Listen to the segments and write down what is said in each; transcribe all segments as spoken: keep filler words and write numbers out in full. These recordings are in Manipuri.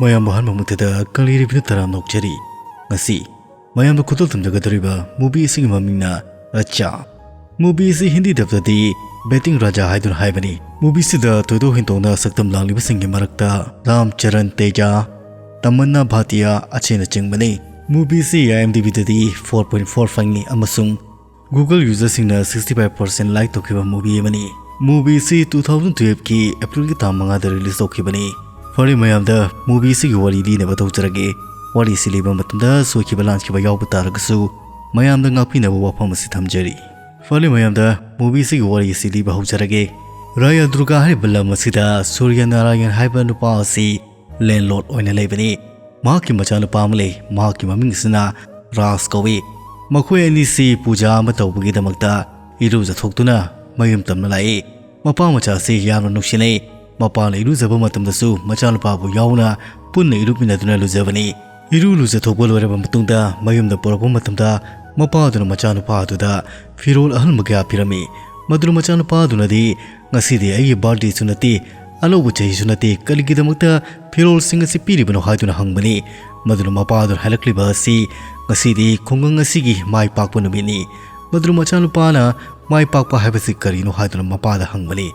ꯃꯌꯥꯝꯕꯨ ꯑꯍꯥꯟꯕ ꯃꯛꯇꯗ ꯀꯪꯂꯩ ꯔꯤꯚꯤꯌꯨ ꯇꯔꯥꯝꯅ ꯑꯣꯛꯆꯔꯤ꯫ ꯉꯁꯤ ꯃꯌꯥꯝꯗ ꯈꯨꯗꯣꯜ ꯇꯝꯖꯒꯗꯧꯔꯤꯕ movie ꯑꯁꯤꯒꯤ ꯃꯃꯤꯡꯅ ꯔꯥꯖꯥ꯫ Movie ꯑꯁꯤ ꯍꯤꯟꯗꯤ ꯗꯕꯇꯗꯤ Betting Raja ꯍꯥꯏꯗꯨꯅ ꯍꯥꯏꯕꯅꯤ꯫ Movie ꯑꯁꯤꯗ ꯊꯣꯏꯗꯣꯛ ꯍꯦꯟꯗꯣꯛꯅ ꯁꯛꯇꯝ ꯂꯥꯡꯂꯤꯕꯁꯤꯡꯒꯤ ꯃꯔꯛꯇ ꯔꯥꯝ ꯆꯔꯟ ꯇꯦꯖꯥ, ꯇꯃꯟꯅꯥ ꯚꯥꯇꯤꯌꯥ ꯑꯁꯤꯅꯆꯤꯡꯕꯅꯤ꯫ Movie ꯑꯁꯤ IMDb ꯗꯗꯤ four point four ꯐꯪꯉꯤ ꯑꯃꯁꯨꯡ Google user ꯁꯤꯡꯅ sixty five percent like ꯇꯧꯈꯤꯕ movie ꯑꯃꯅꯤ꯫ Movie ꯑꯁꯤ two thousand twelve ꯀꯤ April ꯒꯤ ꯇꯥꯡ ꯃꯉꯥꯗ release ꯇꯧꯈꯤꯕꯅꯤ꯫ ꯐꯔꯦ ꯃꯌꯥꯝꯗ, movie ꯑꯁꯤꯒꯤ ꯋꯥꯔꯤ ꯂꯤꯅꯕ ꯇꯧꯖꯔꯒꯦ꯫ ꯋꯥꯔꯤ ꯑꯁꯤ ꯂꯤꯕ ꯃꯇꯝꯗ ꯁꯣꯏꯈꯤꯕ ꯂꯥꯟꯈꯤꯕ ꯌꯥꯎꯕ ꯇꯥꯔꯒꯁꯨ ꯃꯌꯥꯝꯗ ꯉꯥꯛꯄꯤꯅꯕ ꯋꯥꯐꯝ ꯑꯁꯤ ꯊꯝꯖꯔꯤ꯫ ꯐꯔꯦ ꯃꯌꯥꯝꯗ, movie ꯑꯁꯤꯒꯤ ꯋꯥꯔꯤ ꯑꯁꯤ ꯂꯤꯕ ꯍꯧꯖꯔꯒꯦ꯫ ꯔꯥꯌꯥ ꯗꯨꯔꯒꯥ ꯍꯥꯏꯔꯤꯕ ꯂꯝ ꯑꯁꯤꯗ ꯁꯨꯔꯌ ꯅꯥꯔꯥꯌꯟ ꯍꯥꯏꯕ ꯅꯨꯄꯥ ꯑꯁꯤ landlord ꯑꯣꯏꯅ ꯂꯩꯕꯅꯤ꯫ ꯃꯍꯥꯛꯀꯤ ꯃꯆꯥꯅꯨꯄꯥ ꯑꯃ ꯂꯩ꯫ ꯃꯍꯥꯛꯀꯤ ꯃꯃꯤꯡ ꯑꯁꯤꯅ ꯔꯥꯖ ꯀꯧꯏ꯫ ꯃꯈꯣꯏ ꯑꯅꯤꯁꯤ ꯄꯨꯖꯥ ꯑꯃ ꯇꯧꯕꯒꯤꯗꯃꯛꯇ ꯏꯔꯨꯖꯊꯣꯛꯇꯨꯅ ꯃꯌꯨꯝ ꯇꯝꯅ ꯂꯥꯛꯏ꯫ ꯃꯄꯥ ꯃꯆꯥꯁꯤ ꯌꯥꯝꯅ ꯅꯨꯡꯁꯤꯅꯩ꯫ ꯃꯄꯥꯅ ꯏꯔꯨꯖꯕ ꯃꯇꯝꯗꯁꯨ ꯃꯆꯥꯅꯨꯄꯥꯕꯨ ꯌꯥꯎꯅ ꯄꯨꯟꯅ ꯏꯔꯨꯃꯤꯟꯅꯗꯨꯅ ꯂꯨꯖꯕꯅꯤ꯫ ꯏꯔꯨ ꯂꯨꯖꯊꯣꯛꯄ ꯂꯣꯏꯔꯕ ꯃꯇꯨꯡꯗ ꯃꯌꯨꯝꯗ ꯄꯨꯔꯛꯄ ꯃꯇꯝꯗ ꯃꯄꯥꯗꯨꯅ ꯃꯆꯥꯅꯨꯄꯥ ꯑꯗꯨꯗ ꯐꯤꯔꯣꯜ ꯑꯍꯟꯕ ꯀꯌꯥ ꯄꯤꯔꯝꯃꯤ꯫ ꯃꯗꯨꯅ ꯃꯆꯥꯅꯨꯄꯥ ꯑꯗꯨꯅꯗꯤ, "ꯉꯁꯤꯗꯤ ꯑꯩꯒꯤ birthdayꯁꯨ ꯅꯠꯇꯦ, ꯑꯅꯧꯕ ꯆꯍꯤꯁꯨ ꯅꯠꯇꯦ, ꯀꯔꯤꯒꯤꯗꯃꯛꯇ ꯐꯤꯔꯣꯜꯁꯤꯡ ꯑꯁꯤ ꯄꯤꯔꯤꯕꯅꯣ?" ꯍꯥꯏꯗꯨꯅ ꯍꯪꯕꯅꯤ꯫ ꯃꯗꯨꯅ ꯃꯄꯥ ꯑꯗꯨꯅ ꯍꯥꯏꯔꯛꯂꯤꯕ ꯑꯁꯤ, "ꯉꯁꯤꯗꯤ ꯈꯨꯡꯒꯪ ꯑꯁꯤꯒꯤ ꯃꯥꯏ ꯄꯥꯛꯄ ꯅꯨꯃꯤꯠꯅꯤ"꯫ ꯃꯗꯨꯅ ꯃꯆꯥꯅꯨꯄꯥꯅ, "ꯃꯥꯏ ꯄꯥꯛꯄ ꯍꯥꯏꯕꯁꯤ ꯀꯔꯤꯅꯣ?" ꯍꯥꯏꯗꯨꯅ ꯃꯄꯥꯗ ꯍꯪꯕꯅꯤ꯫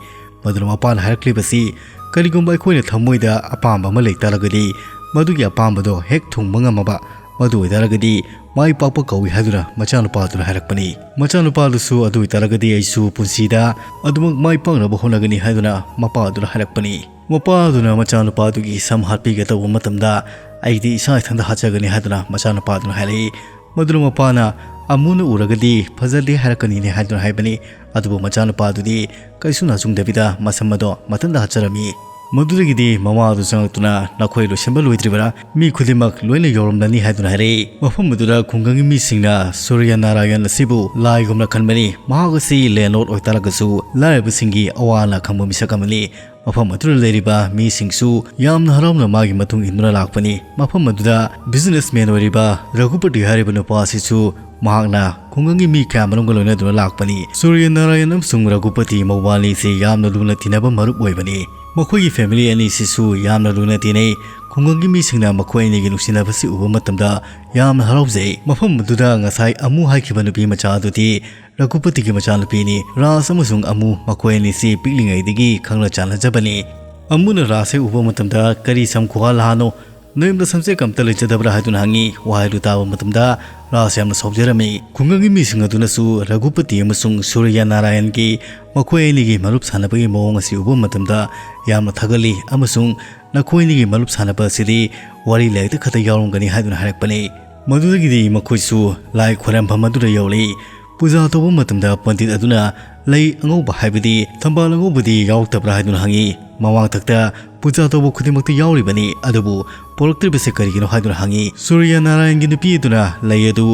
ꯃꯗꯨꯅ ꯃꯄꯥꯅ ꯍꯥꯏꯔꯛꯂꯤꯕꯁꯤ, "ꯀꯔꯤꯒꯨꯝꯕ ꯑꯩꯈꯣꯏꯅ ꯊꯃꯣꯏꯗ ꯑꯄꯥꯝꯕ ꯑꯃ ꯂꯩ ꯇꯥꯔꯒꯗꯤ, ꯃꯗꯨꯒꯤ ꯑꯄꯥꯝꯕꯗꯣ ꯍꯦꯛ ꯊꯨꯡꯕ ꯉꯝꯃꯕ, ꯃꯗꯨ ꯑꯣꯏꯇꯥꯔꯒꯗꯤ ꯃꯥꯏ ꯄꯥꯛꯄ ꯀꯧꯏ" ꯍꯥꯏꯗꯨꯅ ꯃꯆꯥꯅꯨꯄꯥꯗꯨꯅ ꯍꯥꯏꯔꯛꯄꯅꯤ꯫ ꯃꯆꯥꯅꯨꯄꯥꯗꯨꯁꯨ, "ꯑꯗꯨ ꯑꯣꯏꯇꯥꯔꯒꯗꯤ ꯑꯩꯁꯨ ꯄꯨꯟꯁꯤꯗ ꯑꯗꯨꯃꯛ ꯃꯥꯏ ꯄꯥꯛꯅꯕ ꯍꯣꯠꯅꯒꯅꯤ" ꯍꯥꯏꯗꯨꯅ ꯃꯄꯥꯗꯨꯅ ꯍꯥꯏꯔꯛꯄꯅꯤ꯫ ꯃꯄꯥꯗꯨꯅ ꯃꯆꯥꯅꯨꯄꯥꯗꯨꯒꯤ ꯁꯝ ꯍꯥꯠꯄꯤꯒꯦ ꯇꯧꯕ ꯃꯇꯝꯗ, "ꯑꯩꯗꯤ ꯏꯁꯥ ꯏꯊꯟꯇ ꯍꯥꯠꯆꯒꯅꯤ" ꯍꯥꯏꯗꯨꯅ ꯃꯆꯥꯅꯨꯄꯥꯗꯨꯅ ꯍꯥꯏꯔꯛꯏ꯫ ꯃꯗꯨꯅ ꯃꯄꯥꯅ, "ꯑꯃꯨꯅ ꯎꯔꯒꯗꯤ ꯐꯖꯗꯦ ꯍꯥꯏꯔꯛꯀꯅꯤꯅꯦ" ꯍꯥꯏꯗꯨꯅ ꯍꯥꯏꯕꯅꯤ꯫ ꯑꯗꯨꯕꯨ ꯃꯆꯥꯅꯨꯄꯥꯗꯨꯗꯤ ꯀꯩꯁꯨ ꯅꯥꯆꯨꯡꯗꯕꯤꯗ ꯃꯁꯝ ꯑꯗꯣ ꯃꯊꯟꯇ ꯍꯥꯠꯆꯔꯝꯃꯤ꯫ ꯃꯗꯨꯗꯒꯤꯗꯤ ꯃꯃꯥ ꯑꯗꯨ ꯆꯪꯂꯛꯇꯨꯅ, "ꯅꯈꯣꯏ ꯂꯣꯏꯁꯤꯟꯕ ꯂꯣꯏꯗ꯭ꯔꯤꯕꯔꯥ? ꯃꯤ ꯈꯨꯗꯤꯡꯃꯛ ꯂꯣꯏꯅ ꯌꯧꯔꯝꯂꯅꯤ" ꯍꯥꯏꯗꯨꯅ ꯍꯥꯏꯔꯛꯏ꯫ ꯃꯐꯝ ꯑꯗꯨꯗ ꯈꯨꯡꯒꯪꯒꯤ ꯃꯤꯁꯤꯡꯅ ꯁꯨꯔꯌ ꯅꯥꯔꯥꯌꯟ ꯑꯁꯤꯕꯨ ꯂꯥꯏꯒꯨꯝꯅ ꯈꯟꯕꯅꯤ꯫ ꯃꯍꯥꯛ ꯑꯁꯤ landlord ꯑꯣꯏꯇꯥꯔꯒꯁꯨ ꯂꯥꯏꯔꯕꯁꯤꯡꯒꯤ ꯑꯋꯥ ꯑꯅꯥ ꯈꯪꯕ ꯃꯤꯁꯛ ꯑꯃꯅꯤ꯫ ꯃꯐꯝ ꯑꯗꯨꯗ ꯂꯩꯔꯤꯕ ꯃꯤꯁꯤꯡꯁꯨ ꯌꯥꯝꯅ ꯍꯔꯥꯎꯅ ꯃꯥꯒꯤ ꯃꯇꯨꯡ ꯏꯟꯗꯨꯅ ꯂꯥꯛꯄꯅꯤ꯫ ꯃꯐꯝ ꯑꯗꯨꯗ businessman ꯑꯣꯏꯔꯤꯕ ꯔꯘꯨꯄꯇꯤ ꯍꯥꯏꯔꯤꯕ ꯅꯨꯄꯥ ꯑꯁꯤꯁꯨ ꯃꯍꯥꯛꯅ ꯈꯨꯡꯒꯪꯒꯤ ꯃꯤ ꯀꯌꯥ ꯃꯔꯨꯝꯒ ꯂꯣꯏꯅꯗꯨꯅ ꯂꯥꯛꯄꯅꯤ꯫ ꯁꯨꯔꯌ ꯅꯥꯔꯥꯌꯟ ꯑꯃꯁꯨꯡ ꯔꯘꯨꯄꯇꯤ ꯃꯧꯕꯥꯅꯤꯁꯤ ꯌꯥꯝꯅ ꯂꯨꯅ ꯇꯤꯟꯅꯕ ꯃꯔꯨꯞ ꯑꯣꯏꯕꯅꯤ꯫ ꯃꯈꯣꯏꯒꯤ ꯐꯦꯃꯤꯂꯤ ꯑꯅꯤꯁꯤꯁꯨ ꯌꯥꯝꯅ ꯂꯨꯅ ꯇꯤꯟꯅꯩ꯫ ꯈꯨꯡꯒꯪꯒꯤ ꯃꯤꯁꯤꯡꯅ ꯃꯈꯣꯏ ꯑꯅꯤꯒꯤ ꯅꯨꯡꯁꯤꯅꯕꯁꯤ ꯎꯕ ꯃꯇꯝꯗ ꯌꯥꯝꯅ ꯍꯔꯥꯎꯖꯩ꯫ ꯃꯐꯝ ꯑꯗꯨꯗ ꯉꯁꯥꯏ ꯑꯃꯨ ꯍꯥꯏꯈꯤꯕ ꯅꯨꯄꯤ ꯃꯆꯥ ꯑꯗꯨꯗꯤ ꯔꯘꯨꯄꯇꯤꯒꯤ ꯃꯆꯥꯅꯨꯄꯤꯅꯤ꯫ ꯔꯥꯖ ꯑꯃꯁꯨꯡ ꯑꯃꯨ ꯃꯈꯣꯏ ꯑꯅꯤꯁꯤ ꯄꯤꯛꯂꯤꯉꯩꯗꯒꯤ ꯈꯪꯅ ꯆꯥꯟꯅꯖꯕꯅꯤ꯫ ꯑꯃꯨꯅ ꯔꯥꯖꯁꯦ ꯎꯕ ꯃꯇꯝꯗ "ꯀꯔꯤ ꯁꯝ ꯈꯨꯍꯥ ꯂꯍꯥꯅꯣ? ꯅꯌꯨꯝꯗ ꯁꯝꯆꯦꯠ ꯑꯝꯇ ꯂꯩꯖꯗꯕ꯭ꯔꯥ?" ꯍꯥꯏꯗꯨꯅ ꯍꯪꯉꯤ꯫ ꯋꯥꯍꯩꯗꯨ ꯇꯥꯕ ꯃꯇꯝꯗ ꯔꯥꯖ ꯌꯥꯝꯅ ꯁꯥꯎꯖꯔꯝꯃꯤ꯫ ꯈꯨꯡꯒꯪꯒꯤ ꯃꯤꯁꯤꯡ ꯑꯗꯨꯅꯁꯨ ꯔꯘꯨꯄꯇꯤ ꯑꯃꯁꯨꯡ ꯁꯨꯔꯌ ꯅꯥꯔꯥꯌꯟꯒꯤ ꯃꯈꯣꯏ ꯑꯅꯤꯒꯤ ꯃꯔꯨꯞ ꯁꯥꯟꯅꯕꯒꯤ ꯃꯑꯣꯡ ꯑꯁꯤ ꯎꯕ ꯃꯇꯝꯗ ꯌꯥꯝꯅ ꯊꯥꯒꯠꯂꯤ ꯑꯃꯁꯨꯡ "ꯅꯈꯣꯏ ꯑꯅꯤꯒꯤ ꯃꯔꯨꯞ ꯁꯥꯟꯅꯕ ꯑꯁꯤꯗꯤ ꯋꯥꯔꯤ ꯂꯥꯏꯔꯤꯛꯇ ꯈꯛꯇ ꯌꯥꯎꯔꯝꯒꯅꯤ" ꯍꯥꯏꯗꯨꯅ ꯍꯥꯏꯔꯛꯄꯅꯤ꯫ ꯃꯗꯨꯗꯒꯤꯗꯤ ꯃꯈꯣꯏꯁꯨ ꯂꯥꯏ ꯈꯣꯏꯔꯝꯐꯝ ꯑꯗꯨꯗ ꯌꯧꯔꯛꯏ꯫ ꯄꯨꯖꯥ ꯇꯧꯕ ꯃꯇꯝꯗ ꯄꯟꯗꯤꯠ ꯑꯗꯨꯅ "ꯂꯩ ꯑꯉꯧꯕ ꯍꯥꯏꯕꯗꯤ ꯊꯝꯕꯥꯜ ꯑꯉꯧꯕꯗꯤ ꯌꯥꯎꯔꯛꯇꯕ꯭ꯔꯥ?" ꯍꯥꯏꯗꯨꯅ ꯍꯪꯉꯤ꯫ "ꯃꯃꯥꯡꯊꯛꯇ ꯄꯨꯖꯥ ꯇꯧꯕ ꯈꯨꯗꯤꯡꯃꯛꯇ ꯌꯥꯎꯔꯤꯕꯅꯤ, ꯑꯗꯨꯕꯨ ꯄꯣꯔꯛꯇ꯭ꯔꯤꯕꯁꯤ ꯀꯔꯤꯒꯤꯅꯣ?" ꯍꯥꯏꯗꯨꯅ ꯍꯪꯉꯤ꯫ ꯁꯨꯔꯌ ꯅꯥꯔꯥꯌꯟꯒꯤ ꯅꯨꯄꯤ ꯑꯗꯨꯅ ꯂꯩ ꯑꯗꯨ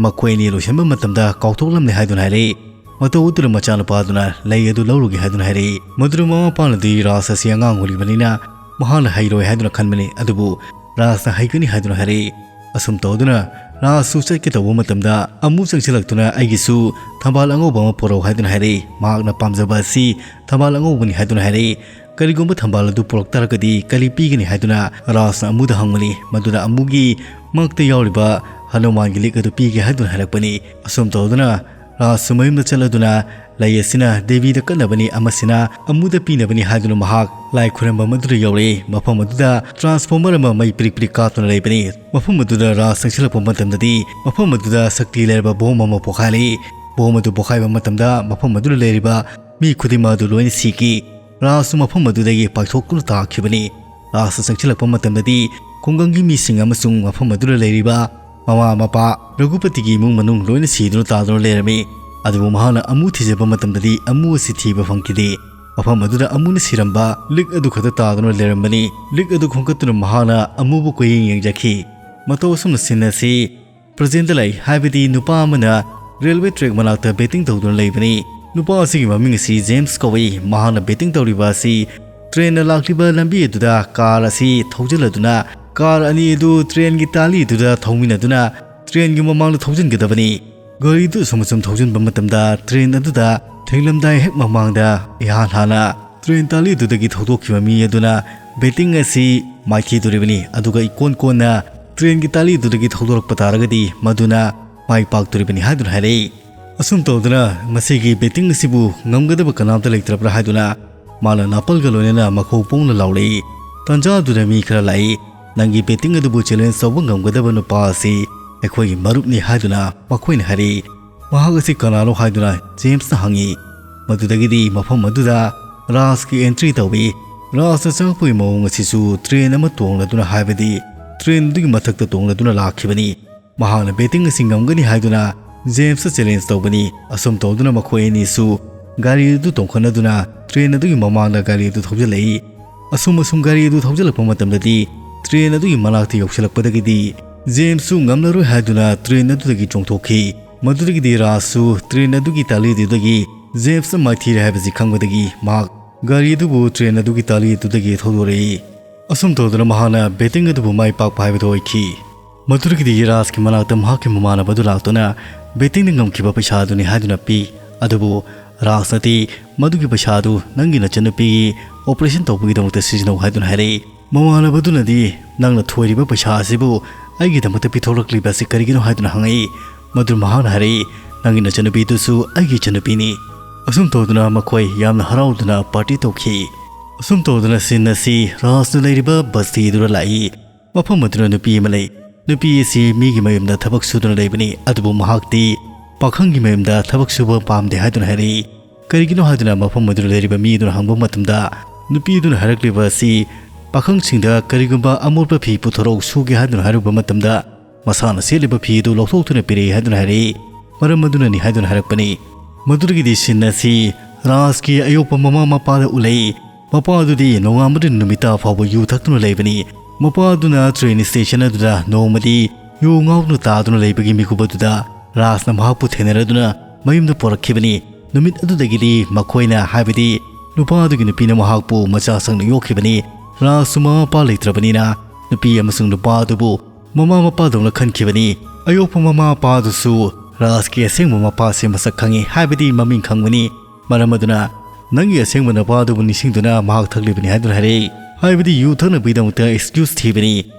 ꯃꯈꯣꯏ ꯑꯅꯤ ꯂꯣꯏꯁꯤꯟꯕ ꯃꯇꯝꯗ ꯀꯥꯎꯊꯣꯛꯂꯝꯂꯦ ꯍꯥꯏꯗꯨꯅ ꯍꯥꯏꯔꯛꯏ꯫ ꯃꯇꯧ ꯑꯗꯨꯅ ꯃꯆꯥꯅꯨꯄꯥ ꯑꯗꯨꯅ ꯂꯩ ꯑꯗꯨ ꯂꯧꯔꯨꯒꯦ ꯍꯥꯏꯗꯨꯅ ꯍꯥꯏꯔꯛꯏ꯫ ꯃꯗꯨꯅ ꯃꯃꯥ ꯃꯄꯥꯅꯗꯤ ꯔꯥꯖ ꯑꯁꯤ ꯑꯉꯥꯡ ꯑꯣꯏꯔꯤꯕꯅꯤꯅ ꯃꯍꯥꯛꯅ ꯍꯩꯔꯣꯏ ꯍꯥꯏꯗꯨꯅ ꯈꯟꯕꯅꯤ, ꯑꯗꯨꯕꯨ ꯔꯥꯖꯅ ꯍꯩꯒꯅꯤ ꯍꯥꯏꯗꯨꯅ ꯍꯥꯏꯔꯛꯏ꯫ ꯑꯁꯨꯝ ꯇꯧꯗꯨꯅ ꯔꯥꯖꯁꯨ ꯆꯠꯀꯦ ꯇꯧꯕ ꯃꯇꯝꯗ ꯑꯃꯨ ꯆꯪꯁꯤꯜꯂꯛꯇꯨꯅ "ꯑꯩꯒꯤꯁꯨ ꯊꯝꯕꯥꯜ ꯑꯉꯧꯕ ꯑꯃ ꯄꯨꯔꯛꯎ" ꯍꯥꯏꯗꯨꯅ ꯍꯥꯏꯔꯛꯏ꯫ ꯃꯍꯥꯛꯅ ꯄꯥꯝꯖꯕ ꯑꯁꯤ ꯊꯝꯕꯥꯜ ꯑꯉꯧꯕꯅꯤ ꯍꯥꯏꯗꯨꯅ ꯍꯥꯏꯔꯛꯏ꯫ "ꯀꯔꯤꯒꯨꯝꯕ ꯊꯝꯕꯥꯜ ꯑꯗꯨ ꯄꯨꯔꯛ ꯇꯥꯔꯒꯗꯤ ꯀꯔꯤ ꯄꯤꯒꯅꯤ?" ꯍꯥꯏꯗꯨꯅ ꯔꯥꯖꯅ ꯑꯃꯨꯗ ꯍꯪꯕꯅꯤ꯫ ꯃꯗꯨꯗ ꯑꯃꯨꯒꯤ ꯃꯛꯇ ꯌꯥꯎꯔꯤꯕ ꯍꯅꯨꯃꯥꯟꯒꯤ ꯂꯤꯛ ꯑꯗꯨ ꯄꯤꯒꯦ ꯍꯥꯏꯗꯨꯅ ꯍꯥꯏꯔꯛꯄꯅꯤ꯫ ꯑꯁꯨꯝ ꯇꯧꯗꯨꯅ ꯔꯥꯖꯁꯨ ꯃꯌꯨꯝꯗ ꯆꯠꯂꯗꯨꯅ "ꯂꯩ ꯑꯁꯤꯅ ꯗꯦꯕꯤꯗ ꯀꯠꯅꯕꯅꯤ, ꯑꯃꯁꯤꯅ ꯑꯃꯨꯗ ꯄꯤꯅꯕꯅꯤ" ꯍꯥꯏꯗꯨꯅ ꯃꯍꯥꯛ ꯂꯥꯏ ꯈꯨꯔꯝꯕꯝ ꯑꯗꯨꯗ ꯌꯧꯔꯛꯏ꯫ ꯃꯐꯝ ꯑꯗꯨꯗ ꯇ꯭ꯔꯥꯟꯁꯐꯣꯔꯃꯔ ꯑꯃ ꯃꯩ ꯄ꯭ꯔꯤꯛ ꯄ꯭ꯔꯤꯛ ꯀꯥꯞꯇꯨꯅ ꯂꯩꯕꯅꯤ꯫ ꯃꯐꯝ ꯑꯗꯨꯗ ꯔꯥꯖ ꯆꯪꯁꯤꯜꯂꯛꯄ ꯃꯇꯝꯗꯗꯤ ꯃꯐꯝ ꯑꯗꯨꯗ ꯁꯛꯇꯤ ꯂꯩꯔꯕ ꯕꯣꯝ ꯑꯃ ꯄꯣꯈꯥꯏꯔꯛꯏ꯫ ꯕꯣꯝ ꯑꯗꯨ ꯄꯣꯈꯥꯏꯕ ꯃꯇꯝꯗ ꯃꯐꯝ ꯑꯗꯨꯗ ꯂꯩꯔꯤꯕ ꯃꯤ ꯈꯨꯗꯤꯡꯃꯛ ꯑꯗꯨ ꯂꯣꯏꯅ ꯁꯤꯈꯤ꯫ ꯔꯥꯖꯁꯨ ꯃꯐꯝ ꯑꯗꯨꯗꯒꯤ ꯄꯥꯏꯊꯣꯛꯇꯨꯅ ꯇꯥꯈꯤꯕꯅꯤ꯫ ꯔꯥꯖꯇ ꯆꯪꯁꯤꯜꯂꯛꯄ ꯃꯇꯝꯗꯗꯤ ꯈꯨꯡꯒꯪꯒꯤ ꯃꯤꯁꯤꯡ ꯑꯃꯁꯨꯡ ꯃꯐꯝ ꯑꯗꯨꯗ ꯂꯩꯔꯤꯕ ꯃꯃꯥ ꯃꯄꯥ, ꯔꯘꯨꯄꯇꯤꯒꯤ ꯏꯃꯨꯡ ꯃꯅꯨꯡ ꯂꯣꯏꯅ ꯁꯤꯗꯨꯅ ꯇꯥꯗꯨꯅ ꯂꯩꯔꯝꯃꯤ꯫ ꯑꯗꯨꯕꯨ ꯃꯍꯥꯛꯅ ꯑꯃꯨ ꯊꯤꯖꯤꯟꯕ ꯃꯇꯝꯗꯗꯤ ꯑꯃꯨ ꯑꯁꯤ ꯊꯤꯕ ꯐꯪꯈꯤꯗꯦ꯫ ꯃꯐꯝ ꯑꯗꯨꯗ ꯑꯃꯨꯅ ꯁꯤꯔꯝꯕ ꯂꯤꯛ ꯑꯗꯨ ꯈꯛꯇ ꯇꯥꯗꯨꯅ ꯂꯩꯔꯝꯕꯅꯤ꯫ ꯂꯤꯛ ꯑꯗꯨ ꯈꯣꯝꯒꯠꯇꯨꯅ ꯃꯍꯥꯛꯅ ꯑꯃꯨꯕꯨ ꯀꯣꯏꯌꯦꯡ ꯌꯦꯡꯖꯈꯤ꯫ ꯃꯇꯧ ꯑꯁꯨꯝꯅ ꯁꯤꯟ ꯑꯁꯤ ꯄ꯭ꯔꯖꯦꯟꯗ ꯂꯩ, ꯍꯥꯏꯕꯗꯤ ꯅꯨꯄꯥ ꯑꯃꯅ ꯔꯦꯜꯋꯦ ꯇ꯭ꯔꯦꯛ ꯃꯅꯥꯛꯇ ꯕꯦꯇꯤꯡ ꯇꯧꯗꯨꯅ ꯂꯩꯕꯅꯤ꯫ ꯅꯨꯄꯥ ꯑꯁꯤꯒꯤ ꯃꯃꯤꯡ ꯑꯁꯤ ꯖꯦꯝꯁ ꯀꯧꯏ꯫ ꯃꯍꯥꯛꯅ ꯕꯦꯇꯤꯡ ꯇꯧꯔꯤꯕ ꯑꯁꯤ ꯇ꯭ꯔꯦꯟꯅ ꯂꯥꯛꯂꯤꯕ ꯂꯝꯕꯤ ꯑꯗꯨꯗ ꯀꯥꯔ ꯑꯁꯤ ꯊꯧꯖꯤꯜꯂꯗꯨꯅ ꯀꯥꯔ ꯑꯅꯤ ꯑꯗꯨ ꯇ꯭ꯔꯦꯟꯒꯤ ꯇꯥꯂꯤ ꯑꯗꯨꯗ ꯊꯧꯃꯤꯟꯅꯗꯨꯅ ꯇ꯭ꯔꯦꯟꯒꯤ ꯃꯃꯥꯡꯗ ꯊꯧꯖꯤꯟꯒꯗꯕꯅꯤ꯫ ꯒꯥꯔꯤꯗꯨ ꯑꯁꯨꯝ ꯑꯁꯨꯝ ꯊꯧꯖꯤꯟꯕ ꯃꯇꯝꯗ ꯇ꯭ꯔꯦꯟ ꯑꯗꯨꯗ ꯊꯦꯡꯂꯝꯗꯥꯏ ꯍꯦꯛ ꯃꯃꯥꯡꯗ ꯏꯍꯥꯟ ꯍꯥꯟꯅ ꯇ꯭ꯔꯦꯟ ꯇꯥꯂꯤꯗꯨꯗꯒꯤ ꯊꯧꯗꯣꯛꯈꯤꯕ ꯃꯤ ꯑꯗꯨꯅ ꯕꯦꯇꯤꯡ ꯑꯁꯤ ꯃꯥꯏꯊꯤꯗꯣꯔꯤꯕꯅꯤ, ꯑꯗꯨꯒ ꯏꯀꯣꯟ ꯀꯣꯟꯅ ꯇ꯭ꯔꯦꯟꯒꯤ ꯇꯥꯂꯤꯗꯨꯗꯒꯤ ꯊꯧꯗꯣꯔꯛꯄ ꯇꯥꯔꯒꯗꯤ ꯃꯗꯨꯅ ꯃꯥꯏ ꯄꯥꯛꯇꯣꯔꯤꯕꯅꯤ ꯍꯥꯏꯗꯨꯅ ꯍꯥꯏꯔꯛꯏ꯫ ꯑꯁꯨꯝ ꯇꯧꯗꯅ ꯃꯁꯤꯒꯤ ꯕꯦꯇꯤꯡ ꯑꯁꯤꯕꯨ ꯉꯝꯒꯗꯕ ꯀꯅꯥꯝꯇ ꯂꯩꯇ꯭ꯔꯕ꯭ꯔꯥ ꯍꯥꯏꯗꯨꯅ ꯃꯥꯅ ꯅꯥꯄꯜꯒ ꯂꯣꯏꯅꯅ ꯃꯈꯧ ꯄꯣꯡꯅ ꯂꯥꯎꯔꯛꯏ꯫ ꯇꯥꯟꯖꯥꯗꯨꯗ ꯃꯤ ꯈꯔ ꯂꯥꯛꯏ꯫ "ꯅꯪꯒꯤ ꯕꯦꯇꯤꯡ ꯑꯗꯨꯕꯨ ꯆꯦꯂꯦꯟꯖ ꯇꯧꯕ ꯉꯝꯒꯗꯕ ꯅꯨꯄꯥ ꯑꯁꯤ ꯑꯩꯈꯣꯏꯒꯤ ꯃꯔꯨꯞꯅꯤ" ꯍꯥꯏꯗꯨꯅ ꯃꯈꯣꯏꯅ ꯍꯥꯏꯔꯛꯏ꯫ "ꯃꯍꯥꯛ ꯑꯁꯤ ꯀꯅꯥꯅꯣ?" ꯍꯥꯏꯗꯨꯅ ꯖꯦꯝꯁꯅ ꯍꯪꯉꯤ꯫ ꯃꯗꯨꯗꯒꯤꯗꯤ ꯃꯐꯝ ꯑꯗꯨꯗ ꯔꯥꯖꯀꯤ ꯑꯦꯟꯇ꯭ꯔꯤ ꯇꯧꯏ꯫ ꯔꯥꯖꯅ ꯆꯪꯉꯛꯄꯒꯤ ꯃꯑꯣꯡ ꯑꯁꯤꯁꯨ ꯇ꯭ꯔꯦꯟ ꯑꯃ ꯇꯣꯡꯂꯗꯨꯅ, ꯍꯥꯏꯕꯗꯤ ꯇ꯭ꯔꯦꯟ ꯑꯗꯨꯒꯤ ꯃꯊꯛꯇ ꯇꯣꯡꯂꯗꯨꯅ ꯂꯥꯛꯈꯤꯕꯅꯤ꯫ ꯃꯍꯥꯛꯅ ꯕꯦꯇꯤꯡ ꯑꯁꯤ ꯉꯝꯒꯅꯤ ꯍꯥꯏꯗꯨꯅ ꯖꯦꯝꯁꯇ ꯆꯦꯂꯦꯟꯖ ꯇꯧꯕꯅꯤ꯫ ꯑꯁꯨꯝ ꯇꯧꯗꯨꯅ ꯃꯈꯣꯏ ꯑꯅꯤꯁꯨ ꯒꯥꯔꯤ ꯑꯗꯨ ꯇꯣꯡꯈꯠꯅꯗꯨꯅ ꯇ꯭ꯔꯦꯟ ꯑꯗꯨꯒꯤ ꯃꯃꯥꯡꯗ ꯒꯥꯔꯤ ꯑꯗꯨ ꯊꯧꯖꯤꯜꯂꯛꯏ꯫ ꯑꯁꯨꯝ ꯑꯁꯨꯝ ꯒꯥꯔꯤ ꯑꯗꯨ ꯊꯧꯖꯤꯜꯂꯛꯄ ꯃꯇꯝꯗꯗꯤ ꯇ꯭ꯔꯦꯟ ꯑꯗꯨꯒꯤ ꯃꯅꯥꯛꯇ ꯌꯧꯁꯤꯜꯂꯛꯄꯗꯒꯤꯗꯤ ꯖꯦꯝꯁꯁꯨ ꯉꯝꯂꯔꯣꯏ ꯍꯥꯏꯗꯨꯅ ꯇ꯭ꯔꯦꯟ ꯑꯗꯨꯗꯒꯤ ꯆꯣꯡꯊꯣꯛꯈꯤ꯫ ꯃꯗꯨꯗꯒꯤꯗꯤ ꯔꯥꯖꯁꯨ ꯇ꯭ꯔꯦꯟ ꯑꯗꯨꯒꯤ ꯇꯥꯂꯤꯗꯨꯗꯒꯤ ꯖꯦꯝꯁꯅ ꯃꯥꯏꯊꯤꯔꯦ ꯍꯥꯏꯕꯁꯤ ꯈꯪꯕꯗꯒꯤ ꯃꯍꯥꯛ ꯒꯥꯔꯤ ꯑꯗꯨꯕꯨ ꯇ꯭ꯔꯦꯟ ꯑꯗꯨꯒꯤ ꯇꯥꯂꯤ ꯑꯗꯨꯗꯒꯤ ꯊꯧꯗꯣꯔꯛꯏ꯫ ꯑꯁꯨꯝ ꯇꯧꯗꯨꯅ ꯃꯍꯥꯛꯅ ꯕꯦꯇꯤꯡ ꯑꯗꯨꯕꯨ ꯃꯥꯏ ꯄꯥꯛꯄ ꯍꯥꯏꯕꯗꯨ ꯑꯣꯏꯈꯤ꯫ ꯃꯗꯨꯗꯒꯤꯗꯤ ꯔꯥꯖꯀꯤ ꯃꯅꯥꯛꯇ ꯃꯍꯥꯛꯀꯤ ꯃꯃꯥꯟꯅꯕ ꯑꯗꯨ ꯂꯥꯛꯇꯨꯅ ꯕꯦꯇꯤꯡꯗ ꯉꯝꯈꯤꯕ ꯄꯩꯁꯥ ꯑꯗꯨꯅꯤ ꯍꯥꯏꯗꯨꯅ ꯄꯤ꯫ ꯑꯗꯨꯕꯨ ꯔꯥꯖꯅꯗꯤ ꯃꯗꯨꯒꯤ ꯄꯩꯁꯥ ꯑꯗꯨ ꯅꯪꯒꯤ ꯅꯆꯟꯅꯨꯄꯤꯒꯤ ꯑꯣꯄꯔꯦꯁꯟ ꯇꯧꯕꯒꯤꯗꯃꯛꯇ ꯁꯤꯖꯤꯟꯅꯧ ꯍꯥꯏꯗꯨꯅ ꯍꯥꯏꯔꯛꯏ꯫ ꯃꯃꯥꯟꯅꯕꯗꯨꯅꯗꯤ ꯅꯪꯅ ꯊꯣꯏꯔꯤꯕ ꯄꯩꯁꯥ ꯑꯁꯤꯕꯨ ꯑꯩꯒꯤꯗꯃꯛꯇ ꯄꯤꯊꯣꯛꯂꯛꯂꯤꯕ ꯑꯁꯤ ꯀꯔꯤꯒꯤꯅꯣ ꯍꯥꯏꯗꯨꯅ ꯍꯪꯉꯛꯏ꯫ ꯃꯗꯨ ꯃꯍꯥꯛꯅ ꯍꯥꯏꯔꯛꯏ, "ꯅꯪꯒꯤ ꯏꯆꯟꯅꯨꯄꯤꯗꯨꯁꯨ ꯑꯩꯒꯤ ꯏꯆꯟꯅꯨꯄꯤꯅꯤ"꯫ ꯑꯁꯨꯝ ꯇꯧꯗꯨꯅ ꯃꯈꯣꯏ ꯌꯥꯝꯅ ꯍꯔꯥꯎꯗꯨꯅ ꯄꯥꯔꯇꯤ ꯇꯧꯈꯤ꯫ ꯑꯁꯨꯝ ꯇꯧꯗꯨꯅ ꯁꯤꯟ ꯑꯁꯤ ꯔꯥꯖꯅ ꯂꯩꯔꯤꯕ ꯕꯁꯇꯤ ꯑꯗꯨꯗ ꯂꯥꯛꯏ꯫ ꯃꯐꯝ ꯑꯗꯨꯗ ꯅꯨꯄꯤ ꯑꯃ ꯂꯩ꯫ ꯅꯨꯄꯤ ꯑꯁꯤ ꯃꯤꯒꯤ ꯃꯌꯨꯝꯗ ꯊꯕꯛ ꯁꯨꯗꯨꯅ ꯂꯩꯕꯅꯤ, ꯑꯗꯨꯕꯨ ꯃꯍꯥꯛꯇꯤ ꯄꯥꯈꯪꯒꯤ ꯃꯌꯨꯝꯗ ꯊꯕꯛ ꯁꯨꯕ ꯄꯥꯝꯗꯦ ꯍꯥꯏꯗꯨꯅ ꯍꯥꯏꯔꯛꯏ꯫ ꯀꯔꯤꯒꯤꯅꯣ ꯍꯥꯏꯗꯨꯅ ꯃꯐꯝ ꯑꯗꯨꯗ ꯂꯩꯔꯤꯕ ꯃꯤ ꯑꯗꯨꯅ ꯍꯪꯕ ꯃꯇꯝꯗ, ꯅꯨꯄꯤ ꯑꯗꯨꯅ ꯍꯥꯏꯔꯛꯂꯤꯕ ꯑꯁꯤ ꯄꯥꯈꯪꯁꯤꯡꯗ ꯀꯔꯤꯒꯨꯝꯕ ꯑꯃꯣꯠꯄ ꯐꯤ ꯄꯨꯊꯣꯔꯛꯎ ꯁꯨꯒꯦ ꯍꯥꯏꯗꯨꯅ ꯍꯥꯏꯔꯨꯕ ꯃꯇꯝꯗ, ꯃꯁꯥꯅ ꯁꯦꯠꯂꯤꯕ ꯐꯤ ꯑꯗꯨ ꯂꯧꯊꯣꯛꯇꯨꯅ ꯄꯤꯔꯛꯏ ꯍꯥꯏꯗꯨꯅ ꯍꯥꯏꯔꯛꯏ꯫ ꯃꯔꯝ ꯑꯗꯨꯅꯅꯤ ꯍꯥꯏꯗꯨꯅ ꯍꯥꯏꯔꯛꯄꯅꯤ꯫ ꯃꯗꯨꯗꯒꯤꯗꯤ ꯁꯤꯟ ꯑꯁꯤ ꯔꯥꯖꯀꯤ ꯑꯌꯣꯛꯄ ꯃꯃꯥ ꯃꯄꯥꯗ ꯎꯠꯂꯛꯏ꯫ ꯃꯄꯥ ꯑꯗꯨꯗꯤ ꯅꯣꯡꯉꯥꯟꯕꯗꯒꯤ ꯅꯨꯃꯤꯠ ꯇꯥ ꯐꯥꯎꯕ ꯌꯨ ꯊꯛꯇꯨꯅ ꯂꯩꯕꯅꯤ꯫ ꯃꯄꯥ ꯑꯗꯨꯅ ꯇ꯭ꯔꯦꯟ ꯁ꯭ꯇꯦꯁꯟ ꯑꯗꯨꯗ ꯅꯣꯡꯃꯗꯤ ꯌꯨ ꯉꯥꯎꯗꯨꯅ ꯇꯥꯗꯨꯅ ꯂꯩꯕꯒꯤ ꯃꯤꯀꯨꯞ ꯑꯗꯨꯗ ꯔꯥꯖꯅ ꯃꯍꯥꯛꯄꯨ ꯊꯦꯡꯅꯔꯗꯨꯅ ꯃꯌꯨꯝꯗ ꯄꯣꯔꯛꯈꯤꯕꯅꯤ꯫ ꯅꯨꯃꯤꯠ ꯑꯗꯨꯗꯒꯤꯗꯤ ꯃꯈꯣꯏꯅ, ꯍꯥꯏꯕꯗꯤ ꯅꯨꯄꯥ ꯑꯗꯨꯒꯤ ꯅꯨꯄꯤꯅ ꯃꯍꯥꯛꯄꯨ ꯃꯆꯥ ꯁꯪꯅ ꯌꯣꯛꯈꯤꯕꯅꯤ꯫ ꯔꯥꯖꯁꯨ ꯃꯃꯥ ꯃꯄꯥ ꯂꯩꯇ꯭ꯔꯕꯅꯤꯅ ꯅꯨꯄꯤ ꯑꯃꯁꯨꯡ ꯅꯨꯄꯥ ꯑꯗꯨꯕꯨ ꯃꯃꯥ ꯃꯄꯥꯗꯧꯅ ꯈꯟꯈꯤꯕꯅꯤ꯫ ꯑꯌꯣꯛꯄ ꯃꯃꯥ ꯃꯄꯥ ꯑꯗꯨꯁꯨ ꯔꯥꯖꯀꯤ ꯑꯁꯦꯡꯕ ꯃꯄꯥꯁꯦ ꯃꯁꯛ ꯈꯪꯉꯤ, ꯍꯥꯏꯕꯗꯤ ꯃꯃꯤꯡ ꯈꯪꯕꯅꯤ꯫ ꯃꯔꯝ ꯑꯗꯨꯅ ꯅꯪꯒꯤ ꯑꯁꯦꯡꯕ ꯅꯄꯥ ꯑꯗꯨꯕꯨ ꯅꯤꯡꯁꯤꯡꯗꯨꯅ ꯃꯍꯥꯛ ꯊꯛꯂꯤꯕꯅꯤ ꯍꯥꯏꯗꯨꯅ ꯍꯥꯏꯔꯛꯏ꯫ ꯍꯥꯏꯕꯗꯤ ꯌꯨ ꯊꯛꯅꯕꯒꯤꯗꯃꯛꯇ excuse ꯊꯤꯕꯅꯤ꯫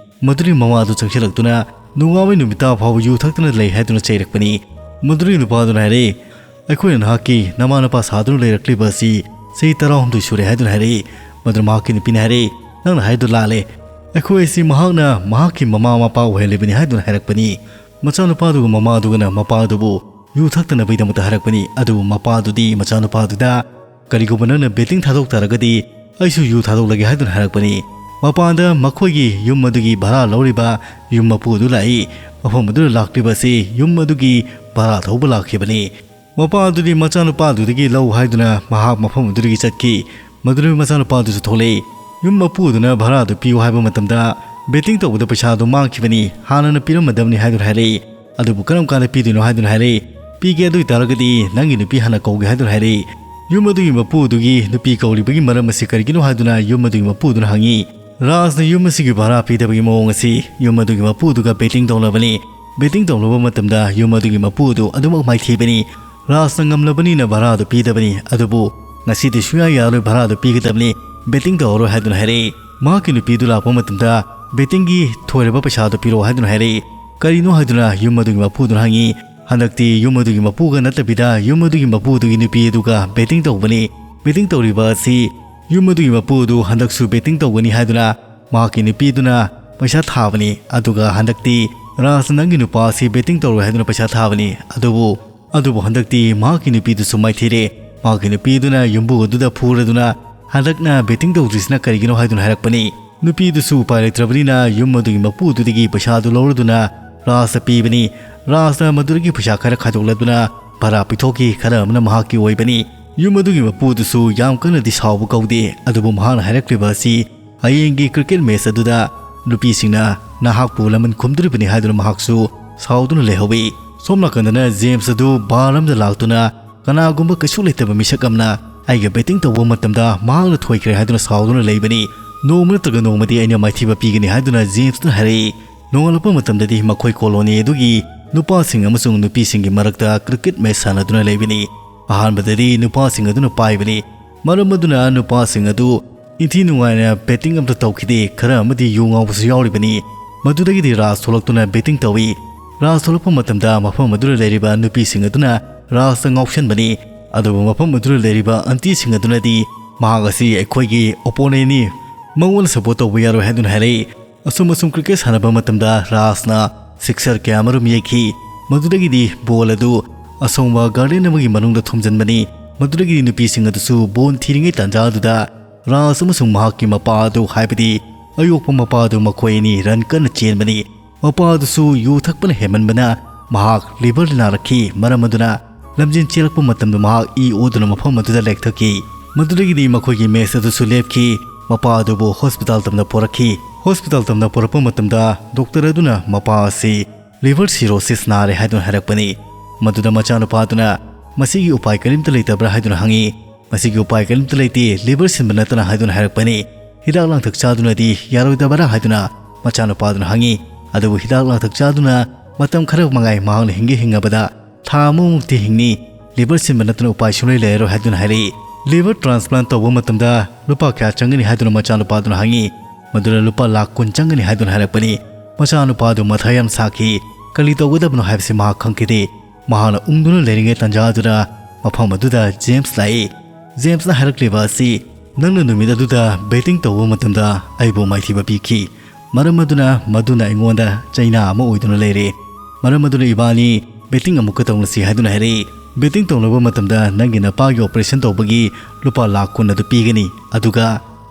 ꯃꯗꯨꯗꯒꯤ ꯃꯃꯥ ꯑꯗꯨ ꯆꯪꯁꯤꯜꯂꯛꯇꯨꯅ ꯅꯣꯡꯉꯥꯟꯕ ꯅꯨꯃꯤꯠ ꯇꯥ ꯐꯥꯎꯕ ꯌꯨ ꯊꯛꯇꯨꯅ ꯂꯩ ꯍꯥꯏꯗꯨꯅ ꯆꯩꯔꯛꯄꯅꯤ꯫ ꯃꯗꯨꯗꯒꯤ ꯅꯨꯄꯥꯗꯨꯅ ꯍꯥꯏꯔꯛꯏ, "ꯑꯩꯈꯣꯏꯅ ꯅꯍꯥꯛꯀꯤ ꯅꯃꯥ ꯅꯄꯥ ꯁꯥꯗꯨꯅ ꯂꯩꯔꯛꯂꯤꯕ ꯑꯁꯤ ꯆꯍꯤ ꯇꯔꯥꯍꯨꯝꯗꯣꯏ ꯁꯨꯔꯦ" ꯍꯥꯏꯗꯨꯅ ꯍꯥꯏꯔꯛꯏ꯫ ꯃꯗꯨꯗ ꯃꯍꯥꯛꯀꯤ ꯅꯨꯄꯤꯅ ꯍꯥꯏꯔꯛꯏ, "ꯅꯪꯅ ꯍꯥꯏꯗꯨ ꯂꯥꯜꯂꯦ꯫ ꯑꯩꯈꯣꯏ ꯑꯁꯤ ꯃꯍꯥꯛꯅ ꯃꯍꯥꯛꯀꯤ ꯃꯃꯥ ꯃꯄꯥ ꯑꯣꯏꯍꯜꯂꯤꯕꯅꯤ" ꯍꯥꯏꯗꯨꯅ ꯍꯥꯏꯔꯛꯄꯅꯤ꯫ ꯃꯆꯥꯅꯨꯄꯥꯗꯨꯒ ꯃꯃꯥꯗꯨꯒꯅ ꯃꯄꯥ ꯑꯗꯨꯕꯨ ꯌꯨ ꯊꯛꯇꯅꯕꯒꯤꯗꯃꯛꯇ ꯍꯥꯏꯔꯛꯄꯅꯤ꯫ ꯑꯗꯨꯕꯨ ꯃꯄꯥꯗꯨꯗꯤ ꯃꯆꯥꯅꯨꯄꯥꯗꯨꯗ "ꯀꯔꯤꯒꯨꯝꯕ ꯅꯪꯅ betting ꯊꯥꯗꯣꯛ ꯇꯥꯔꯒꯗꯤ ꯑꯩꯁꯨ ꯌꯨ ꯊꯥꯗꯣꯛꯂꯒꯦ" ꯍꯥꯏꯗꯨꯅ ꯍꯥꯏꯔꯛꯄꯅꯤ꯫ ꯃꯄꯥꯟꯗ ꯃꯈꯣꯏꯒꯤ ꯌꯨꯝ ꯑꯗꯨꯒꯤ ꯚꯔꯥ ꯂꯧꯔꯤꯕ ꯌꯨꯝ ꯃꯄꯨ ꯑꯗꯨ ꯂꯥꯛꯏ꯫ ꯃꯐꯝ ꯑꯗꯨꯗ ꯂꯥꯛꯂꯤꯕ ꯑꯁꯤ ꯌꯨꯝ ꯑꯗꯨꯒꯤ ꯚꯔꯥ ꯊꯧꯕ ꯂꯥꯛꯈꯤꯕꯅꯤ꯫ ꯃꯄꯥ ꯑꯗꯨꯗꯤ ꯃꯆꯥꯅꯨꯄꯥꯗꯨꯗꯒꯤ ꯂꯧ ꯍꯥꯏꯗꯨꯅ ꯃꯍꯥꯛ ꯃꯐꯝ ꯑꯗꯨꯗꯒꯤ ꯆꯠꯈꯤ꯫ ꯃꯗꯨꯗꯒꯤ ꯃꯆꯥꯅꯨꯄꯥꯗꯨꯁꯨ ꯊꯣꯛꯂꯛꯏ꯫ ꯌꯨꯝ ꯃꯄꯨ ꯑꯗꯨꯅ ꯚꯔꯥ ꯑꯗꯨ ꯄꯤꯌꯨ ꯍꯥꯏꯕ ꯃꯇꯝꯗ, "Betting ꯇꯧꯕꯗ ꯄꯩꯁꯥꯗꯨ ꯃꯥꯡꯈꯤꯕꯅꯤ, ꯍꯥꯟꯅꯅ ꯄꯤꯔꯝꯃꯗꯕꯅꯤ" ꯍꯥꯏꯗꯨꯅ ꯍꯥꯏꯔꯛꯏ꯫ ꯑꯗꯨꯕꯨ ꯀꯔꯝ ꯀꯥꯟꯗ ꯄꯤꯗꯣꯏꯅꯣ ꯍꯥꯏꯗꯨꯅ ꯍꯥꯏꯔꯛꯏ꯫ "ꯄꯤꯒꯦ, ꯑꯗꯨ ꯑꯣꯏꯇꯥꯔꯒꯗꯤ ꯅꯪꯒꯤ ꯅꯨꯄꯤ ꯍꯥꯟꯅ ꯀꯧꯒꯦ" ꯍꯥꯏꯗꯨꯅ ꯍꯥꯏꯔꯛꯏ꯫ ꯌꯨꯝ ꯑꯗꯨꯒꯤ ꯃꯄꯨ ꯑꯗꯨꯒꯤ ꯅꯨꯄꯤ ꯀꯧꯔꯤꯕꯒꯤ ꯃꯔꯝ ꯑꯁꯤ ꯀꯔꯤꯒꯤꯅꯣ ꯍꯥꯏꯗꯨꯅ ꯌꯨꯝ ꯑꯗꯨꯒꯤ ꯃꯄꯨ ꯑꯗꯨꯅ ꯍꯪꯉꯤ꯫ ꯔꯥꯖꯅ ꯌꯨꯝ ꯑꯁꯤꯒꯤ ꯚꯔꯥ ꯄꯤꯗꯕꯒꯤ ꯃꯑꯣꯡ ꯑꯁꯤ ꯌꯨꯝ ꯑꯗꯨꯒꯤ ꯃꯄꯨ ꯑꯗꯨꯒ betting ꯇꯧꯅꯕꯅꯤ꯫ Betting ꯇꯧꯅꯕ ꯃꯇꯝꯗ ꯌꯨꯝ ꯑꯗꯨꯒꯤ ꯃꯄꯨ ꯑꯗꯨ ꯑꯗꯨꯃꯛ ꯃꯥꯏꯊꯤꯕꯅꯤ꯫ ꯔꯥꯖꯅ ꯉꯝꯂꯕꯅꯤꯅ ꯚꯔꯥ ꯑꯗꯨ ꯄꯤꯗꯕꯅꯤ꯫ ꯑꯗꯨꯕꯨ ꯉꯁꯤꯗꯤ ꯁꯨꯡꯌꯥ ꯌꯥꯔꯣꯏ, ꯚꯔꯥ ꯑꯗꯨ ꯄꯤꯒꯗꯕꯅꯤ, betting ꯇꯧꯔꯔꯣꯏ ꯍꯥꯏꯗꯨꯅ ꯍꯥꯏꯔꯛꯏ꯫ ꯃꯍꯥꯛꯀꯤ ꯅꯨꯄꯤꯗꯨ ꯂꯥꯛꯄ ꯃꯇꯝꯗ bettingꯒꯤ ꯊꯣꯏꯔꯕ ꯄꯩꯁꯥꯗꯨ ꯄꯤꯔꯛꯑꯣ ꯍꯥꯏꯗꯨꯅ ꯍꯥꯏꯔꯛꯏ꯫ ꯀꯔꯤꯅꯣ ꯍꯥꯏꯗꯨꯅ ꯌꯨꯝ ꯑꯗꯨꯒꯤ ꯃꯄꯨꯗꯨꯅ ꯍꯪꯉꯤ꯫ ꯍꯟꯗꯛꯇꯤ ꯌꯨꯝ ꯑꯗꯨꯒꯤ ꯃꯄꯨꯒ ꯅꯠꯇꯕꯤꯗ ꯌꯨꯝ ꯑꯗꯨꯒꯤ ꯃꯄꯨꯗꯨꯒꯤ ꯅꯨꯄꯤ ꯑꯗꯨꯒ betting ꯇꯧꯕꯅꯤ꯫ Betting ꯇꯧꯔꯤꯕ ꯑꯁꯤ ꯌꯨꯝ ꯑꯗꯨꯒꯤ ꯃꯄꯨ ꯑꯗꯨ ꯍꯟꯗꯛꯁꯨ betting ꯇꯧꯒꯅꯤ ꯍꯥꯏꯗꯨꯅ ꯃꯍꯥꯛꯀꯤ ꯅꯨꯄꯤꯗꯨꯅ ꯄꯩꯁꯥ ꯊꯥꯕꯅꯤ꯫ ꯑꯗꯨꯒ ꯍꯟꯗꯛꯇꯤ ꯔꯥꯖꯅ ꯅꯪꯒꯤ ꯅꯨꯄꯥ ꯑꯁꯤ betting ꯇꯧꯔꯣꯏ ꯍꯥꯏꯗꯨꯅ ꯄꯩꯁꯥ ꯊꯥꯕꯅꯤ꯫ ꯑꯗꯨꯕꯨ, ꯑꯗꯨꯕꯨ ꯍꯟꯗꯛꯇꯤ ꯃꯍꯥꯛꯀꯤ ꯅꯨꯄꯤꯗꯨꯁꯨ ꯃꯥꯏꯊꯤꯔꯦ꯫ ꯃꯍꯥꯛꯀꯤ ꯅꯨꯄꯤꯗꯨꯅ ꯌꯨꯝꯕꯨ ꯑꯗꯨꯗ ꯐꯨꯔꯗꯨꯅ ꯍꯟꯗꯛꯅ betting ꯇꯧꯗ꯭ꯔꯤꯁꯤꯅ ꯀꯔꯤꯒꯤꯅꯣ ꯍꯥꯏꯗꯨꯅ ꯍꯥꯏꯔꯛꯄꯅꯤ꯫ ꯅꯨꯄꯤꯗꯨꯁꯨ ꯎꯄꯥꯏ ꯂꯩꯇ꯭ꯔꯕꯅꯤꯅ ꯌꯨꯝ ꯑꯗꯨꯒꯤ ꯃꯄꯨꯗꯨꯗꯒꯤ ꯄꯩꯁꯥꯗꯨ ꯂꯧꯔꯗꯨꯅ ꯔꯥꯖꯇ ꯄꯤꯕꯅꯤ꯫ ꯔꯥꯖꯅ ꯃꯗꯨꯗꯒꯤ ꯄꯩꯁꯥ ꯈꯔ ꯈꯥꯏꯗꯣꯛꯂꯗꯨꯅ ꯚꯔꯥ ꯄꯤꯊꯣꯛꯈꯤ, ꯈꯔ ꯑꯃꯅ ꯃꯍꯥꯛꯀꯤ ꯑꯣꯏꯕꯅꯤ꯫ ꯌꯨꯝ ꯑꯗꯨꯒꯤ ꯃꯄꯨꯗꯨꯁꯨ ꯌꯥꯝ ꯀꯟꯅꯗꯤ ꯁꯥꯎꯕ ꯀꯧꯗꯦ, ꯑꯗꯨꯕꯨ ꯃꯍꯥꯛꯅ ꯍꯥꯏꯔꯛꯂꯤꯕ ꯑꯁꯤ ꯍꯌꯦꯡꯒꯤ cricket match ꯑꯗꯨꯗ ꯅꯨꯄꯤꯁꯤꯡꯅ ꯅꯍꯥꯛꯄꯨ ꯂꯃꯟ ꯈꯨꯝꯗꯣꯔꯤꯕꯅꯤ ꯍꯥꯏꯗꯨꯅ ꯃꯍꯥꯛꯁꯨ ꯁꯥꯎꯗꯨꯅ ꯂꯩꯍꯧꯏ꯫ ꯁꯣꯝ ꯅꯥꯀꯟꯗꯅ ꯖꯦꯝꯁ ꯑꯗꯨ bar ꯑꯃꯗ ꯂꯥꯛꯇꯨꯅ ꯀꯅꯥꯒꯨꯝꯕ ꯀꯩꯁꯨ ꯂꯩꯇꯕ ꯃꯤꯁꯛ ꯑꯃꯅ ꯑꯩꯒ betting ꯇꯧꯕ ꯃꯇꯝꯗ ꯃꯍꯥꯛꯅ ꯊꯣꯏꯈ꯭ꯔꯦ ꯍꯥꯏꯗꯨꯅ ꯁꯥꯎꯗꯨꯅ ꯂꯩꯕꯅꯤ꯫ "ꯅꯣꯡꯃ ꯅꯠꯇ꯭ꯔꯒ ꯅꯣꯡꯃꯗꯤ ꯑꯩꯅ ꯃꯥꯏꯊꯤꯕ ꯄꯤꯒꯅꯤ" ꯍꯥꯏꯗꯨꯅ ꯖꯦꯝꯁꯅ ꯍꯥꯏꯔꯛꯏ꯫ ꯅꯣꯡꯉꯥꯜꯂꯛꯄ ꯃꯇꯝꯗꯗꯤ ꯃꯈꯣꯏ colony ꯑꯗꯨꯒꯤ ꯅꯨꯄꯥꯁꯤꯡ ꯑꯃꯁꯨꯡ ꯅꯨꯄꯤꯁꯤꯡꯒꯤ ꯃꯔꯛꯇ cricket match ꯁꯥꯟꯅꯗꯨꯅ ꯂꯩꯕꯅꯤ꯫ ꯑꯍꯥꯟꯕꯗꯗꯤ ꯅꯨꯄꯥꯁꯤꯡ ꯑꯗꯨꯅ ꯄꯥꯏꯕꯅꯤ꯫ ꯃꯔꯝ ꯑꯗꯨꯅ ꯅꯨꯄꯥꯁꯤꯡ ꯑꯗꯨ ꯏꯟꯊꯤ ꯅꯨꯡꯉꯥꯏꯅ ꯕꯦꯇꯤꯡ ꯑꯃꯠꯇ ꯇꯧꯈꯤꯗꯦ꯫ ꯈꯔ ꯑꯃꯗꯤ ꯌꯨ ꯉꯥꯎꯕꯁꯨ ꯌꯥꯎꯔꯤꯕꯅꯤ꯫ ꯃꯗꯨꯗꯒꯤꯗꯤ ꯔꯥꯖ ꯊꯣꯛꯂꯛꯇꯨꯅ ꯕꯦꯇꯤꯡ ꯇꯧꯏ꯫ ꯔꯥꯖ ꯊꯣꯛꯂꯛꯄ ꯃꯇꯝꯗ ꯃꯐꯝ ꯑꯗꯨꯗ ꯂꯩꯔꯤꯕ ꯅꯨꯄꯤꯁꯤꯡ ꯑꯗꯨꯅ ꯔꯥꯖꯇ ꯉꯥꯎꯁꯟꯕꯅꯤ꯫ ꯑꯗꯨꯕꯨ ꯃꯐꯝ ꯑꯗꯨꯗ ꯂꯩꯔꯤꯕ ꯑꯟꯇꯤꯁꯤꯡ ꯑꯗꯨꯅꯗꯤ ꯃꯍꯥꯛ ꯑꯁꯤ ꯑꯩꯈꯣꯏꯒꯤ ꯑꯣꯄꯣꯅꯦꯟꯅꯤ, ꯃꯉꯣꯟꯗ ꯁꯄꯣꯔꯠ ꯇꯧꯕ ꯌꯥꯔꯣꯏ ꯍꯥꯏꯗꯨꯅ ꯍꯥꯏꯔꯛꯏ꯫ ꯑꯁꯨꯝ ꯑꯁꯨꯝ ꯀ꯭ꯔꯤꯀꯦꯠ ꯁꯥꯟꯅꯕ ꯃꯇꯝꯗ ꯔꯥꯖꯅ ꯁꯤꯛꯁꯔ ꯀꯌꯥ ꯑꯃꯔꯣꯝ ꯌꯩꯈꯤ꯫ ꯃꯗꯨꯗꯒꯤꯗꯤ ꯕꯣꯜ ꯑꯗꯨ ꯑꯁꯣꯡꯕ ꯒꯥꯔꯗꯦꯟ ꯑꯃꯒꯤ ꯃꯅꯨꯡꯗ ꯊꯣꯝꯖꯤꯟꯕꯅꯤ꯫ ꯃꯗꯨꯗꯒꯤꯗꯤ ꯅꯨꯄꯤꯁꯤꯡ ꯑꯗꯨꯁꯨ ꯕꯣꯜ ꯊꯤꯔꯤꯉꯩ ꯇꯥꯟꯖꯥ ꯑꯗꯨꯗ ꯔꯥꯖ ꯑꯃꯁꯨꯡ ꯃꯍꯥꯛꯀꯤ ꯃꯄꯥ ꯑꯗꯨ, ꯍꯥꯏꯕꯗꯤ ꯑꯌꯣꯛꯄ ꯃꯄꯥ ꯑꯗꯨ, ꯃꯈꯣꯏ ꯑꯅꯤ ꯔꯟ ꯀꯟꯅ ꯆꯦꯟꯕꯅꯤ꯫ ꯃꯄꯥ ꯑꯗꯨꯁꯨ ꯌꯨ ꯊꯛꯄꯅ ꯍꯦꯟꯃꯟꯕꯅ ꯃꯍꯥꯛ ꯂꯤꯚꯔ ꯅꯥꯔꯛꯈꯤ꯫ ꯃꯔꯝ ꯑꯗꯨꯅ ꯂꯝꯖꯦꯟ ꯆꯦꯜꯂꯛꯄ ꯃꯇꯝꯗ ꯃꯍꯥꯛ ꯏ ꯑꯣꯗꯨꯅ ꯃꯐꯝ ꯑꯗꯨꯗ ꯂꯦꯛꯊꯈꯤ꯫ ꯃꯗꯨꯗꯒꯤꯗꯤ ꯃꯈꯣꯏꯒꯤ ꯃꯦꯆ ꯑꯗꯨꯁꯨ ꯂꯦꯞꯈꯤ꯫ ꯃꯄꯥ ꯑꯗꯨꯕꯨ ꯍꯣꯁꯄꯤꯇꯥꯜ ꯇꯝꯅ ꯄꯨꯔꯛꯈꯤ꯫ ꯍꯣꯁꯄꯤꯇꯥꯜ ꯇꯝꯅ ꯄꯨꯔꯛꯄ ꯃꯇꯝꯗ ꯗꯣꯛꯇꯔ ꯑꯗꯨꯅ ꯃꯄꯥ ꯑꯁꯤ ꯂꯤꯚꯔ ꯁꯤꯔꯣꯁꯤꯁ ꯅꯥꯔꯦ ꯍꯥꯏꯗꯨꯅ ꯍꯥꯏꯔꯛꯄꯅꯤ꯫ ꯃꯗꯨꯗ ꯃꯆꯥꯅꯨꯄꯥꯗꯨꯅ ꯃꯁꯤꯒꯤ ꯎꯄꯥꯏ ꯀꯔꯤꯝꯇ ꯂꯩꯇꯕ꯭ꯔꯥ ꯍꯥꯏꯗꯨꯅ ꯍꯪꯉꯤ꯫ ꯃꯁꯤꯒꯤ ꯎꯄꯥꯏ ꯀꯔꯤꯝꯇ ꯂꯩꯇꯦ, ꯂꯤꯚꯔ ꯁꯤꯟꯕ ꯅꯠꯇꯅ ꯍꯥꯏꯗꯨꯅ ꯍꯥꯏꯔꯛꯄꯅꯤ꯫ ꯍꯤꯗꯥꯛ ꯂꯥꯡꯊꯛ ꯆꯥꯗꯨꯅꯗꯤ ꯌꯥꯔꯣꯏꯗꯕꯔꯥ ꯍꯥꯏꯗꯨꯅ ꯃꯆꯥꯅꯨꯄꯥꯗꯨꯅ ꯍꯪꯉꯤ꯫ ꯑꯗꯨꯕꯨ ꯍꯤꯗꯥꯛ ꯂꯥꯡꯊꯛ ꯆꯥꯗꯨꯅ ꯃꯇꯝ ꯈꯔ ꯃꯉꯥꯏ ꯃꯍꯥꯛꯅ ꯍꯤꯡꯒꯦ ꯍꯤꯡꯉꯕꯗ ꯊꯥ ꯑꯃꯃꯨꯛꯇꯤ ꯍꯤꯡꯅꯤ, ꯂꯤꯚꯔ ꯁꯤꯟꯕ ꯅꯠꯇꯅ ꯎꯄꯥꯏ ꯁꯨꯡꯂꯩ ꯂꯩꯔꯔꯣꯏ ꯍꯥꯏꯗꯨꯅ ꯍꯥꯏꯔꯛꯏ꯫ ꯂꯤꯚꯔ ꯇ꯭ꯔꯥꯟꯁꯄ꯭ꯂꯥꯟ ꯇꯧꯕ ꯃꯇꯝꯗ ꯂꯨꯄꯥ ꯀꯌꯥ ꯆꯪꯒꯅꯤ ꯍꯥꯏꯗꯨꯅ ꯃꯆꯥꯅꯨꯄꯥꯗꯨꯅ ꯍꯪꯉꯤ꯫ ꯃꯗꯨꯗ ꯂꯨꯄꯥ ꯂꯥꯈ ꯀꯨꯟ ꯆꯪꯒꯅꯤ ꯍꯥꯏꯗꯨꯅ ꯍꯥꯏꯔꯛꯄꯅꯤ꯫ ꯃꯆꯥꯅꯨꯄꯥꯗꯨ ꯃꯊꯥ ꯌꯥꯝ ꯁꯥꯈꯤ꯫ ꯀꯔꯤ ꯇꯧꯒꯗꯕꯅꯣ ꯍꯥꯏꯕꯁꯤ ꯃꯍꯥꯛ ꯈꯪꯈꯤꯗꯦ꯫ ꯃꯍꯥꯛꯅ ꯎꯪꯗꯨꯅ ꯂꯩꯔꯤꯉꯩ ꯇꯥꯟꯖꯥ ꯑꯗꯨꯗ ꯃꯐꯝ ꯑꯗꯨꯗ ꯖꯦꯝꯁ ꯂꯥꯛꯏ꯫ ꯖꯦꯝꯁꯅ ꯍꯥꯏꯔꯛꯂꯤꯕ ꯑꯁꯤ, "ꯅꯪꯅ ꯅꯨꯃꯤꯠ ꯑꯗꯨꯗ ꯕꯦꯇꯤꯡ ꯇꯧꯕ ꯃꯇꯝꯗ ꯑꯩꯕꯨ ꯃꯥꯏꯊꯤꯕ ꯄꯤꯈꯤ꯫ ꯃꯔꯝ ꯑꯗꯨꯅ ꯃꯗꯨꯅ ꯑꯩꯉꯣꯟꯗ ꯆꯩꯅꯥ ꯑꯃ ꯑꯣꯏꯗꯨꯅ ꯂꯩꯔꯦ꯫ ꯃꯔꯝ ꯑꯗꯨꯅ ꯏꯕꯥꯅꯤ ꯕꯦꯇꯤꯡ ꯑꯃꯨꯛꯀ ꯇꯧꯅꯁꯤ" ꯍꯥꯏꯗꯨꯅ ꯍꯥꯏꯔꯛꯏ꯫ "ꯕꯦꯇꯤꯡ ꯇꯧꯅꯕ ꯃꯇꯝꯗ ꯅꯪꯒꯤ ꯅꯄꯥꯒꯤ ꯑꯣꯄꯔꯦꯁꯟ ꯇꯧꯕꯒꯤ ꯂꯨꯄꯥ ꯂꯥꯈ ꯀꯨꯟ ꯑꯗꯨ ꯄꯤꯒꯅꯤ, ꯑꯗꯨꯒ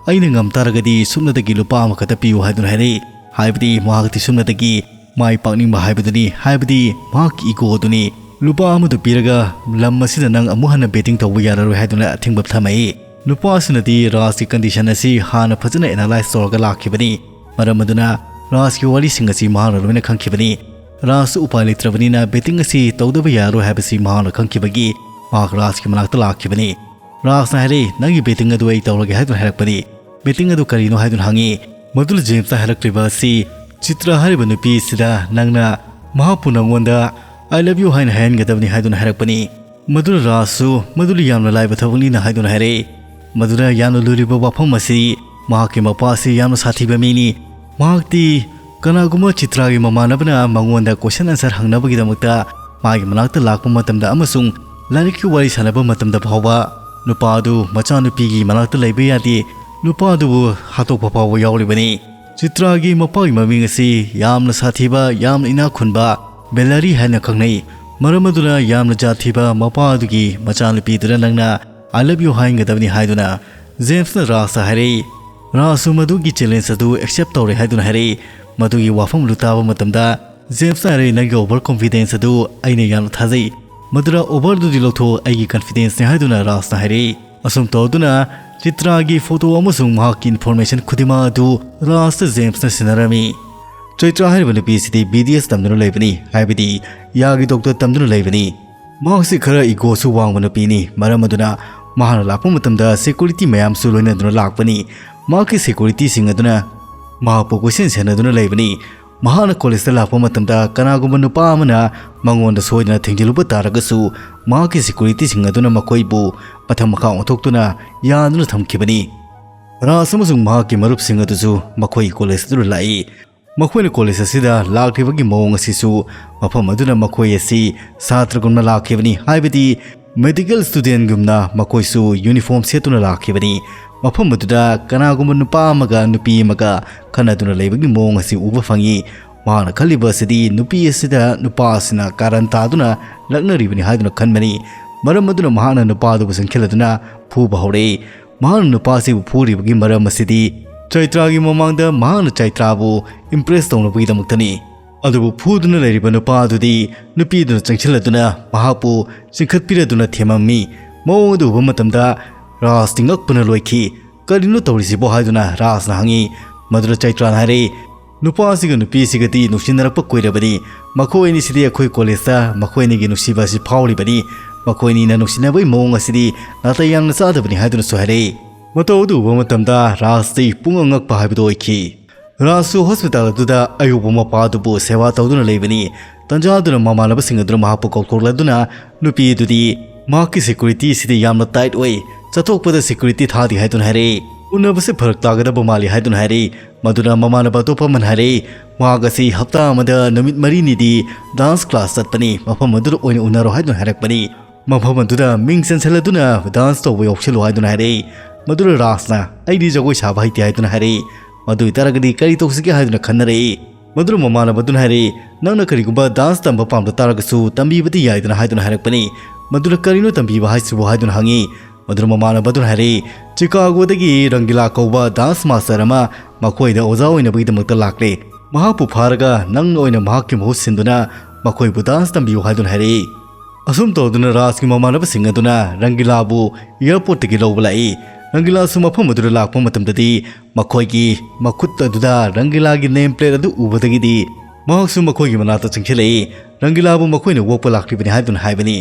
ꯑꯩꯅ ꯉꯝ ꯇꯥꯔꯒꯗꯤ ꯁꯨꯞꯅꯇꯒꯤ ꯂꯨꯄꯥ ꯑꯃꯈꯛꯇ ꯄꯤꯌꯨ" ꯍꯥꯏꯗꯨꯅ ꯍꯥꯏꯔꯛꯏ꯫ ꯍꯥꯏꯕꯗꯤ ꯃꯍꯥꯛꯇꯤ ꯁꯨꯞꯅꯇꯒꯤ ꯃꯥꯏ ꯄꯥꯛꯅꯤꯡꯕ ꯍꯥꯏꯕꯗꯨꯅꯤ, ꯍꯥꯏꯕꯗꯤ ꯃꯍꯥꯛꯀꯤ ꯏꯒꯣ ꯑꯗꯨꯅꯤ꯫ "ꯂꯨꯄꯥ ꯑꯃꯗꯨ ꯄꯤꯔꯒ ꯂꯝ ꯑꯁꯤꯗ ꯅꯪ ꯑꯃꯨꯛ ꯍꯟꯅ ꯕꯦꯇꯤꯡ ꯇꯧꯕ ꯌꯥꯔꯔꯣꯏ" ꯍꯥꯏꯗꯨꯅ ꯑꯊꯤꯡꯕ ꯊꯝꯃꯛꯏ꯫ ꯅꯨꯄꯥ ꯑꯁꯤꯅꯗꯤ ꯔꯥꯖꯀꯤ ꯀꯟꯗꯤꯁꯟ ꯑꯁꯤ ꯍꯥꯟꯅ ꯐꯖꯅ ꯑꯦꯅꯥꯂꯥꯏꯁ ꯇꯧꯔꯒ ꯂꯥꯛꯈꯤꯕꯅꯤ꯫ ꯃꯔꯝ ꯑꯗꯨꯅ ꯔꯥꯖꯀꯤ ꯋꯥꯔꯤꯁꯤꯡ ꯑꯁꯤ ꯃꯍꯥꯛꯅ ꯂꯣꯏꯅ ꯈꯪꯈꯤꯕꯅꯤ꯫ ꯔꯥꯖꯁꯨ ꯎꯄꯥꯏ ꯂꯩꯇ꯭ꯔꯕꯅꯤꯅ ꯕꯦꯇꯤꯡ ꯑꯁꯤ ꯇꯧꯗꯕ ꯌꯥꯔꯔꯣꯏ ꯍꯥꯏꯕꯁꯤ ꯃꯍꯥꯛꯅ ꯈꯪꯈꯤꯕꯒꯤ ꯃꯍꯥꯛ ꯔꯥꯖꯀꯤ ꯃꯅꯥꯛꯇ ꯂꯥꯛꯈꯤꯕꯅꯤ꯫ ꯔꯥꯖꯅ ꯍꯥꯏꯔꯛꯏ, "ꯅꯪꯒꯤ ꯕꯦꯇꯤꯡ ꯑꯗꯨ ꯑꯩ ꯇꯧꯔꯒꯦ" ꯍꯥꯏꯗꯨꯅ ꯍꯥꯏꯔꯛꯄꯅꯤ꯫ "ꯕꯦꯇꯤꯡ ꯑꯗꯨ ꯀꯔꯤꯅꯣ?" ꯍꯥꯏꯗꯨꯅ ꯍꯪꯉꯤ꯫ ꯃꯗꯨꯗ ꯖꯦꯝꯁꯅ ꯍꯥꯏꯔꯛꯂꯤꯕ ꯑꯁꯤ, "ꯆꯤꯇ꯭ꯔ ꯍꯥꯏꯔꯤꯕ ꯅꯨꯄꯤ ꯑꯁꯤꯗ ꯅꯪꯅ ꯃꯍꯥꯛꯄꯨ ꯅꯪꯉꯣꯟꯗ 'I love you' ꯍꯥꯏꯅ ꯍꯥꯏꯍꯟꯒꯗꯕꯅꯤ" ꯍꯥꯏꯗꯨꯅ ꯍꯥꯏꯔꯛꯄꯅꯤ꯫ ꯃꯗꯨꯗ ꯔꯥꯖꯁꯨ ꯃꯗꯨꯗꯤ ꯌꯥꯝꯅ ꯂꯥꯏꯕ ꯊꯕꯛꯅꯤꯅ ꯍꯥꯏꯗꯨꯅ ꯍꯥꯏꯔꯛꯏ꯫ ꯃꯗꯨꯗ ꯌꯥꯝꯅ ꯂꯨꯔꯤꯕ ꯋꯥꯐꯝ ꯑꯁꯤ ꯃꯍꯥꯛꯀꯤ ꯃꯄꯥ ꯑꯁꯤ ꯌꯥꯝꯅ ꯁꯥꯊꯤꯕ ꯃꯤꯅꯤ꯫ ꯃꯍꯥꯛꯇꯤ ꯀꯅꯥꯒꯨꯝꯕ ꯆꯤꯇ꯭ꯔꯥꯒꯤ ꯃꯃꯥꯟꯅꯕꯅ ꯃꯉꯣꯟꯗ question answer ꯍꯪꯅꯕꯒꯤꯗꯃꯛꯇ ꯃꯥꯒꯤ ꯃꯅꯥꯛꯇ ꯂꯥꯛꯄ ꯃꯇꯝꯗ ꯑꯃꯁꯨꯡ ꯂꯥꯏꯔꯤꯛꯀꯤ ꯋꯥꯔꯤ ꯁꯥꯟꯅꯕ ꯃꯇꯝꯗ ꯐꯥꯎꯕ ꯅꯨꯄꯥ ꯑꯗꯨ ꯃꯆꯥꯅꯨꯄꯤꯒꯤ ꯃꯅꯥꯛꯇ ꯂꯩꯕ ꯌꯥꯗꯦ, ꯅꯨꯄꯥ ꯑꯗꯨꯕꯨ ꯍꯥꯠꯇꯣꯛꯄ ꯐꯥꯎꯕ ꯌꯥꯎꯔꯤꯕꯅꯤ꯫ ꯆꯤꯇ꯭ꯔꯥꯒꯤ ꯃꯄꯥꯒꯤ ꯃꯃꯤꯡ ꯑꯁꯤ ꯌꯥꯝꯅ ꯁꯥꯊꯤꯕ, ꯌꯥꯝꯅ ꯏꯅꯥꯛ ꯈꯨꯟꯕ ꯕꯦꯂꯥꯔꯤ ꯍꯥꯏꯅ ꯈꯪꯅꯩ꯫ ꯃꯔꯝ ꯑꯗꯨꯅ ꯌꯥꯝꯅ ꯖꯥꯠ ꯊꯤꯕ ꯃꯄꯥ ꯑꯗꯨꯒꯤ ꯃꯆꯥꯅꯨꯄꯤꯗꯨꯗ ꯅꯪꯅ "I love you" ꯍꯥꯏꯒꯗꯕꯅꯤ ꯍꯥꯏꯗꯨꯅ ꯖꯦꯝꯁꯅ ꯔꯥꯖꯇ ꯍꯥꯏꯔꯛꯏ꯫ ꯔꯥꯖꯁꯨ ꯃꯗꯨꯒꯤ challenge ꯑꯗꯨ accept ꯇꯧꯔꯦ ꯍꯥꯏꯗꯨꯅ ꯍꯥꯏꯔꯛꯏ꯫ ꯃꯗꯨꯒꯤ ꯋꯥꯐꯝ ꯑꯗꯨ ꯇꯥꯕ ꯃꯇꯝꯗ ꯖꯦꯝꯁꯅ ꯍꯥꯏꯔꯛꯏ, "ꯅꯪꯒꯤ over confidence ꯑꯗꯨ ꯑꯩꯅ ꯌꯥꯝꯅ ꯊꯥꯖꯩ꯫ ꯃꯗꯨꯗ over ꯗꯨꯗꯤ ꯂꯧꯊꯣꯛ, ꯑꯩꯒꯤ confidence ꯅꯤ" ꯍꯥꯏꯗꯨꯅ ꯔꯥꯖꯅ ꯍꯥꯏꯔꯛꯏ꯫ ꯑꯁꯨꯝ ꯇꯧꯗꯨꯅ ꯆꯤꯇ꯭ꯔꯥꯒꯤ photo ꯑꯃꯁꯨꯡ ꯃꯍꯥꯛꯀꯤ information ꯈꯨꯗꯤꯡꯃꯛ ꯑꯗꯨ ꯔꯥꯖꯇ ꯖꯦꯝꯁꯅ ꯁꯤꯟꯅꯔꯝꯃꯤ꯫ ꯆꯩꯇ꯭ꯔꯥ ꯍꯥꯏꯔꯤꯕ ꯅꯨꯄꯤ ꯑꯁꯤꯗꯤ B D S ꯇꯝꯗꯨꯅ ꯂꯩꯕꯅꯤ, ꯍꯥꯏꯕꯗꯤ ꯌꯥꯒꯤ doctor ꯇꯝꯗꯨꯅ ꯂꯩꯕꯅꯤ꯫ ꯃꯍꯥꯛꯁꯤ ꯈꯔ ego ꯁꯨ ꯋꯥꯡꯕ ꯅꯨꯄꯤꯅꯤ, ꯃꯔꯝ ꯑꯗꯨꯅ ꯃꯍꯥꯛꯅ ꯂꯥꯛꯄ ꯃꯇꯝꯗ security ꯃꯌꯥꯝꯁꯨ ꯂꯣꯏꯅꯗꯨꯅ ꯂꯥꯛꯄꯅꯤ꯫ ꯃꯍꯥꯛꯀꯤ security ꯁꯤꯡ ꯑꯗꯨꯅ ꯃꯍꯥꯛꯄꯨ ꯀꯣꯏꯁꯦꯟ ꯁꯦꯟꯅꯗꯨꯅ ꯂꯩꯕꯅꯤ꯫ ꯃꯍꯥꯛꯅ college ꯇ ꯂꯥꯛꯄ ꯃꯇꯝꯗ ꯀꯅꯥꯒꯨꯝꯕ ꯅꯨꯄꯥ ꯑꯃꯅ ꯃꯉꯣꯟꯗ ꯁꯣꯏꯗꯅ ꯊꯦꯡꯖꯤꯜꯂꯨꯕ ꯇꯥꯔꯒꯁꯨ, ꯃꯍꯥꯛꯀꯤ security ꯁꯤꯡ ꯑꯗꯨꯅ ꯃꯈꯣꯏꯕꯨ ꯃꯊꯛ ꯃꯈꯥ ꯑꯣꯟꯊꯣꯛꯇꯨꯅ ꯌꯥꯟꯗꯨꯅ ꯊꯝꯈꯤꯕꯅꯤ꯫ ꯔꯥꯖ ꯑꯃꯁꯨꯡ ꯃꯍꯥꯛꯀꯤ ꯃꯔꯨꯞꯁꯤꯡ ꯑꯗꯨꯁꯨ ꯃꯈꯣꯏꯒꯤ college ꯑꯗꯨꯗ ꯂꯥꯛꯏ꯫ ꯃꯈꯣꯏꯅ college ꯑꯁꯤꯗ ꯂꯥꯛꯂꯤꯕꯒꯤ ꯃꯑꯣꯡ ꯑꯁꯤꯁꯨ ꯃꯐꯝ ꯑꯗꯨꯅ ꯃꯈꯣꯏ ꯑꯁꯤ ꯁꯥꯇ꯭ꯔꯒꯨꯝꯅ ꯂꯥꯛꯈꯤꯕꯅꯤ, ꯍꯥꯏꯕꯗꯤ medical student ꯒꯨꯝꯅ ꯃꯈꯣꯏꯁꯨ uniform ꯁꯦꯠꯇꯨꯅ ꯂꯥꯛꯈꯤꯕꯅꯤ꯫ ꯃꯐꯝ ꯑꯗꯨꯗ ꯀꯅꯥꯒꯨꯝꯕ ꯅꯨꯄꯥ ꯑꯃꯒ ꯅꯨꯄꯤ ꯑꯃꯒ ꯈꯠꯅꯗꯨꯅ ꯂꯩꯕꯒꯤ ꯃꯑꯣꯡ ꯑꯁꯤ ꯎꯕ ꯐꯪꯏ꯫ ꯃꯍꯥꯛꯅ ꯈꯜꯂꯤꯕ ꯑꯁꯤꯗꯤ ꯅꯨꯄꯤ ꯑꯁꯤꯗ ꯅꯨꯄꯥ ꯑꯁꯤꯅ ꯀꯥꯔꯟ ꯇꯥꯗꯨꯅ ꯂꯛꯅꯔꯤꯕꯅꯤ ꯍꯥꯏꯗꯨꯅ ꯈꯟꯕꯅꯤ꯫ ꯃꯔꯝ ꯑꯗꯨꯅ ꯃꯍꯥꯛꯅ ꯅꯨꯄꯥ ꯑꯗꯨꯕꯨ ꯆꯪꯁꯤꯜꯂꯗꯨꯅ ꯐꯨꯕ ꯍꯧꯔꯛꯏ꯫ ꯃꯍꯥꯛꯅ ꯅꯨꯄꯥ ꯑꯁꯤꯕꯨ ꯐꯨꯔꯤꯕꯒꯤ ꯃꯔꯝ ꯑꯁꯤꯗꯤ ꯆꯩꯇ꯭ꯔꯥꯒꯤ ꯃꯃꯥꯡꯗ ꯃꯍꯥꯛꯅ ꯆꯩꯇ꯭ꯔꯥꯕꯨ impress ꯇꯧꯅꯕꯒꯤꯗꯃꯛꯇꯅꯤ꯫ ꯑꯗꯨꯕꯨ ꯐꯨꯗꯨꯅ ꯂꯩꯔꯤꯕ ꯅꯨꯄꯥ ꯑꯗꯨꯗꯤ ꯅꯨꯄꯤꯗꯨꯅ ꯆꯪꯁꯤꯜꯂꯗꯨꯅ ꯃꯍꯥꯛꯄꯨ ꯆꯤꯡꯈꯠꯄꯤꯔꯗꯨꯅ ꯊꯦꯝꯃꯝꯃꯤ꯫ ꯃꯑꯣꯡ ꯑꯗꯨ ꯎꯕ ꯃꯇꯝꯗ ꯔꯥꯖꯇꯤ ꯉꯛꯄꯅ ꯂꯣꯏꯈꯤ꯫ "ꯀꯔꯤꯅꯣ ꯇꯧꯔꯤꯁꯤꯕꯣ?" ꯍꯥꯏꯗꯨꯅ ꯔꯥꯖꯅ ꯍꯪꯉꯤ꯫ ꯃꯗꯨꯗ ꯆꯩꯇ꯭ꯔꯥꯅ ꯍꯥꯏꯔꯛꯏ, "ꯅꯨꯄꯥ ꯑꯁꯤꯒ ꯅꯨꯄꯤ ꯑꯁꯤꯒꯗꯤ ꯅꯨꯡꯁꯤꯅꯔꯛꯄ ꯀꯨꯏꯔꯕꯅꯤ꯫ ꯃꯈꯣꯏ ꯑꯅꯤꯁꯤꯗꯤ ꯑꯩꯈꯣꯏ college ꯇ ꯃꯈꯣꯏ ꯑꯅꯤꯒꯤ ꯅꯨꯡꯁꯤꯕ ꯑꯁꯤ ꯐꯥꯎꯔꯤꯕꯅꯤ꯫ ꯃꯈꯣꯏ ꯑꯅꯤꯅ ꯅꯨꯡꯁꯤꯅꯕꯒꯤ ꯃꯑꯣꯡ ꯑꯁꯤꯗꯤ ꯅꯥꯇꯩ ꯌꯥꯝꯅ ꯆꯥꯗꯕꯅꯤ" ꯍꯥꯏꯗꯨꯅꯁꯨ ꯍꯥꯏꯔꯛꯏ꯫ ꯃꯇꯧ ꯑꯗꯨ ꯎꯕ ꯃꯇꯝꯗ ꯔꯥꯖꯇꯤ ꯄꯨꯡꯉꯛ ꯉꯛꯄ ꯍꯥꯏꯕꯗꯨ ꯑꯣꯏꯈꯤ꯫ ꯔꯥꯖꯁꯨ hospital ꯑꯗꯨꯗ ꯑꯌꯣꯛꯄ ꯃꯄꯥ ꯑꯗꯨꯕꯨ ꯁꯦꯕꯥ ꯇꯧꯗꯨꯅ ꯂꯩꯕꯅꯤ꯫ ꯇꯟꯖꯥ ꯑꯗꯨꯅ ꯃꯃꯥꯟꯅꯕꯁꯤꯡ ꯑꯗꯨꯅ ꯃꯍꯥꯛꯄꯨ ꯀꯧꯊꯣꯛꯂꯗꯨꯅ ꯅꯨꯄꯤ ꯑꯗꯨꯗꯤ ꯃꯍꯥꯛꯀꯤ security ꯁꯤꯗꯤ ꯌꯥꯝꯅ tight ꯑꯣꯏ, ꯆꯠꯊꯣꯛꯄꯗ ꯁꯦꯀ꯭ꯌꯨꯔꯤꯇꯤ ꯊꯥꯗꯦ ꯍꯥꯏꯗꯨꯅ ꯍꯥꯏꯔꯛꯏ꯫ ꯎꯅꯕꯁꯦ ꯐꯔꯛ ꯇꯥꯒꯗꯕ ꯃꯥꯜꯂꯤ ꯍꯥꯏꯗꯨꯅ ꯍꯥꯏꯔꯛꯏ꯫ ꯃꯗꯨꯅ ꯃꯃꯥꯟꯅꯕ ꯑꯇꯣꯞꯄ ꯑꯃꯅ ꯍꯥꯏꯔꯛꯏ, ꯃꯍꯥꯛ ꯑꯁꯤ ꯍꯞꯇꯥ ꯑꯃꯗ ꯅꯨꯃꯤꯠ ꯃꯔꯤꯅꯤꯗꯤ ꯗꯥꯟꯁ ꯀ꯭ꯂꯥꯁ ꯆꯠꯄꯅꯤ, ꯃꯐꯝ ꯑꯗꯨꯗ ꯑꯣꯏꯅ ꯎꯅꯔꯣ ꯍꯥꯏꯗꯨꯅ ꯍꯥꯏꯔꯛꯄꯅꯤ꯫ ꯃꯐꯝ ꯑꯗꯨꯗ ꯃꯤꯡ ꯆꯟꯁꯤꯜꯂꯗꯨꯅ ꯗꯥꯟꯁ ꯇꯧꯕ ꯌꯥꯎꯁꯜꯂꯨ ꯍꯥꯏꯗꯨꯅ ꯍꯥꯏꯔꯛꯏ꯫ ꯃꯗꯨꯗ ꯔꯥꯖꯅ, "ꯑꯩꯗꯤ ꯖꯒꯣꯏ ꯁꯥꯕ ꯍꯩꯇꯦ" ꯍꯥꯏꯗꯨꯅ ꯍꯥꯏꯔꯛꯏ꯫ "ꯃꯗꯨ ꯑꯣꯏꯇꯥꯔꯒꯗꯤ ꯀꯔꯤ ꯇꯧꯁꯤꯒꯦ?" ꯍꯥꯏꯗꯨꯅ ꯈꯟꯅꯔꯛꯏ꯫ ꯃꯗꯨꯗ ꯃꯃꯥꯟꯅꯕꯗꯨꯅ ꯍꯥꯏꯔꯛꯏ, "ꯅꯪꯅ ꯀꯔꯤꯒꯨꯝꯕ ꯗꯥꯟꯁ ꯇꯝꯕ ꯄꯥꯝꯗ ꯇꯥꯔꯒꯁꯨ ꯇꯝꯕꯤꯕꯗꯤ ꯌꯥꯏꯗꯅ" ꯍꯥꯏꯗꯨꯅ ꯍꯥꯏꯔꯛꯄꯅꯤ꯫ ꯃꯗꯨꯗ "ꯀꯔꯤꯅꯣ ꯇꯝꯕꯤꯕ ꯍꯥꯏꯁꯤꯕꯨ?" ꯍꯥꯏꯗꯨꯅ ꯍꯪꯉꯤ꯫ ꯃꯗꯨꯗ ꯃꯃꯥꯟꯅꯕꯗꯨꯅ ꯍꯥꯏꯔꯛꯏ, "ꯆꯤꯀꯥꯒꯣꯗꯒꯤ ꯔꯪꯒꯤꯂꯥ ꯀꯧꯕ ꯗꯥꯟꯁ ꯃꯥꯁꯇꯔ ꯑꯃ ꯃꯈꯣꯏꯗ ꯑꯣꯖꯥ ꯑꯣꯏꯅꯕꯒꯤꯗꯃꯛꯇ ꯂꯥꯛꯂꯦ꯫ ꯃꯍꯥꯛꯄꯨ ꯐꯥꯔꯒ ꯅꯪꯅ ꯑꯣꯏꯅ ꯃꯍꯥꯛꯀꯤ ꯃꯍꯨꯠ ꯁꯤꯟꯗꯨꯅ ꯃꯈꯣꯏꯕꯨ ꯗꯥꯟꯁ ꯇꯝꯕꯤꯌꯨ" ꯍꯥꯏꯗꯨꯅ ꯍꯥꯏꯔꯛꯏ꯫ ꯑꯁꯨꯝ ꯇꯧꯗꯨꯅ ꯔꯥꯖꯀꯤ ꯃꯃꯥꯟꯅꯕꯁꯤꯡ ꯑꯗꯨꯅ ꯔꯪꯒꯤꯂꯥꯕꯨ ꯑꯦꯌꯥꯔꯄꯣꯔꯠꯇꯒꯤ ꯂꯧꯕ ꯂꯥꯛꯏ꯫ ꯔꯪꯒꯤꯂꯥꯁꯨ ꯃꯐꯝ ꯑꯗꯨꯗ ꯂꯥꯛꯄ ꯃꯇꯝꯗꯗꯤ ꯃꯈꯣꯏꯒꯤ ꯃꯈꯨꯠ ꯑꯗꯨꯗ ꯔꯪꯒꯤꯂꯥꯒꯤ ꯅꯦꯝ ꯄ꯭ꯂꯦꯠ ꯑꯗꯨ ꯎꯕꯗꯒꯤꯗꯤ ꯃꯍꯥꯛꯁꯨ ꯃꯈꯣꯏꯒꯤ ꯃꯅꯥꯛꯇ ꯆꯪꯁꯤꯜꯂꯛꯏ꯫ ꯔꯪꯒꯤꯂꯥꯕꯨ ꯃꯈꯣꯏꯅ ꯑꯣꯛꯄ ꯂꯥꯛꯂꯤꯕꯅꯤ ꯍꯥꯏꯗꯨꯅ ꯍꯥꯏꯕꯅꯤ꯫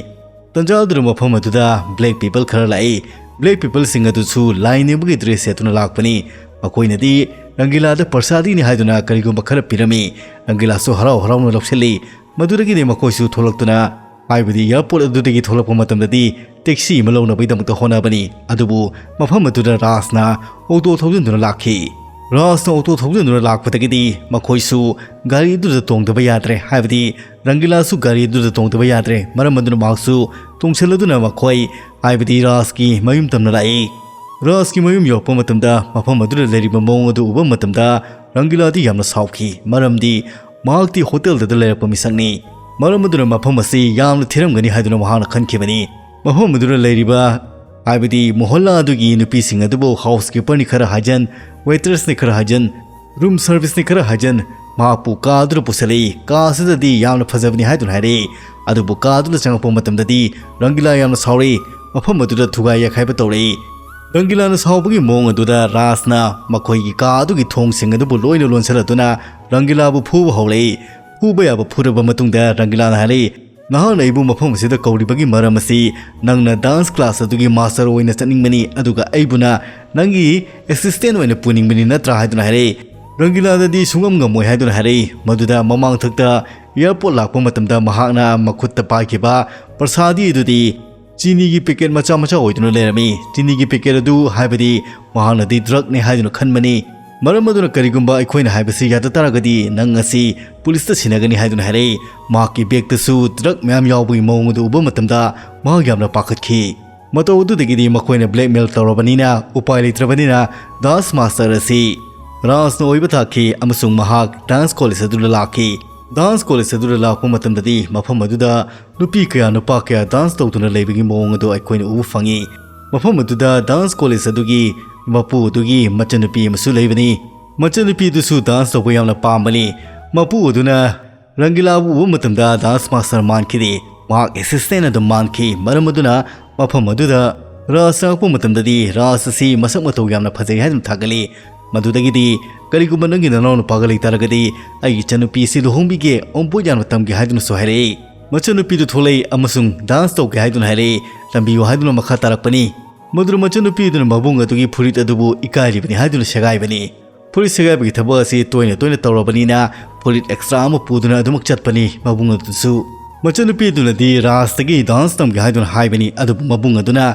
ꯇꯟꯖꯥ ꯑꯗꯨꯗ ꯃꯐꯝ ꯑꯗꯨꯗ ꯕ꯭ꯂꯦꯛ ꯄꯤꯄꯜ ꯈꯔ ꯂꯥꯛꯏ꯫ ꯕ꯭ꯂꯦꯛ ꯄꯤꯄꯜꯁꯤꯡ ꯑꯗꯨꯁꯨ ꯂꯥꯏ ꯅꯤꯡꯕꯒꯤ ꯗ꯭ꯔꯦꯁ ꯁꯦꯠꯇꯨꯅ ꯂꯥꯛꯄꯅꯤ꯫ ꯃꯈꯣꯏꯅꯗꯤ ꯔꯪꯒꯤꯂꯥꯗ ꯄ꯭ꯔꯁꯥꯗꯤꯅꯤ ꯍꯥꯏꯗꯨꯅ ꯀꯔꯤꯒꯨꯝꯕ ꯈꯔ ꯄꯤꯔꯝꯃꯤ꯫ ꯔꯪꯒꯤꯂꯥꯁꯨ ꯍꯔꯥꯎ ꯍꯔꯥꯎꯅ ꯂꯧꯁꯤꯜꯂꯤ꯫ ꯃꯗꯨꯗꯒꯤꯗꯤ ꯃꯈꯣꯏꯁꯨ ꯊꯣꯛꯂꯛꯇꯨꯅ, ꯍꯥꯏꯕꯗꯤ ꯑꯦꯌꯥꯔꯄꯣꯔꯠ ꯑꯗꯨꯗꯒꯤ ꯊꯣꯛꯂꯛꯄ ꯃꯇꯝꯗꯗꯤ ꯇꯦꯛꯁꯤ ꯑꯃ ꯂꯧꯅꯕꯒꯤꯗꯃꯛꯇ ꯍꯣꯠꯅꯕꯅꯤ꯫ ꯑꯗꯨꯕꯨ ꯃꯐꯝ ꯑꯗꯨꯗ ꯔꯥꯖꯅ ꯑꯣꯇꯣ ꯊꯧꯖꯤꯟꯗꯨꯅ ꯂꯥꯛꯈꯤ꯫ ꯔꯥꯖꯅ ꯑꯣꯇꯣ ꯊꯧꯖꯤꯟꯗꯨꯅ ꯂꯥꯛꯄꯗꯒꯤꯗꯤ ꯃꯈꯣꯏꯁꯨ ꯒꯥꯔꯤ ꯑꯗꯨꯗ ꯇꯣꯡꯗꯕ ꯌꯥꯗ꯭ꯔꯦ, ꯍꯥꯏꯕꯗꯤ ꯔꯪꯒꯤꯂꯥꯁꯨ ꯒꯥꯔꯤ ꯑꯗꯨꯗ ꯇꯣꯡꯗꯕ ꯌꯥꯗ꯭ꯔꯦ꯫ ꯃꯔꯝ ꯑꯗꯨꯅ ꯃꯍꯥꯛꯁꯨ ꯇꯣꯡꯁꯤꯜꯂꯗꯨꯅ ꯃꯈꯣꯏ, ꯍꯥꯏꯕꯗꯤ ꯔꯥꯖꯀꯤ ꯃꯌꯨꯝ ꯇꯝꯅ ꯂꯥꯛꯏ꯫ ꯔꯥꯖꯀꯤ ꯃꯌꯨꯝ ꯌꯧꯔꯛꯄ ꯃꯇꯝꯗ ꯃꯐꯝ ꯑꯗꯨꯗ ꯂꯩꯔꯤꯕ ꯃꯑꯣꯡ ꯑꯗꯨ ꯎꯕ ꯃꯇꯝꯗ ꯔꯪꯒꯤꯂꯥꯗꯤ ꯌꯥꯝꯅ ꯁꯥꯎꯈꯤ, ꯃꯔꯝꯗꯤ ꯃꯍꯥꯛꯇꯤ ꯍꯣꯇꯦꯜꯗꯨꯗ ꯂꯩꯔꯛꯄ ꯃꯤꯁꯛꯅꯤ꯫ ꯃꯔꯝ ꯑꯗꯨꯅ ꯃꯐꯝ ꯑꯁꯤ ꯌꯥꯝꯅ ꯊꯤꯔꯝꯒꯅꯤ ꯍꯥꯏꯗꯨꯅ ꯃꯍꯥꯛꯅ ꯈꯟꯈꯤꯕꯅꯤ꯫ ꯃꯐꯝ ꯑꯗꯨꯗ ꯂꯩꯔꯤꯕ, ꯍꯥꯏꯕꯗꯤ ꯃꯣꯍꯜꯂꯥ ꯑꯗꯨꯒꯤ ꯅꯨꯄꯤꯁꯤꯡ ꯑꯗꯨꯕꯨ ꯍꯥꯎꯁꯀꯤꯄꯔꯅꯤ ꯈꯔ ꯍꯥꯏꯖꯟ, ꯋꯦꯇ꯭ꯔꯦꯁꯅꯤ ꯈꯔ ꯍꯥꯏꯖꯟ, ꯔꯨꯝ ꯁꯔꯚꯤꯁꯅꯤ ꯈꯔ ꯍꯥꯏꯖꯟ, ꯃꯍꯥꯛꯄꯨ ꯀꯥ ꯑꯗꯨꯗ ꯄꯨꯁꯤꯜꯂꯛꯏ꯫ ꯀꯥ ꯑꯁꯤꯗꯗꯤ ꯌꯥꯝꯅ ꯐꯖꯕꯅꯤ ꯍꯥꯏꯗꯨꯅ ꯍꯥꯏꯔꯛꯏ꯫ ꯑꯗꯨꯕꯨ ꯀꯥ ꯑꯗꯨꯗ ꯆꯪꯉꯛꯄ ꯃꯇꯝꯗꯗꯤ ꯔꯪꯒꯤꯂꯥ ꯌꯥꯝꯅ ꯁꯥꯎꯔꯛꯏ꯫ ꯃꯐꯝ ꯑꯗꯨꯗ ꯊꯨꯒꯥꯏ ꯌꯥꯈꯥꯏꯕ ꯇꯧꯔꯛꯏ꯫ ꯔꯪꯒꯤꯂꯥꯅ ꯁꯥꯎꯕꯒꯤ ꯃꯑꯣꯡ ꯑꯗꯨꯗ ꯔꯥꯖꯅ ꯃꯈꯣꯏꯒꯤ ꯀꯥ ꯑꯗꯨꯒꯤ ꯊꯣꯡꯁꯤꯡ ꯑꯗꯨꯕꯨ ꯂꯣꯏꯅ ꯂꯣꯟꯁꯤꯜꯂꯗꯨꯅ ꯔꯪꯒꯤꯂꯥꯕꯨ ꯐꯨꯕ ꯍꯧꯔꯛꯏ꯫ ꯐꯨꯕ ꯌꯥꯕ ꯐꯨꯔꯕ ꯃꯇꯨꯡꯗ ꯔꯪꯒꯤꯂꯥꯅ ꯍꯥꯏꯔꯛꯏ, "ꯅꯍꯥꯛꯅ ꯑꯩꯕꯨ ꯃꯐꯝ ꯑꯁꯤꯗ ꯀꯧꯔꯤꯕꯒꯤ ꯃꯔꯝ ꯑꯁꯤ ꯅꯪꯅ ꯗꯥꯟꯁ ꯀ꯭ꯂꯥꯁ ꯑꯗꯨꯒꯤ ꯃꯥꯁꯇꯔ ꯑꯣꯏꯅ ꯆꯠꯅꯤꯡꯕꯅꯤ, ꯑꯗꯨꯒ ꯑꯩꯕꯨꯅ ꯅꯪꯒꯤ ꯑꯦꯁꯤꯁꯇꯦꯟ ꯑꯣꯏꯅ ꯄꯨꯅꯤꯡꯕꯅꯤ ꯅꯠꯇ꯭ꯔꯥ?" ꯍꯥꯏꯗꯨꯅ ꯍꯥꯏꯔꯛꯏ꯫ ꯔꯪꯒꯤꯂꯥꯗꯗꯤ ꯁꯨꯡꯉꯝ ꯉꯝꯃꯣꯏ ꯍꯥꯏꯗꯨꯅ ꯍꯥꯏꯔꯛꯏ꯫ ꯃꯗꯨꯗ ꯃꯃꯥꯡꯊꯛꯇ ꯑꯦꯌꯥꯔꯄꯣꯔꯠ ꯂꯥꯛꯄ ꯃꯇꯝꯗ ꯃꯍꯥꯛꯅ ꯃꯈꯨꯠꯇ ꯄꯥꯏꯈꯤꯕ ꯄ꯭ꯔꯁꯥꯗꯤ ꯑꯗꯨꯗꯤ ꯆꯤꯅꯤꯒꯤ ꯄꯦꯀꯦꯠ ꯃꯆꯥ ꯃꯆꯥ ꯑꯣꯏꯗꯨꯅ ꯂꯩꯔꯝꯃꯤ꯫ ꯆꯤꯅꯤꯒꯤ ꯄꯦꯀꯦꯠ ꯑꯗꯨ, ꯍꯥꯏꯕꯗꯤ ꯃꯍꯥꯛꯅꯗꯤ ꯗ꯭ꯔꯒꯅꯦ ꯍꯥꯏꯗꯨꯅ ꯈꯟꯕꯅꯤ꯫ ꯃꯔꯝ ꯑꯗꯨꯅ ꯀꯔꯤꯒꯨꯝꯕ ꯑꯩꯈꯣꯏꯅ ꯍꯥꯏꯕꯁꯤ ꯌꯥꯗ ꯇꯥꯔꯒꯗꯤ ꯅꯪ ꯑꯁꯤ ꯄꯨꯂꯤꯁꯇ ꯁꯤꯟꯅꯒꯅꯤ ꯍꯥꯏꯗꯨꯅ ꯍꯥꯏꯔꯛꯏ꯫ ꯃꯍꯥꯛꯀꯤ ꯕꯦꯒꯇꯁꯨ ꯗ꯭ꯔꯒ ꯃꯌꯥꯝ ꯌꯥꯎꯕꯒꯤ ꯃꯑꯣꯡ ꯑꯗꯨ ꯎꯕ ꯃꯇꯝꯗ ꯃꯍꯥꯛ ꯌꯥꯝꯅ ꯄꯥꯈꯠꯈꯤ꯫ ꯃꯇꯧ ꯑꯗꯨꯗꯒꯤꯗꯤ ꯃꯈꯣꯏꯅ ꯕ꯭ꯂꯦꯛꯃꯦꯜ ꯇꯧꯔꯕꯅꯤꯅ ꯎꯄꯥꯏ ꯂꯩꯇ꯭ꯔꯕꯅꯤꯅ ꯗꯥꯟꯁ ꯃꯥꯁꯇꯔ ꯑꯁꯤ ꯔꯥꯖꯅ ꯑꯣꯏꯕ ꯊꯥꯈꯤ ꯑꯃꯁꯨꯡ ꯃꯍꯥꯛ ꯗꯥꯟꯁ ꯀꯣꯂꯦꯖ ꯑꯗꯨꯗ ꯂꯥꯛꯈꯤ꯫ ꯗꯥꯟꯁ ꯀꯣꯂꯦꯖ ꯑꯗꯨꯗ ꯂꯥꯛꯄ ꯃꯇꯝꯗꯗꯤ ꯃꯐꯝ ꯑꯗꯨꯗ ꯅꯨꯄꯤ ꯀꯌꯥ ꯅꯨꯄꯥ ꯀꯌꯥ ꯗꯥꯟꯁ ꯇꯧꯗꯨꯅ ꯂꯩꯕꯒꯤ ꯃꯑꯣꯡ ꯑꯗꯨ ꯑꯩꯈꯣꯏꯅ ꯎꯕ ꯐꯪꯉꯤ꯫ ꯃꯐꯝ ꯑꯗꯨꯗ ꯗꯥꯟꯁ ꯀꯣꯂꯦꯖ ꯑꯗꯨꯒꯤ ꯃꯄꯨ ꯑꯗꯨꯒꯤ ꯃꯆꯟꯅꯨꯄꯤ ꯑꯃꯁꯨ ꯂꯩꯕꯅꯤ꯫ ꯃꯆꯟꯅꯨꯄꯤ ꯑꯗꯨꯁꯨ ꯗꯥꯟꯁ ꯇꯧꯕ ꯌꯥꯝꯅ ꯄꯥꯝꯕꯅꯤ꯫ ꯃꯄꯨ ꯑꯗꯨꯅ ꯔꯪꯒꯤꯂꯥꯕꯨ ꯎꯕ ꯃꯇꯝꯗ ꯗꯥꯟꯁ ꯃꯥꯁꯇꯔ ꯃꯥꯟꯈꯤꯗꯦ, ꯃꯍꯥꯛ ꯑꯦꯁꯤꯁꯇꯦꯟ ꯑꯗꯨꯝ ꯃꯥꯟꯈꯤ꯫ ꯃꯔꯝ ꯑꯗꯨꯅ ꯃꯐꯝ ꯑꯗꯨꯗ ꯔꯥꯖ ꯆꯪꯉꯛꯄ ꯃꯇꯝꯗꯗꯤ ꯔꯥꯖ ꯑꯁꯤ ꯃꯁꯛ ꯃꯇꯧ ꯌꯥꯝꯅ ꯐꯖꯩ ꯍꯥꯏꯗꯨꯅ ꯊꯥꯒꯠꯂꯤ꯫ ꯃꯗꯨꯗꯒꯤꯗꯤ, "ꯀꯔꯤꯒꯨꯝꯕ ꯅꯪꯒꯤ ꯅꯅꯥꯎ ꯅꯨꯄꯥꯒ ꯂꯩꯇꯥꯔꯒꯗꯤ ꯑꯩꯒꯤ ꯏꯆꯟꯅꯨꯄꯤ ꯑꯁꯤ ꯂꯨꯍꯣꯡꯕꯤꯒꯦ, ꯑꯣꯝꯕꯣꯏ ꯌꯥꯟꯕ ꯇꯝꯒꯦ" ꯍꯥꯏꯗꯨꯅꯁꯨ ꯍꯥꯏꯔꯛꯏ꯫ ꯃꯆꯟꯅꯨꯄꯤꯗꯨ ꯊꯣꯛꯂꯛꯏ ꯑꯃꯁꯨꯡ ꯗꯥꯟꯁ ꯇꯧꯒꯦ ꯍꯥꯏꯗꯨꯅ ꯍꯥꯏꯔꯛꯏ꯫ "ꯇꯝꯕꯤꯌꯨ" ꯍꯥꯏꯗꯨꯅ ꯃꯈꯥ ꯇꯥꯔꯛꯄꯅꯤ꯫ ꯃꯗꯨꯗ ꯃꯆꯟꯅꯨꯄꯤꯗꯨꯅ ꯃꯕꯨꯡ ꯑꯗꯨꯒꯤ ꯐꯨꯔꯤꯠ ꯑꯗꯨꯕꯨ ꯏꯀꯥꯏꯔꯤꯕꯅꯤ ꯍꯥꯏꯗꯨꯅ ꯁꯦꯒꯥꯏꯕꯅꯤ꯫ ꯐꯨꯔꯤꯠ ꯁꯦꯒꯥꯏꯕꯒꯤ ꯊꯕꯛ ꯑꯁꯤ ꯇꯣꯏꯅ ꯇꯣꯏꯅ ꯇꯧꯔꯕꯅꯤꯅ ꯐꯨꯔꯤꯠ ꯑꯦꯛꯁꯇ꯭ꯔꯥ ꯑꯃ ꯄꯨꯗꯨꯅ ꯑꯗꯨꯃꯛ ꯆꯠꯄꯅꯤ ꯃꯕꯨꯡ ꯑꯗꯨꯁꯨ꯫ ꯃꯆꯟꯅꯨꯄꯤ ꯑꯗꯨꯅꯗꯤ ꯔꯥꯖꯇꯒꯤ ꯗꯥꯟꯁ ꯇꯝꯒꯦ ꯍꯥꯏꯗꯨꯅ ꯍꯥꯏꯕꯅꯤ, ꯑꯗꯨꯕꯨ ꯃꯕꯨꯡ ꯑꯗꯨꯅ,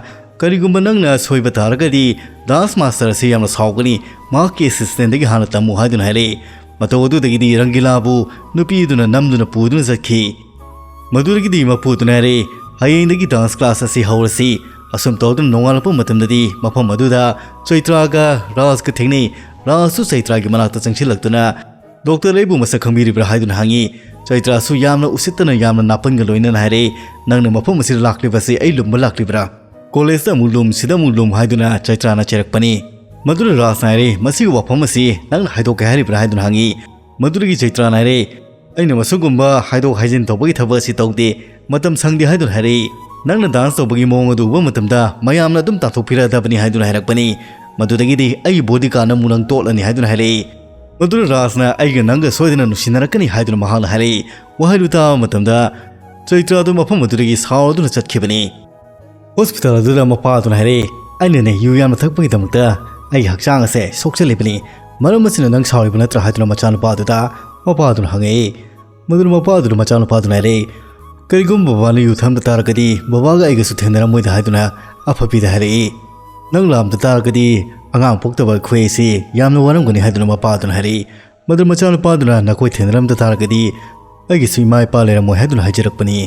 "ꯀꯔꯤꯒꯨꯝꯕ ꯅꯪꯅ ꯁꯣꯏꯕ ꯇꯥꯔꯒꯗꯤ ꯗꯥꯟꯁ ꯃꯥꯁꯇꯔ ꯑꯁꯤ ꯌꯥꯝꯅ ꯁꯥꯎꯒꯅꯤ, ꯃꯍꯥꯛꯀꯤ ꯑꯦꯁꯤꯁꯇꯦꯟꯗꯒꯤ ꯍꯥꯟꯅ ꯇꯝꯃꯨ" ꯍꯥꯏꯗꯨꯅ ꯍꯥꯏꯔꯛꯏ꯫ ꯃꯇꯧ ꯑꯗꯨꯗꯒꯤꯗꯤ ꯔꯪꯒꯤꯂꯥꯕꯨ ꯅꯨꯄꯤ ꯑꯗꯨꯅ ꯅꯝꯗꯨꯅ ꯄꯨꯗꯨꯅ ꯆꯠꯈꯤ꯫ ꯃꯗꯨꯗꯒꯤꯗꯤ ꯃꯄꯨꯗꯨꯅ ꯍꯥꯏꯔꯛꯏ, "ꯍꯌꯦꯡꯗꯒꯤ ꯗꯥꯟꯁ ꯀ꯭ꯂꯥꯁ ꯑꯁꯤ ꯍꯧꯔꯁꯤ"꯫ ꯑꯁꯨꯝ ꯇꯧꯗꯨꯅ ꯅꯣꯡꯉꯥꯜꯂꯛꯄ ꯃꯇꯝꯗꯗꯤ ꯃꯐꯝ ꯑꯗꯨꯗ ꯆꯩꯇ꯭ꯔꯥꯒ ꯔꯥꯖꯀ ꯊꯦꯡꯅꯩ꯫ ꯔꯥꯖꯁꯨ ꯆꯩꯇ꯭ꯔꯥꯒꯤ ꯃꯅꯥꯛꯇ ꯆꯪꯁꯤꯜꯂꯛꯇꯨꯅ, "ꯗꯣꯛꯇꯔ, ꯑꯩꯕꯨ ꯃꯁꯛ ꯈꯪꯕꯤꯔꯤꯕ꯭ꯔꯥ?" ꯍꯥꯏꯗꯨꯅ ꯍꯪꯉꯤ꯫ ꯆꯩꯇ꯭ꯔꯥꯁꯨ ꯌꯥꯝꯅ ꯎꯁꯤꯠꯇꯅ, ꯌꯥꯝꯅ ꯅꯥꯄꯟꯒ ꯂꯣꯏꯅꯅ ꯍꯥꯏꯔꯛꯏ, "ꯅꯪꯅ ꯃꯐꯝ ꯑꯁꯤꯗ ꯂꯥꯛꯂꯤꯕꯁꯤ ꯑꯩ ꯂꯨꯝꯕ ꯂꯥꯛꯂꯤꯕ꯭ꯔꯥ? ꯀꯣꯂꯦꯖꯇ ꯑꯃꯨꯛ ꯂꯨꯝ, ꯁꯤꯗ ꯑꯃꯨꯛ ꯂꯨꯝ" ꯍꯥꯏꯗꯨꯅ ꯆꯩꯇ꯭ꯔꯥꯅ ꯆꯩꯔꯛꯄꯅꯤ꯫ ꯃꯗꯨꯅ ꯔꯥꯖꯅ ꯍꯥꯏꯔꯛꯏ, "ꯃꯁꯤꯒꯤ ꯋꯥꯐꯝ ꯑꯁꯤ ꯅꯪꯅ ꯍꯥꯏꯗꯣꯛꯀꯦ ꯍꯥꯏꯔꯤꯕ꯭ꯔꯥ?" ꯍꯥꯏꯗꯨꯅ ꯍꯪꯉꯤ꯫ ꯃꯗꯨꯗꯒꯤ ꯆꯩꯇ꯭ꯔꯥꯅ ꯍꯥꯏꯔꯛꯏ, "ꯑꯩꯅ ꯃꯁꯤꯒꯨꯝꯕ ꯍꯥꯏꯗꯣꯛ ꯍꯥꯏꯖꯤꯟ ꯇꯧꯕꯒꯤ ꯊꯕꯛ ꯑꯁꯤ ꯇꯧꯗꯦ, ꯃꯇꯝ ꯁꯪꯗꯦ" ꯍꯥꯏꯗꯨꯅ ꯍꯥꯏꯔꯛꯏ꯫ "ꯅꯪꯅ ꯗꯥꯟꯁ ꯇꯧꯕꯒꯤ ꯃꯑꯣꯡ ꯑꯗꯨ ꯎꯕ ꯃꯇꯝꯗ ꯃꯌꯥꯝꯅ ꯑꯗꯨꯝ ꯇꯥꯟꯊꯣꯛꯄꯤꯔꯗꯕꯅꯤ" ꯍꯥꯏꯗꯨꯅ ꯍꯥꯏꯔꯛꯄꯅꯤ꯫ ꯃꯗꯨꯗꯒꯤꯗꯤ, "ꯑꯩꯒꯤ ꯕꯣꯗꯤꯒꯥꯔꯗꯅ ꯑꯃꯨꯛ ꯅꯪ ꯇꯣꯠꯂꯅꯤ" ꯍꯥꯏꯗꯨꯅ ꯍꯥꯏꯔꯛꯏ꯫ ꯃꯗꯨꯅ ꯔꯥꯖꯅ, "ꯑꯩꯒ ꯅꯪꯒ ꯁꯣꯏꯗꯅ ꯅꯨꯡꯁꯤꯅꯔꯛꯀꯅꯤ" ꯍꯥꯏꯗꯨꯅ ꯃꯍꯥꯛꯅ ꯍꯥꯏꯔꯛꯏ꯫ ꯋꯥꯍꯩꯗꯨ ꯇꯥꯕ ꯃꯇꯝꯗ ꯆꯩꯇ꯭ꯔꯥꯗꯨ ꯃꯐꯝ ꯑꯗꯨꯗꯒꯤ ꯁꯥꯎꯔꯗꯨꯅ ꯆꯠꯈꯤꯕꯅꯤ꯫ ꯍꯣꯁꯄꯤꯇꯥꯜ ꯑꯗꯨꯗ ꯃꯄꯥ ꯑꯗꯨꯅ ꯍꯥꯏꯔꯛꯏ, "ꯑꯩꯅꯅꯦ ꯌꯨ ꯌꯥꯝꯅ ꯊꯛꯄꯒꯤꯗꯃꯛꯇ ꯑꯩꯒꯤ ꯍꯛꯆꯥꯡ ꯑꯁꯦ ꯁꯣꯛꯆꯜꯂꯤꯕꯅꯤ꯫ ꯃꯔꯝ ꯑꯁꯤꯅ ꯅꯪ ꯁꯥꯎꯔꯤꯕ ꯅꯠꯇ꯭ꯔꯥ?" ꯍꯥꯏꯗꯨꯅ ꯃꯆꯥꯅꯨꯄꯥ ꯑꯗꯨꯗ ꯃꯄꯥ ꯑꯗꯨꯅ ꯍꯪꯉꯛꯏ꯫ ꯃꯗꯨꯅ ꯃꯄꯥ ꯑꯗꯨꯅ ꯃꯆꯥꯅꯨꯄꯥ ꯑꯗꯨꯅ ꯍꯥꯏꯔꯛꯏ, "ꯀꯔꯤꯒꯨꯝꯕ ꯕꯕꯥꯅ ꯌꯨ ꯊꯛꯂꯝꯕ ꯇꯥꯔꯒꯗꯤ ꯕꯕꯥꯒ ꯑꯩꯒꯁꯨ ꯊꯦꯡꯅꯔꯝꯃꯣꯏꯗ" ꯍꯥꯏꯗꯨꯅ ꯑꯐꯕꯤꯗ ꯍꯥꯏꯔꯛꯏ꯫ "ꯅꯪ ꯂꯥꯛꯂꯝꯗ ꯇꯥꯔꯒꯗꯤ ꯑꯉꯥꯡ ꯄꯣꯛꯇꯕ ꯑꯩꯈꯣꯏ ꯑꯁꯤ ꯌꯥꯝꯅ ꯋꯥꯔꯝꯒꯅꯤ" ꯍꯥꯏꯗꯨꯅ ꯃꯄꯥꯗꯨꯅ ꯍꯥꯏꯔꯛꯏ꯫ ꯃꯗꯨ ꯃꯆꯥꯅꯨꯄꯥꯗꯨꯅ "ꯅꯈꯣꯏ ꯊꯦꯡꯅꯔꯝꯗ ꯇꯥꯔꯒꯗꯤ ꯑꯩꯒꯤꯁꯨ ꯏꯃꯥ ꯏꯄꯥ ꯂꯩꯔꯝꯃꯣꯏ" ꯍꯥꯏꯗꯨꯅ ꯍꯥꯏꯖꯔꯛꯄꯅꯤ꯫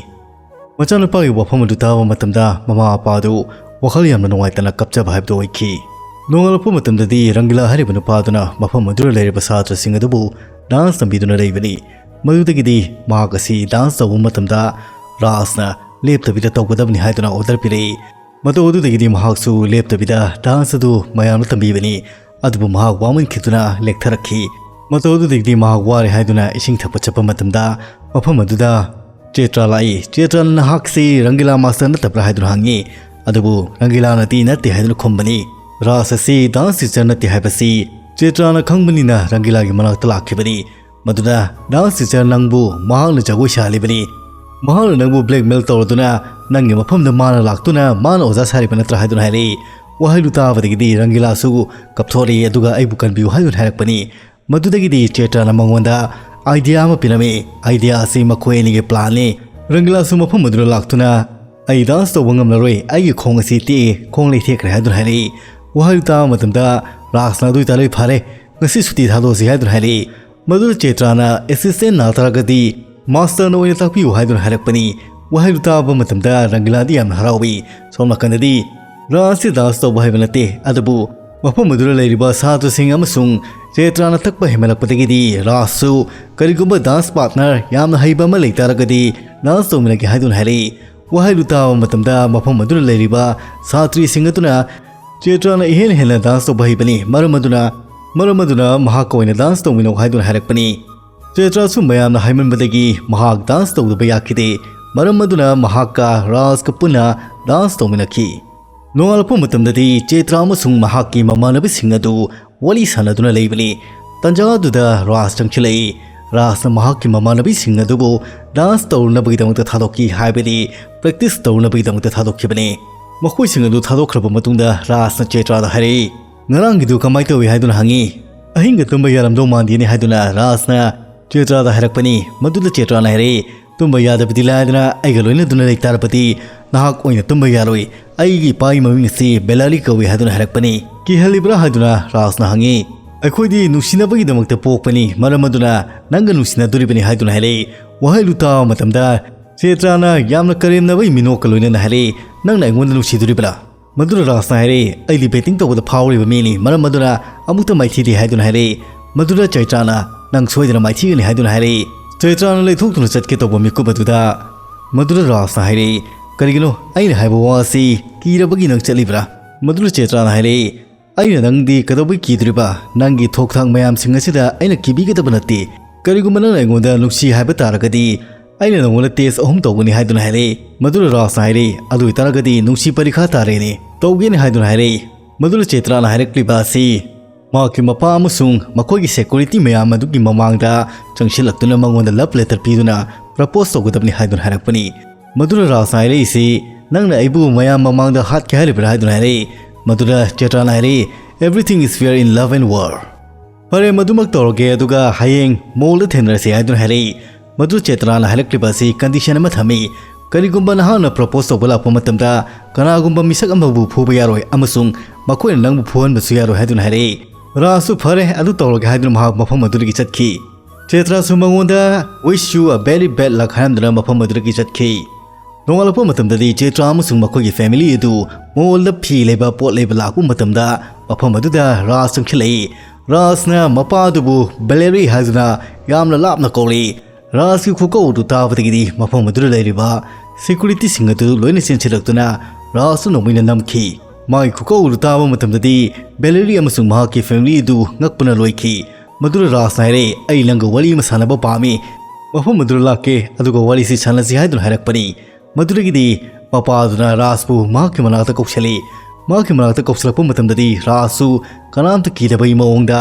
ꯃꯆꯥꯅꯨꯄꯥꯒꯤ ꯋꯥꯐꯝ ꯑꯗꯨ ꯇꯥꯕ ꯃꯇꯝꯗ ꯃꯃꯥ ꯃꯄꯥ ꯑꯗꯨ ꯋꯥꯈꯜ ꯌꯥꯝꯅ ꯅꯨꯡꯉꯥꯏꯇꯅ ꯀꯞꯆꯕ ꯍꯥꯏꯕꯗꯨ ꯑꯣꯏꯈꯤ꯫ ꯅꯣꯡꯉꯥꯜꯂꯛꯄ ꯃꯇꯝꯗꯗꯤ ꯔꯪꯒꯤꯂꯥ ꯍꯥꯏꯔꯤꯕ ꯅꯨꯄꯥ ꯑꯗꯨꯅ ꯃꯐꯝ ꯑꯗꯨꯗ ꯂꯩꯔꯤꯕ ꯁꯥꯇ꯭ꯔꯁꯤꯡ ꯑꯗꯨꯕꯨ ꯗꯥꯟꯁ ꯇꯝꯕꯤꯗꯨꯅ ꯂꯩꯕꯅꯤ꯫ ꯃꯗꯨꯗꯒꯤꯗꯤ ꯃꯍꯥꯛ ꯑꯁꯤ ꯗꯥꯟꯁ ꯇꯧꯕ ꯃꯇꯝꯗ ꯔꯥꯖꯅ ꯂꯦꯞꯇꯕꯤꯗ ꯇꯧꯒꯗꯕꯅꯤ ꯍꯥꯏꯗꯨꯅ ꯑꯣꯔꯗꯔ ꯄꯤꯔꯛꯏ꯫ ꯃꯇꯧ ꯑꯗꯨꯗꯒꯤꯗꯤ ꯃꯍꯥꯛꯁꯨ ꯂꯦꯞꯇꯕꯤꯗ ꯗꯥꯟꯁ ꯑꯗꯨ ꯃꯌꯥꯝꯅ ꯇꯝꯕꯤꯕꯅꯤ꯫ ꯑꯗꯨꯕꯨ ꯃꯍꯥꯛ ꯋꯥꯃꯟꯈꯤꯗꯨꯅ ꯂꯦꯛꯊꯔꯛꯈꯤ꯫ ꯃꯇꯧ ꯑꯗꯨꯗꯒꯤꯗꯤ ꯃꯍꯥꯛ ꯋꯥꯔꯦ ꯍꯥꯏꯗꯨꯅ ꯏꯁꯤꯡ ꯊꯛꯄ ꯆꯠꯄ ꯃꯇꯝꯗ ꯃꯐꯝ ꯑꯗꯨꯗ ꯆꯦꯇ꯭ꯔꯥ ꯂꯥꯛꯏ꯫ ꯆꯦꯇ꯭ꯔꯥꯅ "ꯅꯍꯥꯛꯁꯤ ꯔꯪꯒꯤꯂꯥ ꯃꯥꯁꯇꯔ ꯅꯠꯇꯕ꯭ꯔꯥ?" ꯍꯥꯏꯗꯨꯅ ꯍꯪꯉꯤ꯫ ꯑꯗꯨꯕꯨ ꯔꯪꯒꯤꯂꯥꯅꯗꯤ "ꯅꯠꯇꯦ" ꯍꯥꯏꯗꯨꯅ ꯈꯨꯝꯕꯅꯤ꯫ ꯔꯥꯖ ꯑꯁꯤ ꯗꯥꯟꯁ ꯇꯤꯆꯔ ꯅꯠꯇꯦ ꯍꯥꯏꯕꯁꯤ ꯆꯦꯇ꯭ꯔꯥꯅ ꯈꯪꯕꯅꯤꯅ ꯔꯪꯒꯤꯂꯥꯒꯤ ꯃꯅꯥꯛꯇ ꯂꯥꯛꯈꯤꯕꯅꯤ꯫ ꯃꯗꯨꯗ "ꯗꯥꯟꯁ ꯇꯤꯆꯔ ꯅꯪꯕꯨ ꯃꯍꯥꯛꯅ ꯖꯒꯣꯏ ꯁꯥꯍꯜꯂꯤꯕꯅꯤ꯫ ꯃꯍꯥꯛꯅ ꯅꯪꯕꯨ ꯕ꯭ꯂꯦꯛꯃꯦꯜ ꯇꯧꯔꯗꯨꯅ ꯅꯪꯒꯤ ꯃꯐꯝꯗ ꯃꯥꯅ ꯂꯥꯛꯇꯨꯅ ꯃꯥꯅ ꯑꯣꯖꯥ ꯁꯥꯔꯤꯕ ꯅꯠꯇ꯭ꯔꯥ?" ꯍꯥꯏꯗꯨꯅ ꯍꯥꯏꯔꯛꯏ꯫ ꯋꯥꯍꯩꯗꯨ ꯇꯥꯕꯗꯒꯤꯗꯤ ꯔꯪꯒꯤꯂꯥꯁꯨ ꯀꯞꯊꯣꯔꯛꯏ, ꯑꯗꯨꯒ "ꯑꯩꯕꯨ ꯀꯟꯕꯤꯌꯨ" ꯍꯥꯏꯗꯨꯅ ꯍꯥꯏꯔꯛꯄꯅꯤ꯫ ꯃꯗꯨꯗꯒꯤꯗꯤ ꯆꯦꯇ꯭ꯔꯥꯅ ꯃꯉꯣꯟꯗ ꯑꯥꯏꯗꯤꯌꯥ ꯑꯃ ꯄꯤꯔꯝꯃꯤ꯫ ꯑꯥꯏꯗꯤꯌꯥ ꯑꯁꯤ ꯃꯈꯣꯏ ꯑꯅꯤꯒꯤ ꯄ꯭ꯂꯥꯟꯅꯤ꯫ ꯔꯪꯒꯤꯂꯥꯁꯨ ꯃꯐꯝ ꯑꯗꯨꯗ ꯂꯥꯛꯇꯨꯅ "ꯑꯩ ꯗꯥꯟꯁ ꯇꯧꯕ ꯉꯝꯂꯔꯣꯏ, ꯑꯩꯒꯤ ꯈꯣꯡ ꯑꯁꯤ ꯇꯦꯛꯑꯦ, ꯈꯣꯡ ꯂꯩꯊꯦꯛꯈ꯭ꯔꯦ" ꯍꯥꯏꯗꯨꯅ ꯍꯥꯏꯔꯛꯏ꯫ ꯋꯥꯍꯩꯗꯨ ꯇꯥꯕ ꯃꯇꯝꯗ ꯔꯥꯖꯅ "ꯑꯗꯨ ꯑꯣꯏꯇꯥꯔꯗꯤ ꯐꯔꯦ, ꯉꯁꯤ ꯁꯨꯇꯤ ꯊꯥꯗꯣꯛꯑꯁꯤ" ꯍꯥꯏꯗꯨꯅ ꯍꯥꯏꯔꯛꯏ꯫ ꯃꯗꯨꯗ ꯆꯦꯇ꯭ꯔꯥꯅ "ꯑꯦꯁꯤꯁꯇꯦꯟ ꯅꯥ ꯇꯥꯔꯒꯗꯤ ꯃꯥꯁꯇꯔꯅ ꯑꯣꯏꯅ ꯇꯥꯛꯄꯤꯌꯨ" ꯍꯥꯏꯗꯨꯅ ꯍꯥꯏꯔꯛꯄꯅꯤ꯫ ꯋꯥꯍꯩꯗꯨ ꯇꯥꯕ ꯃꯇꯝꯗ ꯔꯪꯒꯤꯂꯥꯗꯤ ꯌꯥꯝꯅ ꯍꯔꯥꯎꯏ꯫ ꯁꯣꯝ ꯅꯥꯀꯟꯗꯗꯤ ꯔꯥꯖꯁꯤ ꯗꯥꯟꯁ ꯇꯧꯕ ꯍꯩꯕ ꯅꯠꯇꯦ, ꯑꯗꯨꯕꯨ ꯃꯐꯝ ꯑꯗꯨꯗ ꯂꯩꯔꯤꯕ ꯁꯥꯇ꯭ꯔꯁꯤꯡ ꯑꯃꯁꯨꯡ ꯆꯦꯇ꯭ꯔꯥꯅ ꯊꯛꯄ ꯍꯦꯟꯃꯜꯂꯛꯄꯗꯒꯤꯗꯤ ꯔꯥꯖꯁꯨ "ꯀꯔꯤꯒꯨꯝꯕ ꯗꯥꯟꯁ ꯄꯥꯔꯠꯅꯔ ꯌꯥꯝꯅ ꯍꯩꯕ ꯑꯃ ꯂꯩ ꯇꯥꯔꯒꯗꯤ ꯗꯥꯟꯁ ꯇꯧꯃꯤꯟꯅꯒꯦ" ꯍꯥꯏꯗꯨꯅ ꯍꯥꯏꯔꯛꯏ꯫ ꯋꯥꯍꯩꯗꯨ ꯇꯥꯕ ꯃꯇꯝꯗ ꯃꯐꯝ ꯑꯗꯨꯗ ꯂꯩꯔꯤꯕ ꯁꯥꯇ꯭ꯔꯤꯁꯤꯡ ꯑꯗꯨꯅ "ꯆꯦꯇ꯭ꯔꯥꯅ ꯏꯍꯦꯟ ꯍꯦꯟꯅ ꯗꯥꯟꯁ ꯇꯧꯕ ꯍꯩꯕꯅꯤ, ꯃꯔꯝ ꯑꯗꯨꯅ, ꯃꯔꯝ ꯑꯗꯨꯅ ꯃꯍꯥꯛꯀ ꯑꯣꯏꯅ ꯗꯥꯟꯁ ꯇꯧꯃꯤꯟꯅꯧ" ꯍꯥꯏꯗꯨꯅ ꯍꯥꯏꯔꯛꯄꯅꯤ꯫ ꯆꯦꯇ꯭ꯔꯥꯁꯨ ꯃꯌꯥꯝꯅ ꯍꯥꯏꯃꯟꯕꯗꯒꯤ ꯃꯍꯥꯛ ꯗꯥꯟꯁ ꯇꯧꯗꯕ ꯌꯥꯈꯤꯗꯦ꯫ ꯃꯔꯝ ꯑꯗꯨꯅ ꯃꯍꯥꯛꯀ ꯔꯥꯖꯀ ꯄꯨꯟꯅ ꯗꯥꯟꯁ ꯇꯧꯃꯤꯟꯅꯈꯤ꯫ ꯅꯣꯡꯉꯥꯜꯂꯛꯄ ꯃꯇꯝꯗꯗꯤ ꯆꯦꯇ꯭ꯔꯥ ꯑꯃꯁꯨꯡ ꯃꯍꯥꯛꯀꯤ ꯃꯃꯥꯟꯅꯕꯁꯤꯡ ꯑꯗꯨ ꯋꯥꯔꯤ ꯁꯥꯟꯅꯗꯨꯅ ꯂꯩꯕꯅꯤ꯫ ꯇꯟꯖꯥ ꯑꯗꯨꯗ ꯔꯥꯖ ꯆꯪꯁꯤꯜꯂꯛꯏ꯫ ꯔꯥꯖꯅ ꯃꯍꯥꯛꯀꯤ ꯃꯃꯥꯟꯅꯕꯤꯁꯤꯡ ꯑꯗꯨꯕꯨ ꯗꯥꯟꯁ ꯇꯧꯔꯨꯅꯕꯒꯤꯗꯃꯛꯇ ꯊꯥꯗꯣꯛꯈꯤ, ꯍꯥꯏꯕꯗꯤ ꯄ꯭ꯔꯦꯛꯇꯤꯁ ꯇꯧꯔꯨꯅꯕꯒꯤꯗꯃꯛꯇ ꯊꯥꯗꯣꯛꯈꯤꯕꯅꯤ꯫ ꯃꯈꯣꯏꯁꯤꯡ ꯑꯗꯨ ꯊꯥꯗꯣꯛꯈ꯭ꯔꯕ ꯃꯇꯨꯡꯗ ꯔꯥꯖꯅ ꯆꯦꯇ꯭ꯔꯥꯗ ꯍꯥꯏꯔꯛꯏ, "ꯉꯔꯥꯡꯒꯤꯗꯨ ꯀꯃꯥꯏ ꯇꯧꯏ?" ꯍꯥꯏꯗꯨꯅ ꯍꯪꯉꯤ꯫ "ꯑꯍꯤꯡꯒ ꯇꯨꯝꯕ ꯌꯥꯔꯝꯗꯧ ꯃꯥꯟꯗꯦꯅꯦ" ꯍꯥꯏꯗꯨꯅ ꯔꯥꯖꯅ ꯆꯦꯇ꯭ꯔꯥꯗ ꯍꯥꯏꯔꯛꯄꯅꯤ꯫ ꯃꯗꯨꯗ ꯆꯦꯇ꯭ꯔꯥꯅ ꯍꯥꯏꯔꯛꯏ, "ꯇꯨꯝꯕ ꯌꯥꯗꯕꯗꯤ ꯂꯥꯏꯗꯅ, ꯑꯩꯒ ꯂꯣꯏꯅꯗꯨꯅ ꯂꯩꯇꯥꯔꯕꯗꯤ ꯅꯍꯥꯛ ꯑꯣꯏꯅ ꯇꯨꯝꯕ ꯌꯥꯔꯣꯏ꯫ ꯑꯩꯒꯤ ꯏꯄꯥꯒꯤ ꯃꯃꯤꯡ ꯑꯁꯤ ꯕꯦꯂꯥꯔꯤ ꯀꯧꯏ" ꯍꯥꯏꯗꯨꯅ ꯍꯥꯏꯔꯛꯄꯅꯤ꯫ "ꯀꯤꯍꯜꯂꯤꯕ꯭ꯔꯥ?" ꯍꯥꯏꯗꯨꯅ ꯔꯥꯖꯅ ꯍꯪꯉꯤ꯫ "ꯑꯩꯈꯣꯏꯗꯤ ꯅꯨꯡꯁꯤꯅꯕꯒꯤꯗꯃꯛꯇ ꯄꯣꯛꯄꯅꯤ, ꯃꯔꯝ ꯑꯗꯨꯅ ꯅꯪꯒ ꯅꯨꯡꯁꯤꯅꯗꯣꯔꯤꯕꯅꯤ" ꯍꯥꯏꯗꯨꯅ ꯍꯥꯏꯔꯛꯏ꯫ ꯋꯥꯍꯩꯗꯨ ꯇꯥꯕ ꯃꯇꯝꯗ ꯆꯦꯇ꯭ꯔꯥꯅ ꯌꯥꯝꯅ ꯀꯔꯦꯝꯅꯕꯒꯤ ꯃꯤꯅꯣꯛꯀ ꯂꯣꯏꯅꯅ ꯍꯥꯏꯔꯛꯏ, "ꯅꯪꯅ ꯑꯩꯉꯣꯟꯗ ꯅꯨꯡꯁꯤꯗꯣꯔꯤꯕ꯭ꯔꯥ?" ꯃꯗꯨꯗ ꯔꯥꯖꯅ ꯍꯥꯏꯔꯛꯏ, "ꯑꯩꯗꯤ ꯕꯦꯇꯤꯡ ꯇꯧꯕꯗ ꯐꯥꯎꯔꯤꯕ ꯃꯤꯅꯤ, ꯃꯔꯝ ꯑꯗꯨꯅ ꯑꯃꯨꯛꯇ ꯃꯥꯏꯊꯤꯗꯦ" ꯍꯥꯏꯗꯨꯅ ꯍꯥꯏꯔꯛꯏ꯫ ꯃꯗꯨꯗ ꯆꯩꯇ꯭ꯔꯥꯅ, "ꯅꯪ ꯁꯣꯏꯗꯅ ꯃꯥꯏꯊꯤꯒꯅꯤ" ꯍꯥꯏꯗꯨꯅ ꯍꯥꯏꯔꯛꯏ꯫ ꯆꯩꯇ꯭ꯔꯥꯅ ꯂꯩꯊꯣꯛꯇꯨꯅ ꯆꯠꯀꯦ ꯇꯧꯕ ꯃꯤꯀꯨꯞ ꯑꯗꯨꯗ ꯃꯗꯨꯗ ꯔꯥꯖꯅ ꯍꯥꯏꯔꯛꯏ, "ꯀꯔꯤꯒꯤꯅꯣ ꯑꯩꯅ ꯍꯥꯏꯕ ꯋꯥ ꯑꯁꯤ ꯀꯤꯔꯕꯒꯤ ꯅꯪ ꯆꯠꯂꯤꯕ꯭ꯔꯥ?" ꯃꯗꯨꯗ ꯆꯩꯇ꯭ꯔꯥꯅ ꯍꯥꯏꯔꯛꯏ, "ꯑꯩꯅ ꯅꯪꯗꯤ ꯀꯩꯗꯧꯕꯩ ꯀꯤꯗꯣꯔꯤꯕ? ꯅꯪꯒꯤ ꯊꯣꯛ ꯊꯥꯛ ꯃꯌꯥꯝꯁꯤꯡ ꯑꯁꯤꯗ ꯑꯩꯅ ꯀꯤꯕꯤꯒꯗꯕ ꯅꯠꯇꯦ꯫ ꯀꯔꯤꯒꯨꯝꯕ ꯅꯪꯅ ꯑꯩꯉꯣꯟꯗ ꯅꯨꯡꯁꯤ ꯍꯥꯏꯕ ꯇꯥꯔꯒꯗꯤ ꯑꯩꯅ ꯅꯉꯣꯟꯗ ꯇꯦꯁ ꯑꯍꯨꯝ ꯇꯧꯒꯅꯤ" ꯍꯥꯏꯗꯨꯅ ꯍꯥꯏꯔꯛꯏ꯫ ꯃꯗꯨꯗ ꯔꯥꯖꯅ ꯍꯥꯏꯔꯛꯏ, "ꯑꯗꯨ ꯑꯣꯏꯇꯥꯔꯒꯗꯤ ꯅꯨꯡꯁꯤ ꯄꯔꯤꯈꯥ ꯇꯥꯔꯦꯅꯦ, ꯇꯧꯒꯦꯅꯦ" ꯍꯥꯏꯗꯨꯅ ꯍꯥꯏꯔꯛꯏ꯫ ꯃꯗꯨꯗ ꯆꯩꯇ꯭ꯔꯥꯅ ꯍꯥꯏꯔꯛꯂꯤꯕ ꯑꯁꯤ ꯃꯍꯥꯛꯀꯤ ꯃꯄꯥ ꯑꯃꯁꯨꯡ ꯃꯈꯣꯏꯒꯤ ꯁꯦꯀ꯭ꯌꯨꯔꯤꯇꯤ ꯃꯌꯥꯝ ꯑꯗꯨꯒꯤ ꯃꯃꯥꯡꯗ ꯆꯪꯁꯤꯜꯂꯛꯇꯨꯅ ꯃꯉꯣꯟꯗ ꯂꯚ ꯂꯦꯇꯔ ꯄꯤꯗꯨꯅ ꯄ꯭ꯔꯄꯣꯁ ꯇꯧꯒꯗꯕꯅꯤ ꯍꯥꯏꯗꯨꯅ ꯍꯥꯏꯔꯛꯄꯅꯤ꯫ ꯃꯗꯨꯗ ꯔꯥꯖꯅ ꯍꯥꯏꯔꯛꯏꯁꯤ, "ꯅꯪꯅ ꯑꯩꯕꯨ ꯃꯌꯥꯝ ꯃꯃꯥꯡꯗ ꯍꯥꯠꯀꯦ ꯍꯥꯏꯔꯤꯕ꯭ꯔꯥ?" ꯍꯥꯏꯗꯨꯅ ꯍꯥꯏꯔꯛꯏ꯫ ꯃꯗꯨꯗ ꯆꯩꯇ꯭ꯔꯥꯅ ꯍꯥꯏꯔꯛꯏ, "Everything is fair in love and war." "ꯐꯔꯦ, ꯃꯗꯨꯃꯛ ꯇꯧꯔꯒꯦ, ꯑꯗꯨꯒ ꯍꯌꯦꯡ ꯃꯣꯜꯗ ꯊꯦꯡꯅꯔꯁꯤ" ꯍꯥꯏꯗꯨꯅ ꯍꯥꯏꯔꯛꯏ꯫ ꯃꯗꯨ ꯆꯩꯇ꯭ꯔꯥꯅ ꯍꯥꯏꯔꯛꯂꯤꯕ ꯑꯁꯤ ꯀꯟꯗꯤꯁꯟ ꯑꯃ ꯊꯝꯃꯤ꯫ ꯀꯔꯤꯒꯨꯝꯕ ꯅꯍꯥꯛꯅ ꯄ꯭ꯔꯄꯣꯁ ꯇꯧꯕ ꯂꯥꯛꯄ ꯃꯇꯝꯗ ꯀꯅꯥꯒꯨꯝꯕ ꯃꯤꯁꯛ ꯑꯃꯕꯨ ꯐꯨꯕ ꯌꯥꯔꯣꯏ ꯑꯃꯁꯨꯡ ꯃꯈꯣꯏꯅ ꯅꯪꯕꯨ ꯐꯨꯍꯟꯕꯁꯨ ꯌꯥꯔꯣꯏ ꯍꯥꯏꯗꯨꯅ ꯍꯥꯏꯔꯛꯏ꯫ ꯔꯥꯖꯁꯨ "ꯐꯔꯦ, ꯑꯗꯨ ꯇꯧꯔꯒꯦ" ꯍꯥꯏꯗꯨꯅ ꯃꯍꯥꯛ ꯃꯐꯝ ꯑꯗꯨꯗꯒꯤ ꯆꯠꯈꯤ꯫ ꯆꯩꯇ꯭ꯔꯥꯁꯨ ꯃꯉꯣꯟꯗ "Wish you a very bad luck" ꯍꯥꯏꯔꯝꯗꯨꯅ ꯃꯐꯝ ꯑꯗꯨꯗꯒꯤ ꯆꯠꯈꯤ꯫ ꯅꯣꯡꯉꯥꯜꯂꯛꯄ ꯃꯇꯝꯗꯗꯤ ꯆꯩꯇ꯭ꯔꯥ ꯑꯃꯁꯨꯡ ꯃꯈꯣꯏꯒꯤ ꯐꯦꯃꯤꯂꯤ ꯑꯗꯨ ꯃꯣꯜꯗ ꯐꯤ ꯂꯩꯕ ꯄꯣꯠ ꯂꯩꯕ ꯂꯥꯛꯄ ꯃꯇꯝꯗ ꯃꯐꯝ ꯑꯗꯨꯗ ꯔꯥꯖ ꯆꯪꯁꯤꯜꯂꯛꯏ꯫ ꯔꯥꯖꯅ ꯃꯄꯥ ꯑꯗꯨꯕꯨ "ꯕꯦꯂꯦꯔꯤ" ꯍꯥꯏꯗꯨꯅ ꯌꯥꯝꯅ ꯂꯥꯞꯅ ꯀꯧꯔꯛꯏ꯫ ꯔꯥꯖꯀꯤ ꯈꯨꯀꯧ ꯑꯗꯨ ꯇꯥꯕꯗꯒꯤꯗꯤ ꯃꯐꯝ ꯑꯗꯨꯗ ꯂꯩꯔꯤꯕ ꯁꯦꯀ꯭ꯌꯨꯔꯤꯇꯤꯁꯤꯡ ꯑꯗꯨ ꯂꯣꯏꯅ ꯆꯦꯟꯁꯤꯜꯂꯛꯇꯨꯅ ꯔꯥꯖꯇ ꯅꯣꯡꯃꯩꯅ ꯅꯝꯈꯤ꯫ ꯃꯥꯒꯤ ꯈꯨꯀꯧ ꯑꯗꯨ ꯇꯥꯕ ꯃꯇꯝꯗꯗꯤ ꯕꯦꯂꯦꯔꯤ ꯑꯃꯁꯨꯡ ꯃꯍꯥꯛꯀꯤ ꯐꯦꯃꯤꯂꯤ ꯑꯗꯨ ꯉꯛꯄꯅ ꯂꯣꯏꯈꯤ꯫ ꯃꯗꯨꯗ ꯔꯥꯖꯅ ꯍꯥꯏꯔꯛꯏ, "ꯑꯩ ꯅꯪꯒ ꯋꯥꯔꯤ ꯑꯃ ꯁꯥꯟꯅꯕ ꯄꯥꯝꯃꯤ꯫ ꯃꯐꯝ ꯑꯗꯨꯗ ꯂꯥꯛꯀꯦ, ꯑꯗꯨꯒ ꯋꯥꯔꯤꯁꯤ ꯁꯥꯟꯅꯁꯤ" ꯍꯥꯏꯗꯨꯅ ꯍꯥꯏꯔꯛꯄꯅꯤ꯫ ꯃꯗꯨꯗꯒꯤꯗꯤ ꯃꯄꯥꯗꯨꯅ ꯔꯥꯖꯄꯨ ꯃꯍꯥꯛꯀꯤ ꯃꯅꯥꯛꯇ ꯀꯧꯁꯤꯜꯂꯤ꯫ ꯃꯍꯥꯛꯀꯤ ꯃꯅꯥꯛꯇ ꯀꯧꯁꯤꯜꯂꯛꯄ ꯃꯇꯝꯗꯗꯤ ꯔꯥꯖꯁꯨ ꯀꯅꯥꯝꯇ ꯀꯤꯗꯕꯒꯤ ꯃꯑꯣꯡꯗ,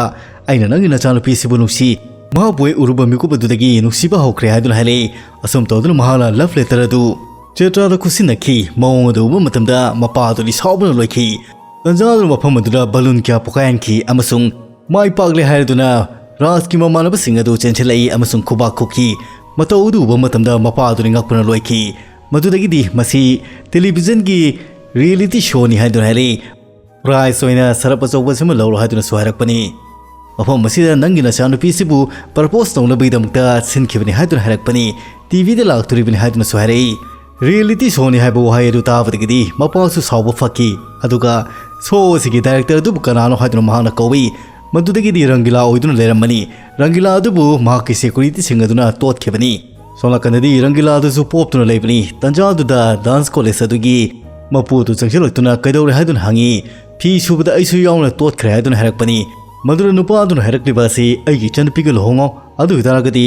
"ꯑꯩꯅ ꯅꯪꯒꯤ ꯅꯆꯥꯅꯨꯄꯤꯁꯤꯕꯨ ꯅꯨꯡꯁꯤ꯫ ꯃꯍꯥꯛꯄꯨ ꯍꯦꯛ ꯎꯔꯨꯕ ꯃꯤꯀꯨꯞ ꯑꯗꯨꯗꯒꯤ ꯅꯨꯡꯁꯤꯕ ꯍꯧꯈ꯭ꯔꯦ" ꯍꯥꯏꯗꯨꯅ ꯍꯥꯏꯔꯛꯏ꯫ ꯑꯁꯨꯝ ꯇꯧꯗꯨꯅ ꯃꯍꯥꯛꯅ ꯂꯚ ꯂꯦꯇꯔ ꯑꯗꯨ ꯆꯦꯇ꯭ꯔꯥꯗ ꯈꯨꯠꯁꯤꯟꯅꯈꯤ꯫ ꯃꯑꯣꯡ ꯑꯗꯨ ꯎꯕ ꯃꯇꯝꯗ ꯃꯄꯥ ꯑꯗꯨꯗꯤ ꯁꯥꯎꯕꯅ ꯂꯣꯏꯈꯤ꯫ ꯇꯟꯖꯥ ꯑꯗꯨꯅ ꯃꯐꯝ ꯑꯗꯨꯗ ꯕꯂꯨꯟ ꯀꯌꯥ ꯄꯣꯈꯥꯏꯍꯟꯈꯤ ꯑꯃꯁꯨꯡ ꯃꯥꯏ ꯄꯥꯛꯂꯦ ꯍꯥꯏꯔꯗꯨꯅ ꯔꯥꯖꯀꯤ ꯃꯃꯥꯟꯅꯕꯁꯤꯡ ꯑꯗꯨ ꯆꯦꯟꯁꯤꯜꯂꯛꯏ ꯑꯃꯁꯨꯡ ꯈꯨꯕꯥꯛ ꯈꯨꯈꯤ꯫ ꯃꯇꯧ ꯑꯗꯨ ꯎꯕ ꯃꯇꯝꯗ ꯃꯄꯥ ꯑꯗꯨꯅ ꯉꯛꯄꯅ ꯂꯣꯏꯈꯤ꯫ ꯃꯗꯨꯗꯒꯤꯗꯤ ꯃꯁꯤ ꯇꯦꯂꯤꯚꯤꯖꯟꯒꯤ ꯔꯤꯌꯦꯂꯤꯇꯤ ꯁꯣꯅꯤ ꯍꯥꯏꯗꯨꯅ ꯍꯥꯏꯔꯛꯏ꯫ ꯄ꯭ꯔꯥꯏꯖ ꯑꯣꯏꯅ ꯁꯔꯞ ꯑꯆꯧꯕ ꯑꯁꯤꯃ ꯂꯧꯔꯣ ꯍꯥꯏꯗꯨꯅꯁꯨ ꯍꯥꯏꯔꯛꯄꯅꯤ꯫ ꯃꯐꯝ ꯑꯁꯤꯗ ꯅꯪꯒꯤ ꯅꯆꯥꯅꯨꯄꯤꯁꯤꯕꯨ ꯄ꯭ꯔꯄꯣꯁ ꯇꯧꯅꯕꯒꯤꯗꯃꯛꯇ ꯁꯤꯟꯈꯤꯕꯅꯤ ꯍꯥꯏꯗꯨꯅ ꯍꯥꯏꯔꯛꯄꯅꯤ꯫ ꯇꯤꯚꯤꯗ ꯂꯥꯛꯇꯣꯔꯤꯕꯅꯤ ꯍꯥꯏꯗꯨꯅꯁꯨ ꯍꯥꯏꯔꯛꯏ꯫ ꯔꯤꯌꯦꯂꯤꯇꯤ ꯁꯣꯅꯤ ꯍꯥꯏꯕ ꯋꯥꯍꯩ ꯑꯗꯨ ꯇꯥꯕꯗꯒꯤꯗꯤ ꯃꯄꯥꯁꯨ ꯁꯥꯎꯕ ꯐꯈꯤ꯫ ꯑꯗꯨꯒ ꯁꯣ ꯑꯁꯤꯒꯤ ꯗꯥꯏꯔꯦꯛꯇꯔ ꯑꯗꯨꯕꯨ ꯀꯅꯥꯅꯣ ꯍꯥꯏꯗꯨꯅ ꯃꯍꯥꯛꯅ ꯀꯧꯏ꯫ ꯃꯗꯨꯗꯒꯤꯗꯤ ꯔꯪꯒꯤꯂꯥ ꯑꯣꯏꯗꯨꯅ ꯂꯩꯔꯝꯃꯅꯤ꯫ ꯔꯪꯒꯤꯂꯥ ꯑꯗꯨꯕꯨ ꯃꯍꯥꯛꯀꯤ ꯁꯦꯀ꯭ꯌꯨꯔꯤꯇꯤꯁꯤꯡ ꯑꯗꯨꯅ ꯇꯣꯠꯈꯤꯕꯅꯤ꯫ ꯁꯣꯝ ꯅꯥꯀꯟꯗꯗꯤ ꯔꯪꯒꯤꯂꯥ ꯑꯗꯨꯁꯨ ꯄꯣꯞꯇꯨꯅ ꯂꯩꯕꯅꯤ꯫ ꯇꯟꯖꯥ ꯑꯗꯨꯗ ꯗꯥꯟꯁ ꯀꯣꯂꯦꯖ ꯑꯗꯨꯒꯤ ꯃꯄꯨ ꯑꯗꯨ ꯆꯪꯁꯤꯜꯂꯛꯇꯨꯅ ꯀꯩꯗꯧꯔꯦ ꯍꯥꯏꯗꯨꯅ ꯍꯪꯉꯤ꯫ "ꯐꯤ ꯁꯨꯕꯗ ꯑꯩꯁꯨ ꯌꯥꯎꯅ ꯇꯣꯠꯈ꯭ꯔꯦ" ꯍꯥꯏꯗꯨꯅ ꯍꯥꯏꯔꯛꯄꯅꯤ꯫ ꯃꯗꯨꯗ ꯅꯨꯄꯥ ꯑꯗꯨꯅ ꯍꯥꯏꯔꯛꯂꯤꯕ ꯑꯁꯤ, "ꯑꯩꯒꯤ ꯏꯆꯟꯅꯨꯄꯤꯒ ꯂꯨꯍꯣꯡꯉꯣ, ꯑꯗꯨ ꯑꯣꯏꯇꯥꯔꯒꯗꯤ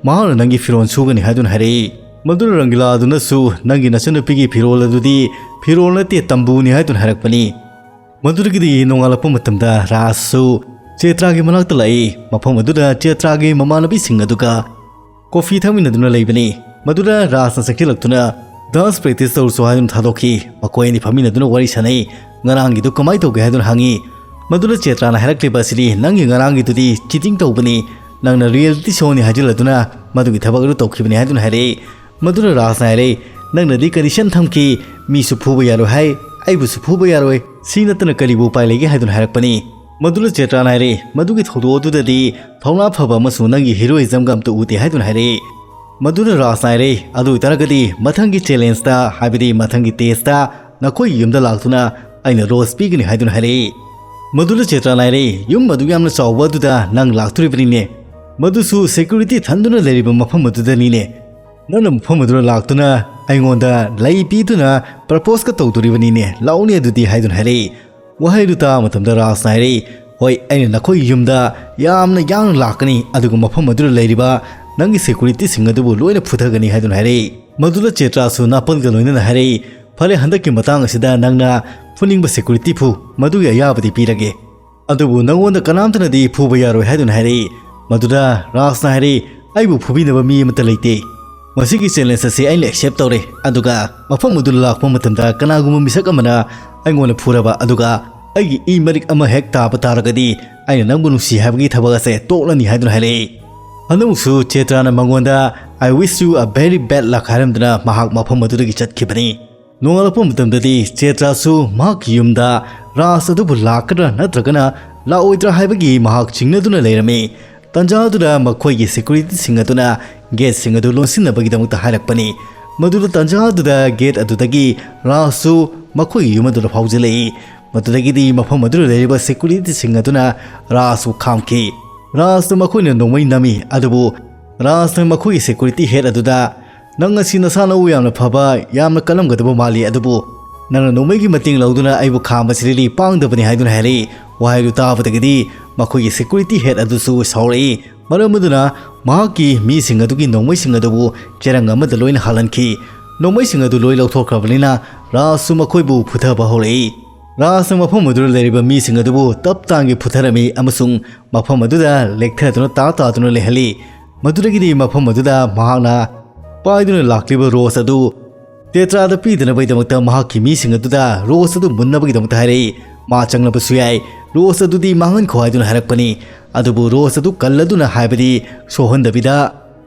ꯃꯍꯥꯛꯅ ꯅꯪꯒꯤ ꯐꯤꯔꯣꯜ ꯁꯨꯒꯅꯤ" ꯍꯥꯏꯗꯨꯅ ꯍꯥꯏꯔꯛꯏ꯫ ꯃꯗꯨꯗ ꯔꯪꯒꯤꯂꯥ ꯑꯗꯨꯅꯁꯨ, "ꯅꯪꯒꯤ ꯅꯆꯟꯅꯨꯄꯤꯒꯤ ꯐꯤꯔꯣꯜ ꯑꯗꯨꯗꯤ ꯐꯤꯔꯣꯜ ꯅꯠꯇꯦ, ꯇꯝꯕꯨꯅꯤ" ꯍꯥꯏꯗꯨꯅ ꯍꯥꯏꯔꯛꯄꯅꯤ꯫ ꯃꯗꯨꯗꯒꯤꯗꯤ ꯅꯣꯡꯉꯥꯜꯂꯛꯄ ꯃꯇꯝꯗ ꯔꯥꯖꯁꯨ ꯆꯦꯇ꯭ꯔꯥꯒꯤ ꯃꯅꯥꯛꯇ ꯂꯥꯛꯏ꯫ ꯃꯐꯝ ꯑꯗꯨꯗ ꯆꯦꯇ꯭ꯔꯥꯒꯤ ꯃꯃꯥꯟꯅꯕꯤꯁꯤꯡ ꯑꯗꯨꯒ ꯀꯣꯐꯤ ꯊꯛꯃꯤꯟꯅꯗꯨꯅ ꯂꯩꯕꯅꯤ꯫ ꯃꯗꯨꯗ ꯔꯥꯖꯅ ꯆꯪꯁꯤꯜꯂꯛꯇꯨꯅ ꯗꯥꯟꯁ ꯄ꯭ꯔꯦꯛꯇꯤꯁ ꯇꯧꯔꯁꯨ ꯍꯥꯏꯗꯨꯅ ꯊꯥꯗꯣꯛꯈꯤ꯫ ꯃꯈꯣꯏ ꯑꯅꯤ ꯐꯝꯃꯤꯟꯅꯗꯨꯅ ꯋꯥꯔꯤ ꯁꯥꯟꯅꯩ꯫ "ꯉꯔꯥꯡꯒꯤꯗꯨ ꯀꯃꯥꯏ ꯇꯧꯒꯦ?" ꯍꯥꯏꯗꯨꯅ ꯍꯪꯉꯤ꯫ ꯃꯗꯨꯗ ꯆꯦꯇ꯭ꯔꯥꯅ ꯍꯥꯏꯔꯛꯂꯤꯕ ꯑꯁꯤꯗꯤ, "ꯅꯪꯒꯤ ꯉꯔꯥꯡꯒꯤꯗꯨꯗꯤ ꯆꯤꯇꯤꯡ ꯇꯧꯕꯅꯤ, ꯅꯪꯅ ꯔꯤꯌꯦꯂꯤꯇꯤ ꯁꯣꯅꯤ ꯍꯥꯏꯖꯤꯜꯂꯗꯨꯅ ꯃꯗꯨꯒꯤ ꯊꯕꯛ ꯑꯗꯨ ꯇꯧꯈꯤꯕꯅꯤ" ꯍꯥꯏꯗꯨꯅ ꯍꯥꯏꯔꯛꯏ꯫ ꯃꯗꯨꯗ ꯔꯥꯖꯅ ꯍꯥꯏꯔꯛꯏ, "ꯅꯪꯅꯗꯤ ꯀꯟꯗꯤꯁꯟ ꯊꯝꯈꯤ, ꯃꯤꯁꯨ ꯐꯨꯕ ꯌꯥꯔꯣꯏ ꯍꯥꯏ, ꯑꯩꯕꯨꯁꯨ ꯐꯨꯕ ꯌꯥꯔꯣꯏ, ꯁꯤ ꯅꯠꯇꯅ ꯀꯔꯤꯕꯨ ꯎꯄꯥꯏ ꯂꯩꯒꯦ?" ꯍꯥꯏꯗꯨꯅ ꯍꯥꯏꯔꯛꯄꯅꯤ꯫ ꯃꯗꯨꯗ ꯆꯦꯇ꯭ꯔꯥꯅ ꯍꯥꯏꯔꯛꯏ, "ꯃꯗꯨꯒꯤ ꯊꯧꯗꯣꯛ ꯑꯗꯨꯗꯗꯤ ꯊꯧꯅꯥ ꯐꯕ ꯑꯃꯁꯨꯡ ꯅꯪꯒꯤ ꯍꯤꯔꯣꯏꯖꯝꯒ ꯑꯝꯇ ꯎꯗꯦ" ꯍꯥꯏꯗꯨꯅ ꯍꯥꯏꯔꯛꯏ꯫ ꯃꯗꯨꯗ ꯔꯥꯖꯅ ꯍꯥꯏꯔꯛꯏ, "ꯑꯗꯨ ꯑꯣꯏꯇꯥꯔꯒꯗꯤ ꯃꯊꯪꯒꯤ ꯆꯦꯂꯦꯟꯖꯇ, ꯍꯥꯏꯕꯗꯤ ꯃꯊꯪꯒꯤ ꯇꯦꯁꯇ ꯅꯈꯣꯏꯒꯤ ꯌꯨꯝꯗ ꯂꯥꯛꯇꯨꯅ ꯑꯩꯅ ꯔꯣꯁ ꯄꯤꯒꯅꯤ" ꯍꯥꯏꯗꯨꯅ ꯍꯥꯏꯔꯛꯏ꯫ ꯃꯗꯨꯗ ꯆꯦꯇ꯭ꯔꯥꯅ ꯍꯥꯏꯔꯛꯏ, "ꯌꯨꯝ ꯑꯗꯨꯛ ꯌꯥꯝꯅ ꯆꯥꯎꯕ ꯑꯗꯨꯗ ꯅꯪ ꯂꯥꯛꯇꯣꯔꯤꯕꯅꯤꯅꯦ, ꯃꯗꯨꯁꯨ ꯁꯦꯀ꯭ꯌꯨꯔꯤꯇꯤ ꯊꯟꯗꯨꯅ ꯂꯩꯔꯤꯕ ꯃꯐꯝ ꯑꯗꯨꯗꯅꯤꯅꯦ꯫ ꯅꯪꯅ ꯃꯐꯝ ꯑꯗꯨꯗ ꯂꯥꯛꯇꯨꯅ ꯑꯩꯉꯣꯟꯗ ꯂꯩ ꯄꯤꯗꯨꯅ ꯄ꯭ꯔꯄꯣꯁꯀ ꯇꯧꯗꯣꯔꯤꯕꯅꯤꯅꯦ, ꯂꯥꯛꯎꯅꯦ ꯑꯗꯨꯗꯤ" ꯍꯥꯏꯗꯨꯅ ꯍꯥꯏꯔꯛꯏ꯫ ꯋꯥꯍꯩ ꯑꯗꯨ ꯇꯥꯕ ꯃꯇꯝꯗ ꯔꯥꯖꯅ ꯍꯥꯏꯔꯛꯏ, "ꯍꯣꯏ, ꯑꯩꯅ ꯅꯈꯣꯏꯒꯤ ꯌꯨꯝꯗ ꯌꯥꯝꯅ ꯌꯥꯡꯅ ꯂꯥꯛꯀꯅꯤ, ꯑꯗꯨꯒ ꯃꯐꯝ ꯑꯗꯨꯗ ꯂꯩꯔꯤꯕ ꯅꯪꯒꯤ ꯁꯦꯀ꯭ꯌꯨꯔꯤꯇꯤꯁꯤꯡ ꯑꯗꯨꯕꯨ ꯂꯣꯏꯅ ꯐꯨꯊꯒꯅꯤ" ꯍꯥꯏꯗꯨꯅ ꯍꯥꯏꯔꯛꯏ꯫ ꯃꯗꯨꯗ ꯆꯦꯇ꯭ꯔꯥꯁꯨ ꯅꯥꯄꯜꯒ ꯂꯣꯏꯅꯅ ꯍꯥꯏꯔꯛꯏ, "ꯐꯔꯦ, ꯍꯟꯗꯛꯀꯤ ꯃꯇꯥꯡ ꯑꯁꯤꯗ ꯅꯪꯅ ꯐꯨꯅꯤꯡꯕ ꯁꯦꯀ꯭ꯌꯨꯔꯤꯇꯤ ꯐꯨ, ꯃꯗꯨꯒꯤ ꯑꯌꯥꯕꯗꯤ ꯄꯤꯔꯒꯦ꯫ ꯑꯗꯨꯕꯨ ꯅꯪꯉꯣꯟꯗ ꯀꯅꯥꯝꯇꯅꯗꯤ ꯐꯨꯕ ꯌꯥꯔꯣꯏ" ꯍꯥꯏꯗꯨꯅ ꯍꯥꯏꯔꯛꯏ꯫ ꯃꯗꯨꯗ ꯔꯥꯖꯅ ꯍꯥꯏꯔꯛꯏ, "ꯑꯩꯕꯨ ꯐꯨꯕꯤꯅꯕ ꯃꯤ ꯑꯃꯠꯇ ꯂꯩꯇꯦ꯫ ꯃꯁꯤꯒꯤ ꯆꯦꯂꯦꯟꯖ ꯑꯁꯤ ꯑꯩꯅ ꯑꯦꯛꯁꯦꯞ ꯇꯧꯔꯦ, ꯑꯗꯨꯒ ꯃꯐꯝ ꯑꯗꯨꯗ ꯂꯥꯛꯄ ꯃꯇꯝꯗ ꯀꯅꯥꯒꯨꯝꯕ ꯃꯤꯁꯛ ꯑꯃꯅ ꯑꯩꯉꯣꯟꯗ ꯐꯨꯔꯕ, ꯑꯗꯨꯒ ꯑꯩꯒꯤ ꯏ ꯃꯔꯤꯛ ꯑꯃ ꯍꯦꯛ ꯇꯥꯕ ꯇꯥꯔꯒꯗꯤ ꯑꯩꯅ ꯅꯪꯕꯨ ꯅꯨꯡꯁꯤ ꯍꯥꯏꯕꯒꯤ ꯊꯕꯛ ꯑꯁꯦ ꯇꯣꯛꯂꯅꯤ" ꯍꯥꯏꯗꯨꯅ ꯍꯥꯏꯔꯛꯏ꯫ ꯍꯟꯗꯛꯃꯨꯛꯁꯨ ꯆꯦꯇ꯭ꯔꯥꯅ ꯃꯉꯣꯟꯗ "I wish you a very bad luck" ꯍꯥꯏꯔꯝꯗꯨꯅ ꯃꯍꯥꯛ ꯃꯐꯝ ꯑꯗꯨꯗꯒꯤ ꯆꯠꯈꯤꯕꯅꯤ꯫ ꯅꯣꯡꯉꯥꯜꯂꯛꯄ ꯃꯇꯝꯗꯗꯤ ꯆꯦꯇ꯭ꯔꯥꯁꯨ ꯃꯍꯥꯛꯀꯤ ꯌꯨꯝꯗ ꯔꯥꯖ ꯑꯗꯨꯕꯨ ꯂꯥꯛꯀꯗ꯭ꯔꯥ ꯅꯠꯇ꯭ꯔꯒꯅ ꯂꯥꯛꯑꯣꯏꯗ꯭ꯔꯥ ꯍꯥꯏꯕꯒꯤ ꯃꯍꯥꯛ ꯆꯤꯡꯅꯗꯨꯅ ꯂꯩꯔꯝꯃꯤ꯫ ꯇꯟꯖꯥ ꯑꯗꯨꯗ ꯃꯈꯣꯏꯒꯤ ꯁꯦꯀ꯭ꯌꯨꯔꯤꯇꯤꯁꯤꯡ ꯑꯗꯨꯅ ꯒꯦꯠꯁꯤꯡ ꯑꯗꯨ ꯂꯣꯟꯁꯤꯟꯅꯕꯒꯤꯗꯃꯛꯇ ꯍꯥꯏꯔꯛꯄꯅꯤ꯫ ꯃꯗꯨꯗ ꯇꯟꯖꯥ ꯑꯗꯨꯗ ꯒꯦꯠ ꯑꯗꯨꯗꯒꯤ ꯔꯥꯖꯁꯨ ꯃꯈꯣꯏꯒꯤ ꯌꯨꯝ ꯑꯗꯨꯗ ꯐꯥꯎꯖꯤꯜꯂꯛꯏ꯫ ꯃꯗꯨꯗꯒꯤꯗꯤ ꯃꯐꯝ ꯑꯗꯨꯗ ꯂꯩꯔꯤꯕ ꯁꯦꯀ꯭ꯌꯨꯔꯤꯇꯤꯁꯤꯡ ꯑꯗꯨꯅ ꯔꯥꯖꯄꯨ ꯈꯥꯝꯈꯤ꯫ ꯔꯥꯖꯇ ꯃꯈꯣꯏꯅ ꯅꯣꯡꯃꯩ ꯅꯝꯃꯤ, ꯑꯗꯨꯕꯨ ꯔꯥꯖꯅ ꯃꯈꯣꯏꯒꯤ ꯁꯦꯀ꯭ꯌꯨꯔꯤꯇꯤ ꯍꯦꯗ ꯑꯗꯨꯗ, "ꯅꯪ ꯑꯁꯤ ꯅꯁꯥ ꯅꯎ ꯌꯥꯝꯅ ꯐꯕ, ꯌꯥꯝꯅ ꯀꯜꯂꯝꯒꯗꯕ ꯃꯥꯜꯂꯤ, ꯑꯗꯨꯕꯨ ꯅꯪꯅ ꯅꯣꯡꯃꯩꯒꯤ ꯃꯇꯦꯡ ꯂꯧꯗꯨꯅ ꯑꯩꯕꯨ ꯈꯥꯝꯕꯁꯤꯗꯤ ꯄꯥꯡꯗꯕꯅꯤ" ꯍꯥꯏꯗꯨꯅ ꯍꯥꯏꯔꯛꯏ꯫ ꯋꯥꯍꯩꯗꯨ ꯇꯥꯕꯗꯒꯤꯗꯤ ꯃꯈꯣꯏꯒꯤ ꯁꯦꯀ꯭ꯌꯨꯔꯤꯇꯤ ꯍꯦꯗ ꯑꯗꯨꯁꯨ ꯁꯥꯎꯔꯛꯏ꯫ ꯃꯔꯝ ꯑꯗꯨꯅ ꯃꯍꯥꯛꯀꯤ ꯃꯤꯁꯤꯡ ꯑꯗꯨꯒꯤ ꯅꯣꯡꯃꯩꯁꯤꯡ ꯑꯗꯨꯕꯨ ꯆꯦꯔꯪ ꯑꯃꯗ ꯂꯣꯏꯅ ꯍꯥꯜꯍꯟꯈꯤ꯫ ꯅꯣꯡꯃꯩꯁꯤꯡ ꯑꯗꯨ ꯂꯣꯏ ꯂꯧꯊꯣꯛꯈ꯭ꯔꯕꯅꯤꯅ ꯔꯥꯖꯁꯨ ꯃꯈꯣꯏꯕꯨ ꯐꯨꯊꯕ ꯍꯧꯔꯛꯏ꯫ ꯔꯥꯖꯅ ꯃꯐꯝ ꯑꯗꯨꯗ ꯂꯩꯔꯤꯕ ꯃꯤꯁꯤꯡ ꯑꯗꯨꯕꯨ ꯇꯞ ꯇꯥꯡꯒꯤ ꯐꯨꯊꯔꯝꯃꯤ ꯑꯃꯁꯨꯡ ꯃꯐꯝ ꯑꯗꯨꯗ ꯂꯦꯛꯊꯗꯨꯅ ꯇꯥ ꯇꯥꯗꯨꯅ ꯂꯩꯍꯜꯂꯤ꯫ ꯃꯗꯨꯗꯒꯤꯗꯤ ꯃꯐꯝ ꯑꯗꯨꯗ ꯃꯍꯥꯛꯅ ꯄꯥꯏꯗꯨꯅ ꯂꯥꯛꯂꯤꯕ ꯔꯣꯁ ꯑꯗꯨ ꯆꯦꯇ꯭ꯔꯥꯗ ꯄꯤꯗꯅꯕꯒꯤꯗꯃꯛꯇ ꯃꯍꯥꯛꯀꯤ ꯃꯤꯁꯤꯡ ꯑꯗꯨꯗ ꯔꯣꯁ ꯑꯗꯨ ꯃꯨꯟꯅꯕꯒꯤꯗꯃꯛꯇ ꯍꯥꯏꯔꯛꯏ꯫ ꯃꯥ ꯆꯪꯂꯕꯁꯨ ꯌꯥꯏ, ꯔꯣꯁ ꯑꯗꯨꯗꯤ ꯃꯥꯡꯍꯟꯈꯣ ꯍꯥꯏꯗꯨꯅ ꯍꯥꯏꯔꯛꯄꯅꯤ꯫ ꯑꯗꯨꯕꯨ ꯔꯣꯁ ꯑꯗꯨ ꯀꯜꯂꯗꯨꯅ ꯍꯥꯏꯕꯗꯤ ꯁꯣꯛꯍꯟꯗꯕꯤꯗ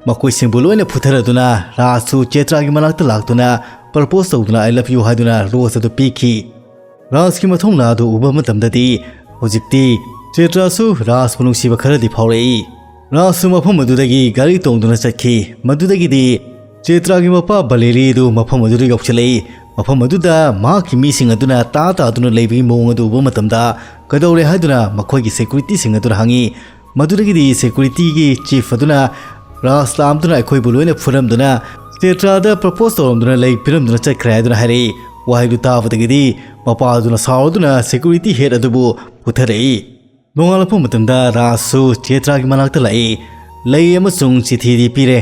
ꯃꯈꯣꯏꯁꯤꯡꯕꯨ ꯂꯣꯏꯅ ꯐꯨꯊꯔꯗꯨꯅ ꯔꯥꯖꯁꯨ ꯆꯦꯇ꯭ꯔꯥꯒꯤ ꯃꯅꯥꯛꯇ ꯂꯥꯛꯇꯨꯅ ꯄ꯭ꯔꯄꯣꯁ ꯇꯧꯗꯨꯅ "I love you" ꯍꯥꯏꯗꯨꯅ ꯔꯣꯁ ꯑꯗꯨ ꯄꯤꯈꯤ꯫ ꯔꯥꯖꯀꯤ ꯃꯊꯧꯅꯥ ꯑꯗꯨ ꯎꯕ ꯃꯇꯝꯗꯗꯤ ꯍꯧꯖꯤꯛꯇꯤ ꯆꯦꯇ꯭ꯔꯥꯁꯨ ꯔꯥꯖꯄꯨ ꯅꯨꯡꯁꯤꯕ ꯈꯔꯗꯤ ꯐꯥꯎꯔꯛꯏ꯫ ꯔꯥꯖꯁꯨ ꯃꯐꯝ ꯑꯗꯨꯗꯒꯤ ꯒꯥꯔꯤ ꯇꯣꯡꯗꯨꯅ ꯆꯠꯈꯤ꯫ ꯃꯗꯨꯗꯒꯤꯗꯤ ꯆꯦꯇ꯭ꯔꯥꯒꯤ ꯃꯄꯥ ꯕꯂꯦꯔꯤ ꯑꯗꯨ ꯃꯐꯝ ꯑꯗꯨꯗ ꯌꯧꯁꯤꯜꯂꯛꯏ꯫ ꯃꯐꯝ ꯑꯗꯨꯗ ꯃꯍꯥꯛꯀꯤ ꯃꯤꯁꯤꯡ ꯑꯗꯨꯅ ꯇꯥ ꯇꯥꯗꯨꯅ ꯂꯩꯕꯒꯤ ꯃꯑꯣꯡ ꯑꯗꯨ ꯎꯕ ꯃꯇꯝꯗ ꯀꯩꯗꯧꯔꯦ ꯍꯥꯏꯗꯨꯅ ꯃꯈꯣꯏꯒꯤ ꯁꯦꯀ꯭ꯌꯨꯔꯤꯇꯤꯁꯤꯡ ꯑꯗꯨꯅ ꯍꯪꯉꯤ꯫ ꯃꯗꯨꯗꯒꯤꯗꯤ ꯁꯦꯀ꯭ꯌꯨꯔꯤꯇꯤꯒꯤ ꯆꯤꯐ ꯑꯗꯨꯅ ꯔꯥꯖ ꯂꯥꯝꯗꯨꯅ ꯑꯩꯈꯣꯏꯕꯨ ꯂꯣꯏꯅ ꯐꯨꯔꯝꯗꯨꯅ ꯆꯦꯇ꯭ꯔꯥꯗ ꯄ꯭ꯔꯄꯣꯁ ꯇꯧꯔꯝꯗꯨꯅ ꯂꯩ ꯄꯤꯔꯝꯗꯨꯅ ꯆꯠꯈ꯭ꯔꯦ ꯍꯥꯏꯗꯨꯅ ꯍꯥꯏꯔꯛꯏ꯫ ꯋꯥꯍꯩꯗꯨ ꯇꯥꯕꯗꯒꯤꯗꯤ ꯃꯄꯥ ꯑꯗꯨꯅ ꯁꯥꯎꯔꯗꯨꯅ ꯁꯦꯀ꯭ꯌꯨꯔꯤꯇꯤ ꯍꯦꯗ ꯑꯗꯨꯕꯨ ꯐꯨꯊꯔꯛꯏ꯫ ꯅꯣꯡꯉꯥꯜꯂꯛꯄ ꯃꯇꯝꯗ ꯔꯥꯖꯁꯨ ꯆꯦꯇ꯭ꯔꯥꯒꯤ ꯃꯅꯥꯛꯇ ꯂꯥꯛꯏ꯫ ꯂꯩ ꯑꯃꯁꯨꯡ ꯆꯤꯊꯤꯗꯤ ꯄꯤꯔꯦ꯫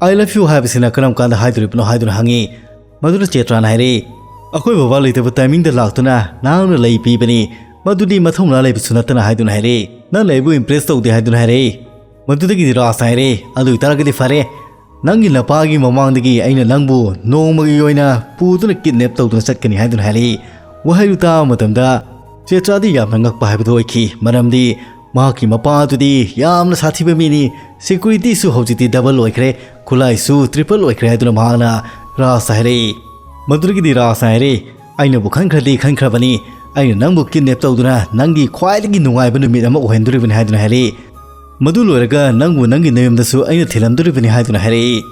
"I love you" ꯍꯥꯏꯕꯁꯤꯅ ꯀꯔꯝ ꯀꯥꯟꯗ ꯍꯥꯏꯗꯣꯔꯤꯕꯅꯣ ꯍꯥꯏꯗꯨꯅ ꯍꯪꯉꯤ꯫ ꯃꯗꯨꯗ ꯆꯦꯇ꯭ꯔꯥꯅ ꯍꯥꯏꯔꯛꯏ, "ꯑꯩꯈꯣꯏ ꯕꯕꯥ ꯂꯩꯇꯕ ꯇꯥꯏꯃꯤꯡꯗ ꯂꯥꯛꯇꯨꯅ ꯅꯍꯥꯛꯅ ꯂꯩ ꯄꯤꯕꯅꯤ, ꯃꯗꯨꯗꯤ ꯃꯊꯧꯅꯥ ꯂꯩꯕꯁꯨ ꯅꯠꯇꯅ" ꯍꯥꯏꯗꯨꯅ ꯍꯥꯏꯔꯛꯏ꯫ "ꯅꯪꯅ ꯑꯩꯕꯨ ꯏꯝꯄ꯭ꯔꯦꯁ ꯇꯧꯗꯦ" ꯍꯥꯏꯗꯨꯅ ꯍꯥꯏꯔꯛꯏ꯫ ꯃꯗꯨꯗꯒꯤꯗꯤ ꯔꯥꯖꯅ ꯍꯥꯏꯔꯛꯏ, "ꯑꯗꯨ ꯑꯣꯏꯇꯥꯔꯒꯗꯤ ꯐꯔꯦ, ꯅꯪꯒꯤ ꯅꯄꯥꯒꯤ ꯃꯃꯥꯡꯗꯒꯤ ꯑꯩꯅ ꯅꯪꯕꯨ ꯅꯣꯡꯃꯒꯤ ꯑꯣꯏꯅ ꯄꯨꯗꯨꯅ ꯀꯤꯗꯅꯦꯞ ꯇꯧꯗꯨꯅ ꯆꯠꯀꯅꯤ" ꯍꯥꯏꯗꯨꯅ ꯍꯥꯏꯔꯛꯏ꯫ ꯋꯥꯍꯩꯗꯨ ꯇꯥꯕ ꯃꯇꯝꯗ ꯆꯦꯇ꯭ꯔꯥꯗꯤ ꯌꯥꯝꯅ ꯉꯛꯄ ꯍꯥꯏꯕꯗꯨ ꯑꯣꯏꯈꯤ, ꯃꯔꯝꯗꯤ ꯃꯍꯥꯛꯀꯤ ꯃꯄꯥ ꯑꯗꯨꯗꯤ ꯌꯥꯝꯅ ꯁꯥꯊꯤꯕ ꯃꯤꯅꯤ, ꯁꯦꯀ꯭ꯌꯨꯔꯤꯇꯤꯁꯨ ꯍꯧꯖꯤꯛꯇꯤ ꯗꯕꯜ ꯑꯣꯏꯈ꯭ꯔꯦ꯫ ꯈꯨꯠꯂꯥꯏꯁꯨ ꯇ꯭ꯔꯤꯄꯜ ꯑꯣꯏꯈ꯭ꯔꯦ ꯍꯥꯏꯗꯨꯅ ꯃꯍꯥꯛꯅ ꯔꯥꯖꯇ ꯍꯥꯏꯔꯛꯏ꯫ ꯃꯗꯨꯗꯒꯤꯗꯤ ꯔꯥꯖꯅ ꯍꯥꯏꯔꯦ, "ꯑꯩꯅ ꯅꯪꯕꯨ ꯈꯟꯈ꯭ꯔꯗꯤ ꯈꯟꯈ꯭ꯔꯕꯅꯤ꯫ ꯑꯩꯅ ꯅꯪꯕꯨ ꯀꯤꯗꯅꯦꯞ ꯇꯧꯗꯨꯅ ꯅꯪꯒꯤ ꯈ꯭ꯋꯥꯏꯗꯒꯤ ꯅꯨꯡꯉꯥꯏꯕ ꯅꯨꯃꯤꯠ ꯑꯃ ꯑꯣꯏꯍꯟꯗꯣꯔꯤꯕꯅꯤ" ꯍꯥꯏꯗꯨꯅ ꯍꯥꯏꯔꯛꯏ꯫ "ꯃꯗꯨ ꯂꯣꯏꯔꯒ ꯅꯪꯕꯨ ꯅꯪꯒꯤ ꯅꯌꯨꯝꯗꯁꯨ ꯑꯩꯅ ꯊꯤꯜꯂꯝꯗꯣꯔꯤꯕꯅꯤ" ꯍꯥꯏꯗꯨꯅ ꯍꯥꯏꯔꯛꯏ꯫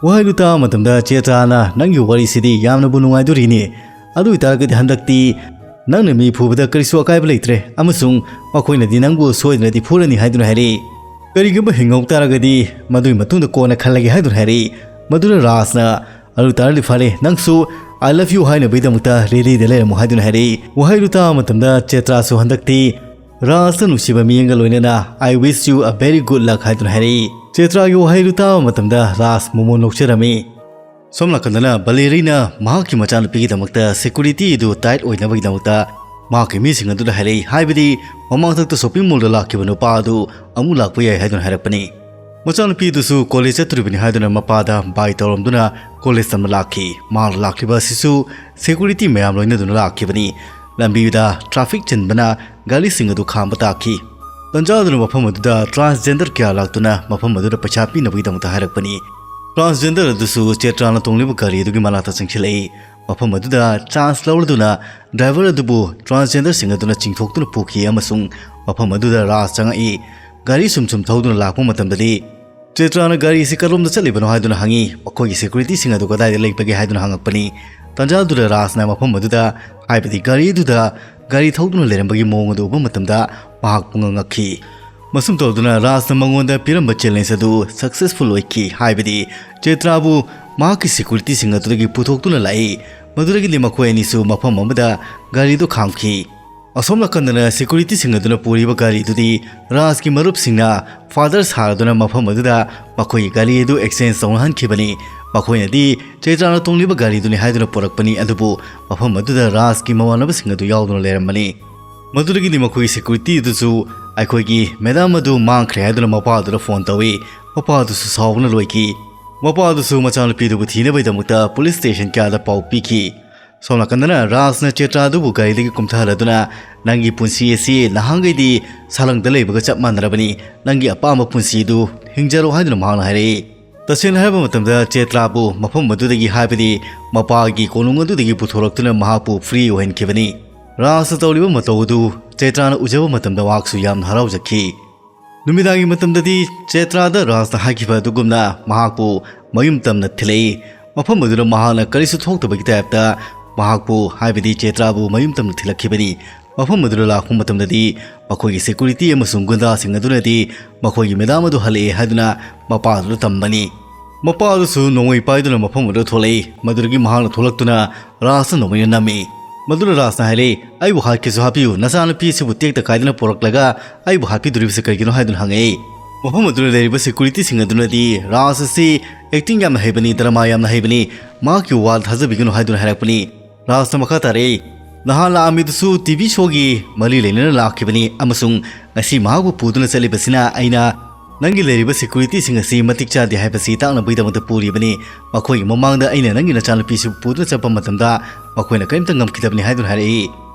ꯋꯥꯍꯩꯗꯨ ꯇꯥꯕ ꯃꯇꯝꯗ ꯆꯦꯇ꯭ꯔꯥꯅ, "ꯅꯪꯒꯤ ꯋꯥꯔꯤꯁꯤꯗꯤ ꯌꯥꯝꯅꯕꯨ ꯅꯨꯡꯉꯥꯏꯗꯣꯔꯤꯅꯦ꯫ ꯑꯗꯨ ꯑꯣꯏꯇꯥꯔꯒꯗꯤ ꯍꯟꯗꯛꯇꯤ ꯅꯪꯅ ꯃꯤ ꯐꯨꯕꯗ ꯀꯔꯤꯁꯨ ꯑꯀꯥꯏꯕ ꯂꯩꯇ꯭ꯔꯦ ꯑꯃꯁꯨꯡ ꯃꯈꯣꯏꯅꯗꯤ ꯅꯪꯕꯨ ꯁꯣꯏꯗꯅꯗꯤ ꯐꯨꯔꯅꯤ" ꯍꯥꯏꯗꯨꯅ ꯍꯥꯏꯔꯛꯏ꯫ "ꯀꯔꯤꯒꯨꯝꯕ ꯍꯤꯡꯍꯧ ꯇꯥꯔꯒꯗꯤ ꯃꯗꯨꯒꯤ ꯃꯇꯨꯡꯗ ꯀꯣꯟꯅ ꯈꯜꯂꯒꯦ" ꯍꯥꯏꯗꯨꯅ ꯍꯥꯏꯔꯛꯏ꯫ ꯃꯗꯨꯅ ꯔꯥꯖꯅ, "ꯑꯗꯨ ꯇꯥꯔꯗꯤ ꯐꯔꯦ, ꯅꯪꯁꯨ I love you ꯍꯥꯏꯅꯕꯒꯤꯗꯃꯛꯇ ꯔꯦꯗꯤꯗ ꯂꯩꯔꯝꯃꯨ" ꯍꯥꯏꯗꯨꯅ ꯍꯥꯏꯔꯛꯏ꯫ ꯋꯥꯍꯩꯗꯨ ꯇꯥꯕ ꯃꯇꯝꯗ ꯆꯦꯇ꯭ꯔꯥꯁꯨ ꯍꯟꯗꯛꯇꯤ ꯔꯥꯖꯇ ꯅꯨꯡꯁꯤꯕ ꯃꯤꯠꯌꯦꯡꯒ ꯂꯣꯏꯅꯅ "I wish you a very good luck" ꯍꯥꯏꯗꯨꯅ ꯍꯥꯏꯔꯛꯏ꯫ ꯆꯦꯇ꯭ꯔꯥꯒꯤ ꯋꯥꯍꯩꯗꯨ ꯇꯥꯕ ꯃꯇꯝꯗ ꯔꯥꯖ ꯃꯃꯣꯟ ꯅꯣꯛꯆꯔꯝꯃꯤ꯫ ꯁꯣꯝ ꯅꯥꯀꯟꯗꯅ ꯕꯂꯦꯔꯤꯅ ꯃꯍꯥꯛꯀꯤ ꯃꯆꯥꯅꯨꯄꯤꯒꯤꯗꯃꯛꯇ ꯁꯦꯀ꯭ꯌꯨꯔꯤꯇꯤ ꯑꯗꯨ ꯇꯥꯏꯠ ꯑꯣꯏꯅꯕꯒꯤꯗꯃꯛꯇ ꯃꯍꯥꯛꯀꯤ ꯃꯤꯁꯤꯡ ꯑꯗꯨꯗ ꯍꯥꯏꯔꯛꯏ, ꯍꯥꯏꯕꯗꯤ ꯃꯃꯥꯡꯊꯛꯇ ꯁꯣꯞꯄꯤꯡ ꯃꯣꯜꯗ ꯂꯥꯛꯈꯤꯕ ꯅꯨꯄꯥ ꯑꯗꯨ ꯑꯃꯨꯛ ꯂꯥꯛꯄ ꯌꯥꯏ ꯍꯥꯏꯗꯨꯅ ꯍꯥꯏꯔꯛꯄꯅꯤ꯫ ꯃꯆꯥꯅꯨꯄꯤ ꯑꯗꯨꯁꯨ ꯀꯣꯂꯦꯖ ꯆꯠꯇꯣꯔꯤꯕꯅꯤ ꯍꯥꯏꯗꯨꯅ ꯃꯄꯥꯗ ꯕꯥꯏ ꯇꯧꯔꯝꯗꯨꯅ ꯀꯣꯂꯦꯖ ꯇꯝꯕ ꯂꯥꯛꯈꯤ꯫ ꯃꯍꯥꯛ ꯂꯥꯛꯂꯤꯕ ꯑꯁꯤꯁꯨ ꯁꯦꯀ꯭ꯌꯨꯔꯤꯇꯤ ꯃꯌꯥꯝ ꯂꯣꯏꯅꯗꯨꯅ ꯂꯥꯛꯈꯤꯕꯅꯤ꯫ ꯂꯝꯕꯤꯗ ꯇ꯭ꯔꯥꯐꯤꯛ ꯆꯤꯟꯕꯅ ꯒꯥꯔꯤꯁꯤꯡ ꯑꯗꯨ ꯈꯥꯝꯕ ꯇꯥꯈꯤ꯫ ꯇꯟꯖꯥ ꯑꯗꯨꯅ ꯃꯐꯝ ꯑꯗꯨꯗ ꯇ꯭ꯔꯥꯟꯁꯖꯦꯟꯗꯔ ꯀꯌꯥ ꯂꯥꯛꯇꯨꯅ ꯃꯐꯝ ꯑꯗꯨꯗ ꯄꯩꯁꯥ ꯄꯤꯅꯕꯒꯤꯗꯃꯛꯇ ꯍꯥꯏꯔꯛꯄꯅꯤ꯫ ꯇ꯭ꯔꯥꯟꯁꯖꯦꯟꯗꯔ ꯑꯗꯨꯁꯨ ꯆꯦꯇ꯭ꯔꯥꯅ ꯇꯣꯡꯂꯤꯕ ꯒꯥꯔꯤ ꯑꯗꯨꯒꯤ ꯃꯅꯥꯛꯇ ꯆꯪꯁꯤꯜꯂꯛꯏ꯫ ꯃꯐꯝ ꯑꯗꯨꯗ ꯆꯥꯟꯁ ꯂꯧꯔꯗꯨꯅ ꯗ꯭ꯔꯥꯏꯚꯔ ꯑꯗꯨꯕꯨ ꯇ꯭ꯔꯥꯟꯁꯖꯦꯟꯗꯔꯁꯤꯡ ꯑꯗꯨꯅ ꯆꯤꯡꯊꯣꯛꯇꯨꯅ ꯄꯨꯈꯤ ꯑꯃꯁꯨꯡ ꯃꯐꯝ ꯑꯗꯨꯗ ꯔꯥꯖ ꯆꯪꯉꯛꯏ꯫ ꯒꯥꯔꯤ ꯁꯨꯝ ꯁꯨꯝ ꯊꯧꯗꯨꯅ ꯂꯥꯛꯄ ꯃꯇꯝꯗꯗꯤ ꯆꯦꯇ꯭ꯔꯥꯅ ꯒꯥꯔꯤ ꯑꯁꯤ ꯀꯔꯣꯝꯗ ꯆꯠꯂꯤꯕꯅꯣ ꯍꯥꯏꯗꯨꯅ ꯍꯪꯉꯤ꯫ ꯃꯈꯣꯏꯒꯤ ꯁꯦꯀ꯭ꯌꯨꯔꯤꯇꯤꯁꯤꯡ ꯑꯗꯨ ꯀꯗꯥꯏꯗ ꯂꯩꯕꯒꯦ ꯍꯥꯏꯗꯨꯅ ꯍꯪꯉꯛꯄꯅꯤ꯫ ꯇꯟꯖꯥ ꯑꯗꯨꯗ ꯔꯥꯖꯅ ꯃꯐꯝ ꯑꯗꯨꯗ, ꯍꯥꯏꯕꯗꯤ ꯒꯥꯔꯤ ꯑꯗꯨꯗ ꯒꯥꯔꯤ ꯊꯧꯗꯨꯅ ꯂꯩꯔꯝꯕꯒꯤ ꯃꯑꯣꯡ ꯑꯗꯨ ꯎꯕ ꯃꯇꯝꯗ ꯃꯍꯥꯛ ꯄꯨꯡꯉꯛ ꯉꯛꯈꯤ꯫ ꯃꯁꯨꯝ ꯇꯧꯗꯨꯅ ꯔꯥꯖꯅ ꯃꯉꯣꯟꯗ ꯄꯤꯔꯝꯕ ꯆꯦꯂꯦꯟꯖ ꯑꯗꯨ ꯁꯛꯁꯦꯁꯐꯨꯜ ꯑꯣꯏꯈꯤ, ꯍꯥꯏꯕꯗꯤ ꯆꯦꯇ꯭ꯔꯥꯕꯨ ꯃꯍꯥꯛꯀꯤ ꯁꯦꯀ꯭ꯌꯨꯔꯤꯇꯤꯁꯤꯡ ꯑꯗꯨꯗꯒꯤ ꯄꯨꯊꯣꯛꯇꯨꯅ ꯂꯥꯛꯏ꯫ ꯃꯗꯨꯗꯒꯤꯗꯤ ꯃꯈꯣꯏ ꯑꯅꯤꯁꯨ ꯃꯐꯝ ꯑꯃꯗ ꯒꯥꯔꯤꯗꯨ ꯈꯥꯝꯈꯤ꯫ ꯑꯁꯣꯝ ꯅꯥꯀꯟꯗꯅ ꯁꯦꯀ꯭ꯌꯨꯔꯤꯇꯤꯁꯤꯡ ꯑꯗꯨꯅ ꯄꯨꯔꯤꯕ ꯒꯥꯔꯤꯗꯨꯗꯤ ꯔꯥꯖꯀꯤ ꯃꯔꯨꯞꯁꯤꯡꯅ ꯐꯥꯗꯔ ꯁꯥꯔꯗꯨꯅ ꯃꯐꯝ ꯑꯗꯨꯗ ꯃꯈꯣꯏꯒꯤ ꯒꯥꯔꯤ ꯑꯗꯨ ꯑꯦꯛꯁꯆꯦꯟꯖ ꯇꯧꯅꯍꯟꯈꯤꯕꯅꯤ꯫ ꯃꯈꯣꯏꯅꯗꯤ ꯆꯦꯇ꯭ꯔꯥꯅ ꯇꯣꯡꯂꯤꯕ ꯒꯥꯔꯤꯗꯨꯅꯤ ꯍꯥꯏꯗꯨꯅ ꯄꯨꯔꯛꯄꯅꯤ, ꯑꯗꯨꯕꯨ ꯃꯐꯝ ꯑꯗꯨꯗ ꯔꯥꯖꯀꯤ ꯃꯃꯥꯟꯅꯕꯁꯤꯡ ꯑꯗꯨ ꯌꯥꯎꯗꯨꯅ ꯂꯩꯔꯝꯕꯅꯤ꯫ ꯃꯗꯨꯗꯒꯤꯗꯤ ꯃꯈꯣꯏꯒꯤ ꯁꯦꯀ꯭ꯌꯨꯔꯤꯇꯤ ꯑꯗꯨꯁꯨ ꯑꯩꯈꯣꯏꯒꯤ ꯃꯦꯗꯥꯝ ꯑꯗꯨ ꯃꯥꯡꯈ꯭ꯔꯦ ꯍꯥꯏꯗꯨꯅ ꯃꯄꯥꯗꯨꯗ ꯐꯣꯟ ꯇꯧꯏ꯫ ꯃꯄꯥꯗꯨꯁꯨ ꯁꯥꯎꯕꯅ ꯂꯣꯏꯈꯤ꯫ ꯃꯄꯥꯗꯨꯁꯨ ꯃꯆꯥꯅꯨꯄꯤꯗꯨꯕꯨ ꯊꯤꯅꯕꯒꯤꯗꯃꯛꯇ ꯄꯨꯂꯤꯁ ꯁ꯭ꯇꯦꯁꯟ ꯀꯌꯥꯗ ꯄꯥꯎ ꯄꯤꯈꯤ꯫ ꯁꯣꯝ ꯅꯥꯀꯟꯗꯅ ꯔꯥꯖꯅ ꯆꯦꯇ꯭ꯔꯥꯗꯨꯕꯨ ꯒꯥꯔꯤꯗꯒꯤ ꯀꯨꯝꯊꯍꯜꯂꯗꯨꯅ, "ꯅꯪꯒꯤ ꯄꯨꯟꯁꯤ ꯑꯁꯤ ꯅꯍꯥꯟꯈꯩꯗꯤ ꯁꯥꯂꯪꯗ ꯂꯩꯕꯒ ꯆꯞ ꯃꯥꯟꯅꯔꯕꯅꯤ꯫ ꯅꯪꯒꯤ ꯑꯄꯥꯝꯕ ꯄꯨꯟꯁꯤꯗꯨ ꯍꯤꯡꯖꯔꯣ" ꯍꯥꯏꯗꯨꯅ ꯃꯍꯥꯛꯅ ꯍꯥꯏꯔꯛꯏ꯫ ꯇꯁꯦꯡꯅ ꯍꯥꯏꯔꯕ ꯃꯇꯝꯗ, ꯆꯦꯇ꯭ꯔꯥꯕꯨ ꯃꯐꯝ ꯑꯗꯨꯗꯒꯤ, ꯍꯥꯏꯕꯗꯤ ꯃꯄꯥꯒꯤ ꯀꯣꯅꯨꯡ ꯑꯗꯨꯗꯒꯤ ꯄꯨꯊꯣꯔꯛꯇꯨꯅ ꯃꯍꯥꯛꯄꯨ free ꯑꯣꯏꯍꯟꯈꯤꯕꯅꯤ꯫ ꯔꯥꯖꯅ ꯇꯧꯔꯤꯕ ꯃꯇꯧ ꯑꯗꯨ ꯆꯦꯇ꯭ꯔꯥꯅ ꯎꯖꯕ ꯃꯇꯝꯗ ꯃꯍꯥꯛꯁꯨ ꯌꯥꯝꯅ ꯍꯔꯥꯎꯖꯈꯤ꯫ ꯅꯨꯃꯤꯗꯥꯡꯒꯤ ꯃꯇꯝꯗꯗꯤ ꯆꯦꯇ꯭ꯔꯥꯗ ꯔꯥꯖꯅ ꯍꯥꯏꯈꯤꯕ ꯑꯗꯨꯒꯨꯝꯅ ꯃꯍꯥꯛꯄꯨ ꯃꯌꯨꯝ ꯇꯝꯅ ꯊꯤꯜꯂꯛꯏ꯫ ꯃꯐꯝ ꯑꯗꯨꯗ ꯃꯍꯥꯛꯅ ꯀꯔꯤꯁꯨ ꯊꯣꯛꯇꯕꯒꯤ typeꯇ ꯃꯍꯥꯛꯄꯨ, ꯍꯥꯏꯕꯗꯤ ꯆꯦꯇ꯭ꯔꯥꯕꯨ ꯃꯌꯨꯝ ꯇꯝꯅ ꯊꯤꯜꯂꯛꯈꯤꯕꯅꯤ꯫ ꯃꯐꯝ ꯑꯗꯨꯗ ꯂꯥꯛꯄ ꯃꯇꯝꯗꯗꯤ ꯃꯈꯣꯏꯒꯤ security ꯑꯃꯁꯨꯡ ꯒꯨꯟꯗꯥꯁꯤꯡ ꯑꯗꯨꯅꯗꯤ ꯃꯈꯣꯏꯒꯤ madam ꯑꯗꯨ ꯍꯜꯂꯛꯑꯦ ꯍꯥꯏꯗꯨꯅ ꯃꯄꯥꯗꯨꯗ ꯇꯝꯕꯅꯤ꯫ ꯃꯄꯥ ꯑꯗꯨꯁꯨ ꯅꯣꯡꯃꯩ ꯄꯥꯏꯗꯨꯅ ꯃꯐꯝ ꯑꯗꯨꯗ ꯊꯣꯛꯂꯛꯏ꯫ ꯃꯗꯨꯗꯒꯤ ꯃꯍꯥꯛꯅ ꯊꯣꯛꯂꯛꯇꯨꯅ ꯔꯥꯖꯅ ꯅꯣꯡꯃꯩꯅ ꯅꯝꯃꯤ꯫ ꯃꯗꯨꯅ ꯔꯥꯖꯅ ꯍꯥꯏꯔꯛꯏ, "ꯑꯩꯕꯨ ꯍꯥꯠꯀꯦꯁꯨ ꯍꯥꯠꯄꯤꯌꯨ, ꯅꯆꯥꯅꯨꯄꯤ ꯑꯁꯤꯕꯨ ꯇꯦꯛꯇ ꯀꯥꯏꯗꯅ ꯄꯨꯔꯛꯂꯒ ꯑꯩꯕꯨ ꯍꯥꯠꯄꯤꯗꯣꯔꯤꯕꯁꯤ ꯀꯔꯤꯒꯤꯅꯣ?" ꯍꯥꯏꯗꯨꯅ ꯍꯪꯉꯛꯏ꯫ ꯃꯐꯝ ꯑꯗꯨꯗ ꯂꯩꯔꯤꯕ securityꯁꯤꯡ ꯑꯗꯨꯅꯗꯤ, "ꯔꯥꯖ ꯑꯁꯤ acting ꯌꯥꯝꯅ ꯍꯩꯕꯅꯤ, drama ꯌꯥꯝꯅ ꯍꯩꯕꯅꯤ, ꯃꯍꯥꯛꯀꯤ ꯋꯥꯗ ꯊꯥꯖꯕꯤꯒꯅꯨ" ꯍꯥꯏꯗꯨꯅ ꯍꯥꯏꯔꯛꯄꯅꯤ꯫ ꯔꯥꯖꯅ ꯃꯈꯥ ꯇꯥꯔꯛꯏ, "ꯅꯍꯥꯟ ꯂꯥꯛꯑꯝꯃꯤꯗꯨꯁꯨ TV showꯒꯤ ꯃꯔꯤ ꯂꯩꯅꯅ ꯂꯥꯛꯈꯤꯕꯅꯤ ꯑꯃꯁꯨꯡ ꯉꯁꯤ ꯃꯍꯥꯛꯄꯨ ꯄꯨꯗꯨꯅ ꯆꯠꯂꯤꯕꯁꯤꯅ ꯑꯩꯅ ꯅꯪꯒꯤ ꯂꯩꯔꯤꯕ securityꯁꯤꯡ ꯑꯁꯤ ꯃꯇꯤꯛ ꯆꯥꯗꯦ ꯍꯥꯏꯕꯁꯤ ꯇꯥꯛꯅꯕꯒꯤꯗꯃꯛꯇ ꯄꯨꯔꯤꯕꯅꯤ꯫ ꯃꯈꯣꯏꯒꯤ ꯃꯃꯥꯡꯗ ꯑꯩꯅ ꯅꯪꯒꯤ ꯅꯆꯥꯅꯨꯄꯤꯁꯤꯕꯨ ꯄꯨꯗꯨꯅ ꯆꯠꯄ ꯃꯇꯝꯗ ꯃꯈꯣꯏꯅ ꯀꯔꯤꯝꯇ ꯉꯝꯈꯤꯗꯕꯅꯤ" ꯍꯥꯏꯗꯨꯅ ꯍꯥꯏꯔꯛꯏ꯫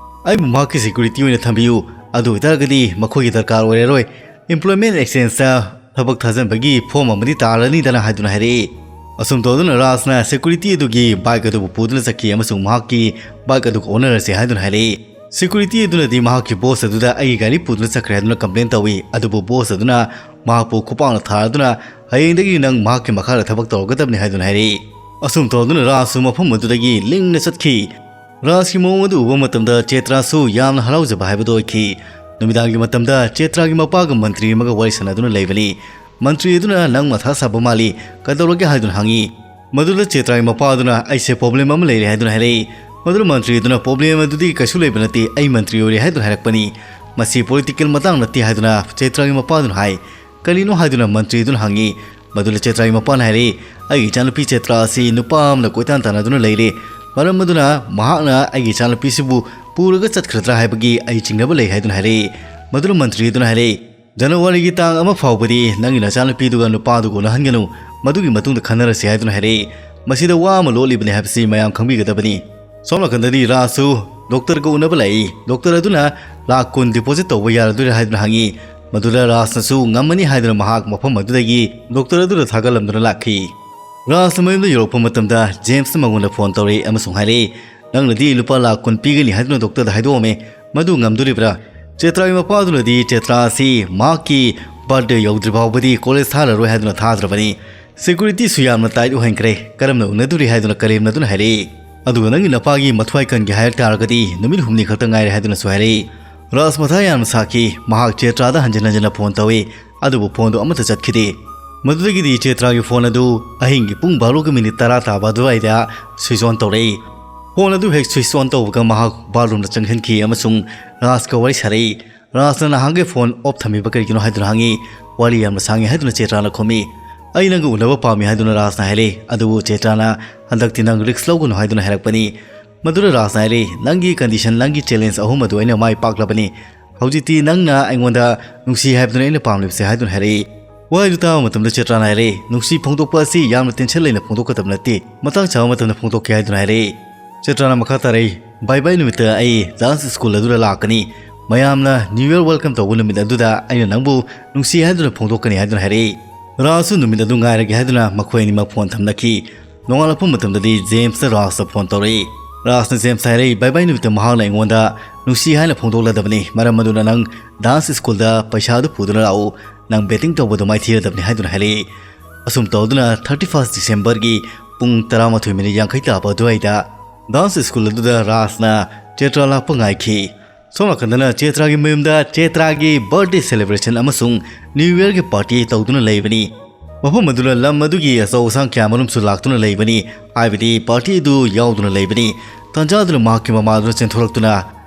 "ꯑꯩꯕꯨ ꯃꯍꯥꯛꯀꯤ security ꯑꯣꯏꯅ ꯊꯝꯕꯤꯌꯨ, ꯑꯗꯨ ꯑꯣꯏꯇꯥꯔꯒꯗꯤ ꯃꯈꯣꯏꯒꯤ ꯗꯔꯀꯥꯔ ꯑꯣꯏꯔꯔꯣꯏ꯫ Employment exchangeꯇ ꯊꯕꯛ ꯊꯥꯖꯤꯟꯕꯒꯤ form ꯑꯃꯗꯤ ꯇꯥꯔꯅꯤꯗꯅ" ꯍꯥꯏꯗꯨꯅ ꯍꯥꯏꯔꯛꯏ꯫ ꯑꯁꯨꯝ ꯇꯧꯗꯨꯅ ꯔꯥꯖꯅ security ꯑꯗꯨꯒꯤ bike ꯑꯗꯨꯕꯨ ꯄꯨꯗꯨꯅ ꯆꯠꯈꯤ ꯑꯃꯁꯨꯡ ꯃꯍꯥꯛꯀꯤ bike ꯑꯗꯨ ownerꯁꯦ ꯍꯥꯏꯗꯨꯅ ꯍꯥꯏꯔꯛꯏ꯫ Security ꯑꯗꯨꯅꯗꯤ ꯃꯍꯥꯛꯀꯤ boss ꯑꯗꯨꯗ "ꯑꯩꯒꯤ ꯒꯥꯔꯤ ꯄꯨꯗꯨꯅ ꯆꯠꯈ꯭ꯔꯦ" ꯍꯥꯏꯗꯨꯅ complain ꯇꯧꯏ꯫ ꯑꯗꯨꯕꯨ boss ꯑꯗꯨꯅ ꯃꯍꯥꯛꯄꯨ ꯈꯨꯄꯥꯛꯅ ꯊꯥꯔꯗꯨꯅ, "ꯍꯌꯦꯡꯗꯒꯤ ꯅꯪ ꯃꯍꯥꯛꯀꯤ ꯃꯈꯥꯗ ꯊꯕꯛ ꯇꯧꯔꯒꯗꯕꯅꯤ" ꯍꯥꯏꯗꯨꯅ ꯍꯥꯏꯔꯛꯏ꯫ ꯑꯁꯨꯝ ꯇꯧꯗꯨꯅ ꯔꯥꯖꯁꯨ ꯃꯐꯝ ꯑꯗꯨꯗꯒꯤ ꯂꯤꯡꯅ ꯆꯠꯈꯤ꯫ ꯔꯥꯖꯀꯤ ꯃꯑꯣꯡ ꯑꯗꯨ ꯎꯕ ꯃꯇꯝꯗ ꯆꯦꯇ꯭ꯔꯥꯁꯨ ꯌꯥꯝꯅ ꯍꯔꯥꯎꯖꯕ ꯍꯥꯏꯕꯗꯨ ꯑꯣꯏꯈꯤ꯫ ꯅꯨꯃꯤꯗꯥꯡꯒꯤ ꯃꯇꯝꯗ ꯆꯦꯇ꯭ꯔꯥꯒꯤ ꯃꯄꯥꯒ ꯃꯟꯇ꯭ꯔꯤ ꯑꯃꯒ ꯋꯥꯔꯤ ꯁꯥꯟꯅꯗꯨꯅ ꯂꯩꯕꯅꯤ꯫ ꯃꯟꯇ꯭ꯔꯤ ꯑꯗꯨꯅ "ꯅꯪ ꯃꯊꯥ ꯁꯥꯕ ꯃꯥꯜꯂꯤ, ꯀꯩꯗꯧꯔꯒꯦ?" ꯍꯥꯏꯗꯨꯅ ꯍꯪꯉꯤ꯫ ꯃꯗꯨꯗ ꯆꯦꯇ꯭ꯔꯥꯒꯤ ꯃꯄꯥ ꯑꯗꯨꯅ "ꯑꯩꯁꯦ problem ꯑꯃ ꯂꯩꯔꯦ" ꯍꯥꯏꯗꯨꯅ ꯍꯥꯏꯔꯛꯏ꯫ ꯃꯗꯨꯗ ꯃꯟꯇ꯭ꯔꯤ ꯑꯗꯨꯅ "Problem ꯑꯗꯨꯗꯤ ꯀꯩꯁꯨ ꯂꯩꯕ ꯅꯠꯇꯦ, ꯑꯩ ꯃꯟꯇ꯭ꯔꯤ ꯑꯣꯏꯔꯦ" ꯍꯥꯏꯗꯨꯅ ꯍꯥꯏꯔꯛꯄꯅꯤ꯫ "ꯃꯁꯤ political ꯃꯇꯥꯡ ꯅꯠꯇꯦ" ꯍꯥꯏꯗꯨꯅ ꯆꯦꯇ꯭ꯔꯥꯒꯤ ꯃꯄꯥ ꯑꯗꯨꯅ ꯍꯥꯏ꯫ "ꯀꯔꯤꯅꯣ?" ꯍꯥꯏꯗꯨꯅ ꯃꯟꯇ꯭ꯔꯤ ꯑꯗꯨꯅ ꯍꯪꯉꯤ꯫ ꯃꯗꯨꯗ ꯆꯦꯇ꯭ꯔꯥꯒꯤ ꯃꯄꯥꯅ ꯍꯥꯏꯔꯛꯏ, "ꯑꯩꯒꯤ ꯏꯆꯥꯅꯨꯄꯤ ꯆꯦꯇ꯭ꯔꯥ ꯑꯁꯤ ꯅꯨꯄꯥ ꯑꯃꯅ ꯀꯣꯏꯇꯥꯟ ꯇꯥꯟꯅꯗꯨꯅ ꯂꯩꯔꯦ꯫ ꯃꯔꯝ ꯑꯗꯨꯅ ꯃꯍꯥꯛꯅ ꯑꯩꯒꯤ ꯏꯆꯥꯅꯨꯄꯤꯁꯤꯕꯨ ꯄꯨꯔꯒ ꯆꯠꯈ꯭ꯔꯗ꯭ꯔꯥ ꯍꯥꯏꯕꯒꯤ ꯑꯩ ꯆꯤꯡꯅꯕ ꯂꯩ" ꯍꯥꯏꯗꯨꯅ ꯍꯥꯏꯔꯛꯏ꯫ ꯃꯗꯨꯗ ꯃꯟꯇ꯭ꯔꯤ ꯑꯗꯨꯅ ꯍꯥꯏꯔꯛꯏ, "ꯖꯅꯋꯥꯔꯤꯒꯤ ꯇꯥꯡ ꯑꯃ ꯐꯥꯎꯕꯗꯤ ꯅꯪꯒꯤ ꯅꯆꯥꯅꯨꯄꯤꯗꯨꯒ ꯅꯨꯄꯥꯗꯨꯒ ꯎꯅꯍꯟꯒꯅꯨ, ꯃꯗꯨꯒꯤ ꯃꯇꯨꯡꯗ ꯈꯟꯅꯔꯁꯤ" ꯍꯥꯏꯗꯨꯅ ꯍꯥꯏꯔꯛꯏ꯫ ꯃꯁꯤꯗ ꯋꯥ ꯑꯃ ꯂꯣꯠꯂꯤꯕꯅꯤ ꯍꯥꯏꯕꯁꯤ ꯃꯌꯥꯝ ꯈꯪꯕꯤꯒꯗꯕꯅꯤ꯫ ꯁꯣꯝ ꯅꯥꯀꯟꯗꯗꯤ ꯔꯥꯖꯁꯨ ꯗꯣꯛꯇꯔꯒ ꯎꯅꯕ ꯂꯥꯛꯏ꯫ ꯗꯣꯛꯇꯔ ꯑꯗꯨꯅ ꯂꯥꯈ ꯀꯨꯟ deposit ꯇꯧꯕ ꯌꯥꯔꯗꯣꯏꯔꯥ ꯍꯥꯏꯗꯨꯅ ꯍꯪꯉꯤ꯫ ꯃꯗꯨꯗ ꯔꯥꯖꯅꯁꯨ ꯉꯝꯃꯅꯤ ꯍꯥꯏꯗꯨꯅ ꯃꯍꯥꯛ ꯃꯐꯝ ꯑꯗꯨꯗꯒꯤ ꯗꯣꯛꯇꯔ ꯑꯗꯨꯗ ꯊꯥꯒꯠꯂꯝꯗꯨꯅ ꯂꯥꯛꯈꯤ꯫ ꯔꯥꯖꯅ ꯃꯌꯨꯝꯗ ꯌꯧꯔꯛꯄ ꯃꯇꯝꯗ ꯖꯦꯝꯁꯅ ꯃꯉꯣꯟꯗ ꯐꯣꯟ ꯇꯧꯔꯛꯏ ꯑꯃꯁꯨꯡ ꯍꯥꯏꯔꯛꯏ, "ꯅꯪꯅꯗꯤ ꯂꯨꯄꯥ ꯂꯥꯈ ꯀꯨꯟ ꯄꯤꯒꯅꯤ ꯍꯥꯏꯗꯨꯅ ꯗꯣꯛꯇꯔꯗ ꯍꯥꯏꯗꯣꯛꯑꯝꯃꯦ, ꯃꯗꯨ ꯉꯝꯗꯣꯔꯤꯕ꯭ꯔꯥ?" ꯆꯦꯇ꯭ꯔꯥꯒꯤ ꯃꯄꯥꯗꯨꯅꯗꯤ ꯆꯦꯇ꯭ꯔꯥ ꯑꯁꯤ ꯃꯍꯥꯛꯀꯤ ꯕꯥꯔꯊꯗꯦ ꯌꯧꯗ꯭ꯔꯤ ꯐꯥꯎꯕꯗꯤ ꯀꯣꯂꯦꯖ ꯊꯥꯔꯔꯣꯏ ꯍꯥꯏꯗꯨꯅ ꯊꯥꯗ꯭ꯔꯕꯅꯤ꯫ ꯁꯦꯀ꯭ꯌꯨꯔꯤꯇꯤꯁꯨ ꯌꯥꯝꯅ ꯇꯥꯏꯠ ꯑꯣꯏꯍꯟꯈ꯭ꯔꯦ, ꯀꯔꯝꯅ ꯎꯅꯗꯣꯔꯤ ꯍꯥꯏꯗꯨꯅ ꯀꯔꯦꯝꯅꯗꯨꯅ ꯍꯥꯏꯔꯛꯏ꯫ ꯑꯗꯨꯒ ꯅꯪꯒꯤ ꯅꯄꯥꯒꯤ ꯃꯊ꯭ꯋꯥꯏ ꯀꯟꯒꯦ ꯍꯥꯏꯔꯛ ꯇꯥꯔꯒꯗꯤ ꯅꯨꯃꯤꯠ ꯍꯨꯝꯅꯤ ꯈꯛꯇ ꯉꯥꯏꯔꯦ ꯍꯥꯏꯗꯨꯅꯁꯨ ꯍꯥꯏꯔꯛꯏ꯫ ꯔꯥꯖ ꯃꯊꯥ ꯌꯥꯝꯅ ꯁꯥꯈꯤ꯫ ꯃꯍꯥꯛ ꯆꯦꯇ꯭ꯔꯥꯗ ꯍꯟꯖꯤꯟ ꯍꯟꯖꯤꯟꯅ ꯐꯣꯟ ꯇꯧꯏ, ꯑꯗꯨꯕꯨ ꯐꯣꯟꯗꯨ ꯑꯃꯠꯇ ꯆꯠꯈꯤꯗꯦ꯫ ꯃꯗꯨꯗꯒꯤꯗꯤ ꯆꯦꯇ꯭ꯔꯥꯒꯤ ꯐꯣꯟ ꯑꯗꯨ ꯑꯍꯤꯡꯒꯤ ꯄꯨꯡ ꯕꯥꯔꯣꯒ ꯃꯤꯅꯤꯠ ꯇꯔꯥ ꯇꯥꯕ ꯑꯗꯨꯋꯥꯏꯗ ꯁ꯭ꯋꯤꯆ ꯑꯣꯟ ꯇꯧꯔꯛꯏ꯫ ꯐꯣꯟ ꯑꯗꯨ ꯍꯦꯛ ꯁ꯭ꯋꯤꯆ ꯑꯣꯟ ꯇꯧꯕꯒ ꯃꯍꯥꯛ ꯕꯥꯠꯔꯨꯝꯗ ꯆꯪꯁꯤꯟꯈꯤ ꯑꯃꯁꯨꯡ ꯔꯥꯖꯀ ꯋꯥꯔꯤ ꯁꯥꯔꯛꯏ꯫ ꯔꯥꯖꯅ ꯅꯍꯥꯟꯒꯩ ꯐꯣꯟ ꯑꯣꯐ ꯊꯝꯃꯤꯕ ꯀꯔꯤꯒꯤꯅꯣ ꯍꯥꯏꯗꯨꯅ ꯍꯪꯉꯤ꯫ "ꯋꯥꯔꯤ ꯌꯥꯝꯅ ꯁꯥꯡꯉꯤ" ꯍꯥꯏꯗꯨꯅ ꯆꯦꯇ꯭ꯔꯥꯅ ꯈꯨꯝꯃꯤ꯫ "ꯑꯩ ꯅꯪꯒ ꯎꯅꯕ ꯄꯥꯝꯃꯤ" ꯍꯥꯏꯗꯨꯅ ꯔꯥꯖꯅ ꯍꯥꯏꯔꯛꯏ꯫ ꯑꯗꯨꯕꯨ ꯆꯦꯇ꯭ꯔꯥꯅ, "ꯍꯟꯗꯛꯇꯤ ꯅꯪ ꯔꯤꯁ꯭ꯛ ꯂꯧꯒꯅꯨ" ꯍꯥꯏꯗꯨꯅ ꯍꯥꯏꯔꯛꯄꯅꯤ꯫ ꯃꯗꯨꯗ ꯔꯥꯖꯅ ꯍꯥꯏꯔꯛꯏ, "ꯅꯪꯒꯤ ꯀꯟꯗꯤꯁꯟ, ꯅꯪꯒꯤ ꯆꯦꯂꯦꯟꯖ ꯑꯍꯨꯝ ꯑꯗꯨ ꯑꯩꯅ ꯃꯥꯏ ꯄꯥꯛꯂꯕꯅꯤ꯫ ꯍꯧꯖꯤꯛꯇꯤ ꯅꯪꯅ ꯑꯩꯉꯣꯟꯗ ꯅꯨꯡꯁꯤ ꯍꯥꯏꯕꯗꯨꯅ ꯑꯩꯅ ꯄꯥꯝꯂꯤꯕꯁꯦ" ꯍꯥꯏꯗꯨꯅ ꯍꯥꯏꯔꯛꯏ꯫ ꯋꯥꯍꯩꯗꯨ ꯇꯥꯕ ꯃꯇꯝꯗ ꯆꯦꯇ꯭ꯔꯥꯅ ꯍꯥꯏꯔꯛꯏ, "ꯅꯨꯡꯁꯤ ꯐꯣꯡꯗꯣꯛꯄ ꯑꯁꯤ ꯌꯥꯝꯅ ꯇꯦꯟꯁꯟ ꯂꯩꯅ ꯐꯣꯡꯗꯣꯛꯀꯗꯕ ꯅꯠꯇꯦ, ꯃꯇꯥꯡ ꯆꯥꯕ ꯃꯇꯝꯗ ꯐꯣꯡꯗꯣꯛꯀꯦ" ꯍꯥꯏꯗꯨꯅ ꯍꯥꯏꯔꯛꯏ꯫ ꯆꯦꯇ꯭ꯔꯥꯅ ꯃꯈꯥ ꯇꯥꯔꯛꯏ, "ꯕꯥꯏ ꯕꯥꯏ ꯅꯨꯃꯤꯠꯇ ꯑꯩ ꯗꯥꯟꯁ ꯁ꯭ꯀꯨꯜ ꯑꯗꯨꯗ ꯂꯥꯛꯀꯅꯤ꯫ ꯃꯌꯥꯝꯅ ꯅ꯭ꯌꯨ ꯌꯔ ꯋꯦꯜꯀꯝ ꯇꯧꯕ ꯅꯨꯃꯤꯠ ꯑꯗꯨꯗ ꯑꯩꯅ ꯅꯪꯕꯨ ꯅꯨꯡꯁꯤ ꯍꯥꯏꯗꯨꯅ ꯐꯣꯡꯗꯣꯛꯀꯅꯤ" ꯍꯥꯏꯗꯨꯅ ꯍꯥꯏꯔꯛꯏ꯫ ꯔꯥꯖꯁꯨ ꯅꯨꯃꯤꯠ ꯑꯗꯨ ꯉꯥꯏꯔꯒꯦ ꯍꯥꯏꯗꯨꯅ ꯃꯈꯣꯏ ꯑꯅꯤꯃꯛ ꯐꯣꯟ ꯊꯝꯅꯈꯤ꯫ ꯅꯣꯡꯉꯥꯜꯂꯛꯄ ꯃꯇꯝꯗꯗꯤ ꯖꯦꯝꯁꯅ ꯔꯥꯖꯇ ꯐꯣꯟ ꯇꯧꯔꯛꯏ꯫ ꯔꯥꯖꯅ ꯖꯦꯝꯁꯇ ꯍꯥꯏꯔꯛꯏ, "ꯕꯥꯏ ꯕꯥꯏ ꯅꯨꯃꯤꯠꯇ ꯃꯍꯥꯛꯅ ꯑꯩꯉꯣꯟꯗ ꯅꯨꯡꯁꯤ ꯍꯥꯏꯅ ꯐꯣꯡꯗꯣꯛꯂꯗꯕꯅꯤ, ꯃꯔꯝ ꯑꯗꯨꯅ ꯅꯪ ꯗꯥꯟꯁ ꯁ꯭ꯀꯨꯜꯗ ꯄꯩꯁꯥ ꯑꯗꯨ ꯄꯨꯗꯨꯅ ꯂꯥꯛꯎ, ꯅꯪ ꯕꯦꯇꯤꯡ ꯇꯧꯕꯗꯨ ꯃꯥꯏꯊꯤꯔꯗꯕꯅꯤ" ꯍꯥꯏꯗꯨꯅ ꯍꯥꯏꯔꯛꯏ꯫ ꯑꯁꯨꯝ ꯇꯧꯗꯨꯅ ꯊꯥꯔꯇꯤ ꯐꯥꯔꯁ ꯗꯤꯁꯦꯝꯕꯔꯒꯤ ꯄꯨꯡ ꯇꯔꯥꯃꯥꯊꯣꯏ ꯃꯤꯅꯤꯠ ꯌꯥꯡꯈꯩ ꯇꯥꯕ ꯑꯗꯨꯋꯥꯏꯗ ꯗꯥꯟꯁ ꯁ꯭ꯀꯨꯜ ꯑꯗꯨꯗ ꯔꯥꯖꯅ ꯆꯦꯇ꯭ꯔꯥ ꯂꯥꯛꯄ ꯉꯥꯏꯈꯤ꯫ ꯁꯣꯝ ꯅꯥꯀꯟꯗꯅ ꯆꯦꯇ꯭ꯔꯥꯒꯤ ꯃꯌꯨꯝꯗ ꯆꯦꯇ꯭ꯔꯥꯒꯤ ꯕꯥꯔꯊꯗꯦ ꯁꯦꯂꯦꯕ꯭ꯔꯦꯁꯟ ꯑꯃꯁꯨꯡ ꯅ꯭ꯌꯨ ꯌꯔꯒꯤ ꯄꯥꯔꯇꯤ ꯇꯧꯗꯨꯅ ꯂꯩꯕꯅꯤ꯫ ꯃꯐꯝ ꯑꯗꯨꯗ ꯂꯝ ꯑꯗꯨꯒꯤ ꯑꯆꯧ ꯑꯁꯥꯡ ꯀꯌꯥ ꯃꯔꯨꯝꯁꯨ ꯂꯥꯛꯇꯨꯅ ꯂꯩꯕꯅꯤ, ꯍꯥꯏꯕꯗꯤ ꯄꯥꯔꯇꯤ ꯑꯗꯨ ꯌꯥꯎꯗꯨꯅ ꯂꯩꯕꯅꯤ꯫ ꯇꯥꯟꯖꯥꯗꯨꯅ ꯃꯍꯥꯛꯀꯤ ꯃꯃꯥꯗꯨꯅ ꯆꯦꯟꯊꯣꯔꯛꯇꯨꯅ,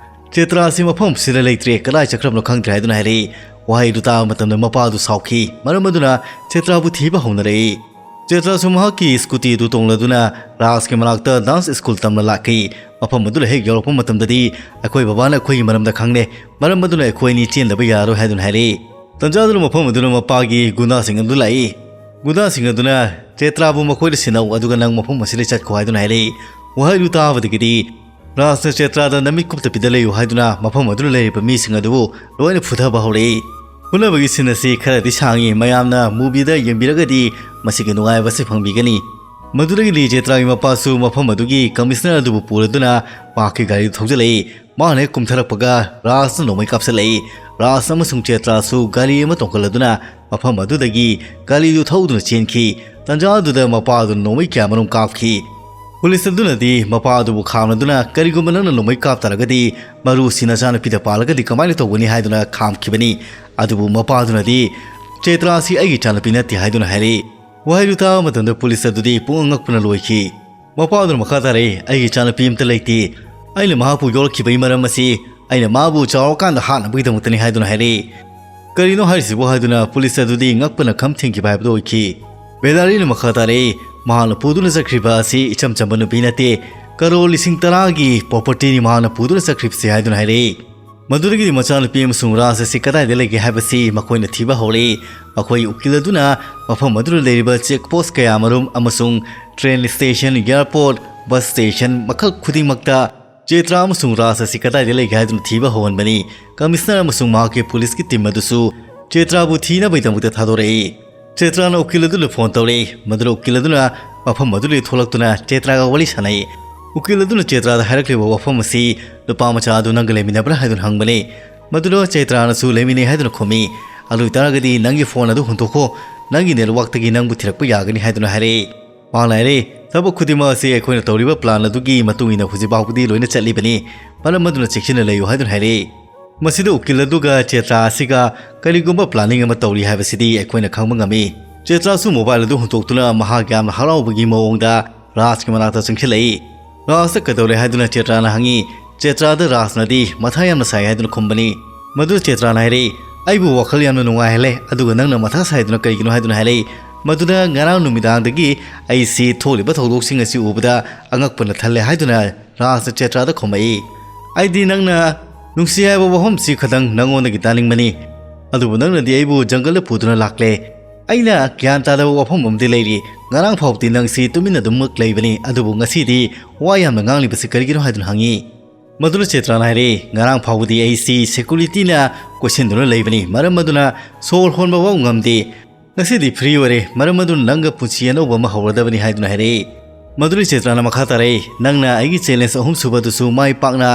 "ꯆꯦꯇ꯭ꯔꯥ ꯑꯁꯤ ꯃꯐꯝ ꯑꯁꯤꯗ ꯂꯩꯇ꯭ꯔꯦ, ꯀꯗꯥꯏ ꯆꯠꯈ꯭ꯔꯕꯅꯣ ꯈꯪꯗ꯭ꯔꯦ" ꯍꯥꯏꯗꯨꯅ ꯍꯥꯏꯔꯛꯏ꯫ ꯋꯥꯍꯩꯗꯨ ꯇꯥꯕ ꯃꯇꯝꯗ ꯃꯄꯥꯗꯨ ꯁꯥꯎꯈꯤ, ꯃꯔꯝ ꯑꯗꯨꯅ ꯆꯦꯇ꯭ꯔꯥꯕꯨ ꯊꯤꯕ ꯍꯧꯅꯔꯛꯏ꯫ ꯆꯦꯇ꯭ꯔꯥꯁꯨ ꯃꯍꯥꯛꯀꯤ ꯁ꯭ꯀꯨꯇꯤ ꯑꯗꯨ ꯇꯣꯡꯂꯗꯨꯅ ꯔꯥꯖꯀꯤ ꯃꯅꯥꯛꯇ ꯗꯥꯟꯁ ꯁ꯭ꯀꯨꯜ ꯇꯝꯅ ꯂꯥꯛꯈꯤ꯫ ꯃꯐꯝ ꯑꯗꯨꯗ ꯍꯦꯛ ꯌꯧꯔꯛꯄ ꯃꯇꯝꯗꯗꯤ, "ꯑꯩꯈꯣꯏ ꯕꯕꯥꯅ ꯑꯩꯈꯣꯏꯒꯤ ꯃꯔꯝꯗ ꯈꯪꯂꯦ, ꯃꯔꯝ ꯑꯗꯨꯅ ꯑꯩꯈꯣꯏ ꯑꯅꯤ ꯆꯦꯟꯗꯕ ꯌꯥꯔꯣꯏ" ꯍꯥꯏꯗꯨꯅ ꯍꯥꯏꯔꯛꯏ꯫ ꯇꯟꯖꯥꯗꯨꯅ ꯃꯐꯝ ꯑꯗꯨꯗ ꯃꯄꯥꯒꯤ ꯒꯨꯟꯗꯥꯁꯤꯡ ꯑꯗꯨ ꯂꯥꯛꯏ꯫ ꯒꯨꯟꯗꯥꯁꯤꯡ ꯑꯗꯨꯅ ꯆꯦꯇ꯭ꯔꯥꯕꯨ ꯃꯈꯣꯏꯗ ꯁꯤꯟꯅꯧ, ꯑꯗꯨꯒ ꯅꯪ ꯃꯐꯝ ꯑꯁꯤꯗ ꯆꯠꯈꯣ ꯍꯥꯏꯗꯨꯅ ꯍꯥꯏꯔꯛꯏ꯫ ꯋꯥꯍꯩꯗꯨ ꯇꯥꯕꯗꯒꯤꯗꯤ ꯔꯥꯖꯅ ꯆꯦꯇ꯭ꯔꯥꯗ ꯅꯃꯤꯠ ꯀꯨꯞꯇ ꯄꯤꯗ ꯂꯩꯌꯨ ꯍꯥꯏꯗꯨꯅ ꯃꯐꯝ ꯑꯗꯨꯗ ꯂꯩꯔꯤꯕ ꯃꯤꯁꯤꯡ ꯑꯗꯨꯕꯨ ꯂꯣꯏꯅ ꯐꯨꯊꯕ ꯍꯧꯔꯛꯏ꯫ ꯐꯨꯅꯕꯒꯤ ꯁꯤꯟ ꯑꯁꯤ ꯈꯔꯗꯤ ꯁꯥꯡꯉꯤ, ꯃꯌꯥꯝꯅ ꯃꯨꯚꯤꯗ ꯌꯦꯡꯕꯤꯔꯒꯗꯤ ꯃꯁꯤꯒꯤ ꯅꯨꯡꯉꯥꯏꯕ ꯑꯁꯤ ꯐꯪꯕꯤꯒꯅꯤ꯫ ꯃꯗꯨꯗꯒꯤꯗꯤ ꯆꯦꯇ꯭ꯔꯥꯒꯤ ꯃꯄꯥꯁꯨ ꯃꯐꯝ ꯑꯗꯨꯒꯤ ꯀꯃꯤꯁꯅꯔ ꯑꯗꯨꯕꯨ ꯄꯨꯔꯗꯨꯅ ꯄꯥꯔꯛꯀꯤ ꯒꯥꯔꯤꯗꯨ ꯊꯧꯖꯤꯜꯂꯛꯏ꯫ ꯃꯥꯅ ꯍꯦꯛ ꯀꯨꯝꯊꯔꯛꯄꯒ ꯔꯥꯖꯅ ꯅꯣꯡꯃꯩ ꯀꯥꯞꯁꯤꯜꯂꯛꯏ꯫ ꯔꯥꯖ ꯑꯃꯁꯨꯡ ꯆꯦꯇ꯭ꯔꯥꯁꯨ ꯒꯥꯔꯤ ꯑꯃ ꯇꯣꯡꯈꯠꯂꯗꯨꯅ ꯃꯐꯝ ꯑꯗꯨꯗꯒꯤ ꯒꯥꯔꯤꯗꯨ ꯊꯧꯗꯨꯅ ꯆꯦꯟꯈꯤ꯫ ꯇꯟꯖꯥ ꯑꯗꯨꯗ ꯃꯄꯥꯗꯨꯅ ꯅꯣꯡꯃꯩ ꯀꯌꯥ ꯃꯔꯨꯝ ꯀꯥꯞꯈꯤ꯫ ꯄꯨꯂꯤꯁ ꯑꯗꯨꯅꯗꯤ ꯃꯄꯥ ꯑꯗꯨꯕꯨ ꯈꯥꯝꯅꯗꯨꯅ, "ꯀꯔꯤꯒꯨꯝꯕ ꯅꯪꯅ ꯅꯣꯡꯃꯩ ꯀꯥꯞ ꯇꯥꯔꯒꯗꯤ ꯃꯔꯨꯁꯤ ꯅꯆꯥꯅꯨꯄꯤꯗ ꯄꯥꯜꯂꯒꯗꯤ ꯀꯃꯥꯏꯅ ꯇꯧꯒꯅꯤ?" ꯍꯥꯏꯗꯨꯅ ꯈꯥꯝꯈꯤꯕꯅꯤ꯫ ꯑꯗꯨꯕꯨ ꯃꯄꯥꯗꯨꯅꯗꯤ, "ꯆꯦꯇ꯭ꯔꯥꯁꯤ ꯑꯩꯒꯤ ꯏꯆꯥꯅꯨꯄꯤ ꯅꯠꯇꯦ" ꯍꯥꯏꯗꯨꯅ ꯍꯥꯏꯔꯛꯏ꯫ ꯋꯥꯍꯩꯗꯨ ꯇꯥꯕ ꯃꯇꯝꯗ ꯄꯨꯂꯤꯁ ꯑꯗꯨꯗꯤ ꯄꯨꯡꯉꯛ ꯉꯛꯄꯅ ꯂꯣꯏꯈꯤ꯫ ꯃꯄꯥꯗꯨꯅ ꯃꯈꯥ ꯇꯥꯔꯛꯏ, "ꯑꯩꯒꯤ ꯏꯆꯥꯅꯨꯄꯤ ꯑꯃꯠꯇ ꯂꯩꯇꯦ꯫ ꯑꯩꯅ ꯃꯍꯥꯛꯄꯨ ꯌꯣꯛꯂꯛꯈꯤꯕꯒꯤ ꯃꯔꯝ ꯑꯁꯤ ꯑꯩꯅ ꯃꯥꯕꯨ ꯆꯥꯎꯔꯀꯥꯟꯗ ꯍꯥꯠꯅꯕꯒꯤꯗꯃꯛꯇꯅꯤ" ꯍꯥꯏꯗꯨꯅ ꯍꯥꯏꯔꯛꯏ꯫ "ꯀꯔꯤꯅꯣ ꯍꯥꯏꯔꯤꯁꯤꯕꯨ?" ꯍꯥꯏꯗꯨꯅ ꯄꯨꯂꯤꯁ ꯑꯗꯨꯗꯤ ꯉꯛꯄꯅ ꯈꯝ ꯊꯦꯡꯈꯤꯕ ꯍꯥꯏꯕꯗꯨ ꯑꯣꯏꯈꯤ꯫ ꯕꯦꯗꯥꯔꯤꯅ ꯃꯈꯥ ꯇꯥꯔꯛꯏ, "ꯃꯍꯥꯛꯅ ꯄꯨꯗꯨꯅ ꯆꯠꯈ꯭ꯔꯤꯕ ꯑꯁꯤ ꯏꯆꯝ ꯆꯝꯕ ꯅꯨꯄꯤ ꯅꯠꯇꯦ, ꯀꯔꯣꯔ ꯂꯤꯁꯤꯡ ꯇꯔꯥꯒꯤ ꯄ꯭ꯔꯣꯄꯔꯇꯤꯅꯤ ꯃꯍꯥꯛꯅ ꯄꯨꯗꯨꯅ ꯆꯠꯈ꯭ꯔꯤꯕꯁꯤ" ꯍꯥꯏꯗꯨꯅ ꯍꯥꯏꯔꯛꯏ꯫ ꯃꯗꯨꯗꯒꯤꯗꯤ ꯃꯆꯥꯅꯨꯄꯤ ꯑꯃꯁꯨꯡ ꯔꯥꯖ ꯑꯁꯤ ꯀꯗꯥꯏꯗ ꯂꯩꯒꯦ ꯍꯥꯏꯕꯁꯤ ꯃꯈꯣꯏꯅ ꯊꯤꯕ ꯍꯧꯔꯛꯏ꯫ ꯃꯈꯣꯏ ꯎꯀꯤꯜ ꯑꯗꯨꯅ ꯃꯐꯝ ꯑꯗꯨꯗ ꯂꯩꯔꯤꯕ ꯆꯦꯛ ꯄꯣꯁ ꯀꯌꯥꯃꯔꯨꯝ ꯑꯃꯁꯨꯡ train station, airport, bus station ꯃꯈꯜ ꯈꯨꯗꯤꯡꯃꯛꯇ ꯆꯦꯇ꯭ꯔꯥ ꯑꯃꯁꯨꯡ ꯔꯥꯖ ꯑꯁꯤ ꯀꯗꯥꯏꯗ ꯂꯩꯒꯦ ꯍꯥꯏꯗꯨꯅ ꯊꯤꯕ ꯍꯧꯍꯟꯕꯅꯤ꯫ ꯀꯃꯤꯁꯅꯔ ꯑꯃꯁꯨꯡ ꯃꯍꯥꯛꯀꯤ ꯄꯨꯂꯤꯁꯀꯤ ꯇꯤꯝ ꯑꯗꯨꯁꯨ ꯆꯦꯇ꯭ꯔꯥꯕꯨ ꯊꯤꯅꯕꯒꯤꯗꯃꯛꯇ ꯊꯥꯗꯣꯔꯛꯏ꯫ ꯆꯦꯇ꯭ꯔꯥꯅ ꯎꯀꯤꯜ ꯑꯗꯨꯗ ꯐꯣꯟ ꯇꯧꯔꯛꯏ꯫ ꯃꯗꯨꯗ ꯎꯀꯤꯜ ꯑꯗꯨꯅ ꯃꯐꯝ ꯑꯗꯨꯗꯒꯤ ꯊꯣꯛꯂꯛꯇꯨꯅ ꯆꯦꯇ꯭ꯔꯥꯒ ꯋꯥꯔꯤ ꯁꯥꯟꯅꯩ꯫ ꯎꯀꯤꯜ ꯑꯗꯨꯅ ꯆꯦꯇ꯭ꯔꯥꯗ ꯍꯥꯏꯔꯛꯂꯤꯕ ꯋꯥꯐꯝ ꯑꯁꯤ ꯅꯨꯄꯥ ꯃꯆꯥ ꯑꯗꯨ ꯅꯪꯒ ꯂꯩꯃꯤꯟꯅꯕ꯭ꯔꯥ ꯍꯥꯏꯗꯨꯅ ꯍꯪꯕꯅꯤ꯫ ꯃꯗꯨꯗ ꯆꯦꯇ꯭ꯔꯥꯅꯁꯨ "ꯂꯩꯃꯤꯟꯅꯩ" ꯍꯥꯏꯗꯨꯅ ꯈꯨꯝꯃꯤ꯫ "ꯑꯗꯨ ꯑꯣꯏꯇꯥꯔꯒꯗꯤ ꯅꯪꯒꯤ ꯐꯣꯟ ꯑꯗꯨ ꯍꯨꯟꯗꯣꯛꯈꯣ, ꯅꯪꯒꯤ ꯅꯦꯠꯋꯥꯛꯇꯒꯤ ꯅꯪꯕꯨ ꯊꯤꯔꯛꯄ ꯌꯥꯒꯅꯤ" ꯍꯥꯏꯗꯨꯅ ꯍꯥꯏꯔꯛꯏ꯫ ꯃꯍꯥꯛꯅ ꯍꯥꯏꯔꯛꯏ, "ꯊꯕꯛ ꯈꯨꯗꯤꯡꯃꯛ ꯑꯁꯤ ꯑꯩꯈꯣꯏꯅ ꯇꯧꯔꯤꯕ ꯄ꯭ꯂꯥꯟ ꯑꯗꯨꯒꯤ ꯃꯇꯨꯡ ꯏꯟꯅ ꯍꯧꯖꯤꯛ ꯐꯥꯎꯕꯗꯤ ꯂꯣꯏꯅ ꯆꯠꯂꯤꯕꯅꯤ, ꯃꯔꯝ ꯑꯗꯨꯅ ꯆꯦꯛꯁꯤꯟꯅ ꯂꯩꯌꯨ" ꯍꯥꯏꯗꯨꯅ ꯍꯥꯏꯔꯛꯏ꯫ ꯃꯁꯤꯗ ꯎꯀꯤꯜ ꯑꯗꯨꯒ ꯆꯦꯇ꯭ꯔꯥ ꯑꯁꯤꯒ ꯀꯔꯤꯒꯨꯝꯕ ꯄ꯭ꯂꯥꯅꯤꯡ ꯑꯃ ꯇꯧꯔꯤ ꯍꯥꯏꯕꯁꯤꯗꯤ ꯑꯩꯈꯣꯏꯅ ꯈꯪꯕ ꯉꯝꯃꯤ꯫ ꯆꯦꯇ꯭ꯔꯥꯁꯨ ꯃꯣꯕꯥꯏꯜ ꯑꯗꯨ ꯍꯨꯟꯗꯣꯛꯇꯨꯅ ꯃꯍꯥꯛ ꯌꯥꯝꯅ ꯍꯔꯥꯎꯕꯒꯤ ꯃꯑꯣꯡꯗ ꯔꯥꯖꯀꯤ ꯃꯅꯥꯛꯇ ꯆꯪꯁꯤꯜꯂꯛꯏ꯫ ꯔꯥꯖꯇ ꯀꯩꯗꯧꯔꯦ ꯍꯥꯏꯗꯨꯅ ꯆꯦꯇ꯭ꯔꯥꯅ ꯍꯪꯉꯤ꯫ ꯆꯦꯇ꯭ꯔꯥꯗ ꯔꯥꯖꯅꯗꯤ ꯃꯊꯥ ꯌꯥꯝꯅ ꯁꯥꯏ ꯍꯥꯏꯗꯨꯅ ꯈꯨꯝꯕꯅꯤ꯫ ꯃꯗꯨꯗ ꯆꯦꯇ꯭ꯔꯥꯅ ꯍꯥꯏꯔꯛꯏ, "ꯑꯩꯕꯨ ꯋꯥꯈꯜ ꯌꯥꯝꯅ ꯅꯨꯡꯉꯥꯏꯍꯜꯂꯦ, ꯑꯗꯨꯒ ꯅꯪꯅ ꯃꯊꯥ ꯁꯥꯏꯗꯨꯅ ꯀꯔꯤꯒꯤꯅꯣ?" ꯍꯥꯏꯗꯨꯅ ꯍꯥꯏꯔꯛꯏ꯫ ꯃꯗꯨꯗ "ꯉꯔꯥꯡ ꯅꯨꯃꯤꯗꯥꯡꯗꯒꯤ ꯑꯩꯁꯤ ꯊꯣꯛꯂꯤꯕ ꯊꯧꯗꯣꯛꯁꯤꯡ ꯑꯁꯤ ꯎꯕꯗ ꯑꯉꯛꯄꯅ ꯊꯜꯂꯦ" ꯍꯥꯏꯗꯨꯅ ꯔꯥꯖꯅ ꯆꯦꯇ꯭ꯔꯥꯗ ꯈꯨꯝꯃꯛꯏ꯫ "ꯑꯩꯗꯤ ꯅꯪꯅ ꯅꯨꯡꯁꯤ ꯍꯥꯏꯕ ꯋꯥꯐꯝꯁꯤ ꯈꯇꯪ ꯅꯪꯉꯣꯟꯗꯒꯤ ꯇꯥꯅꯤꯡꯕꯅꯤ, ꯑꯗꯨꯕꯨ ꯅꯪꯅꯗꯤ ꯑꯩꯕꯨ ꯖꯪꯒꯜꯗ ꯄꯨꯗꯨꯅ ꯂꯥꯛꯂꯦ꯫ ꯑꯩꯅ ꯒ꯭ꯌꯥꯟ ꯇꯥꯗꯕ ꯋꯥꯐꯝ ꯑꯃꯗꯤ ꯂꯩꯔꯤ꯫ ꯉꯔꯥꯡ ꯐꯥꯎꯕꯗꯤ ꯅꯪꯁꯤ ꯇꯨꯃꯤꯟꯅ ꯑꯗꯨꯃꯛ ꯂꯩꯕꯅꯤ, ꯑꯗꯨꯕꯨ ꯉꯁꯤꯗꯤ ꯋꯥ ꯌꯥꯝꯅ ꯉꯥꯡꯂꯤꯕꯁꯤ ꯀꯔꯤꯒꯤꯅꯣ?" ꯍꯥꯏꯗꯨꯅ ꯍꯪꯉꯤ꯫ ꯃꯗꯨꯅ ꯆꯦꯇ꯭ꯔꯥꯅ ꯍꯥꯏꯔꯛꯏ, "ꯉꯔꯥꯡ ꯐꯥꯎꯕꯗꯤ ꯑꯩꯁꯤ ꯁꯦꯀ꯭ꯌꯨꯔꯤꯇꯤꯅ ꯀꯣꯏꯁꯤꯟꯗꯨꯅ ꯂꯩꯕꯅꯤ, ꯃꯔꯝ ꯑꯗꯨꯅ ꯁꯣꯔ ꯍꯣꯟꯕ ꯐꯥꯎ ꯉꯝꯗꯦ꯫ ꯉꯁꯤꯗꯤ ꯐ꯭ꯔꯤ ꯑꯣꯏꯔꯦ, ꯃꯔꯝ ꯑꯗꯨꯅ ꯅꯪꯒ ꯄꯨꯟꯁꯤ ꯑꯅꯧꯕ ꯑꯃ ꯍꯧꯔꯗꯕꯅꯤ" ꯍꯥꯏꯗꯨꯅ ꯍꯥꯏꯔꯛꯏ꯫ ꯃꯗꯨꯅ ꯆꯦꯇ꯭ꯔꯥꯅ ꯃꯈꯥ ꯇꯥꯔꯛꯏ, "ꯅꯪꯅ ꯑꯩꯒꯤ ꯆꯦꯂꯦꯟꯖ ꯑꯍꯨꯝꯁꯨꯕꯗꯨꯁꯨ ꯃꯥꯏ ꯄꯥꯛꯅ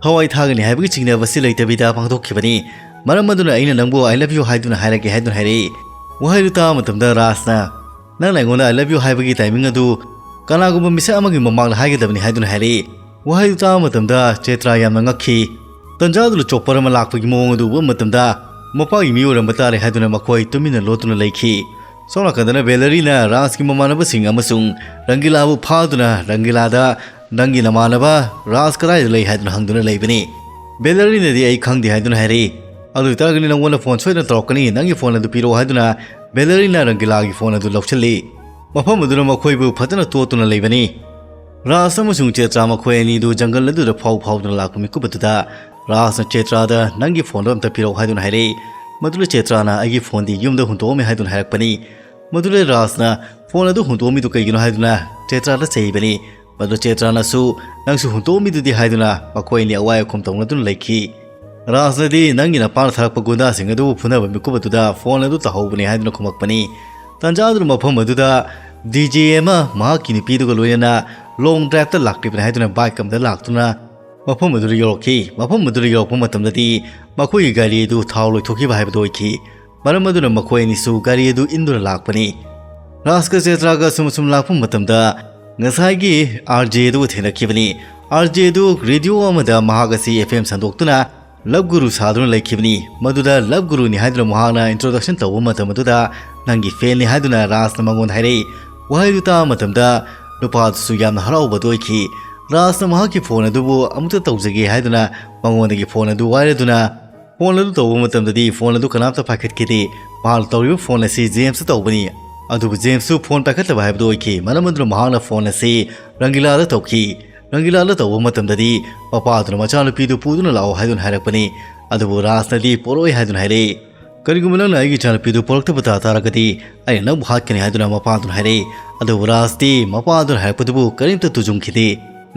ꯊꯋꯥꯏ ꯊꯥꯒꯅꯤ ꯍꯥꯏꯕꯒꯤ ꯆꯤꯡꯅꯕꯁꯤ ꯂꯩꯇꯕꯤꯗ ꯄꯥꯡꯊꯣꯛꯈꯤꯕꯅꯤ, ꯃꯔꯝ ꯑꯗꯨꯅ ꯑꯩꯅ ꯅꯪꯕꯨ 'I love you' ꯍꯥꯏꯗꯨꯅ ꯍꯥꯏꯔꯒꯦ" ꯍꯥꯏꯗꯨꯅ ꯍꯥꯏꯔꯛꯏ꯫ ꯋꯥꯍꯩꯗꯨ ꯇꯥꯕ ꯃꯇꯝꯗ ꯔꯥꯖꯅ, "ꯅꯪꯅ ꯑꯩꯉꯣꯟꯗ 'I love you' ꯍꯥꯏꯕꯒꯤ ꯇꯥꯏꯃꯤꯡ ꯑꯗꯨ ꯀꯅꯥꯒꯨꯝꯕ ꯃꯤꯁꯛ ꯑꯃꯒꯤ ꯃꯃꯥꯡꯗ ꯍꯥꯏꯒꯗꯕꯅꯤ" ꯍꯥꯏꯗꯨꯅ ꯍꯥꯏꯔꯛꯏ꯫ ꯋꯥꯍꯩꯗꯨ ꯇꯥꯕ ꯃꯇꯝꯗ ꯆꯦꯇ꯭ꯔꯥ ꯌꯥꯝꯅ ꯉꯛꯈꯤ꯫ ꯇꯟꯖꯥꯗꯨꯗ ꯆꯣꯄꯔ ꯑꯃ ꯂꯥꯛꯄꯒꯤ ꯃꯑꯣꯡ ꯑꯗꯨ ꯎꯕ ꯃꯇꯝꯗ ꯃꯄꯥꯒꯤ ꯃꯤ ꯑꯣꯏꯔꯝꯕ ꯇꯥꯔꯦ ꯍꯥꯏꯗꯨꯅ ꯃꯈꯣꯏ ꯇꯨꯃꯤꯟꯅ ꯂꯣꯠꯇꯨꯅ ꯂꯩꯈꯤ꯫ ꯁꯣꯝ ꯅꯥꯀꯟꯗꯅ ꯕꯦꯂꯔꯤꯅ ꯔꯥꯖꯀꯤ ꯃꯃꯥꯟꯅꯕꯁꯤꯡ ꯑꯃꯁꯨꯡ ꯔꯪꯒꯤꯂꯥꯕꯨ ꯐꯥꯗꯨꯅ ꯔꯪꯒꯤꯂꯥꯗ "ꯅꯪꯒꯤ ꯅꯃꯥꯟꯅꯕ ꯔꯥꯖ ꯀꯗꯥꯏꯗ ꯂꯩ?" ꯍꯥꯏꯗꯨꯅ ꯍꯪꯗꯨꯅ ꯂꯩꯕꯅꯤ꯫ ꯕꯦꯂꯔꯤꯅꯗꯤ "ꯑꯩ ꯈꯪꯗꯦ" ꯍꯥꯏꯗꯨꯅ ꯍꯥꯏꯔꯛꯏ꯫ "ꯑꯗꯨ ꯑꯣꯏꯇꯥꯔꯒꯗꯤ ꯅꯪꯉꯣꯟꯗ ꯐꯣꯟ ꯁꯣꯏꯗꯅ ꯇꯧꯔꯛꯀꯅꯤ, ꯅꯪꯒꯤ ꯐꯣꯟ ꯑꯗꯨ ꯄꯤꯔꯛꯑꯣ" ꯍꯥꯏꯗꯨꯅ ꯕꯦꯂꯔꯤꯅ ꯔꯪꯒꯤꯂꯥꯒꯤ ꯐꯣꯟ ꯑꯗꯨ ꯂꯧꯁꯤꯜꯂꯤ꯫ ꯃꯐꯝ ꯑꯗꯨꯅ ꯃꯈꯣꯏꯕꯨ ꯐꯖꯅ ꯇꯣꯠꯇꯨꯅ ꯂꯩꯕꯅꯤ꯫ ꯔꯥꯖ ꯑꯃꯁꯨꯡ ꯆꯦꯇ꯭ꯔꯥ ꯃꯈꯣꯏ ꯑꯅꯤꯗꯨ ꯖꯪꯒꯜ ꯑꯗꯨꯗ ꯐꯥꯎ ꯐꯥꯎꯗꯨꯅ ꯂꯥꯛꯄ ꯃꯤꯀꯨꯞ ꯑꯗꯨꯗ ꯔꯥꯖꯅ ꯆꯦꯇ꯭ꯔꯥꯗ "ꯅꯪꯒꯤ ꯐꯣꯟꯗꯣ ꯑꯝꯇ ꯄꯤꯔꯛꯑꯣ" ꯍꯥꯏꯗꯨꯅ ꯍꯥꯏꯔꯛꯏ꯫ ꯃꯗꯨꯗ ꯆꯦꯇ꯭ꯔꯥꯅ "ꯑꯩꯒꯤ ꯐꯣꯟꯗꯤ ꯌꯨꯝꯗ ꯍꯨꯟꯗꯣꯛꯑꯝꯃꯦ" ꯍꯥꯏꯗꯨꯅ ꯍꯥꯏꯔꯛꯄꯅꯤ꯫ ꯃꯗꯨꯗ ꯔꯥꯖꯅ "ꯐꯣꯟ ꯑꯗꯨ ꯍꯨꯟꯗꯣꯛꯑꯝꯃꯤꯗꯨ ꯀꯩꯒꯤꯅꯣ?" ꯍꯥꯏꯗꯨꯅ ꯆꯦꯇ꯭ꯔꯥꯗ ꯆꯩꯕꯅꯤ꯫ ꯃꯗꯨ ꯆꯦꯇ꯭ꯔꯥꯅꯁꯨ "ꯅꯪꯁꯨ ꯍꯨꯟꯗꯣꯛꯑꯝꯃꯤꯗꯨꯗꯤ" ꯍꯥꯏꯗꯨꯅ ꯃꯈꯣꯏ ꯑꯅꯤ ꯑꯋꯥꯏ ꯑꯈꯨꯝ ꯇꯧꯅꯗꯨꯅ ꯂꯩꯈꯤ꯫ ꯔꯥꯖꯅꯗꯤ "ꯅꯪꯒꯤ ꯅꯄꯥꯅ ꯊꯥꯔꯛꯄ ꯒꯨꯟꯗꯥꯁꯤꯡ ꯑꯗꯨꯕꯨ ꯐꯨꯅꯕ ꯃꯤꯀꯨꯞ ꯑꯗꯨꯗ ꯐꯣꯟ ꯑꯗꯨ ꯇꯧꯍꯧꯕꯅꯤ" ꯍꯥꯏꯗꯨꯅ ꯈꯨꯝꯃꯛꯄꯅꯤ꯫ ꯇꯥꯟꯖꯥ ꯑꯗꯨꯗ ꯃꯐꯝ ꯑꯗꯨꯗ ꯗꯤ ꯖꯦ ꯑꯃ ꯃꯍꯥꯛꯀꯤ ꯅꯨꯄꯤꯗꯨꯒ ꯂꯣꯏꯅꯅ ꯂꯣꯡ ꯗ꯭ꯔꯥꯏꯚꯇ ꯂꯥꯛꯂꯤꯕꯅꯤ ꯍꯥꯏꯗꯨꯅ ꯕꯥꯏꯛ ꯑꯃꯗ ꯂꯥꯛꯇꯨꯅ ꯃꯐꯝ ꯑꯗꯨꯗ ꯌꯧꯔꯛꯈꯤ꯫ ꯃꯐꯝ ꯑꯗꯨꯗ ꯌꯧꯔꯛꯄ ꯃꯇꯝꯗꯗꯤ ꯃꯈꯣꯏꯒꯤ ꯒꯥꯔꯤ ꯑꯗꯨ ꯊꯥꯎ ꯂꯣꯏꯊꯣꯛꯈꯤꯕ ꯍꯥꯏꯕꯗꯨ ꯑꯣꯏꯈꯤ꯫ ꯃꯔꯝ ꯑꯗꯨꯅ ꯃꯈꯣꯏ ꯑꯅꯤꯁꯨ ꯒꯥꯔꯤ ꯑꯗꯨ ꯏꯟꯗꯨꯅ ꯂꯥꯛꯄꯅꯤ꯫ ꯔꯥꯖꯀ ꯆꯦꯇ꯭ꯔꯥꯒ ꯁꯨꯝ ꯁꯨꯝ ꯂꯥꯛꯄ ꯃꯇꯝꯗ ꯉꯁꯥꯏꯒꯤ ꯑꯥꯔ ꯖꯦ ꯑꯗꯨꯒ ꯊꯦꯡꯅꯈꯤꯕꯅꯤ꯫ ꯑꯥꯔ ꯖꯦ ꯑꯗꯨ ꯔꯦꯗꯤꯑꯣ ꯑꯃꯗ ꯃꯍꯥꯛ ꯑꯁꯤ ꯑꯦꯐ ꯑꯦꯝ ꯁꯟꯗꯣꯛꯇꯨꯅ ꯂꯚ ꯒꯨꯔꯨ ꯁꯥꯗꯨꯅ ꯂꯩꯈꯤꯕꯅꯤ꯫ ꯃꯗꯨꯗ ꯂꯚ ꯒꯨꯔꯨꯅꯤ ꯍꯥꯏꯗꯨꯅ ꯃꯍꯥꯛꯅ ꯏꯟꯇ꯭ꯔꯣꯗꯛꯁꯟ ꯇꯧꯕ ꯃꯇꯝ ꯑꯗꯨꯗ "ꯅꯪꯒꯤ ꯐꯦꯟꯅꯤ" ꯍꯥꯏꯗꯨꯅ ꯔꯥꯖꯅ ꯃꯉꯣꯟꯗ ꯍꯥꯏꯔꯛꯏ꯫ ꯋꯥꯍꯩꯗꯨ ꯇꯥꯕ ꯃꯇꯝꯗ ꯅꯨꯄꯥꯗꯨꯁꯨ ꯌꯥꯝꯅ ꯍꯔꯥꯎꯕꯗꯨ ꯑꯣꯏꯈꯤ꯫ ꯔꯥꯖꯅ ꯃꯍꯥꯛꯀꯤ ꯐꯣꯟ ꯑꯗꯨꯕꯨ ꯑꯃꯨꯛꯇ ꯇꯧꯖꯒꯦ ꯍꯥꯏꯗꯨꯅ ꯃꯉꯣꯟꯗꯒꯤ ꯐꯣꯟ ꯑꯗꯨ ꯋꯥꯏꯔꯗꯨꯅ ꯐꯣꯟ ꯑꯗꯨ ꯇꯧꯕ ꯃꯇꯝꯗꯗꯤ ꯐꯣꯟ ꯑꯗꯨ ꯀꯅꯥꯝꯇ ꯄꯥꯏꯈꯠꯈꯤꯗꯦ꯫ ꯃꯍꯥꯛꯅ ꯇꯧꯔꯤꯕ ꯐꯣꯟ ꯑꯁꯤ ꯖꯦꯝꯁꯇ ꯇꯧꯕꯅꯤ꯫ ꯑꯗꯨꯕꯨ ꯖꯦꯝꯁꯁꯨ ꯐꯣꯟ ꯄꯥꯏꯈꯠꯇꯕ ꯍꯥꯏꯕꯗꯨ ꯑꯣꯏꯈꯤ꯫ ꯃꯔꯝ ꯑꯗꯨꯅ ꯃꯍꯥꯛꯅ ꯐꯣꯟ ꯑꯁꯤ ꯔꯪꯒꯤꯂꯥꯗ ꯇꯧꯈꯤ꯫ ꯔꯪꯒꯤꯂꯥꯗ ꯇꯧꯕ ꯃꯇꯝꯗꯗꯤ ꯃꯄꯥꯗꯨꯅ ꯃꯆꯥꯅꯨꯄꯤꯗꯨ ꯄꯨꯗꯨꯅ ꯂꯥꯛꯑꯣ ꯍꯥꯏꯗꯨꯅ ꯍꯥꯏꯔꯛꯄꯅꯤ꯫ ꯑꯗꯨꯕꯨ ꯔꯥꯖꯅꯗꯤ ꯄꯣꯔꯛꯑꯣꯏ ꯍꯥꯏꯗꯨꯅ ꯍꯥꯏꯔꯛꯏ꯫ "ꯀꯔꯤꯒꯨꯝꯕ ꯅꯪꯅ ꯑꯩꯒꯤ ꯏꯆꯥꯅꯨꯄꯤꯗꯨ ꯄꯣꯔꯛꯇꯕ ꯇꯥ ꯇꯥꯔꯒꯗꯤ ꯑꯩꯅ ꯅꯪꯕꯨ ꯍꯥꯠꯀꯅꯤ" ꯍꯥꯏꯗꯨꯅ ꯃꯄꯥꯗꯨꯅ ꯍꯥꯏꯔꯛꯏ꯫ ꯑꯗꯨꯕꯨ ꯔꯥꯖꯇꯤ ꯃꯄꯥꯗꯨꯅ ꯍꯥꯏꯔꯛꯄꯗꯨꯕꯨ ꯀꯔꯤꯝꯇ ꯇꯨꯖꯨꯝꯈꯤꯗꯦ꯫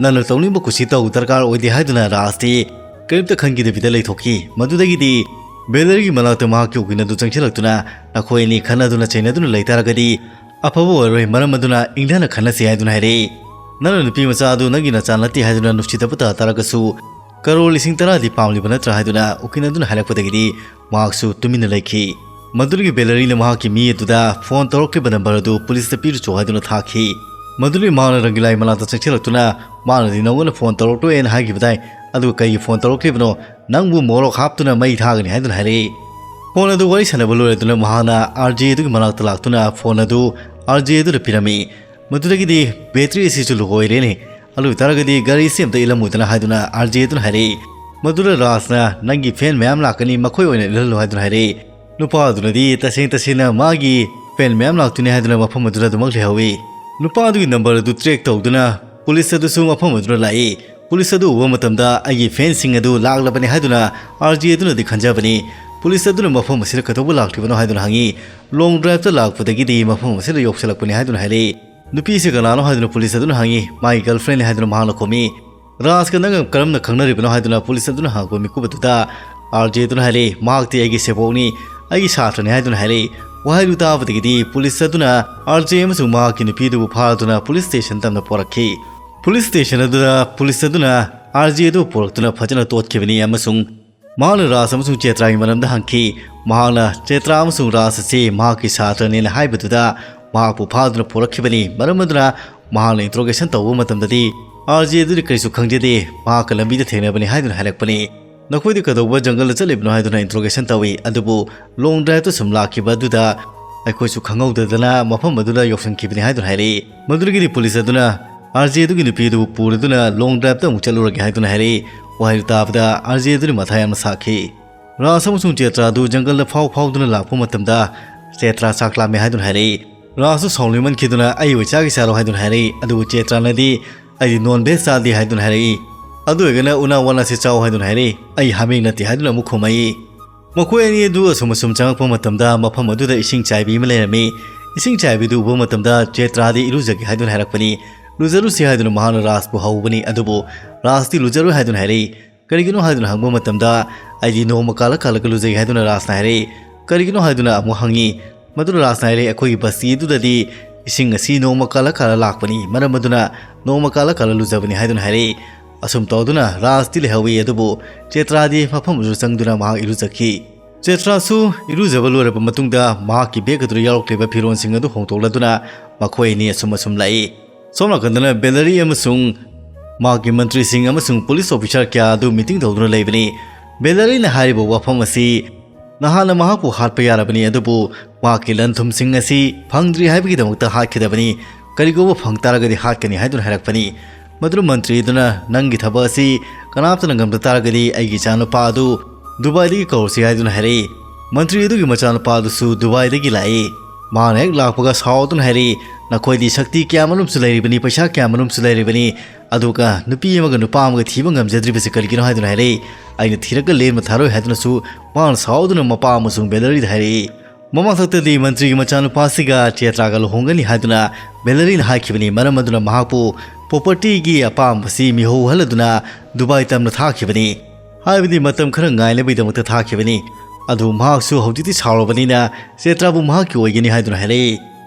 "ꯅꯪꯅ ꯇꯧꯅꯤꯡꯕ ꯀꯨꯁꯤ ꯇꯧ, ꯗꯔꯀꯥꯔ ꯑꯣꯏꯗꯦ" ꯍꯥꯏꯗꯨꯅ ꯔꯥꯖꯇꯤ ꯀꯔꯤꯝꯇ ꯈꯟꯈꯤꯗꯕꯤꯗ ꯂꯩꯊꯣꯛꯈꯤ꯫ ꯃꯗꯨꯗꯒꯤꯗꯤ ꯕꯦꯂꯔꯤꯒꯤ ꯃꯅꯥꯛꯇ ꯃꯍꯥꯛꯀꯤ ꯎꯀꯤꯜ ꯑꯗꯨ ꯆꯪꯁꯤꯜꯂꯛꯇꯨꯅ, "ꯅꯈꯣꯏ ꯑꯅꯤ ꯈꯠꯅꯗꯨꯅ ꯆꯩꯅꯗꯨꯅ ꯂꯩꯇꯥꯔꯒꯗꯤ ꯑꯐꯕ ꯑꯣꯏꯔꯣꯏ, ꯃꯔꯝ ꯑꯗꯨꯅ ꯏꯪꯊꯅ ꯈꯠꯅꯁꯤ" ꯍꯥꯏꯗꯨꯅ ꯍꯥꯏꯔꯛꯏ꯫ "ꯅꯪꯅ ꯅꯨꯄꯤ ꯃꯆꯥ ꯑꯗꯨ ꯅꯪꯒꯤ ꯅꯆꯥ ꯅꯠꯇꯦ ꯍꯥꯏꯗꯨꯅ ꯅꯨꯡꯁꯤꯗꯕ ꯇꯥ ꯇꯥꯔꯒꯁꯨ ꯀꯔꯣꯔ ꯂꯤꯁꯤꯡ ꯇꯔꯥꯗꯤ ꯄꯥꯝꯂꯤꯕ ꯅꯠꯇ꯭ꯔꯥ?" ꯍꯥꯏꯗꯨꯅ ꯎꯀꯤꯜ ꯑꯗꯨꯅ ꯍꯥꯏꯔꯛꯄꯗꯒꯤꯗꯤ ꯃꯍꯥꯛꯁꯨ ꯇꯨꯃꯤꯟꯅ ꯂꯩꯈꯤ꯫ ꯃꯗꯨꯗꯒꯤ ꯕꯦꯂꯔꯤꯅ ꯃꯍꯥꯛꯀꯤ ꯃꯤ ꯑꯗꯨꯗ ꯐꯣꯟ ꯇꯧꯔꯛꯂꯤꯕ ꯅꯝꯕꯔ ꯑꯗꯨ ꯄꯨꯂꯤꯁꯇ ꯄꯤꯔꯨꯆꯣ ꯍꯥꯏꯗꯨꯅ ꯊꯥꯈꯤ꯫ ꯃꯗꯨꯗꯒꯤ ꯃꯍꯥꯛꯅ ꯔꯪꯒꯤꯂꯥꯏ ꯃꯅꯥꯛꯇ ꯆꯪꯁꯤꯜꯂꯛꯇꯨꯅ ꯃꯥꯅꯗꯤ ꯅꯉꯣꯟꯗ ꯐꯣꯟ ꯇꯧꯔꯛꯂꯣꯏꯅ ꯍꯥꯏꯈꯤꯕꯗꯥꯏ, ꯑꯗꯨꯒ ꯀꯩꯒꯤ ꯐꯣꯟ ꯇꯧꯔꯛꯂꯤꯕꯅꯣ? ꯅꯪꯕꯨ ꯃꯣꯔꯣꯛ ꯍꯥꯞꯇꯨꯅ ꯃꯩ ꯊꯥꯒꯅꯤ ꯍꯥꯏꯗꯨꯅ ꯍꯥꯏꯔꯛꯏ꯫ ꯐꯣꯟ ꯑꯗꯨ ꯋꯥꯔꯤ ꯁꯥꯟꯅꯕ ꯂꯣꯏꯔꯗꯨꯅ ꯃꯍꯥꯛꯅ ꯑꯥꯔ ꯖꯦ ꯑꯗꯨꯒꯤ ꯃꯅꯥꯛꯇ ꯂꯥꯛꯇꯨꯅ ꯐꯣꯟ ꯑꯗꯨ ꯑꯥꯔ ꯖꯦ ꯑꯗꯨꯗ ꯄꯤꯔꯝꯃꯤ꯫ ꯃꯗꯨꯗꯒꯤꯗꯤ ꯕꯦꯇ꯭ꯔꯤ ꯑꯁꯤꯁꯨ ꯂꯣꯏꯔꯦꯅꯦ, ꯑꯗꯨ ꯑꯣꯏꯇꯥꯔꯒꯗꯤ ꯒꯥꯔꯤꯁꯤ ꯑꯝꯇ ꯏꯜꯂꯝꯃꯨꯗꯅ ꯍꯥꯏꯗꯨꯅ ꯑꯥꯔ ꯖꯦ ꯑꯗꯨꯅ ꯍꯥꯏꯔꯛꯏ꯫ ꯃꯗꯨꯗ ꯔꯥꯖꯅ, "ꯅꯪꯒꯤ ꯐꯦꯟ ꯃꯌꯥꯝ ꯂꯥꯛꯀꯅꯤ, ꯃꯈꯣꯏ ꯑꯣꯏꯅ ꯏꯜꯍꯜꯂꯨ" ꯍꯥꯏꯗꯨꯅ ꯍꯥꯏꯔꯛꯏ꯫ ꯅꯨꯄꯥ ꯑꯗꯨꯅꯗꯤ ꯇꯁꯦꯡ ꯇꯁꯦꯡꯅ ꯃꯥꯒꯤ ꯐꯦꯟ ꯃꯌꯥꯝ ꯂꯥꯛꯇꯣꯏꯅꯤ ꯍꯥꯏꯗꯨꯅ ꯃꯐꯝ ꯑꯗꯨꯗ ꯑꯗꯨꯃꯛ ꯂꯩꯍꯧꯏ꯫ ꯅꯨꯄꯥ ꯑꯗꯨꯒꯤ ꯅꯝꯕꯔ ꯑꯗꯨ ꯇ꯭ꯔꯦꯛ ꯇꯧꯗꯨꯅ ꯄꯨꯂꯤꯁ ꯑꯗꯨꯁꯨ ꯃꯐꯝ ꯑꯗꯨꯗ ꯂꯥꯛꯏ꯫ ꯄꯨꯂꯤꯁ ꯑꯗꯨ ꯎꯕ ꯃꯇꯝꯗ ꯑꯩꯒꯤ ꯐꯦꯟꯁꯤꯡ ꯑꯗꯨ ꯂꯥꯛꯂꯕꯅꯤ ꯍꯥꯏꯗꯨꯅ ꯑꯥꯔ ꯖꯦ ꯑꯗꯨꯅꯗꯤ ꯈꯟꯖꯕꯅꯤ꯫ ꯄꯨꯂꯤꯁ ꯑꯗꯨꯅ ꯃꯐꯝ ꯑꯁꯤꯗ ꯀꯩꯗꯧꯕ ꯂꯥꯛꯂꯤꯕꯅꯣ ꯍꯥꯏꯗꯨꯅ ꯍꯪꯉꯤ꯫ ꯂꯣꯡ ꯗ꯭ꯔꯥꯏꯚꯇ ꯂꯥꯛꯄꯗꯒꯤꯗꯤ ꯃꯐꯝ ꯑꯁꯤꯗ ꯌꯧꯁꯤꯜꯂꯛꯄꯅꯤ ꯍꯥꯏꯗꯨꯅ ꯍꯥꯏꯔꯛꯏ꯫ "ꯅꯨꯄꯤꯁꯤ ꯀꯅꯥꯅꯣ?" ꯍꯥꯏꯗꯨꯅ ꯄꯨꯂꯤꯁ ꯑꯗꯨꯅ ꯍꯪꯉꯤ꯫ "ꯃꯥꯒꯤ ꯒꯔꯜꯐ꯭ꯔꯦꯟꯅꯤ" ꯍꯥꯏꯗꯨꯅ ꯃꯍꯥꯛꯅ ꯈꯨꯝꯃꯤ꯫ "ꯔꯥꯖꯀ ꯅꯪꯒ ꯀꯔꯝꯅ ꯈꯪꯅꯔꯤꯕꯅꯣ?" ꯍꯥꯏꯗꯨꯅ ꯄꯨꯂꯤꯁ ꯑꯗꯨꯅ ꯍꯪꯉꯛꯄ ꯃꯤꯀꯨꯞ ꯑꯗꯨꯗ ꯑꯥꯔ ꯖꯦ ꯑꯗꯨꯅ ꯍꯥꯏꯔꯛꯏ, "ꯃꯍꯥꯛꯇꯤ ꯑꯩꯒꯤ ꯁꯦꯕꯣꯛꯅꯤ, ꯑꯩꯒꯤ ꯁꯥꯇ꯭ꯔꯅꯤ" ꯍꯥꯏꯗꯨꯅ ꯍꯥꯏꯔꯛꯏ꯫ ꯋꯥꯍꯩꯗꯨ ꯇꯥꯕꯗꯒꯤꯗꯤ ꯄꯨꯂꯤꯁ ꯑꯗꯨꯅ ꯑꯥꯔ ꯖꯦ ꯑꯃꯁꯨꯡ ꯃꯍꯥꯛꯀꯤ ꯅꯨꯄꯤꯗꯨꯕꯨ ꯐꯥꯗꯨꯅ ꯄꯨꯂꯤꯁ ꯁ꯭ꯇꯦꯁꯟ ꯇꯝꯅ ꯄꯨꯔꯛꯈꯤ꯫ ꯄꯨꯂꯤꯁ ꯁ꯭ꯇꯦꯁꯟ ꯑꯗꯨꯗ ꯄꯨꯂꯤꯁ ꯑꯗꯨꯅ ꯑꯥꯔ ꯖꯦ ꯑꯗꯨ ꯄꯨꯔꯛꯇꯨꯅ ꯐꯖꯅ ꯇꯣꯠꯈꯤꯕꯅꯤ ꯑꯃꯁꯨꯡ ꯃꯍꯥꯛꯅ ꯔꯥꯖ ꯑꯃꯁꯨꯡ ꯆꯦꯇ꯭ꯔꯥꯒꯤ ꯃꯔꯝꯗ ꯍꯪꯈꯤ꯫ ꯃꯍꯥꯛꯅ ꯆꯦꯇ꯭ꯔꯥ ꯑꯃꯁꯨꯡ ꯔꯥꯖ ꯑꯁꯤ ꯃꯍꯥꯛꯀꯤ ꯁꯥꯇ꯭ꯔꯅꯦꯅ ꯍꯥꯏꯕꯗꯨꯗ ꯃꯍꯥꯛꯄꯨ ꯐꯥꯗꯨꯅ ꯄꯨꯔꯛꯈꯤꯕꯅꯤ꯫ ꯃꯔꯝ ꯑꯗꯨꯅ ꯃꯍꯥꯛꯅ ꯏꯟꯇ꯭ꯔꯣꯒꯦꯁꯟ ꯇꯧꯕ ꯃꯇꯝꯗꯗꯤ ꯑꯥꯔ ꯖꯦ ꯑꯗꯨꯗꯤ ꯀꯔꯤꯁꯨ ꯈꯪꯖꯗꯦ, ꯃꯍꯥꯛꯀ ꯂꯝꯕꯤꯗ ꯊꯦꯡꯅꯕꯅꯤ ꯍꯥꯏꯗꯨꯅ ꯍꯥꯏꯔꯛꯄꯅꯤ꯫ "ꯅꯈꯣꯏꯗꯤ ꯀꯩꯗꯧꯕ ꯖꯪꯒꯜꯗ ꯆꯠꯂꯤꯕꯅꯣ?" ꯍꯥꯏꯗꯨꯅ ꯏꯟꯇ꯭ꯔꯣꯒꯦꯁꯟ ꯇꯧꯏ꯫ ꯑꯗꯨꯕꯨ ꯂꯣꯡ ꯗ꯭ꯔꯥꯏꯚꯇ ꯁꯨꯝ ꯂꯥꯛꯈꯤꯕ ꯑꯗꯨꯗ ꯑꯩꯈꯣꯏꯁꯨ ꯈꯪꯍꯧꯗꯗꯅ ꯃꯐꯝ ꯑꯗꯨꯗ ꯌꯧꯁꯤꯟꯈꯤꯕꯅꯤ ꯍꯥꯏꯗꯨꯅ ꯍꯥꯏꯔꯛꯏ꯫ ꯃꯗꯨꯗꯒꯤꯗꯤ ꯄꯨꯂꯤꯁ ꯑꯗꯨꯅ ꯑꯥꯔ ꯖꯦ ꯑꯗꯨꯒꯤ ꯅꯨꯄꯤ ꯑꯗꯨꯕꯨ ꯄꯨꯔꯗꯨꯅ ꯂꯣꯡ ꯗ꯭ꯔꯥꯏꯚꯇ ꯑꯃꯨꯛ ꯆꯠꯂꯨꯔꯒꯦ ꯍꯥꯏꯗꯨꯅ ꯍꯥꯏꯔꯛꯏ꯫ ꯋꯥꯍꯩꯗꯨ ꯇꯥꯕꯗ ꯑꯥꯔ ꯖꯦ ꯑꯗꯨꯅ ꯃꯊꯥ ꯌꯥꯝꯅ ꯁꯥꯈꯤ꯫ ꯔꯥꯖ ꯑꯃꯁꯨꯡ ꯆꯦꯇ꯭ꯔꯥ ꯑꯗꯨ ꯖꯪꯒꯜꯗ ꯐꯥꯎ ꯐꯥꯎꯗꯨꯅ ꯂꯥꯛꯄ ꯃꯇꯝꯗ ꯆꯦꯇ꯭ꯔꯥ ꯆꯥꯛ ꯂꯥꯝꯃꯦ ꯍꯥꯏꯗꯨꯅ ꯍꯥꯏꯔꯛꯏ꯫ ꯔꯥꯖꯁꯨ ꯁꯥꯎꯅꯤꯡꯃꯟꯈꯤꯗꯨꯅ "ꯑꯩ ꯑꯣꯏ ꯆꯥꯒꯦ ꯆꯥꯔꯣ" ꯍꯥꯏꯗꯨꯅ ꯍꯥꯏꯔꯛꯏ꯫ ꯑꯗꯨꯕꯨ ꯆꯦꯇ꯭ꯔꯥꯅꯗꯤ "ꯑꯩꯗꯤ ꯅꯣꯟ ꯚꯦꯖ ꯆꯥꯗꯦ" ꯍꯥꯏꯗꯨꯅ ꯍꯥꯏꯔꯛꯏ꯫ "ꯑꯗꯨ ꯑꯣꯏꯔꯒꯅ ꯎꯅꯥ ꯋꯥꯅꯥꯁꯦ ꯆꯥꯎ" ꯍꯥꯏꯗꯨꯅ ꯍꯥꯏꯔꯛꯏ꯫ "ꯑꯩ ꯍꯥꯃꯦꯡ ꯅꯠꯇꯦ" ꯍꯥꯏꯗꯨꯅ ꯑꯃꯨꯛ ꯈꯨꯝꯃꯛꯏ꯫ ꯃꯈꯣꯏ ꯑꯅꯤ ꯑꯗꯨ ꯑꯁꯨꯝ ꯑꯁꯨꯝ ꯆꯪꯂꯛꯄ ꯃꯇꯝꯗ ꯃꯐꯝ ꯑꯗꯨꯗ ꯏꯁꯤꯡ ꯆꯥꯏꯕꯤ ꯑꯃ ꯂꯩꯔꯝꯃꯤ꯫ ꯏꯁꯤꯡ ꯆꯥꯏꯕꯤꯗꯨ ꯎꯕ ꯃꯇꯝꯗ ꯆꯦꯇ꯭ꯔꯥꯗꯤ ꯏꯔꯨꯖꯒꯦ ꯍꯥꯏꯗꯨꯅ ꯍꯥꯏꯔꯛꯄꯅꯤ꯫ ꯂꯨꯖꯔꯨꯁꯤ ꯍꯥꯏꯗꯨꯅ ꯃꯍꯥꯛꯅ ꯔꯥꯖꯄꯨ ꯍꯧꯕꯅꯤ꯫ ꯑꯗꯨꯕꯨ ꯔꯥꯖꯇꯤ ꯂꯨꯖꯔꯣꯏ ꯍꯥꯏꯗꯨꯅ ꯍꯥꯏꯔꯛꯏ꯫ ꯀꯔꯤꯒꯤꯅꯣ ꯍꯥꯏꯗꯨꯅ ꯍꯪꯕ ꯃꯇꯝꯗ, "ꯑꯩꯗꯤ ꯅꯣꯡꯃ ꯀꯥꯜꯂ ꯀꯥꯜꯂꯒ ꯂꯨꯖꯩ" ꯍꯥꯏꯗꯨꯅ ꯔꯥꯖꯅ ꯍꯥꯏꯔꯛꯏ꯫ "ꯀꯔꯤꯒꯤꯅꯣ?" ꯍꯥꯏꯗꯨꯅ ꯑꯃꯨꯛ ꯍꯪꯉꯤ꯫ ꯃꯗꯨꯅ ꯔꯥꯖꯅ ꯍꯥꯏꯔꯛꯏ, "ꯑꯩꯈꯣꯏꯒꯤ ꯕꯁꯇꯤ ꯑꯗꯨꯗꯗꯤ ꯏꯁꯤꯡ ꯑꯁꯤ ꯅꯣꯡꯃ ꯀꯥꯜꯂ ꯀꯥꯜꯂ ꯂꯥꯛꯄꯅꯤ, ꯃꯔꯝ ꯑꯗꯨꯅ ꯅꯣꯡꯃ ꯀꯥꯜꯂ ꯀꯥꯜꯂ ꯂꯨꯖꯕꯅꯤ" ꯍꯥꯏꯗꯨꯅ ꯍꯥꯏꯔꯛꯏ꯫ ꯑꯁꯨꯝ ꯇꯧꯗꯨꯅ ꯔꯥꯖꯇꯤ ꯂꯩꯍꯧꯏ꯫ ꯑꯗꯨꯕꯨ ꯆꯦꯇ꯭ꯔꯥꯗꯤ ꯃꯐꯝ ꯑꯗꯨꯗ ꯆꯪꯗꯨꯅ ꯃꯍꯥꯛ ꯏꯔꯨꯖꯈꯤ꯫ ꯆꯦꯇ꯭ꯔꯥꯁꯨ ꯏꯔꯨꯖꯕ ꯂꯣꯏꯔꯕ ꯃꯇꯨꯡꯗ ꯃꯍꯥꯛꯀꯤ ꯕꯦꯒ ꯑꯗꯨꯗ ꯌꯥꯎꯔꯛꯂꯤꯕ ꯐꯤꯔꯣꯜꯁꯤꯡ ꯑꯗꯨ ꯍꯣꯡꯗꯣꯛꯂꯗꯨꯅ ꯃꯈꯣꯏ ꯑꯅꯤ ꯑꯁꯨꯝ ꯑꯁꯨꯝ ꯂꯥꯛꯏ꯫ ꯁꯣꯝ ꯅꯥꯀꯟꯗꯅ ꯕꯦꯂꯔꯤ ꯑꯃꯁꯨꯡ ꯃꯍꯥꯛꯀꯤ ꯃꯟꯇ꯭ꯔꯤꯁꯤꯡ ꯑꯃꯁꯨꯡ ꯄꯨꯂꯤꯁ ꯑꯣꯐꯤꯁꯥꯔ ꯀꯌꯥ ꯑꯗꯨ ꯃꯤꯇꯤꯡ ꯇꯧꯗꯨꯅ ꯂꯩꯕꯅꯤ꯫ ꯕꯦꯂꯔꯤꯅ ꯍꯥꯏꯔꯤꯕ ꯋꯥꯐꯝ ꯑꯁꯤ ꯅꯍꯥꯟꯅ ꯃꯍꯥꯛꯄꯨ ꯍꯥꯠꯄ ꯌꯥꯔꯕꯅꯤ, ꯑꯗꯨꯕꯨ ꯃꯍꯥꯛꯀꯤ ꯂꯟ ꯊꯨꯝꯁꯤꯡ ꯑꯁꯤ ꯐꯪꯗ꯭ꯔꯤ ꯍꯥꯏꯕꯒꯤꯗꯃꯛꯇ ꯍꯥꯠꯈꯤꯗꯕꯅꯤ꯫ ꯀꯔꯤꯒꯨꯝꯕ ꯐꯪ ꯇꯥꯔꯒꯗꯤ ꯍꯥꯠꯀꯅꯤ ꯍꯥꯏꯗꯨꯅ ꯍꯥꯏꯔꯛꯄꯅꯤ꯫ ꯃꯗꯨꯅ ꯃꯟꯇ꯭ꯔꯤꯗꯨꯅ, "ꯅꯪꯒꯤ ꯊꯕꯛ ꯑꯁꯤ ꯀꯅꯥꯝꯇꯅ ꯉꯝꯗ ꯇꯥꯔꯒꯗꯤ ꯑꯩꯒꯤ ꯏꯆꯥꯅꯨꯄꯥ ꯑꯗꯨ ꯗꯨꯕꯥꯏꯗꯒꯤ ꯀꯧꯔꯁꯤ" ꯍꯥꯏꯗꯨꯅ ꯍꯥꯏꯔꯛꯏ꯫ ꯃꯟꯇ꯭ꯔꯤ ꯑꯗꯨꯒꯤ ꯃꯆꯥꯅꯨꯄꯥ ꯑꯗꯨꯁꯨ ꯗꯨꯕꯥꯏꯗꯒꯤ ꯂꯥꯛꯏ꯫ ꯃꯍꯥꯛꯅ ꯍꯦꯛ ꯂꯥꯛꯄꯒ ꯁꯥꯎꯗꯨꯅ ꯍꯥꯏꯔꯛꯏ, "ꯅꯈꯣꯏꯗꯤ ꯁꯛꯇꯤ ꯀꯌꯥꯃꯔꯨꯝꯁꯨ ꯂꯩꯔꯤꯕꯅꯤ, ꯄꯩꯁꯥ ꯀꯌꯥꯃꯔꯨꯝꯁꯨ ꯂꯩꯔꯤꯕꯅꯤ, ꯑꯗꯨꯒ ꯅꯨꯄꯤ ꯑꯃꯒ ꯅꯨꯄꯥ ꯑꯃꯒ ꯊꯤꯕ ꯉꯝꯖꯗ꯭ꯔꯤꯕꯁꯤ ꯀꯔꯤꯒꯤꯅꯣ?" ꯍꯥꯏꯗꯨꯅ ꯍꯥꯏꯔꯛꯏ꯫ "ꯑꯩꯅ ꯊꯤꯔꯒ ꯂꯦꯟꯕ ꯊꯥꯔꯣꯏ" ꯍꯥꯏꯗꯨꯅꯁꯨ ꯃꯍꯥꯛꯅ ꯁꯥꯎꯗꯨꯅ ꯃꯄꯥ ꯑꯃꯁꯨꯡ ꯕꯦꯂꯔꯤꯗ ꯍꯥꯏꯔꯛꯏ꯫ ꯃꯃꯥꯡꯊꯛꯇꯗꯤ ꯃꯟꯇ꯭ꯔꯤꯒꯤ ꯃꯆꯥꯅꯨꯄꯥꯁꯤꯒ ꯆꯦꯇ꯭ꯔꯥꯒ ꯂꯨꯍꯣꯡꯒꯅꯤ ꯍꯥꯏꯗꯨꯅ ꯕꯦꯂꯔꯤꯅ ꯍꯥꯏꯈꯤꯕꯅꯤ, ꯃꯔꯝ ꯑꯗꯨꯅ ꯃꯍꯥꯛꯄꯨ ꯄ꯭ꯔꯣꯄꯔꯇꯤꯒꯤ ꯑꯄꯥꯝꯕꯁꯤ ꯃꯤꯍꯧꯍꯜꯂꯗꯨꯅ ꯗꯨꯕꯥꯏ ꯇꯝꯅ ꯊꯥꯈꯤꯕꯅꯤ꯫ ꯍꯥꯏꯕꯗꯤ ꯃꯇꯝ ꯈꯔ ꯉꯥꯏꯅꯕꯒꯤꯗꯃꯛꯇ ꯊꯥꯈꯤꯕꯅꯤ꯫ ꯑꯗꯨ ꯃꯍꯥꯛꯁꯨ ꯍꯧꯖꯤꯛꯇꯤ ꯁꯥꯎꯔꯕꯅꯤꯅ ꯆꯦꯇ꯭ꯔꯥꯕꯨ ꯃꯍꯥꯛꯀꯤ ꯑꯣꯏꯒꯅꯤ ꯍꯥꯏꯗꯨꯅ ꯍꯥꯏꯔꯛꯏ꯫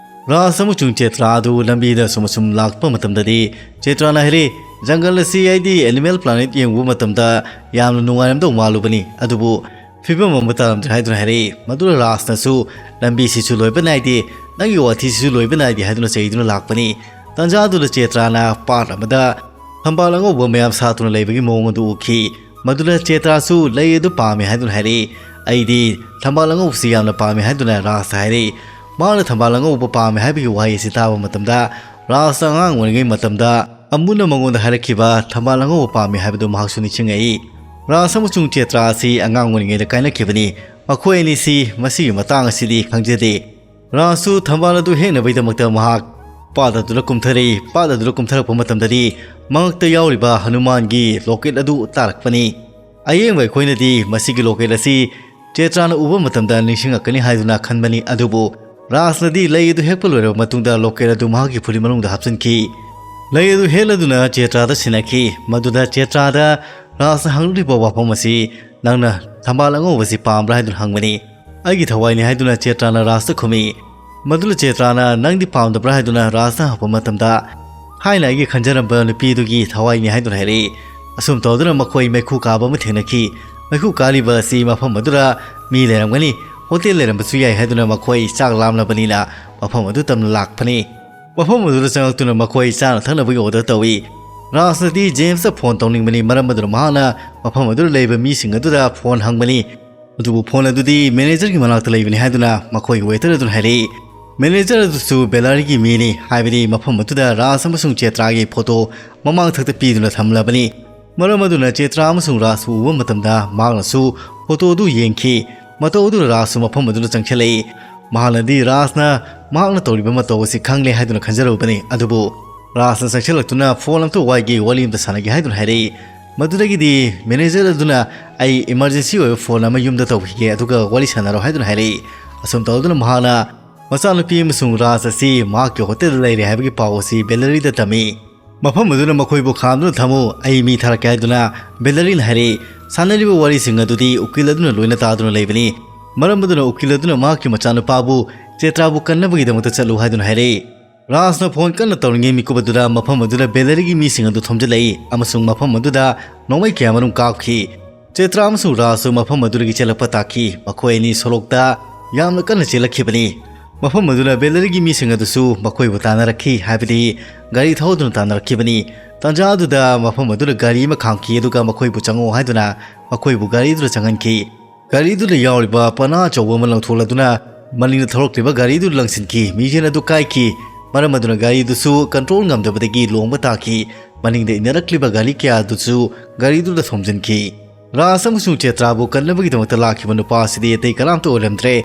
ꯔꯥꯖ ꯑꯃꯁꯨꯡ ꯆꯦꯇ꯭ꯔꯥ ꯑꯗꯨ ꯂꯝꯕꯤꯗ ꯁꯨꯝ ꯑꯁꯨꯝ ꯂꯥꯛꯄ ꯃꯇꯝꯗꯗꯤ ꯆꯦꯇ꯭ꯔꯥꯅ ꯍꯥꯏꯔꯛꯏ, "ꯖꯪꯒꯜ ꯑꯁꯤ ꯑꯩꯗꯤ ꯑꯦꯅꯤꯃꯦꯜ ꯄ꯭ꯂꯥꯅꯦꯠ ꯌꯦꯡꯉꯨꯕ ꯃꯇꯝꯗ ꯌꯥꯝꯅ ꯅꯨꯡꯉꯥꯏꯔꯝꯗꯧ ꯃꯥꯜꯂꯨꯕꯅꯤ, ꯑꯗꯨꯕꯨ ꯐꯤꯕꯝ ꯑꯃ ꯇꯥꯔꯝꯗ꯭ꯔꯦ" ꯍꯥꯏꯗꯨꯅ ꯍꯥꯏꯔꯛꯏ꯫ ꯃꯗꯨꯗ ꯔꯥꯖꯅꯁꯨ, "ꯂꯝꯕꯤꯁꯤꯁꯨ ꯂꯣꯏꯕ ꯅꯥꯏꯗꯦ, ꯅꯪꯒꯤ ꯋꯥꯊꯤꯁꯤꯁꯨ ꯂꯣꯏꯕ ꯅꯥꯏꯗꯦ" ꯍꯥꯏꯗꯨꯅ ꯆꯩꯗꯨꯅ ꯂꯥꯛꯄꯅꯤ꯫ ꯇꯥꯟꯖꯥꯗꯨꯗ ꯆꯦꯇ꯭ꯔꯥꯅ ꯄꯥꯠ ꯑꯃꯗ ꯊꯝꯕꯥꯜ ꯑꯉꯧꯕ ꯃꯌꯥꯝ ꯁꯥꯠꯇꯨꯅ ꯂꯩꯕꯒꯤ ꯃꯑꯣꯡ ꯑꯗꯨ ꯎꯈꯤ꯫ ꯃꯗꯨꯗ ꯆꯦꯇ꯭ꯔꯥꯁꯨ ꯂꯩ ꯑꯗꯨ ꯄꯥꯝꯃꯤ ꯍꯥꯏꯗꯨꯅ ꯍꯥꯏꯔꯛꯏ꯫ "ꯑꯩꯗꯤ ꯊꯝꯕꯥꯜ ꯑꯉꯧꯕꯁꯤ ꯌꯥꯝꯅ ꯄꯥꯝꯃꯤ" ꯍꯥꯏꯗꯨꯅ ꯔꯥꯖꯇ ꯍꯥꯏꯔꯛꯏ꯫ ꯃꯍꯥꯛꯅ ꯊꯝꯕꯥꯜ ꯑꯉꯧꯕ ꯄꯥꯝꯃꯤ ꯍꯥꯏꯕꯒꯤ ꯋꯥꯍꯩ ꯑꯁꯤ ꯇꯥꯕ ꯃꯇꯝꯗ, ꯔꯥꯖ ꯑꯉꯥꯡ ꯑꯣꯏꯔꯤꯉꯩ ꯃꯇꯝꯗ ꯑꯃꯨꯅ ꯃꯉꯣꯟꯗ ꯍꯥꯏꯔꯛꯈꯤꯕ ꯊꯝꯕꯥꯜ ꯑꯉꯧꯕ ꯄꯥꯝꯃꯤ ꯍꯥꯏꯕꯗꯨ ꯃꯍꯥꯛꯁꯨ ꯅꯤꯡꯁꯤꯡꯉꯛꯏ꯫ ꯔꯥꯖ ꯑꯃꯁꯨꯡ ꯆꯦꯇ꯭ꯔꯥ ꯑꯁꯤ ꯑꯉꯥꯡ ꯑꯣꯏꯔꯤꯉꯩꯗ ꯀꯥꯏꯅꯈꯤꯕꯅꯤ꯫ ꯃꯈꯣꯏ ꯑꯅꯤꯁꯤ ꯃꯁꯤꯒꯤ ꯃꯇꯥꯡ ꯑꯁꯤꯗꯤ ꯈꯪꯖꯗꯦ꯫ ꯔꯥꯖꯁꯨ ꯊꯝꯕꯥꯜ ꯑꯗꯨ ꯍꯦꯛꯅꯕꯒꯤꯗꯃꯛꯇ ꯃꯍꯥꯛ ꯄꯥꯠ ꯑꯗꯨꯗ ꯀꯨꯝꯊꯔꯛꯏ꯫ ꯄꯥꯠ ꯑꯗꯨꯗ ꯀꯨꯝꯊꯔꯛꯄ ꯃꯇꯝꯗꯗꯤ ꯃꯉꯛꯇ ꯌꯥꯎꯔꯤꯕ ꯍꯅꯨꯃꯥꯟꯒꯤ ꯂꯣꯀꯦꯠ ꯑꯗꯨ ꯇꯥꯔꯛꯄꯅꯤ꯫ ꯑꯌꯦꯡꯕ ꯑꯩꯈꯣꯏꯅꯗꯤ ꯃꯁꯤꯒꯤ ꯂꯣꯀꯦꯠ ꯑꯁꯤ ꯆꯦꯇ꯭ꯔꯥꯅ ꯎꯕ ꯃꯇꯝꯗ ꯅꯤꯡꯁꯤꯡꯉꯛꯀꯅꯤ ꯍꯥꯏꯗꯨꯅ ꯈꯟꯕꯅꯤ, ꯑꯗꯨꯕꯨ ꯔꯥꯖꯅꯗꯤ ꯂꯩ ꯑꯗꯨ ꯍꯦꯛꯄ ꯂꯣꯏꯔꯕ ꯃꯇꯨꯡꯗ ꯂꯣꯀꯦꯠ ꯑꯗꯨ ꯃꯍꯥꯛꯀꯤ ꯐꯨꯔꯤꯠ ꯃꯅꯨꯡꯗ ꯍꯥꯞꯆꯤꯟꯈꯤ꯫ ꯂꯩ ꯑꯗꯨ ꯍꯦꯛꯂꯗꯨꯅ ꯆꯦꯇ꯭ꯔꯥꯗ ꯁꯤꯟꯅꯈꯤ꯫ ꯃꯗꯨꯗ ꯆꯦꯇ꯭ꯔꯥꯗ ꯔꯥꯖꯅ ꯍꯪꯂꯤꯕ ꯋꯥꯐꯝ ꯑꯁꯤ, "ꯅꯪꯅ ꯊꯝꯕꯥꯜ ꯑꯉꯧꯕꯁꯤ ꯄꯥꯝꯕ꯭ꯔꯥ?" ꯍꯥꯏꯗꯨꯅ ꯍꯪꯕꯅꯤ꯫ "ꯑꯩꯒꯤ ꯊꯋꯥꯏꯅꯤ," ꯍꯥꯏꯗꯨꯅ ꯆꯦꯇ꯭ꯔꯥꯅ ꯔꯥꯖꯇ ꯈꯨꯝꯃꯤ꯫ ꯃꯗꯨꯗ ꯆꯦꯇ꯭ꯔꯥꯅ, "ꯅꯪꯗꯤ ꯄꯥꯝꯗꯕ꯭ꯔꯥ?" ꯍꯥꯏꯗꯨꯅ ꯔꯥꯖꯅ ꯍꯪꯉꯛꯄ ꯃꯇꯝꯗ, "ꯊꯥꯏꯅ ꯑꯩꯒꯤ ꯈꯟꯖꯔꯝꯕ ꯅꯨꯄꯤꯗꯨꯒꯤ ꯊꯋꯥꯏꯅꯤ," ꯍꯥꯏꯗꯨꯅ ꯍꯥꯏꯔꯛꯏ꯫ ꯑꯁꯨꯝ ꯇꯧꯗꯨꯅ ꯃꯈꯣꯏ ꯃꯩꯈꯨ ꯀꯥꯕ ꯑꯃ ꯊꯦꯡꯅꯈꯤ꯫ ꯃꯩꯈꯨ ꯀꯥꯔꯤꯕ ꯑꯁꯤ ꯃꯐꯝ ꯑꯗꯨꯗ ꯃꯤ ꯂꯩꯔꯝꯒꯅꯤ, ꯍꯣꯇꯦꯜ ꯂꯩꯔꯝꯕꯁꯨ ꯌꯥꯏ ꯍꯥꯏꯗꯨꯅ ꯃꯈꯣꯏ ꯆꯥꯛ ꯂꯥꯝꯂꯕꯅꯤꯅ ꯃꯐꯝ ꯑꯗꯨ ꯇꯝꯅ ꯂꯥꯛꯄꯅꯤ꯫ ꯃꯐꯝ ꯑꯗꯨꯗ ꯆꯪꯂꯛꯇꯨꯅ ꯃꯈꯣꯏ ꯆꯥꯅ ꯊꯛꯅꯕꯒꯤ order ꯇꯧꯏ꯫ ꯔꯥꯖꯅꯗꯤ ꯖꯦꯝꯁꯇ phone ꯇꯧꯅꯤꯡꯕꯅꯤ, ꯃꯔꯝ ꯑꯗꯨꯅ ꯃꯍꯥꯛꯅ ꯃꯐꯝ ꯑꯗꯨꯗ ꯂꯩꯕ ꯃꯤꯁꯤꯡ ꯑꯗꯨꯗ phone ꯍꯪꯕꯅꯤ꯫ ꯑꯗꯨꯕꯨ phone ꯑꯗꯨꯗꯤ managerꯒꯤ ꯃꯅꯥꯛꯇ ꯂꯩꯕꯅꯤ ꯍꯥꯏꯗꯨꯅ ꯃꯈꯣꯏꯒꯤ waiter ꯑꯗꯨꯅ ꯍꯥꯏꯔꯛꯏ꯫ Manager ꯑꯗꯨꯁꯨ ꯕꯦꯂꯔꯤꯒꯤ ꯃꯤꯅꯤ, ꯍꯥꯏꯕꯗꯤ ꯃꯐꯝ ꯑꯗꯨꯗ ꯔꯥꯖ ꯑꯃꯁꯨꯡ ꯆꯦꯇ꯭ꯔꯥꯒꯤ photo ꯃꯃꯥꯡꯊꯛꯇ ꯄꯤꯗꯨꯅ ꯊꯝꯂꯕꯅꯤ꯫ ꯃꯔꯝ ꯑꯗꯨꯅ ꯆꯦꯇ꯭ꯔꯥ ꯑꯃꯁꯨꯡ ꯔꯥꯖꯄꯨ ꯎꯕ ꯃꯇꯝꯗ ꯃꯍꯥꯛꯅꯁꯨ photo ꯑꯗꯨ ꯌꯦꯡꯈꯤ꯫ ꯃꯇꯧ ꯑꯗꯨꯅ ꯔꯥꯖꯁꯨ ꯃꯐꯝ ꯑꯗꯨꯗ ꯆꯪꯁꯤꯜꯂꯛꯏ꯫ ꯃꯍꯥꯛꯅꯗꯤ ꯔꯥꯖꯅ ꯃꯍꯥꯛꯅ ꯇꯧꯔꯤꯕ ꯃꯇꯧ ꯑꯁꯤ ꯈꯪꯂꯦ ꯍꯥꯏꯗꯨꯅ ꯈꯟꯖꯔꯨꯕꯅꯤ꯫ ꯑꯗꯨꯕꯨ ꯔꯥꯖꯅ ꯆꯪꯁꯤꯜꯂꯛꯇꯨꯅ phone ꯑꯝꯇ ꯋꯥꯏꯒꯦ, ꯋꯥꯔꯤ ꯑꯝꯇ ꯁꯥꯟꯅꯒꯦ ꯍꯥꯏꯗꯨꯅ ꯍꯥꯏꯔꯛꯏ꯫ ꯃꯗꯨꯗꯒꯤꯗꯤ manager ꯑꯗꯨꯅ, "ꯑꯩ emergency ꯑꯣꯏꯕ phone ꯑꯃ ꯌꯨꯝꯗ ꯇꯧꯈꯤꯒꯦ, ꯑꯗꯨꯒ ꯋꯥꯔꯤ ꯁꯥꯟꯅꯔꯣ," ꯍꯥꯏꯗꯨꯅ ꯍꯥꯏꯔꯛꯏ꯫ ꯑꯁꯨꯝ ꯇꯧꯗꯨꯅ ꯃꯍꯥꯛꯅ ꯃꯆꯥꯅꯨꯄꯤ ꯑꯃꯁꯨꯡ ꯔꯥꯖ ꯑꯁꯤ ꯃꯍꯥꯛꯀꯤ ꯍꯣꯇꯦꯜꯗ ꯂꯩꯔꯦ ꯍꯥꯏꯕꯒꯤ ꯄꯥꯎ ꯑꯁꯤ ꯕꯦꯂꯔꯤꯗ ꯇꯝꯃꯤ꯫ "ꯃꯐꯝ ꯑꯗꯨꯅ ꯃꯈꯣꯏꯕꯨ ꯈꯥꯝꯗꯨꯅ ꯊꯝꯃꯨ, ꯑꯩ ꯃꯤ ꯊꯥꯔꯛꯀꯦ," ꯍꯥꯏꯗꯨꯅ ꯕꯦꯂꯔꯤꯅ ꯍꯥꯏꯔꯛꯏ꯫ ꯁꯥꯟꯅꯔꯤꯕ ꯋꯥꯔꯤꯁꯤꯡ ꯑꯗꯨꯗꯤ ꯎꯀꯤꯜ ꯑꯗꯨꯅ ꯂꯣꯏꯅ ꯇꯥꯗꯨꯅ ꯂꯩꯕꯅꯤ꯫ ꯃꯔꯝ ꯑꯗꯨꯅ ꯎꯀꯤꯜ ꯑꯗꯨꯅ ꯃꯍꯥꯛꯀꯤ ꯃꯆꯥꯅꯨꯄꯥꯕꯨ ꯆꯦꯇ꯭ꯔꯥꯕꯨ ꯀꯟꯅꯕꯒꯤꯗꯃꯛꯇ ꯆꯠꯂꯨ ꯍꯥꯏꯗꯨꯅ ꯍꯥꯏꯔꯛꯏ꯫ ꯔꯥꯖꯅ phone ꯀꯟꯅ ꯇꯧꯔꯤꯉꯩ ꯃꯤꯀꯨꯞ ꯑꯗꯨꯗ ꯃꯐꯝ ꯑꯗꯨꯗ ꯕꯦꯂꯔꯤꯒꯤ ꯃꯤꯁꯤꯡ ꯑꯗꯨ ꯊꯣꯝꯖꯤꯜꯂꯛꯏ ꯑꯃꯁꯨꯡ ꯃꯐꯝ ꯑꯗꯨꯗ ꯅꯣꯡꯃꯩ ꯀꯌꯥꯃꯔꯨꯝ ꯀꯥꯞꯈꯤ꯫ ꯆꯦꯇ꯭ꯔꯥ ꯑꯃꯁꯨꯡ ꯔꯥꯖꯁꯨ ꯃꯐꯝ ꯑꯗꯨꯗꯒꯤ ꯆꯦꯜꯂꯛꯄ ꯇꯥꯈꯤ꯫ ꯃꯈꯣꯏ ꯑꯅꯤ ꯁꯣꯔꯣꯛꯇ ꯌꯥꯝꯅ ꯀꯟꯅ ꯆꯦꯜꯂꯛꯈꯤꯕꯅꯤ꯫ ꯃꯐꯝ ꯑꯗꯨꯅ ꯕꯦꯂꯔꯤꯒꯤ ꯃꯤꯁꯤꯡ ꯑꯗꯨꯁꯨ ꯃꯈꯣꯏꯕꯨ ꯇꯥꯟꯅꯔꯛꯈꯤ, ꯍꯥꯏꯕꯗꯤ ꯒꯥꯔꯤ ꯊꯧꯗꯨꯅ ꯇꯥꯟꯅꯔꯛꯈꯤꯕꯅꯤ꯫ ꯇꯥꯟꯖꯥ ꯑꯗꯨꯗ ꯃꯐꯝ ꯑꯗꯨꯗ ꯒꯥꯔꯤ ꯑꯃ ꯈꯥꯝꯈꯤ, ꯑꯗꯨꯒ ꯃꯈꯣꯏꯕꯨ ꯆꯪꯉꯛꯑꯣ ꯍꯥꯏꯗꯨꯅ ꯃꯈꯣꯏꯕꯨ ꯒꯥꯔꯤꯗꯨꯗ ꯆꯪꯍꯟꯈꯤ꯫ ꯒꯥꯔꯤꯗꯨꯗ ꯌꯥꯎꯔꯤꯕ ꯄꯅꯥ ꯑꯆꯧꯕ ꯑꯃ ꯂꯪꯊꯣꯛꯂꯗꯨꯅ ꯃꯅꯤꯡꯗ ꯊꯧꯔꯛꯂꯤꯕ ꯒꯥꯔꯤꯗꯨ ꯂꯪꯁꯤꯟꯈꯤ꯫ ꯃꯤꯁꯦꯟ ꯑꯗꯨ ꯀꯥꯏꯈꯤ꯫ ꯃꯔꯝ ꯑꯗꯨꯅ ꯒꯥꯔꯤꯗꯨꯁꯨ control ꯉꯝꯗꯕꯗꯒꯤ ꯂꯣꯡꯕ ꯇꯥꯈꯤ꯫ ꯃꯅꯤꯡꯗ ꯏꯟꯅꯔꯛꯂꯤꯕ ꯒꯥꯔꯤ ꯀꯌꯥ ꯑꯗꯨꯁꯨ ꯒꯥꯔꯤꯗꯨꯗ ꯊꯣꯝꯖꯤꯟꯈꯤ꯫ ꯔꯥꯖ ꯑꯃꯁꯨꯡ ꯆꯦꯇ꯭ꯔꯥꯕꯨ ꯀꯟꯅꯕꯒꯤꯗꯃꯛꯇ ꯂꯥꯛꯈꯤꯕ ꯅꯨꯄꯥ ꯑꯁꯤꯗꯤ ꯑꯇꯩ ꯀꯅꯥꯝꯇ ꯑꯣꯏꯔꯝꯗ꯭ꯔꯦ,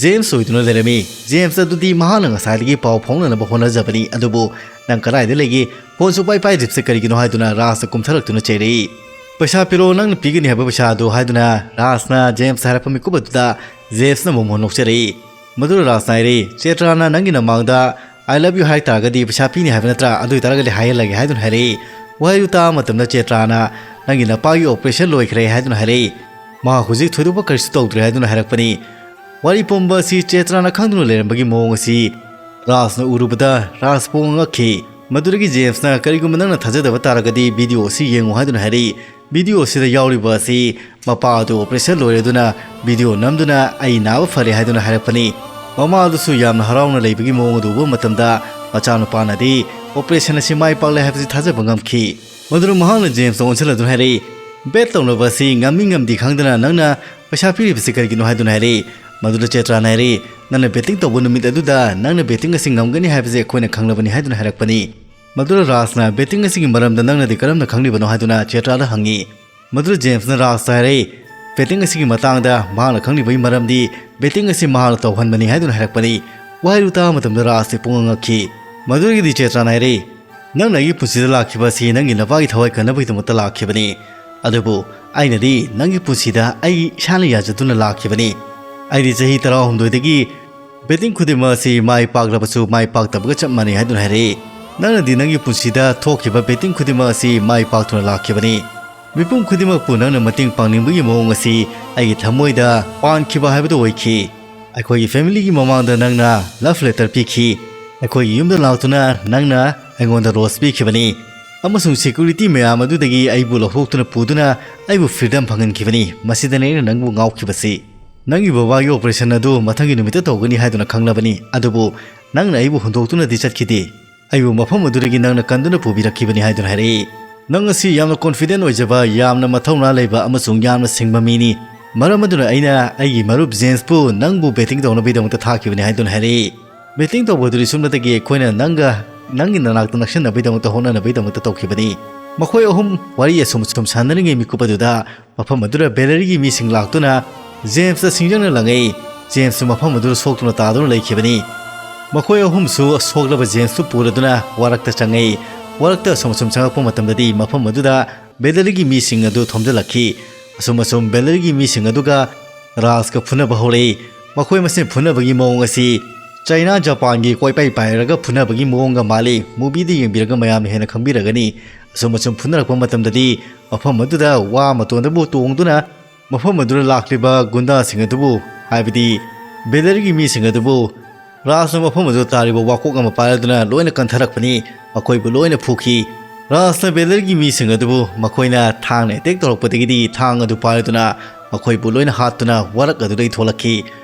ꯖꯦꯝꯁ ꯑꯣꯏꯗꯨꯅ ꯂꯩꯔꯝꯃꯤ꯫ ꯖꯦꯝꯁ ꯑꯗꯨꯗꯤ ꯃꯍꯥꯛꯅ ꯉꯁꯥꯏꯗꯒꯤ ꯄꯥꯎ ꯐꯥꯎꯅꯅꯕ ꯍꯣꯠꯅꯖꯕꯅꯤ, ꯑꯗꯨꯕꯨ "ꯅꯪ ꯀꯗꯥꯏꯗ ꯂꯩꯒꯦ? Phone ꯁꯨꯄꯥꯏ ꯄꯥꯏꯗ꯭ꯔꯤꯕꯁꯦ ꯀꯔꯤꯒꯤꯅꯣ?" ꯍꯥꯏꯗꯨꯅ ꯔꯥꯖꯅ ꯀꯨꯝꯊꯔꯛꯇꯨꯅ ꯆꯩꯔꯛꯏ꯫ "ꯄꯩꯁꯥ ꯄꯤꯔꯛꯑꯣ, ꯅꯪꯅ ꯄꯤꯒꯅꯤ ꯍꯥꯏꯕ ꯄꯩꯁꯥ ꯑꯗꯨ," ꯍꯥꯏꯗꯨꯅ ꯔꯥꯖꯅ ꯖꯦꯝꯁꯇ ꯍꯥꯏꯔꯛꯄ ꯃꯤꯀꯨꯞ ꯑꯗꯨꯗ ꯖꯦꯝꯁꯅ ꯃꯣꯃꯣꯟ ꯅꯣꯛꯆꯔꯛꯏ꯫ ꯃꯗꯨꯗ ꯔꯥꯖꯅ ꯍꯥꯏꯔꯛꯏ, "ꯆꯦꯇ꯭ꯔꯥꯅ ꯅꯪꯒꯤ ꯅꯃꯥꯡꯗ "I love you" ꯍꯥꯏ ꯇꯥꯔꯒꯗꯤ ꯄꯩꯁꯥ ꯄꯤꯅꯤ ꯍꯥꯏꯕ ꯅꯠꯇ꯭ꯔꯥ? ꯑꯗꯨ ꯑꯣꯏ ꯇꯥꯔꯒꯗꯤ ꯍꯥꯏꯍꯜꯂꯒꯦ" ꯍꯥꯏꯗꯨꯅ ꯍꯥꯏꯔꯛꯏ꯫ ꯋꯥꯍꯩꯗꯨ ꯇꯥꯕ ꯃꯇꯝꯗ ꯆꯦꯇ꯭ꯔꯥꯅ "ꯅꯪꯒꯤ ꯅꯄꯥꯒꯤ operation ꯂꯣꯏꯈ꯭ꯔꯦ" ꯍꯥꯏꯗꯨꯅ ꯍꯥꯏꯔꯛꯏ꯫ "ꯃꯍꯥꯛ ꯍꯧꯖꯤꯛ ꯊꯣꯏꯗꯣꯛꯄ ꯀꯔꯤꯁꯨ ꯇꯧꯗ꯭ꯔꯦ" ꯍꯥꯏꯗꯨꯅ ꯍꯥꯏꯔꯛꯄꯅꯤ꯫ ꯋꯥꯔꯤ ꯄꯨꯝꯕ ꯑꯁꯤ ꯆꯦꯇ꯭ꯔꯥꯅ ꯈꯪꯗꯨꯅ ꯂꯩꯔꯝꯕꯒꯤ ꯃꯑꯣꯡ ꯑꯁꯤ ꯔꯥꯖꯅ ꯎꯔꯨꯕꯗ ꯔꯥꯖ ꯄꯨꯡꯉꯛ ꯉꯛꯈꯤ꯫ ꯃꯗꯨꯗꯒꯤ ꯖꯦꯝꯁꯅ "ꯀꯔꯤꯒꯨꯝꯕ ꯅꯪꯅ ꯊꯥꯖꯗꯕ ꯇꯥꯔꯒꯗꯤ ꯚꯤꯗꯤꯑꯣ ꯑꯁꯤ ꯌꯦꯡꯉꯨ" ꯍꯥꯏꯗꯨꯅ ꯍꯥꯏꯔꯛꯏ꯫ ꯚꯤꯗꯤꯑꯣ ꯑꯁꯤꯗ ꯌꯥꯎꯔꯤꯕ ꯑꯁꯤ ꯃꯄꯥ ꯑꯗꯨ operation ꯂꯣꯏꯔꯦ ꯑꯗꯨꯅ ꯚꯤꯗꯤꯑꯣ ꯅꯝꯗꯨꯅ "ꯑꯩ ꯅꯥꯕ ꯐꯔꯦ" ꯍꯥꯏꯗꯨꯅ ꯍꯥꯏꯔꯛꯄꯅꯤ꯫ ꯃꯃꯥ ꯑꯗꯨꯁꯨ ꯌꯥꯝꯅ ꯍꯔꯥꯎꯅ ꯂꯩꯕꯒꯤ ꯃꯑꯣꯡ ꯑꯗꯨ ꯎꯕ ꯃꯇꯝꯗ ꯃꯆꯥꯅꯨꯄꯥꯅꯗꯤ operation ꯑꯁꯤ ꯃꯥꯏ ꯄꯥꯛꯂꯦ ꯍꯥꯏꯕꯁꯤ ꯊꯥꯖꯕ ꯉꯝꯈꯤ꯫ ꯃꯗꯨꯅ ꯃꯍꯥꯛꯅ ꯖꯦꯝꯁꯇ ꯑꯣꯟꯁꯤꯜꯂꯗꯨꯅ ꯍꯥꯏꯔꯛꯏ, "Bet ꯇꯧꯅꯕ ꯑꯁꯤ ꯉꯝꯃꯤ ꯉꯝꯗꯦ ꯈꯪꯗꯅ ꯅꯪꯅ ꯄꯩꯁꯥ ꯄꯤꯔꯤꯕꯁꯤ ꯀꯔꯤꯒꯤꯅꯣ?" ꯍꯥꯏꯗꯨꯅ ꯍꯥꯏꯔꯛꯏ꯫ ꯃꯗꯨꯗ ꯆꯦꯇ꯭ꯔꯥꯅ ꯍꯥꯏꯔꯛꯏ, "ꯅꯪꯅ betting ꯇꯧꯕ ꯅꯨꯃꯤꯠ ꯑꯗꯨꯗ ꯅꯪꯅ betting ꯑꯁꯤ ꯉꯝꯒꯅꯤ ꯍꯥꯏꯕꯁꯤ ꯑꯩꯈꯣꯏꯅ ꯈꯪꯂꯕꯅꯤ" ꯍꯥꯏꯗꯨꯅ ꯍꯥꯏꯔꯛꯄꯅꯤ꯫ ꯃꯗꯨꯗ ꯔꯥꯖꯅ, "Betting ꯑꯁꯤꯒꯤ ꯃꯔꯝꯗ ꯅꯪꯅꯗꯤ ꯀꯔꯝꯅ ꯈꯪꯂꯤꯕꯅꯣ?" ꯍꯥꯏꯗꯨꯅ ꯆꯦꯇ꯭ꯔꯥꯗ ꯍꯪꯉꯤ꯫ ꯃꯗꯨꯗ ꯖꯦꯝꯁꯅ ꯔꯥꯖꯇ ꯍꯥꯏꯔꯛꯏ, "Betting ꯑꯁꯤꯒꯤ ꯃꯇꯥꯡꯗ ꯃꯍꯥꯛꯅ ꯈꯪꯂꯤꯕꯒꯤ ꯃꯔꯝꯗꯤ betting ꯑꯁꯤ ꯃꯍꯥꯛꯅ ꯇꯧꯍꯟꯕꯅꯤ" ꯍꯥꯏꯗꯨꯅ ꯍꯥꯏꯔꯛꯄꯅꯤ꯫ ꯋꯥꯍꯩꯗꯨ ꯇꯥꯕ ꯃꯇꯝꯗ ꯔꯥꯖꯇꯤ ꯄꯨꯡꯉꯛ ꯉꯛꯈꯤ꯫ ꯃꯗꯨꯗꯒꯤꯗꯤ ꯆꯦꯇ꯭ꯔꯥꯅ ꯍꯥꯏꯔꯛꯏ, "ꯅꯪꯅ ꯑꯩꯒꯤ ꯄꯨꯟꯁꯤꯗ ꯂꯥꯛꯈꯤꯕ ꯑꯁꯤ ꯅꯪꯒꯤ ꯅꯄꯥꯒꯤ ꯊꯋꯥꯏ ꯀꯟꯅꯕꯒꯤꯗꯃꯛꯇ ꯂꯥꯛꯈꯤꯕꯅꯤ, ꯑꯗꯨꯕꯨ ꯑꯩꯅꯗꯤ ꯅꯪꯒꯤ ꯄꯨꯟꯁꯤꯗ ꯑꯩ ꯏꯁꯥꯅ ꯌꯥꯖꯗꯨꯅ ꯂꯥꯛꯈꯤꯕꯅꯤ꯫ ꯑꯩꯗꯤ ꯆꯍꯤ ꯇꯔꯥꯍꯨꯝꯗꯣꯏꯗꯒꯤ betting ꯈꯨꯗꯤꯡꯃꯛ ꯑꯁꯤ ꯃꯥꯏ ꯄꯥꯛꯂꯕꯁꯨ ꯃꯥꯏ ꯄꯥꯛꯇꯕꯒ ꯆꯞ ꯃꯥꯟꯅꯩ" ꯍꯥꯏꯗꯨꯅ ꯍꯥꯏꯔꯛꯏ꯫ "ꯅꯪꯅꯗꯤ ꯅꯪꯒꯤ ꯄꯨꯟꯁꯤꯗ ꯊꯣꯛꯈꯤꯕ betting ꯈꯨꯗꯤꯡꯃꯛ ꯑꯁꯤ ꯃꯥꯏ ꯄꯥꯛꯇꯨꯅ ꯂꯥꯛꯈꯤꯕꯅꯤ꯫ ꯃꯤꯄꯨꯝ ꯈꯨꯗꯤꯡꯃꯛꯄꯨ ꯅꯪꯅ ꯃꯇꯦꯡ ꯄꯥꯡꯅꯤꯡꯕꯒꯤ ꯃꯑꯣꯡ ꯑꯁꯤ ꯑꯩꯒꯤ ꯊꯃꯣꯏꯗ ꯄꯥꯟꯈꯤꯕ ꯍꯥꯏꯕꯗꯨ ꯑꯣꯏꯈꯤ꯫ ꯑꯩꯈꯣꯏꯒꯤ family ꯒꯤ ꯃꯃꯥꯡꯗ ꯅꯪꯅ love letter ꯄꯤꯈꯤ꯫ ꯑꯩꯈꯣꯏꯒꯤ ꯌꯨꯝꯗ ꯂꯥꯛꯇꯨꯅ ꯅꯪꯅ ꯑꯩꯉꯣꯟꯗ rose ꯄꯤꯈꯤꯕꯅꯤ꯫ ꯑꯃꯁꯨꯡ security ꯃꯌꯥꯝ ꯑꯗꯨꯗꯒꯤ ꯑꯩꯕꯨ ꯂꯧꯊꯣꯛꯇꯨꯅ ꯄꯨꯗꯨꯅ ꯑꯩꯕꯨ freedom ꯐꯪꯍꯟꯈꯤꯕꯅꯤ꯫ ꯃꯁꯤꯗꯅꯤ ꯑꯩꯅ ꯅꯪꯕꯨ ꯉꯥꯎꯈꯤꯕꯁꯤ꯫ ꯅꯪꯒꯤ ꯕꯕꯥꯒꯤ operation ꯑꯗꯨ ꯃꯊꯪꯒꯤ ꯅꯨꯃꯤꯠꯇ ꯇꯧꯒꯅꯤ ꯍꯥꯏꯗꯨꯅ ꯈꯪꯂꯕꯅꯤ, ꯑꯗꯨꯕꯨ ꯅꯪꯅ ꯑꯩꯕꯨ ꯍꯨꯟꯗꯣꯛꯇꯨꯅꯗꯤ ꯆꯠꯈꯤꯗꯦ꯫ ꯑꯩꯕꯨ ꯃꯐꯝ ꯑꯗꯨꯗꯒꯤ ꯅꯪꯅ ꯀꯟꯗꯨꯅ ꯄꯨꯕꯤꯔꯛꯈꯤꯕꯅꯤ" ꯍꯥꯏꯗꯨꯅ ꯍꯥꯏꯔꯛꯏ꯫ "ꯅꯪ ꯑꯁꯤ ꯌꯥꯝꯅ confident ꯑꯣꯏꯖꯕ, ꯌꯥꯝꯅ ꯃꯊꯧꯅꯥ ꯂꯩꯕ ꯑꯃꯁꯨꯡ ꯌꯥꯝꯅ ꯁꯤꯡꯕ ꯃꯤꯅꯤ꯫ ꯃꯔꯝ ꯑꯗꯨꯅ ꯑꯩꯅ ꯑꯩꯒꯤ ꯃꯔꯨꯞ ꯖꯦꯝꯁꯄꯨ ꯅꯪꯕꯨ betting ꯇꯧꯅꯕꯒꯤꯗꯃꯛꯇ ꯊꯥꯈꯤꯕꯅꯤ" ꯍꯥꯏꯗꯨꯅ ꯍꯥꯏꯔꯛꯏ꯫ "Betting ꯇꯧꯕ ꯑꯗꯨꯗꯤ ꯁꯨꯞꯅꯇꯒꯤ ꯑꯩꯈꯣꯏꯅ ꯅꯪꯒ ꯅꯪꯒꯤ ꯅꯅꯥꯛꯇ ꯅꯛꯁꯤꯟꯅꯕꯒꯤꯗꯃꯛꯇ ꯍꯣꯠꯅꯅꯕꯒꯤꯗꯃꯛꯇ ꯇꯧꯈꯤꯕꯅꯤ"꯫ ꯃꯈꯣꯏ ꯑꯍꯨꯝ ꯋꯥꯔꯤ ꯑꯁꯨꯝ ꯑꯁꯨꯝ ꯁꯥꯟꯅꯔꯤꯉꯩ ꯃꯤꯀꯨꯞ ꯑꯗꯨꯗ ꯃꯐꯝ ꯑꯗꯨꯗ Valerie ꯒꯤ ꯃꯤꯁꯤꯡ ꯂꯥꯛꯇꯨꯅ ꯖꯦꯝꯁꯇ ꯁꯤꯡꯖꯪꯅ ꯂꯪꯉꯛꯏ꯫ ꯖꯦꯝꯁꯁꯨ ꯃꯐꯝ ꯑꯗꯨꯗ ꯁꯣꯛꯇꯨꯅ ꯇꯥꯗꯨꯅ ꯂꯩꯈꯤꯕꯅꯤ꯫ ꯃꯈꯣꯏ ꯑꯍꯨꯝꯁꯨ ꯁꯣꯛꯂꯕ ꯖꯦꯝꯁꯄꯨ ꯄꯨꯔꯗꯨꯅ ꯋꯥꯔꯛꯇ ꯆꯪꯉꯛꯏ꯫ ꯋꯥꯔꯛꯇ ꯑꯁꯨꯝ ꯑꯁꯨꯝ ꯆꯪꯉꯛꯄ ꯃꯇꯝꯗꯗꯤ ꯃꯐꯝ ꯑꯗꯨꯗ Valerie ꯒꯤ ꯃꯤꯁꯤꯡ ꯑꯗꯨ ꯊꯣꯝꯖꯤꯜꯂꯛꯈꯤ꯫ ꯑꯁꯨꯝ ꯑꯁꯨꯝ Valerie ꯒꯤ ꯃꯤꯁꯤꯡ ꯑꯗꯨꯒ ꯔꯥꯖꯀ ꯐꯨꯅꯕ ꯍꯧꯔꯛꯏ꯫ ꯃꯈꯣꯏ ꯃꯁꯦꯟ ꯐꯨꯅꯕꯒꯤ ꯃꯑꯣꯡ ꯑꯁꯤ ꯆꯩꯅꯥ ꯖꯄꯥꯟꯒꯤ ꯀꯣꯏꯄꯥꯏ ꯄꯥꯏꯔꯒ ꯐꯨꯅꯕꯒꯤ ꯃꯑꯣꯡꯒ ꯃꯥꯜꯂꯤ꯫ ꯃꯨꯚꯤꯗ ꯌꯦꯡꯕꯤꯔꯒ ꯃꯌꯥꯝꯅ ꯍꯦꯟꯅ ꯈꯪꯕꯤꯔꯒꯅꯤ꯫ ꯑꯁꯨꯝ ꯑꯁꯨꯝ ꯐꯨꯅꯔꯛꯄ ꯃꯇꯝꯗꯗꯤ ꯃꯐꯝ ꯑꯗꯨꯗ ꯋꯥ ꯃꯇꯣꯟꯗꯕꯨ ꯇꯣꯡꯗꯨꯅ ꯃꯐꯝ ꯑꯗꯨꯗ ꯂꯥꯛꯂꯤꯕ ꯒꯨꯟꯗꯥꯁꯤꯡ ꯑꯗꯨꯕꯨ, ꯍꯥꯏꯕꯗꯤ ꯕꯦꯂꯔꯒꯤ ꯃꯤꯁꯤꯡ ꯑꯗꯨꯕꯨ, ꯔꯥꯖꯅ ꯃꯐꯝ ꯑꯗꯨꯗ ꯇꯥꯔꯤꯕ ꯋꯥꯀꯣꯛ ꯑꯃ ꯄꯥꯏꯔꯗꯨꯅ ꯂꯣꯏꯅ ꯀꯟꯊꯔꯛꯄꯅꯤ꯫ ꯃꯈꯣꯏꯕꯨ ꯂꯣꯏꯅ ꯐꯨꯈꯤ꯫ ꯔꯥꯖꯅ ꯕꯦꯂꯔꯒꯤ ꯃꯤꯁꯤꯡ ꯑꯗꯨꯕꯨ ꯃꯈꯣꯏꯅ ꯊꯥꯡꯅ ꯑꯦꯇꯦꯛ ꯇꯧꯔꯛꯄꯗꯒꯤꯗꯤ ꯊꯥꯡ ꯑꯗꯨ ꯄꯥꯏꯔꯗꯨꯅ ꯃꯈꯣꯏꯕꯨ ꯂꯣꯏꯅ ꯍꯥꯠꯇꯨꯅ ꯋꯥꯔꯛ ꯑꯗꯨꯗꯒꯤ ꯊꯣꯛꯂꯛꯈꯤ꯫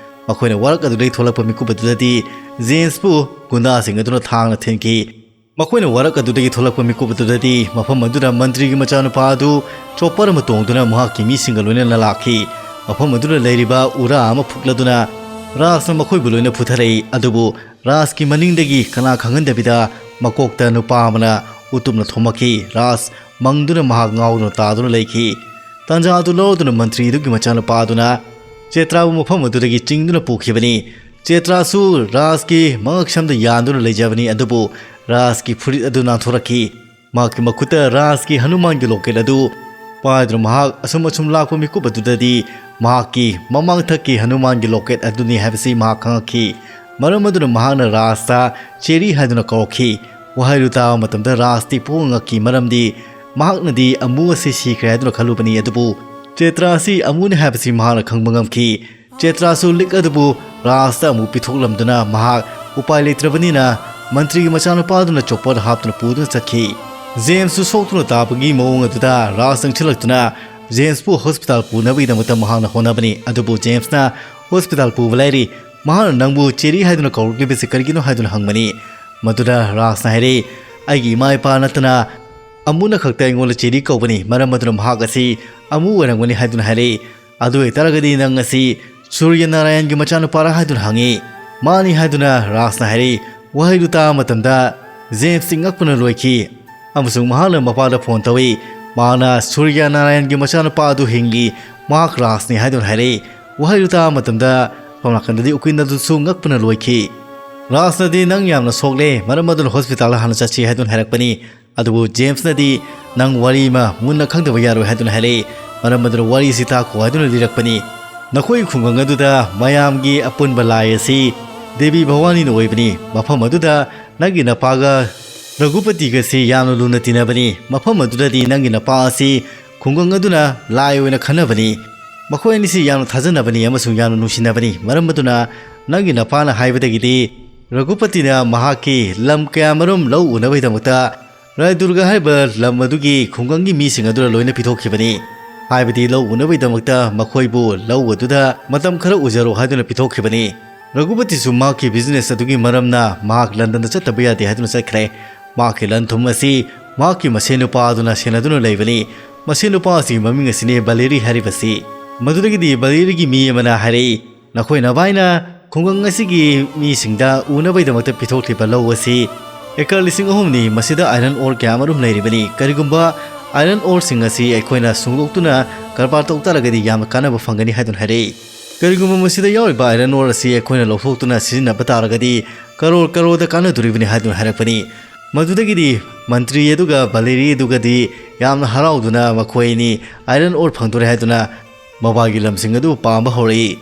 ꯃꯈꯣꯏꯅ ꯋꯥꯔꯛ ꯑꯗꯨꯗꯒꯤ ꯊꯣꯛꯂꯛꯄ ꯃꯤꯀꯨꯞ ꯑꯗꯨꯗꯗꯤ ꯖꯦꯝꯁꯄꯨ ꯒꯨꯟꯗꯥꯁꯤꯡ ꯑꯗꯨꯅ ꯊꯥꯡꯅ ꯊꯤꯟꯈꯤ꯫ ꯃꯈꯣꯏꯅ ꯋꯥꯔꯛ ꯑꯗꯨꯗꯒꯤ ꯊꯣꯛꯂꯛꯄ ꯃꯤꯀꯨꯞ ꯑꯗꯨꯗꯗꯤ ꯃꯐꯝ ꯑꯗꯨꯗ ꯃꯟꯇ꯭ꯔꯤꯒꯤ ꯃꯆꯥꯅꯨꯄꯥ ꯑꯗꯨ ꯆꯣꯄꯔ ꯑꯃ ꯇꯣꯡꯗꯨꯅ ꯃꯍꯥꯛꯀꯤ ꯃꯤꯁꯤꯡꯒ ꯂꯣꯏꯅꯅ ꯂꯥꯛꯈꯤ꯫ ꯃꯐꯝ ꯑꯗꯨꯗ ꯂꯩꯔꯤꯕ ꯎꯔꯥ ꯑꯃ ꯐꯨꯛꯂꯗꯨꯅ ꯔꯥꯖꯅ ꯃꯈꯣꯏꯕꯨ ꯂꯣꯏꯅ ꯐꯨꯊꯔꯛꯏ꯫ ꯑꯗꯨꯕꯨ ꯔꯥꯖꯀꯤ ꯃꯅꯤꯡꯗꯒꯤ ꯀꯅꯥ ꯈꯪꯍꯟꯗꯕꯤꯗ ꯃꯀꯣꯛꯇ ꯅꯨꯄꯥ ꯑꯃꯅ ꯎꯇꯨꯞꯅ ꯊꯣꯝꯃꯛꯈꯤ꯫ ꯔꯥꯖ ꯃꯪꯗꯨꯅ ꯃꯍꯥꯛ ꯉꯥꯎꯗꯨꯅ ꯇꯥꯗꯨꯅ ꯂꯩꯈꯤ꯫ ꯇꯥꯟꯖꯥ ꯑꯗꯨ ꯂꯧꯗꯨꯅ ꯃꯟꯇ꯭ꯔꯤ ꯑꯗꯨꯒꯤ ꯃꯆꯥꯅꯨꯄꯥ ꯑꯗꯨꯅ ꯆꯦꯇ꯭ꯔꯥꯕꯨ ꯃꯐꯝ ꯑꯗꯨꯗꯒꯤ ꯆꯤꯡꯗꯨꯅ ꯄꯨꯈꯤꯕꯅꯤ꯫ ꯆꯦꯇ꯭ꯔꯥꯁꯨ ꯔꯥꯖꯀꯤ ꯃꯉꯛꯁꯝꯗ ꯌꯥꯟꯗꯨꯅ ꯂꯩꯖꯕꯅꯤ, ꯑꯗꯨꯕꯨ ꯔꯥꯖꯀꯤ ꯐꯨꯔꯤꯠ ꯑꯗꯨ ꯅꯥꯟꯊꯣꯔꯛꯈꯤ꯫ ꯃꯍꯥꯛꯀꯤ ꯃꯈꯨꯠꯇ ꯔꯥꯖꯀꯤ ꯍꯅꯨꯃꯥꯟꯒꯤ ꯂꯣꯀꯦꯠ ꯑꯗꯨ ꯄꯥꯏꯗꯨꯅ ꯃꯍꯥꯛ ꯑꯁꯨꯝ ꯑꯁꯨꯝ ꯂꯥꯛꯄ ꯃꯤꯀꯨꯞ ꯑꯗꯨꯗꯗꯤ ꯃꯍꯥꯛꯀꯤ ꯃꯃꯥꯡꯊꯛꯀꯤ ꯍꯅꯨꯃꯥꯟꯒꯤ ꯂꯣꯀꯦꯠ ꯑꯗꯨꯅꯤ ꯍꯥꯏꯕꯁꯤ ꯃꯍꯥꯛ ꯈꯪꯉꯛꯈꯤ꯫ ꯃꯔꯝ ꯑꯗꯨꯅ ꯃꯍꯥꯛꯅ ꯔꯥꯖꯇ ꯆꯦꯔꯤ ꯍꯥꯏꯗꯨꯅ ꯀꯧꯔꯛꯈꯤ꯫ ꯋꯥꯍꯩꯗꯨ ꯇꯥꯕ ꯃꯇꯝꯗ ꯔꯥꯖꯇꯤ ꯄꯨꯡꯉꯛ ꯉꯛꯈꯤ, ꯃꯔꯝꯗꯤ ꯃꯍꯥꯛꯅꯗꯤ ꯑꯃꯨ ꯑꯁꯤ ꯁꯤꯈ꯭ꯔꯦ ꯍꯥꯏꯗꯨꯅ ꯈꯜꯂꯨꯕꯅꯤ, ꯑꯗꯨꯕꯨ ꯆꯦꯇ꯭ꯔꯥ ꯑꯁꯤ ꯑꯃꯨꯅꯤ ꯍꯥꯏꯕꯁꯤ ꯃꯍꯥꯛꯅ ꯈꯪꯕ ꯉꯝꯈꯤ꯫ ꯆꯦꯇ꯭ꯔꯥꯁꯨ ꯂꯤꯛ ꯑꯗꯨꯕꯨ ꯔꯥꯖꯇ ꯑꯃꯨꯛ ꯄꯤꯊꯣꯛꯂꯝꯗꯨꯅ ꯃꯍꯥꯛ ꯎꯄꯥꯏ ꯂꯩꯇ꯭ꯔꯕꯅꯤꯅ ꯃꯟꯇ꯭ꯔꯤꯒꯤ ꯃꯆꯥꯅꯨꯄꯥꯗꯨꯅ ꯆꯣꯄꯔ ꯍꯥꯞꯇꯨꯅ ꯄꯨꯗꯨꯅ ꯆꯠꯈꯤ꯫ ꯖꯦꯝꯁꯁꯨ ꯁꯣꯛꯇꯨꯅ ꯇꯥꯕꯒꯤ ꯃꯑꯣꯡ ꯑꯗꯨꯗ ꯔꯥꯖ ꯆꯪꯁꯤꯜꯂꯛꯇꯨꯅ ꯖꯦꯝꯁꯄꯨ ꯍꯣꯁꯄꯤꯇꯥꯜ ꯄꯨꯅꯕꯒꯤꯗꯃꯛꯇ ꯃꯍꯥꯛꯅ ꯍꯣꯠꯅꯕꯅꯤ꯫ ꯑꯗꯨꯕꯨ ꯖꯦꯝꯁꯅ ꯍꯣꯁꯄꯤꯇꯥꯜ ꯄꯨꯕ ꯂꯥꯏꯔꯤ꯫ ꯃꯍꯥꯛꯅ ꯅꯪꯕꯨ ꯆꯦꯔꯤ ꯍꯥꯏꯗꯨꯅ ꯀꯧꯔꯛꯂꯤꯕꯁꯤ ꯀꯔꯤꯒꯤꯅꯣ ꯍꯥꯏꯗꯨꯅ ꯍꯪꯕꯅꯤ꯫ ꯃꯗꯨꯗ ꯔꯥꯖꯅ ꯍꯥꯏꯔꯛꯏ, "ꯑꯩꯒꯤ ꯏꯃꯥ ꯏꯄꯥ ꯅꯠꯇꯅ ꯑꯃꯨꯅ ꯈꯛꯇ ꯑꯩꯉꯣꯟꯗ ꯆꯦꯔꯤ ꯀꯧꯕꯅꯤ, ꯃꯔꯝ ꯑꯗꯨꯅ ꯃꯍꯥꯛ ꯑꯁꯤ ꯑꯃꯨ ꯑꯣꯏꯔꯝꯒꯅꯤ" ꯍꯥꯏꯗꯨꯅ ꯍꯥꯏꯔꯛꯏ꯫ "ꯑꯗꯨ ꯑꯣꯏꯇꯥꯔꯒꯗꯤ ꯅꯪ ꯑꯁꯤ ꯁꯨꯔꯌ ꯅꯥꯔꯥꯌꯟꯒꯤ ꯃꯆꯥꯅꯨꯄꯥꯔꯥ?" ꯍꯥꯏꯗꯨꯅ ꯍꯪꯉꯤ꯫ "ꯃꯥꯅꯤ" ꯍꯥꯏꯗꯨꯅ ꯔꯥꯖꯅ ꯍꯥꯏꯔꯛꯏ꯫ ꯋꯥꯍꯩꯗꯨ ꯇꯥꯕ ꯃꯇꯝꯗ ꯖꯦꯝꯁꯇꯤ ꯉꯛꯄꯅ ꯂꯣꯏꯈꯤ, ꯑꯃꯁꯨꯡ ꯃꯍꯥꯛꯅ ꯃꯄꯥꯗ ꯐꯣꯟ ꯇꯧꯏ꯫ ꯃꯍꯥꯛꯅ ꯁꯨꯔꯌ ꯅꯥꯔꯥꯌꯟꯒꯤ ꯃꯆꯥꯅꯨꯄꯥ ꯑꯗꯨ ꯍꯤꯡꯂꯤ, ꯃꯍꯥꯛ ꯔꯥꯖꯅꯤ ꯍꯥꯏꯗꯨꯅ ꯍꯥꯏꯔꯛꯏ꯫ ꯋꯥꯍꯩꯗꯨ ꯇꯥꯕ ꯃꯇꯝꯗ ꯁꯣꯝ ꯅꯥꯀꯟꯗꯗꯤ ꯎꯀꯤꯜ ꯑꯗꯨꯁꯨ ꯉꯛꯄꯅ ꯂꯣꯏꯈꯤ꯫ ꯔꯥꯖꯅꯗꯤ ꯅꯪ ꯌꯥꯝꯅ ꯁꯣꯛꯂꯦ, ꯃꯔꯝ ꯑꯗꯨꯅ ꯍꯣꯁꯄꯤꯇꯥꯜꯗ ꯍꯥꯟꯅ ꯆꯠꯁꯤ ꯍꯥꯏꯗꯨꯅ ꯍꯥꯏꯔꯛꯄꯅꯤ꯫ ꯑꯗꯨꯕꯨ ꯖꯦꯝꯁꯅꯗꯤ ꯅꯪ ꯋꯥꯔꯤ ꯑꯃ ꯃꯨꯟꯅ ꯈꯪꯗꯕ ꯌꯥꯔꯣꯏ ꯍꯥꯏꯗꯨꯅ ꯍꯥꯏꯔꯛꯏ, ꯃꯔꯝ ꯑꯗꯨꯅ ꯋꯥꯔꯤꯁꯤ ꯇꯥꯈꯣ ꯍꯥꯏꯗꯨꯅ ꯂꯤꯔꯛꯄꯅꯤ꯫ ꯅꯈꯣꯏ ꯈꯨꯡꯒꯪ ꯑꯗꯨꯗ ꯃꯌꯥꯝꯒꯤ ꯑꯄꯨꯟꯕ ꯂꯥꯏ ꯑꯁꯤ ꯗꯦꯕꯤ ꯚꯋꯥꯅꯤꯅ ꯑꯣꯏꯕꯅꯤ꯫ ꯃꯐꯝ ꯑꯗꯨꯗ ꯅꯪꯒꯤ ꯅꯄꯥꯒ ꯔꯘꯨꯄꯇꯤꯒꯁꯤ ꯌꯥꯝꯅ ꯂꯨꯅ ꯇꯤꯟꯅꯕꯅꯤ꯫ ꯃꯐꯝ ꯑꯗꯨꯗꯗꯤ ꯅꯪꯒꯤ ꯅꯄꯥ ꯑꯁꯤ ꯈꯨꯡꯒꯪ ꯑꯗꯨꯅ ꯂꯥꯏ ꯑꯣꯏꯅ ꯈꯟꯅꯕꯅꯤ꯫ ꯃꯈꯣꯏ ꯑꯅꯤꯁꯤ ꯌꯥꯝꯅ ꯊꯥꯖꯅꯕꯅꯤ ꯑꯃꯁꯨꯡ ꯌꯥꯝꯅ ꯅꯨꯡꯁꯤꯅꯕꯅꯤ꯫ ꯃꯔꯝ ꯑꯗꯨꯅ ꯅꯪꯒꯤ ꯅꯄꯥꯅ ꯍꯥꯏꯕꯗꯒꯤꯗꯤ ꯔꯘꯨꯄꯇꯤꯅ ꯃꯍꯥꯛꯀꯤ ꯂꯝ ꯀꯌꯥꯃꯔꯨꯝ ꯂꯧ ꯎꯅꯕꯒꯤꯗꯃꯛꯇ ꯔꯥꯏꯗꯨꯔꯒ ꯍꯥꯏꯔꯤꯕ ꯂꯝ ꯑꯗꯨꯒꯤ ꯈꯨꯡꯒꯪꯒꯤ ꯃꯤꯁꯤꯡ ꯑꯗꯨꯗ ꯂꯣꯏꯅ ꯄꯤꯊꯣꯛꯈꯤꯕꯅꯤ꯫ ꯍꯥꯏꯕꯗꯤ ꯂꯧ ꯎꯅꯕꯒꯤꯗꯃꯛꯇ ꯃꯈꯣꯏꯕꯨ ꯂꯧ ꯑꯗꯨꯗ ꯃꯇꯝ ꯈꯔ ꯎꯖꯔꯣ ꯍꯥꯏꯗꯨꯅ ꯄꯤꯊꯣꯛꯈꯤꯕꯅꯤ꯫ ꯔꯘꯨꯄꯇꯤꯁꯨ ꯃꯍꯥꯛꯀꯤ ꯕꯤꯖꯤꯅꯦꯁ ꯑꯗꯨꯒꯤ ꯃꯔꯝꯅ ꯃꯍꯥꯛ ꯂꯟꯗꯟꯗ ꯆꯠꯇꯕ ꯌꯥꯗꯦ ꯍꯥꯏꯗꯨꯅ ꯆꯠꯈ꯭ꯔꯦ꯫ ꯃꯍꯥꯛꯀꯤ ꯂꯟ ꯊꯨꯝ ꯑꯁꯤ ꯃꯍꯥꯛꯀꯤ ꯃꯁꯦꯟ ꯅꯨꯄꯥ ꯑꯗꯨꯅ ꯁꯦꯟꯅꯗꯨꯅ ꯂꯩꯕꯅꯤ꯫ ꯃꯁꯦꯟ ꯅꯨꯄꯥ ꯑꯁꯤꯒꯤ ꯃꯃꯤꯡ ꯑꯁꯤꯅꯤ ꯕꯂꯦꯔꯤ ꯍꯥꯏꯔꯤꯕꯁꯤ꯫ ꯃꯗꯨꯗꯒꯤꯗꯤ ꯕꯂꯦꯔꯤꯒꯤ ꯃꯤ ꯑꯃꯅ ꯍꯥꯏꯔꯛꯏ, "ꯅꯈꯣꯏ ꯅꯚꯥꯏꯅ ꯈꯨꯡꯒꯪ ꯑꯁꯤꯒꯤ ꯃꯤꯁꯤꯡꯗ ꯎꯅꯕꯒꯤꯗꯃꯛꯇ ꯄꯤꯊꯣꯛꯂꯤꯕ ꯂꯧ ꯑꯁꯤ ꯑꯦꯀꯔ ꯂꯤꯁꯤꯡ ꯑꯍꯨꯝꯅꯤ꯫ ꯃꯁꯤꯗ ꯑꯥꯏꯔꯟ ꯑꯣꯔ ꯀꯌꯥ ꯑꯃꯔꯣꯝ ꯂꯩꯔꯤꯕꯅꯤ꯫ ꯀꯔꯤꯒꯨꯝꯕ ꯑꯥꯏꯔꯟ ꯑꯣꯔꯁꯤꯡ ꯑꯁꯤ ꯑꯩꯈꯣꯏꯅ ꯁꯨꯡꯗꯣꯛꯇꯨꯅ ꯀꯔꯕꯥꯔ ꯇꯧ ꯇꯥꯔꯒꯗꯤ ꯌꯥꯝꯅ ꯀꯥꯟꯅꯕ ꯐꯪꯒꯅꯤ" ꯍꯥꯏꯗꯨꯅ ꯍꯥꯏꯔꯛꯏ꯫ "ꯀꯔꯤꯒꯨꯝꯕ ꯃꯁꯤꯗ ꯌꯥꯎꯔꯤꯕ ꯑꯥꯏꯔꯟ ꯑꯣꯔ ꯑꯁꯤ ꯑꯩꯈꯣꯏꯅ ꯂꯧꯊꯣꯛꯇꯨꯅ ꯁꯤꯖꯤꯟꯅꯕ ꯇꯥꯔꯒꯗꯤ ꯀꯔꯣꯔ ꯀꯔꯣꯔꯗ ꯀꯥꯟꯅꯗꯣꯔꯤꯕꯅꯤ" ꯍꯥꯏꯗꯨꯅ ꯍꯥꯏꯔꯛꯄꯅꯤ꯫ ꯃꯗꯨꯗꯒꯤꯗꯤ ꯃꯟꯇ꯭ꯔꯤ ꯑꯗꯨꯒ ꯕꯂꯦꯔꯤ ꯑꯗꯨꯒꯗꯤ ꯌꯥꯝꯅ ꯍꯔꯥꯎꯗꯨꯅ ꯃꯈꯣꯏ ꯑꯅꯤ ꯑꯥꯏꯔꯟ ꯑꯣꯔ ꯐꯪꯗꯣꯔꯦ ꯍꯥꯏꯗꯨꯅ ꯃꯕꯥꯒꯤ ꯂꯝꯁꯤꯡ ꯑꯗꯨ ꯄꯥꯝꯕ ꯍꯧꯔꯛꯏ꯫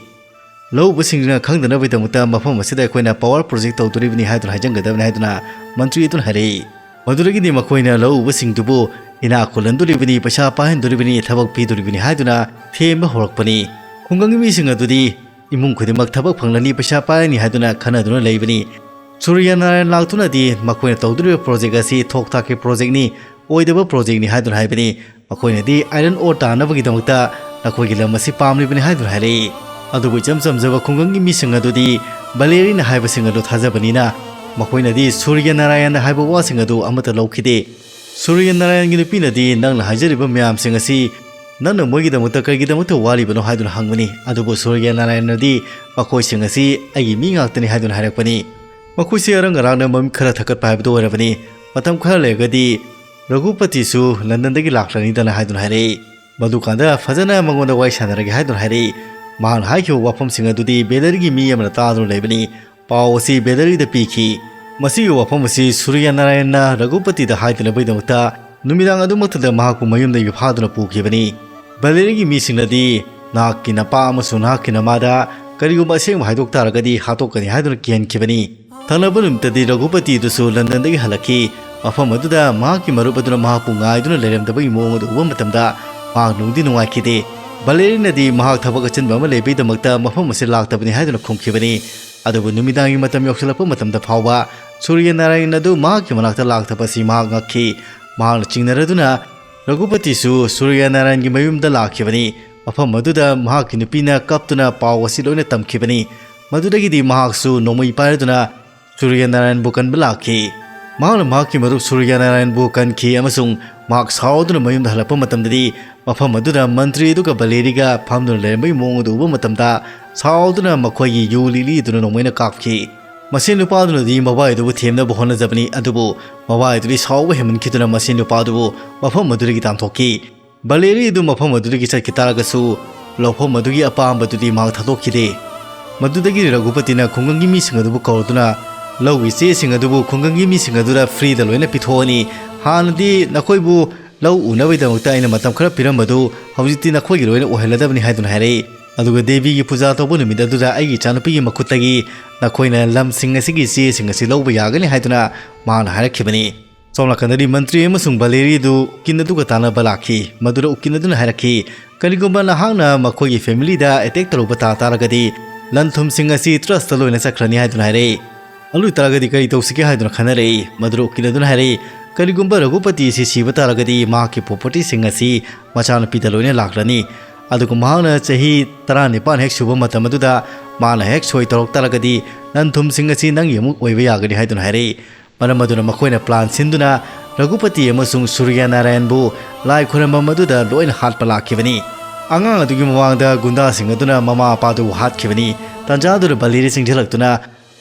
"ꯂꯧꯎꯕꯁꯤꯡꯗꯨꯅ ꯈꯪꯗꯅꯕꯒꯤꯗꯃꯛꯇ ꯃꯐꯝ ꯑꯁꯤꯗ ꯑꯩꯈꯣꯏꯅ ꯄꯥꯋꯔ ꯄ꯭ꯔꯣꯖꯦꯛ ꯇꯧꯗꯣꯔꯤꯕꯅꯤ ꯍꯥꯏꯗꯨꯅ ꯍꯥꯏꯖꯟꯒꯗꯕꯅꯤ" ꯍꯥꯏꯗꯨꯅ ꯃꯟꯇ꯭ꯔꯤ ꯑꯗꯨꯅ ꯍꯥꯏꯔꯛꯏ꯫ ꯃꯗꯨꯗꯒꯤꯗꯤ ꯃꯈꯣꯏꯅ ꯂꯧꯎꯕꯁꯤꯡꯗꯨꯕꯨ ꯏꯅꯥꯛ ꯈꯨꯜꯍꯟꯗꯣꯔꯤꯕꯅꯤ, ꯄꯩꯁꯥ ꯄꯥꯏꯍꯟꯗꯣꯔꯤꯕꯅꯤ, ꯊꯕꯛ ꯄꯤꯗꯣꯔꯤꯕꯅꯤ ꯍꯥꯏꯗꯨꯅ ꯊꯦꯝꯕ ꯍꯧꯔꯛꯄꯅꯤ꯫ ꯈꯨꯡꯒꯪꯒꯤ ꯃꯤꯁꯤꯡ ꯑꯗꯨꯗꯤ ꯏꯃꯨꯡ ꯈꯨꯗꯤꯡꯃꯛ ꯊꯕꯛ ꯐꯪꯂꯅꯤ, ꯄꯩꯁꯥ ꯄꯥꯏꯔꯅꯤ ꯍꯥꯏꯗꯨꯅ ꯈꯟꯅꯗꯨꯅ ꯂꯩꯕꯅꯤ꯫ ꯁꯨꯔꯌ ꯅꯥꯔꯥꯌꯟ ꯂꯥꯛꯇꯨꯅꯗꯤ ꯃꯈꯣꯏꯅ ꯇꯧꯗꯣꯔꯤꯕ ꯄ꯭ꯔꯣꯖꯦꯛ ꯑꯁꯤ ꯊꯣꯛ ꯊꯥꯛꯀꯤ ꯄ꯭ꯔꯣꯖꯦꯛꯅꯤ, ꯑꯣꯏꯗꯕ ꯄ꯭ꯔꯣꯖꯦꯛꯅꯤ ꯍꯥꯏꯗꯨꯅ ꯍꯥꯏꯕꯅꯤ꯫ ꯃꯈꯣꯏꯅꯗꯤ ꯑꯥꯏꯔꯟ ꯑꯣꯔ ꯇꯥꯅꯕꯒꯤꯗꯃꯛꯇ ꯅꯈꯣꯏꯒꯤ ꯂꯝ ꯑꯁꯤ ꯄꯥꯝꯂꯤꯕꯅꯤ ꯍꯥꯏꯗꯨꯅ ꯍꯥꯏꯔꯛꯏ꯫ ꯑꯗꯨꯕꯨ ꯏꯆꯝ ꯆꯝꯖꯕ ꯈꯨꯡꯒꯪꯒꯤ ꯃꯤꯁꯤꯡ ꯑꯗꯨꯗꯤ ꯕꯂꯦꯔꯤꯅ ꯍꯥꯏꯕꯁꯤꯡ ꯑꯗꯨ ꯊꯥꯖꯕꯅꯤꯅ ꯃꯈꯣꯏꯅꯗꯤ ꯁꯨꯔꯌ ꯅꯥꯔꯥꯌꯟ ꯍꯥꯏꯕ ꯋꯥꯁꯤꯡ ꯑꯗꯨ ꯑꯃꯠꯇ ꯂꯧꯈꯤꯗꯦ꯫ ꯁꯨꯔꯌ ꯅꯥꯔꯥꯌꯟꯒꯤ ꯅꯨꯄꯤꯅꯗꯤ ꯅꯪꯅ ꯍꯥꯏꯖꯔꯤꯕ ꯃꯌꯥꯝꯁꯤꯡ ꯑꯁꯤ ꯅꯪꯅ ꯃꯣꯏꯒꯤꯗꯃꯛꯇ ꯀꯔꯤꯒꯤꯗꯃꯛꯇ ꯋꯥꯔꯤꯕꯅꯣ ꯍꯥꯏꯗꯨꯅ ꯍꯪꯕꯅꯤ꯫ ꯑꯗꯨꯕꯨ ꯁꯨꯔꯌ ꯅꯥꯔꯥꯌꯟꯅꯗꯤ ꯃꯈꯣꯏꯁꯤꯡ ꯑꯁꯤ ꯑꯩꯒꯤ ꯃꯤ ꯉꯥꯛꯇꯅꯤ ꯍꯥꯏꯗꯨꯅ ꯍꯥꯏꯔꯛꯄꯅꯤ꯫ ꯃꯈꯣꯏꯁꯤ ꯑꯔꯪ ꯑꯔꯥꯛꯅ ꯃꯃꯤꯠ ꯈꯔ ꯊꯛꯀꯠꯄ ꯍꯥꯏꯕꯗꯨ ꯑꯣꯏꯔꯕꯅꯤ꯫ ꯃꯇꯝ ꯈꯔ ꯂꯩꯔꯒꯗꯤ ꯔꯘꯨꯄꯇꯤꯁꯨ ꯂꯟꯗꯟꯗꯒꯤ ꯂꯥꯛꯂꯅꯤꯗꯅ ꯍꯥꯏꯗꯨꯅ ꯍꯥꯏꯔꯛꯏ꯫ ꯃꯗꯨꯀꯥꯟꯗ ꯐꯖꯅ ꯃꯉꯣꯟꯗ ꯋꯥꯔꯤ ꯁꯥꯟꯅꯔꯒꯦ ꯍꯥꯏꯗꯨꯅ ꯍꯥꯏꯔꯛꯏ꯫ ꯃꯍꯥꯛꯅ ꯍꯥꯏꯈꯤꯕ ꯋꯥꯐꯝꯁꯤꯡ ꯑꯗꯨꯗꯤ ꯕꯦꯂꯔꯤꯒꯤ ꯃꯤ ꯑꯃꯅ ꯇꯥꯗꯨꯅ ꯂꯩꯕꯅꯤ꯫ ꯄꯥꯎ ꯑꯁꯤ ꯕꯦꯂꯔꯤꯗ ꯄꯤꯈꯤ꯫ ꯃꯁꯤꯒꯤ ꯋꯥꯐꯝ ꯑꯁꯤ ꯁꯨꯔꯌ ꯅꯥꯔꯥꯌꯟꯅ ꯔꯘꯨꯄꯇꯤꯗ ꯍꯥꯏꯗꯅꯕꯒꯤꯗꯃꯛꯇ ꯅꯨꯃꯤꯗꯥꯡ ꯑꯗꯨꯃꯛꯇꯗ ꯃꯍꯥꯛꯄꯨ ꯃꯌꯨꯝꯗꯒꯤ ꯐꯥꯗꯨꯅ ꯄꯨꯈꯤꯕꯅꯤ꯫ ꯕꯦꯂꯔꯤꯒꯤ ꯃꯤꯁꯤꯡꯅꯗꯤ ꯅꯍꯥꯛꯀꯤ ꯅꯄꯥ ꯑꯃꯁꯨꯡ ꯅꯍꯥꯛꯀꯤ ꯅꯃꯥꯗ ꯀꯔꯤꯒꯨꯝꯕ ꯑꯁꯦꯡꯕ ꯍꯥꯏꯗꯣꯛ ꯇꯥꯔꯒꯗꯤ ꯍꯥꯠꯇꯣꯛꯀꯅꯤ ꯍꯥꯏꯗꯨꯅ ꯀꯤꯍꯟꯈꯤꯕꯅꯤ꯫ ꯊꯪꯅꯕ ꯅꯨꯃꯤꯠꯇꯗꯤ ꯔꯘꯨꯄꯇꯤꯗꯨꯁꯨ ꯂꯟꯗꯟꯗꯒꯤ ꯍꯜꯂꯛꯈꯤ꯫ ꯃꯐꯝ ꯑꯗꯨꯗ ꯃꯍꯥꯛꯀꯤ ꯃꯔꯨꯞ ꯑꯗꯨꯅ ꯃꯍꯥꯛꯄꯨ ꯉꯥꯏꯗꯨꯅ ꯂꯩꯔꯝꯗꯕꯒꯤ ꯃꯑꯣꯡ ꯑꯗꯨ ꯎꯕ ꯃꯇꯝꯗ ꯃꯍꯥꯛ ꯅꯨꯡꯗꯤ ꯅꯨꯡꯉꯥꯏꯈꯤꯗꯦ꯫ ꯕꯂꯦꯔꯤꯅꯗꯤ ꯃꯍꯥꯛ ꯊꯕꯛ ꯑꯆꯤꯟꯕ ꯑꯃ ꯂꯩꯕꯒꯤꯗꯃꯛꯇ ꯃꯐꯝ ꯑꯁꯤ ꯂꯥꯛꯇꯕꯅꯤ ꯍꯥꯏꯗꯨꯅ ꯈꯨꯝꯈꯤꯕꯅꯤ꯫ ꯑꯗꯨꯕꯨ ꯅꯨꯃꯤꯗꯥꯡꯒꯤ ꯃꯇꯝ ꯌꯧꯁꯤꯜꯂꯛꯄ ꯃꯇꯝꯗ ꯐꯥꯎꯕ ꯁꯨꯔ꯭ꯌ ꯅꯥꯔꯥꯌꯟ ꯑꯗꯨ ꯃꯍꯥꯛꯀꯤ ꯃꯅꯥꯛꯇ ꯂꯥꯛꯇꯕ ꯑꯁꯤ ꯃꯍꯥꯛ ꯉꯛꯈꯤ꯫ ꯃꯍꯥꯛꯅ ꯆꯤꯡꯅꯔꯗꯨꯅ ꯔꯘꯨꯄꯇꯤꯁꯨ ꯁꯨꯔ꯭ꯌ ꯅꯥꯔꯥꯌꯟꯒꯤ ꯃꯌꯨꯝꯗ ꯂꯥꯛꯈꯤꯕꯅꯤ꯫ ꯃꯐꯝ ꯑꯗꯨꯗ ꯃꯍꯥꯛꯀꯤ ꯅꯨꯄꯤꯅ ꯀꯞꯇꯨꯅ ꯄꯥꯎ ꯑꯁꯤ ꯂꯣꯏꯅ ꯇꯝꯈꯤꯕꯅꯤ꯫ ꯃꯗꯨꯗꯒꯤꯗꯤ ꯃꯍꯥꯛꯁꯨ ꯅꯣꯡꯃꯩ ꯄꯥꯏꯔꯗꯨꯅ ꯁꯨꯔ꯭ꯌ ꯅꯥꯔꯥꯌꯟꯕꯨ ꯀꯟꯕ ꯂꯥꯛꯈꯤ꯫ ꯃꯍꯥꯛꯅ ꯃꯍꯥꯛꯀꯤ ꯃꯔꯨꯞ ꯁꯨꯔ꯭ꯌ ꯅꯥꯔꯥꯌꯟꯕꯨ ꯀꯟꯈꯤ ꯑꯃꯁꯨꯡ ꯃꯍꯥꯛ ꯁꯥꯎꯗꯨꯅ ꯃꯌꯨꯝꯗ ꯍꯜꯂꯛꯄ ꯃꯇꯝꯗꯗꯤ ꯃꯐꯝ ꯑꯗꯨꯗ ꯃꯟꯇ꯭ꯔꯤ ꯑꯗꯨꯒ ꯕꯂꯦꯔꯤꯒ ꯐꯝꯗꯨꯅ ꯂꯩꯔꯝꯕꯒꯤ ꯃꯑꯣꯡ ꯑꯗꯨ ꯎꯕ ꯃꯇꯝꯗ ꯁꯥꯎꯗꯨꯅ ꯃꯈꯣꯏꯒꯤ ꯌꯨ ꯂꯤꯛꯂꯤ ꯑꯗꯨꯅ ꯅꯣꯡꯃꯩꯅ ꯀꯥꯞꯈꯤ꯫ ꯃꯁꯤ ꯅꯨꯄꯥꯗꯨꯅꯗꯤ ꯃꯕꯥꯏ ꯑꯗꯨꯕꯨ ꯊꯦꯝꯅꯕ ꯍꯣꯠꯅꯖꯕꯅꯤ, ꯑꯗꯨꯕꯨ ꯃꯕꯥꯏ ꯑꯗꯨꯗꯤ ꯁꯥꯎꯕ ꯍꯦꯟꯃꯟꯈꯤꯗꯨꯅ ꯃꯁꯤ ꯅꯨꯄꯥꯗꯨꯕꯨ ꯃꯐꯝ ꯑꯗꯨꯗꯒꯤ ꯇꯥꯟꯊꯣꯛꯈꯤ꯫ ꯕꯂꯦꯔꯤ ꯑꯗꯨ ꯃꯐꯝ ꯑꯗꯨꯗꯒꯤ ꯆꯠꯈꯤ ꯇꯥꯔꯒꯁꯨ ꯂꯧꯐꯝ ꯑꯗꯨꯒꯤ ꯑꯄꯥꯝꯕꯗꯨꯗꯤ ꯃꯍꯥꯛ ꯊꯥꯗꯣꯛꯈꯤꯗꯦ꯫ ꯃꯗꯨꯗꯒꯤ ꯔꯘꯨꯄꯇꯤꯅ ꯈꯨꯡꯒꯪꯒꯤ ꯃꯤꯁꯤꯡ ꯑꯗꯨꯕꯨ ꯀꯧꯔꯗꯨꯅ ꯂꯧꯒꯤ ꯆꯦꯁꯤꯡ ꯑꯗꯨꯕꯨ ꯈꯨꯡꯒꯪꯒꯤ ꯃꯤꯁꯤꯡ ꯑꯗꯨꯗ ꯐ꯭ꯔꯤꯗ ꯂꯣꯏꯅ ꯄꯤꯊꯣꯛꯑꯅꯤ꯫ ꯍꯥꯟꯅꯗꯤ ꯅꯈꯣꯏꯕꯨ ꯂꯧ ꯎꯅꯕꯒꯤꯗꯃꯛꯇ ꯑꯩꯅ ꯃꯇꯝ ꯈꯔ ꯄꯤꯔꯝꯕꯗꯨ ꯍꯧꯖꯤꯛꯇꯤ ꯅꯈꯣꯏꯒꯤ ꯂꯣꯏꯅ ꯑꯣꯏꯍꯜꯂꯗꯕꯅꯤ ꯍꯥꯏꯗꯨꯅ ꯍꯥꯏꯔꯛꯏ꯫ ꯑꯗꯨꯒ ꯗꯦꯕꯤꯒꯤ ꯄꯨꯖꯥ ꯇꯧꯕ ꯅꯨꯃꯤꯠ ꯑꯗꯨꯗ ꯑꯩꯒꯤ ꯏꯆꯥꯅꯨꯄꯤꯒꯤ ꯃꯈꯨꯠꯇꯒꯤ ꯅꯈꯣꯏꯅ ꯂꯝꯁꯤꯡ ꯑꯁꯤꯒꯤ ꯆꯦꯁꯤꯡ ꯑꯁꯤ ꯂꯧꯕ ꯌꯥꯒꯅꯤ ꯍꯥꯏꯗꯨꯅ ꯃꯍꯥꯛꯅ ꯍꯥꯏꯔꯛꯈꯤꯕꯅꯤ꯫ ꯁꯣꯝ ꯅꯥꯀꯟꯗꯗꯤ ꯃꯟꯇ꯭ꯔꯤ ꯑꯃꯁꯨꯡ ꯕꯂꯦꯔꯤ ꯑꯗꯨ ꯎꯀꯤꯜ ꯑꯗꯨꯒ ꯇꯥꯟꯅꯕ ꯂꯥꯛꯈꯤ꯫ ꯃꯗꯨꯗ ꯎꯀꯤꯜ ꯑꯗꯨꯅ ꯍꯥꯏꯔꯛꯈꯤ, "ꯀꯔꯤꯒꯨꯝꯕ ꯅꯍꯥꯛꯅ ꯃꯈꯣꯏꯒꯤ ꯐꯦꯃꯤꯂꯤꯗ ꯑꯦꯇꯦꯛ ꯇꯧꯔꯨꯕ ꯇꯥ ꯇꯥꯔꯒꯗꯤ ꯂꯟ ꯊꯨꯝꯁꯤꯡ ꯑꯁꯤ ꯇ꯭ꯔꯁꯇ ꯂꯣꯏꯅ ꯆꯠꯈ꯭ꯔꯅꯤ" ꯍꯥꯏꯗꯨꯅ ꯍꯥꯏꯔꯛꯏ꯫ ꯑꯗꯨ ꯑꯣꯏꯇꯥꯔꯒꯗꯤ ꯀꯔꯤ ꯇꯧꯁꯤꯒꯦ ꯍꯥꯏꯗꯨꯅ ꯈꯟꯅꯔꯛꯏ꯫ ꯃꯗꯨꯗ ꯎꯀꯤꯜ ꯑꯗꯨꯅ ꯍꯥꯏꯔꯛꯏ, "ꯀꯔꯤꯒꯨꯝꯕ ꯔꯘꯨꯄꯇꯤ ꯑꯁꯤ ꯁꯤꯕ ꯇꯥꯔꯒꯗꯤ ꯃꯍꯥꯛꯀꯤ ꯄ꯭ꯔꯣꯄꯔꯇꯤꯁꯤꯡ ꯑꯁꯤ ꯃꯆꯥꯅꯨꯄꯤꯗ ꯂꯣꯏꯅ ꯂꯥꯛꯂꯅꯤ꯫ ꯑꯗꯨꯒ ꯃꯍꯥꯛꯅ ꯆꯍꯤ ꯇꯔꯥꯅꯤꯄꯥꯟ ꯍꯦꯛ ꯁꯨꯕ ꯃꯇꯝ ꯑꯗꯨꯗ ꯃꯥꯅ ꯍꯦꯛ ꯁꯣꯏ ꯇꯧꯔꯛ ꯇꯥꯔꯒꯗꯤ ꯂꯟ ꯊꯨꯝꯁꯤꯡ ꯑꯁꯤ ꯅꯪꯒꯤ ꯑꯃꯨꯛ ꯑꯣꯏꯕ ꯌꯥꯒꯅꯤ" ꯍꯥꯏꯗꯨꯅ ꯍꯥꯏꯔꯛꯏ꯫ ꯃꯔꯝ ꯑꯗꯨꯅ ꯃꯈꯣꯏꯅ ꯄ꯭ꯂꯥꯟ ꯁꯤꯟꯗꯨꯅ ꯔꯘꯨꯄꯇꯤ ꯑꯃꯁꯨꯡ ꯁꯨꯔ꯭ꯌ ꯅꯥꯔꯥꯌꯟꯕꯨ ꯂꯥꯏ ꯈꯨꯔꯝꯕ ꯃꯗꯨꯗ ꯂꯣꯏꯅ ꯍꯥꯠꯄ ꯂꯥꯛꯈꯤꯕꯅꯤ꯫ ꯑꯉꯥꯡ ꯑꯗꯨꯒꯤ ꯃꯃꯥꯡꯗ ꯒꯨꯟꯗꯥꯁꯤꯡ ꯑꯗꯨꯅ ꯃꯃꯥ ꯃꯄꯥꯗꯨꯕꯨ ꯍꯥꯠꯈꯤꯕꯅꯤ꯫ ꯇꯥꯟꯖꯥꯗꯨꯗ ꯕꯂꯦꯔꯤ ꯆꯪꯁꯤꯜꯂꯛꯇꯨꯅ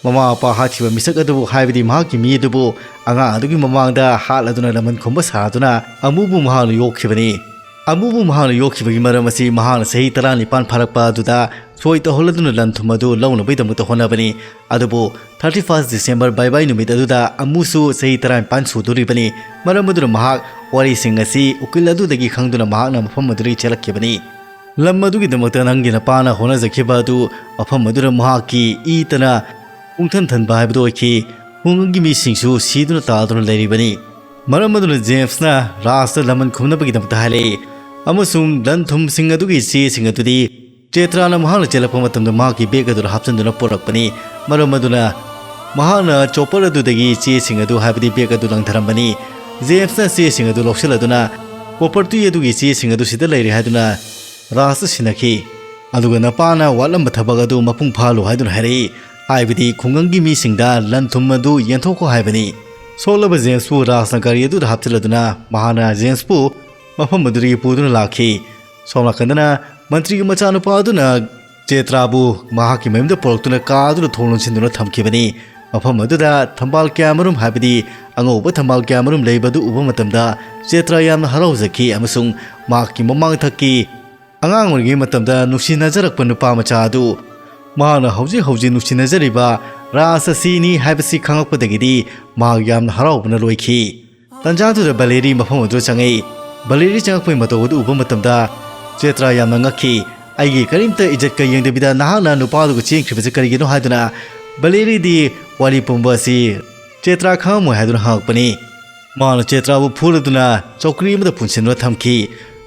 ꯃꯃꯥ ꯃꯄꯥ ꯍꯥꯠꯈꯤꯕ ꯃꯤꯁꯛ ꯑꯗꯨꯕꯨ, ꯍꯥꯏꯕꯗꯤ ꯃꯍꯥꯛꯀꯤ ꯃꯤ ꯑꯗꯨꯕꯨ ꯑꯉꯥꯡ ꯑꯗꯨꯒꯤ ꯃꯃꯥꯡꯗ ꯍꯥꯠꯂꯗꯨꯅ ꯂꯃꯟ ꯈꯨꯝꯕ ꯁꯥꯗꯨꯅ ꯑꯃꯨꯕꯨ ꯃꯍꯥꯛꯅ ꯌꯣꯛꯈꯤꯕꯅꯤ꯫ ꯑꯃꯨꯕꯨ ꯃꯍꯥꯛꯅ ꯌꯣꯛꯈꯤꯕꯒꯤ ꯃꯔꯝ ꯑꯁꯤ ꯃꯍꯥꯛꯅ ꯆꯍꯤ ꯇꯔꯥꯅꯤꯄꯥꯟ ꯐꯥꯔꯛꯄ ꯑꯗꯨꯗ ꯁꯣꯏ ꯇꯧꯍꯜꯂꯗꯨꯅ ꯂꯟ ꯊꯨꯝ ꯑꯗꯨ ꯂꯧꯅꯕꯒꯤꯗꯃꯛꯇ ꯍꯣꯠꯅꯕꯅꯤ꯫ ꯑꯗꯨꯕꯨ thirty first December ꯕꯥꯏ ꯕꯥꯏ ꯅꯨꯃꯤꯠ ꯑꯗꯨꯗ ꯑꯃꯨꯁꯨ ꯆꯍꯤ ꯇꯔꯥꯅꯤꯄꯥꯟ ꯁꯨꯗꯣꯔꯤꯕꯅꯤ꯫ ꯃꯔꯝ ꯑꯗꯨꯅ ꯃꯍꯥꯛ ꯋꯥꯔꯤꯁꯤꯡ ꯑꯁꯤ ꯎꯀꯤꯜ ꯑꯗꯨꯗꯒꯤ ꯈꯪꯗꯨꯅ ꯃꯍꯥꯛꯅ ꯃꯐꯝ ꯑꯗꯨꯗꯒꯤ ꯆꯦꯜꯂꯛꯈꯤꯕꯅꯤ꯫ ꯂꯝ ꯑꯗꯨꯒꯤꯗꯃꯛꯇ ꯅꯪꯒꯤ ꯅꯄꯥꯅ ꯍꯣꯠꯅꯖꯈꯤꯕ ꯑꯗꯨ ꯃꯐꯝ ꯑꯗꯨꯗ ꯃꯍꯥꯛꯀꯤ ꯏ ꯇꯅ ꯄꯨꯡꯊꯟ ꯊꯟꯕ ꯍꯥꯏꯕꯗꯨ ꯑꯣꯏꯈꯤ꯫ ꯈꯨꯡꯒꯪꯒꯤ ꯃꯤꯁꯤꯡꯁꯨ ꯁꯤꯗꯨꯅ ꯇꯥꯗꯨꯅ ꯂꯩꯔꯤꯕꯅꯤ꯫ ꯃꯔꯝ ꯑꯗꯨꯅ ꯖꯦꯝꯁꯅ ꯔꯥꯖꯇ ꯂꯃꯟ ꯈꯨꯝꯅꯕꯒꯤꯗꯃꯛꯇ ꯍꯥꯏꯔꯛꯏ ꯑꯃꯁꯨꯡ ꯂꯟ ꯊꯨꯝꯁꯤꯡ ꯑꯗꯨꯒꯤ ꯆꯦꯁꯤꯡ ꯑꯗꯨꯗꯤ ꯆꯦꯇ꯭ꯔꯥꯅ ꯃꯍꯥꯛꯅ ꯆꯦꯜꯂꯛꯄ ꯃꯇꯝꯗ ꯃꯍꯥꯛꯀꯤ ꯕꯦꯒ ꯑꯗꯨꯗ ꯍꯥꯞꯆꯤꯟꯗꯨꯅ ꯄꯨꯔꯛꯄꯅꯤ꯫ ꯃꯔꯝ ꯑꯗꯨꯅ ꯃꯍꯥꯛꯅ ꯆꯣꯄꯔ ꯑꯗꯨꯗꯒꯤ ꯆꯦꯁꯤꯡ ꯑꯗꯨ, ꯍꯥꯏꯕꯗꯤ ꯕꯦꯒ ꯑꯗꯨ ꯂꯪꯊꯔꯝꯕꯅꯤ꯫ ꯖꯦꯝꯁꯅ ꯆꯦꯁꯤꯡ ꯑꯗꯨ ꯂꯧꯁꯤꯜꯂꯗꯨꯅ ꯀꯣꯄꯔ ꯇꯨꯏ ꯑꯗꯨꯒꯤ ꯆꯦꯁꯤꯡ ꯑꯗꯨ ꯁꯤꯗ ꯂꯩꯔꯦ ꯍꯥꯏꯗꯨꯅ ꯔꯥꯖꯇ ꯁꯤꯟꯅꯈꯤ꯫ ꯑꯗꯨꯒ ꯅꯄꯥꯅ ꯋꯥꯠꯂꯝꯕ ꯊꯕꯛ ꯑꯗꯨ ꯃꯄꯨꯡ ꯐꯥꯍꯜꯂꯨ ꯍꯥꯏꯗꯨꯅ ꯍꯥꯏꯔꯛꯏ, ꯍꯥꯏꯕꯗꯤ ꯈꯨꯡꯒꯪꯒꯤ ꯃꯤꯁꯤꯡꯗ ꯂꯟ ꯊꯨꯝ ꯑꯗꯨ ꯌꯦꯟꯊꯣꯛꯈꯣ ꯍꯥꯏꯕꯅꯤ꯫ ꯁꯣꯛꯂꯕ ꯖꯦꯝꯁꯄꯨ ꯔꯥꯖꯅ ꯒꯥꯔꯤ ꯑꯗꯨꯗ ꯍꯥꯞꯆꯤꯜꯂꯗꯨꯅ ꯃꯍꯥꯛꯅ ꯖꯦꯝꯁꯄꯨ ꯃꯐꯝ ꯑꯗꯨꯗꯒꯤ ꯄꯨꯗꯨꯅ ꯂꯥꯛꯈꯤ꯫ ꯁꯣꯝ ꯅꯥꯀꯟꯗꯅ ꯃꯟꯇ꯭ꯔꯤꯒꯤ ꯃꯆꯥꯅꯨꯄꯥ ꯑꯗꯨꯅ ꯆꯦꯇ꯭ꯔꯥꯕꯨ ꯃꯍꯥꯛꯀꯤ ꯃꯌꯨꯝꯗ ꯄꯨꯔꯛꯇꯨꯅ ꯀꯥ ꯑꯗꯨꯗ ꯊꯣꯡ ꯂꯣꯟꯁꯤꯟꯗꯨꯅ ꯊꯝꯈꯤꯕꯅꯤ꯫ ꯃꯐꯝ ꯑꯗꯨꯗ ꯊꯝꯕꯥꯜ ꯀꯌꯥꯃꯔꯨꯝ, ꯍꯥꯏꯕꯗꯤ ꯑꯉꯧꯕ ꯊꯝꯕꯥꯜ ꯀꯌꯥꯃꯔꯨꯝ ꯂꯩꯕ ꯑꯗꯨ ꯎꯕ ꯃꯇꯝꯗ ꯆꯦꯇ꯭ꯔꯥ ꯌꯥꯝꯅ ꯍꯔꯥꯎꯖꯈꯤ ꯑꯃꯁꯨꯡ ꯃꯍꯥꯛꯀꯤ ꯃꯃꯥꯡꯊꯛꯀꯤ ꯑꯉꯥꯡ ꯑꯣꯏꯔꯤꯉꯩ ꯃꯇꯝꯗ ꯅꯨꯡꯁꯤꯅꯖꯔꯛꯄ ꯅꯨꯄꯥ ꯃꯆꯥ ꯑꯗꯨ ꯃꯍꯥꯛꯅ ꯍꯧꯖꯤꯛ ꯍꯧꯖꯤꯛ ꯅꯨꯡꯁꯤꯅꯖꯔꯤꯕ ꯔꯥꯖ ꯑꯁꯤꯅꯤ ꯍꯥꯏꯕꯁꯤ ꯈꯪꯂꯛꯄꯗꯒꯤꯗꯤ ꯃꯍꯥꯛ ꯌꯥꯝꯅ ꯍꯔꯥꯎꯕꯅ ꯂꯣꯏꯈꯤ꯫ ꯇꯟꯖꯥꯗꯨꯗ ꯕꯂꯦꯔꯤ ꯃꯐꯝ ꯑꯗꯨꯗ ꯆꯪꯉꯛꯏ꯫ ꯕꯂꯦꯔꯤ ꯆꯪꯉꯛꯄꯒꯤ ꯃꯇꯧ ꯑꯗꯨ ꯎꯕ ꯃꯇꯝꯗ ꯆꯦꯇ꯭ꯔꯥ ꯌꯥꯝꯅ ꯉꯛꯈꯤ꯫ "ꯑꯩꯒꯤ ꯀꯔꯤꯝꯇ ꯏꯖꯠꯀ ꯌꯦꯡꯗꯕꯤꯗ ꯅꯍꯥꯛꯅ ꯅꯨꯄꯥꯗꯨꯒ ꯆꯦꯟꯈ꯭ꯔꯤꯕꯁꯤ ꯀꯔꯤꯒꯤꯅꯣ?" ꯍꯥꯏꯗꯨꯅ ꯕꯂꯦꯔꯤꯗꯤ ꯋꯥꯔꯤ ꯄꯨꯝꯕ ꯑꯁꯤ ꯆꯦꯇ꯭ꯔꯥ ꯈꯪꯉꯝꯃꯣꯏ ꯍꯥꯏꯗꯨꯅ ꯍꯪꯉꯛꯄꯅꯤ꯫ ꯃꯍꯥꯛꯅ ꯆꯦꯇ꯭ꯔꯥꯕꯨ ꯐꯨꯔꯗꯨꯅ ꯆꯧꯀ꯭ꯔꯤ ꯑꯃꯗ ꯄꯨꯟꯁꯤꯟꯗꯨꯅ ꯊꯝꯈꯤ꯫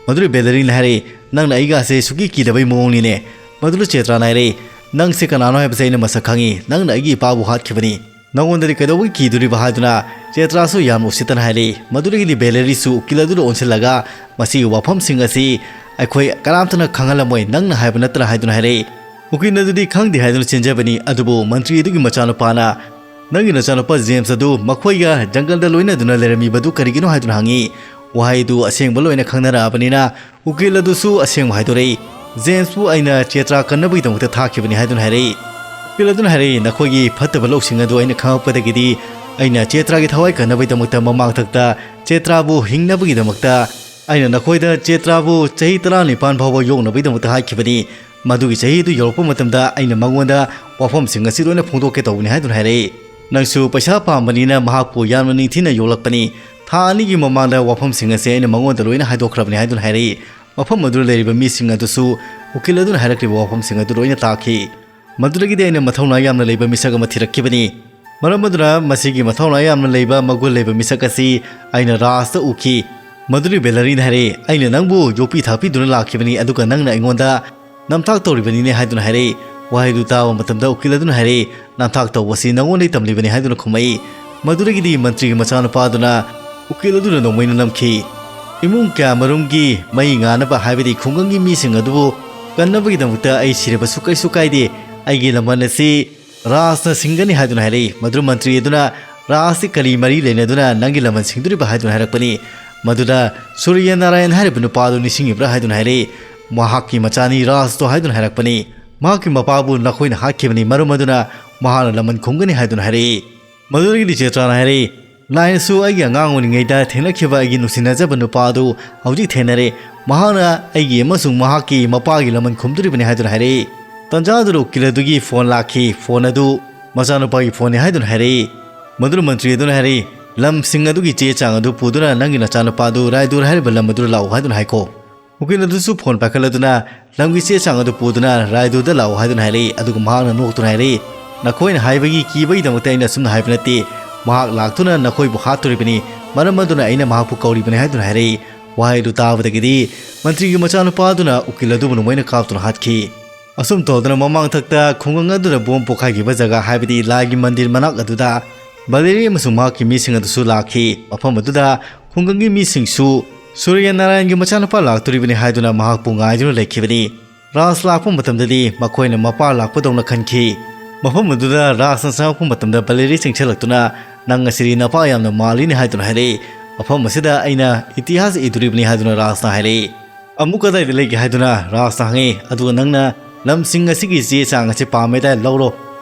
ꯃꯗꯨꯗ ꯕꯦꯂꯦꯔꯤꯅ ꯍꯥꯏꯔꯛꯏ, "ꯅꯪꯅ ꯑꯩꯒꯥꯁꯦ ꯁꯨꯛꯀꯤ ꯀꯤꯗꯕꯩ ꯃꯑꯣꯡꯅꯤꯅꯦ?" ꯃꯗꯨꯗ ꯆꯦꯇ꯭ꯔꯥꯅ ꯍꯥꯏꯔꯛꯏ, "ꯅꯪꯁꯦ ꯀꯅꯥꯅꯣ ꯍꯥꯏꯕꯁꯦ ꯑꯩꯅ ꯃꯁꯛ ꯈꯪꯉꯤ꯫ ꯅꯪꯅ ꯑꯩꯒꯤ ꯏꯄꯥꯕꯨ ꯍꯥꯠꯈꯤꯕꯅꯤ꯫ ꯅꯉꯣꯟꯗꯗꯤ ꯀꯩꯗꯧꯕꯒꯤ ꯀꯤꯗꯣꯔꯤꯕ?" ꯍꯥꯏꯗꯨꯅ ꯆꯦꯇ꯭ꯔꯥꯁꯨ ꯌꯥꯝꯅ ꯎꯁꯤꯠꯇꯅ ꯍꯥꯏꯔꯛꯏ꯫ ꯃꯗꯨꯗꯒꯤꯗꯤ ꯕꯦꯂꯦꯔꯤꯁꯨ ꯎꯀꯤꯜ ꯑꯗꯨꯗ ꯑꯣꯟꯁꯤꯜꯂꯒ, "ꯃꯁꯤꯒꯤ ꯋꯥꯐꯝꯁꯤꯡ ꯑꯁꯤ ꯑꯩꯈꯣꯏ ꯀꯅꯥꯝꯇꯅ ꯈꯪꯍꯜꯂꯝꯃꯣꯏ, ꯅꯪꯅ ꯍꯥꯏꯕ ꯅꯠꯇꯅ" ꯍꯥꯏꯗꯨꯅ ꯍꯥꯏꯔꯛꯏ꯫ ꯎꯀꯤꯜ ꯑꯗꯨꯗꯤ ꯈꯪꯗꯦ ꯍꯥꯏꯗꯨꯅ ꯆꯦꯟꯖꯕꯅꯤ, ꯑꯗꯨꯕꯨ ꯃꯟꯇ꯭ꯔꯤ ꯑꯗꯨꯒꯤ ꯃꯆꯥꯅꯨꯄꯥꯅ, "ꯅꯪꯒꯤ ꯅꯆꯥꯅꯨꯄꯥ ꯖꯦꯝꯁ ꯑꯗꯨ ꯃꯈꯣꯏꯒ ꯖꯪꯒꯜꯗ ꯂꯣꯏꯅꯗꯨꯅ ꯂꯩꯔꯝꯃꯤꯕꯗꯨ ꯀꯔꯤꯒꯤꯅꯣ?" ꯍꯥꯏꯗꯨꯅ ꯍꯪꯉꯤ꯫ ꯋꯥꯍꯩꯗꯨ ꯑꯁꯦꯡꯕ ꯂꯣꯏꯅ ꯈꯪꯅꯔꯛꯑꯕꯅꯤꯅ ꯎꯀꯤꯜ ꯑꯗꯨꯁꯨ ꯑꯁꯦꯡꯕ ꯍꯥꯏꯗꯣꯔꯛꯏ꯫ "ꯖꯦꯝꯁꯄꯨ ꯑꯩꯅ ꯆꯦꯇ꯭ꯔꯥ ꯀꯟꯅꯕꯒꯤꯗꯃꯛꯇ ꯊꯥꯈꯤꯕꯅꯤ" ꯍꯥꯏꯗꯨꯅ ꯍꯥꯏꯔꯛꯏ꯫ ꯎꯀꯤꯜ ꯑꯗꯨꯅ ꯍꯥꯏꯔꯛꯏ, "ꯅꯈꯣꯏꯒꯤ ꯐꯠꯇꯕ ꯂꯧꯁꯤꯡ ꯑꯗꯨ ꯑꯩꯅ ꯈꯪꯉꯛꯄꯗꯒꯤꯗꯤ ꯑꯩꯅ ꯆꯦꯇ꯭ꯔꯥꯒꯤ ꯊꯋꯥꯏ ꯀꯟꯅꯕꯒꯤꯗꯃꯛꯇ ꯃꯃꯥꯡꯊꯛꯇ ꯆꯦꯇ꯭ꯔꯥꯕꯨ ꯍꯤꯡꯅꯕꯒꯤꯗꯃꯛꯇ ꯑꯩꯅ ꯅꯈꯣꯏꯗ ꯆꯦꯇ꯭ꯔꯥꯕꯨ ꯆꯍꯤ ꯇꯔꯥꯅꯤꯄꯥꯟ ꯐꯥꯎꯕ ꯌꯣꯛꯅꯕꯒꯤꯗꯃꯛꯇ ꯍꯥꯏꯈꯤꯕꯅꯤ꯫ ꯃꯗꯨꯒꯤ ꯆꯍꯤ ꯑꯗꯨ ꯌꯧꯔꯛꯄ ꯃꯇꯝꯗ ꯑꯩꯅ ꯃꯉꯣꯟꯗ ꯋꯥꯐꯝꯁꯤꯡ ꯑꯁꯤ ꯂꯣꯏꯅ ꯐꯣꯡꯗꯣꯛꯀꯦ ꯇꯧꯕꯅꯤ" ꯍꯥꯏꯗꯨꯅ ꯍꯥꯏꯔꯛꯏ꯫ "ꯅꯪꯁꯨ ꯄꯩꯁꯥ ꯄꯥꯝꯕꯅꯤꯅ ꯃꯍꯥꯛꯄꯨ ꯌꯥꯝꯅ ꯅꯤꯡꯊꯤꯅ ꯌꯣꯛꯂꯛꯄꯅꯤ꯫ ꯊꯥ ꯑꯅꯤꯒꯤ ꯃꯃꯥꯡꯗ ꯋꯥꯐꯝꯁꯤꯡ ꯑꯁꯤ ꯑꯩꯅ ꯃꯉꯣꯟꯗ ꯂꯣꯏꯅ ꯍꯥꯏꯗꯣꯛꯈ꯭ꯔꯕꯅꯤ" ꯍꯥꯏꯗꯨꯅ ꯍꯥꯏꯔꯛꯏ꯫ ꯃꯐꯝ ꯑꯗꯨꯗ ꯂꯩꯔꯤꯕ ꯃꯤꯁꯤꯡ ꯑꯗꯨꯁꯨ ꯎꯀꯤꯜ ꯑꯗꯨꯅ ꯍꯥꯏꯔꯛꯂꯤꯕ ꯋꯥꯐꯝꯁꯤꯡ ꯑꯗꯨ ꯂꯣꯏꯅ ꯇꯥꯈꯤ꯫ ꯃꯗꯨꯗꯒꯤꯗꯤ ꯑꯩꯅ ꯃꯊꯧꯅꯥ ꯌꯥꯝꯅ ꯂꯩꯕ ꯃꯤꯁꯛ ꯑꯃ ꯊꯤꯔꯛꯈꯤꯕꯅꯤ꯫ ꯃꯔꯝ ꯑꯗꯨꯅ ꯃꯁꯤꯒꯤ ꯃꯊꯧꯅꯥ ꯌꯥꯝꯅ ꯂꯩꯕ ꯃꯒꯨꯟ ꯂꯩꯕ ꯃꯤꯁꯛ ꯑꯁꯤ ꯑꯩꯅ ꯔꯥꯖꯇ ꯎꯈꯤ꯫ ꯃꯗꯨꯗꯤ ꯕꯦꯂꯔꯤꯅ ꯍꯥꯏꯔꯛꯏ, "ꯑꯩꯅ ꯅꯪꯕꯨ ꯌꯣꯛꯄꯤ ꯊꯥꯛꯄꯤꯗꯨꯅ ꯂꯥꯛꯈꯤꯕꯅꯤ, ꯑꯗꯨꯒ ꯅꯪꯅ ꯑꯩꯉꯣꯟꯗ ꯅꯝꯊꯥꯛ ꯇꯧꯔꯤꯕꯅꯤꯅꯦ" ꯍꯥꯏꯗꯨꯅ ꯍꯥꯏꯔꯛꯏ꯫ ꯋꯥꯍꯩꯗꯨ ꯇꯥꯕ ꯃꯇꯝꯗ ꯎꯀꯤꯜ ꯑꯗꯨꯅ ꯍꯥꯏꯔꯛꯏ, "ꯅꯝꯊꯥꯛ ꯇꯧꯕꯁꯤ ꯅꯉꯣꯟꯗꯒꯤ ꯇꯝꯂꯤꯕꯅꯤ" ꯍꯥꯏꯗꯨꯅ ꯈꯨꯝꯃꯛꯏ꯫ ꯃꯗꯨꯗꯒꯤꯗꯤ ꯃꯟꯇ꯭ꯔꯤꯒꯤ ꯃꯆꯥꯅꯨꯄꯥꯗꯨꯅ ꯎꯀꯤꯜ ꯑꯗꯨꯅ ꯅꯣꯡꯃꯩꯅ ꯅꯝꯈꯤ꯫ ꯏꯃꯨꯡ ꯀꯌꯥ ꯃꯔꯨꯝꯒꯤ ꯃꯩ ꯉꯥꯅꯕ, ꯍꯥꯏꯕꯗꯤ ꯈꯨꯡꯒꯪꯒꯤ ꯃꯤꯁꯤꯡ ꯑꯗꯨꯕꯨ ꯀꯟꯅꯕꯒꯤꯗꯃꯛꯇ ꯑꯩ ꯁꯤꯔꯕꯁꯨ ꯀꯩꯁꯨ ꯀꯥꯏꯗꯦ, ꯑꯩꯒꯤ ꯂꯃꯟ ꯑꯁꯤ ꯔꯥꯖꯅ ꯁꯤꯡꯒꯅꯤ ꯍꯥꯏꯗꯨꯅ ꯍꯥꯏꯔꯛꯏ꯫ ꯃꯗꯨ ꯃꯟꯇ꯭ꯔꯤ ꯑꯗꯨꯅ ꯔꯥꯖꯁꯤ ꯀꯔꯤ ꯃꯔꯤ ꯂꯩꯅꯗꯨꯅ ꯅꯪꯒꯤ ꯂꯃꯟ ꯁꯤꯡꯗꯣꯔꯤꯕ ꯍꯥꯏꯗꯨꯅ ꯍꯥꯏꯔꯛꯄꯅꯤ꯫ ꯃꯗꯨꯗ ꯁꯨꯔꯌ ꯅꯥꯔꯥꯌꯟ ꯍꯥꯏꯔꯤꯕ ꯅꯨꯄꯥ ꯑꯗꯨ ꯅꯤꯡꯁꯤꯡꯉꯤꯕ꯭ꯔꯥ ꯍꯥꯏꯗꯨꯅ ꯍꯥꯏꯔꯛꯏ꯫ "ꯃꯍꯥꯛꯀꯤ ꯃꯆꯥꯅꯤ ꯔꯥꯖꯇꯣ" ꯍꯥꯏꯗꯨꯅ ꯍꯥꯏꯔꯛꯄꯅꯤ꯫ "ꯃꯍꯥꯛꯀꯤ ꯃꯄꯥꯕꯨ ꯅꯈꯣꯏꯅ ꯍꯥꯠꯈꯤꯕꯅꯤ, ꯃꯔꯝ ꯑꯗꯨꯅ ꯃꯍꯥꯛꯅ ꯂꯃꯟ ꯈꯨꯝꯒꯅꯤ" ꯍꯥꯏꯗꯨꯅ ꯍꯥꯏꯔꯛꯏ꯫ ꯃꯗꯨꯗꯒꯤꯗꯤ ꯆꯦꯇ꯭ꯔꯥꯅ ꯍꯥꯏꯔꯛꯏ, "ꯂꯥꯏꯅꯁꯨ ꯑꯩꯒꯤ ꯑꯉꯥꯡ ꯑꯣꯏꯔꯤꯉꯩꯗ ꯊꯦꯡꯅꯈꯤꯕ ꯑꯩꯒꯤ ꯅꯨꯡꯁꯤꯅꯖꯕ ꯅꯨꯄꯥ ꯑꯗꯨ ꯍꯧꯖꯤꯛ ꯊꯦꯡꯅꯔꯦ꯫ ꯃꯍꯥꯛꯅ ꯑꯩꯒꯤ ꯑꯃꯁꯨꯡ ꯃꯍꯥꯛꯀꯤ ꯃꯄꯥꯒꯤ ꯂꯃꯟ ꯈꯨꯝꯗꯣꯔꯤꯕꯅꯤ" ꯍꯥꯏꯗꯨꯅ ꯍꯥꯏꯔꯛꯏ꯫ ꯇꯟꯖꯥ ꯑꯗꯨꯗ ꯎꯀꯤꯜ ꯑꯗꯨꯒꯤ ꯐꯣꯟ ꯂꯥꯛꯈꯤ꯫ ꯐꯣꯟ ꯑꯗꯨ ꯃꯆꯥꯅꯨꯄꯥꯒꯤ ꯐꯣꯟꯅꯤ ꯍꯥꯏꯗꯨꯅ ꯍꯥꯏꯔꯛꯏ꯫ ꯃꯗꯨꯅ ꯃꯟꯇ꯭ꯔꯤ ꯑꯗꯨꯅ ꯍꯥꯏꯔꯛꯏ, "ꯂꯝꯁꯤꯡ ꯑꯗꯨꯒꯤ ꯆꯦ ꯆꯥꯡ ꯑꯗꯨ ꯄꯨꯗꯨꯅ ꯅꯪꯒꯤ ꯅꯆꯥꯅꯨꯄꯥꯗꯨ ꯔꯥꯏꯗꯨꯔ ꯍꯥꯏꯔꯤꯕ ꯂꯝ ꯑꯗꯨꯗ ꯂꯥꯛꯎ ꯍꯥꯏꯗꯨꯅ ꯍꯥꯏꯈꯣ"꯫ ꯎꯀꯤꯜ ꯑꯗꯨꯁꯨ ꯐꯣꯟ ꯄꯥꯏꯈꯠꯂꯗꯨꯅ, "ꯂꯝꯒꯤ ꯆꯦ ꯆꯥꯡ ꯑꯗꯨ ꯄꯨꯗꯨꯅ ꯔꯥꯏꯗꯨꯔꯗ ꯂꯥꯛꯎ" ꯍꯥꯏꯗꯨꯅ ꯍꯥꯏꯔꯛꯏ꯫ ꯑꯗꯨꯒ ꯃꯍꯥꯛꯅ ꯅꯣꯛꯇꯨꯅ ꯍꯥꯏꯔꯛꯏ, "ꯅꯈꯣꯏꯅ ꯍꯥꯏꯕꯒꯤ ꯀꯤꯕꯒꯤꯗꯃꯛꯇ ꯑꯩꯅ ꯑꯁꯨꯝꯅ ꯍꯥꯏꯕ ꯅꯠꯇꯦ꯫ ꯃꯍꯥꯛ ꯂꯥꯛꯇꯨꯅ ꯅꯈꯣꯏꯕꯨ ꯍꯥꯠꯇꯣꯔꯤꯕꯅꯤ, ꯃꯔꯝ ꯑꯗꯨꯅ ꯑꯩꯅ ꯃꯍꯥꯛꯄꯨ ꯀꯧꯔꯤꯕꯅꯤ" ꯍꯥꯏꯗꯨꯅ ꯍꯥꯏꯔꯛꯏ꯫ ꯋꯥꯍꯩꯗꯨ ꯇꯥꯕꯗꯒꯤꯗꯤ ꯃꯟꯇ꯭ꯔꯤꯒꯤ ꯃꯆꯥꯅꯨꯄꯥ ꯑꯗꯨꯅ ꯎꯀꯤꯜ ꯑꯗꯨꯕꯨ ꯅꯣꯡꯃꯩꯅ ꯀꯥꯞꯇꯨꯅ ꯍꯥꯠꯈꯤ꯫ ꯑꯁꯨꯝ ꯇꯧꯗꯅ ꯃꯃꯥꯡꯊꯛꯇ ꯈꯨꯡꯒꯪ ꯑꯗꯨꯗ ꯕꯣꯝ ꯄꯣꯈꯥꯏꯈꯤꯕ ꯖꯒꯥ, ꯍꯥꯏꯕꯗꯤ ꯂꯥꯏꯒꯤ ꯃꯟꯗꯤꯔ ꯃꯅꯥꯛ ꯑꯗꯨꯗ ꯕꯂꯦꯔꯤ ꯑꯃꯁꯨꯡ ꯃꯍꯥꯛꯀꯤ ꯃꯤꯁꯤꯡ ꯑꯗꯨꯁꯨ ꯂꯥꯛꯈꯤ꯫ ꯃꯐꯝ ꯑꯗꯨꯗ ꯈꯨꯡꯒꯪꯒꯤ ꯃꯤꯁꯤꯡꯁꯨ ꯁꯨꯔꯌ ꯅꯥꯔꯥꯌꯟꯒꯤ ꯃꯆꯥꯅꯨꯄꯥ ꯂꯥꯛꯇꯣꯔꯤꯕꯅꯤ ꯍꯥꯏꯗꯨꯅ ꯃꯍꯥꯛꯄꯨ ꯉꯥꯏꯗꯨꯅ ꯂꯩꯈꯤꯕꯅꯤ꯫ ꯔꯥꯖ ꯂꯥꯛꯄ ꯃꯇꯝꯗꯗꯤ ꯃꯈꯣꯏꯅ ꯃꯄꯥ ꯂꯥꯛꯄꯗꯧꯅ ꯈꯟꯈꯤ꯫ ꯃꯐꯝ ꯑꯗꯨꯗ ꯔꯥꯖꯅ ꯆꯪꯂꯛꯄ ꯃꯇꯝꯗ ꯕꯂꯦꯔꯤ ꯆꯦꯟꯁꯤꯜꯂꯛꯇꯨꯅ, "ꯅꯪ ꯑꯁꯤꯗꯤ ꯅꯄꯥ ꯌꯥꯝꯅ ꯃꯥꯜꯂꯤꯅꯦ" ꯍꯥꯏꯗꯨꯅ ꯍꯥꯏꯔꯛꯏ꯫ "ꯃꯐꯝ ꯑꯁꯤꯗ ꯑꯩꯅ ꯏꯇꯤꯍꯥꯁ ꯏꯗꯣꯔꯤꯕꯅꯤ" ꯍꯥꯏꯗꯨꯅ ꯔꯥꯖꯅ ꯍꯥꯏꯔꯛꯏ꯫ "ꯑꯃꯨꯛ ꯀꯗꯥꯏꯗ ꯂꯩꯒꯦ?" ꯍꯥꯏꯗꯨꯅ ꯔꯥꯖꯅ ꯍꯪꯉꯤ꯫ "ꯑꯗꯨꯒ ꯅꯪꯅ ꯂꯝꯁꯤꯡ ꯑꯁꯤꯒꯤ ꯆꯦ ꯆꯥꯡ ꯑꯁꯤ ꯄꯥꯝꯃꯦ ꯍꯥꯏꯇꯥꯔꯦ, ꯂꯧꯔꯣ,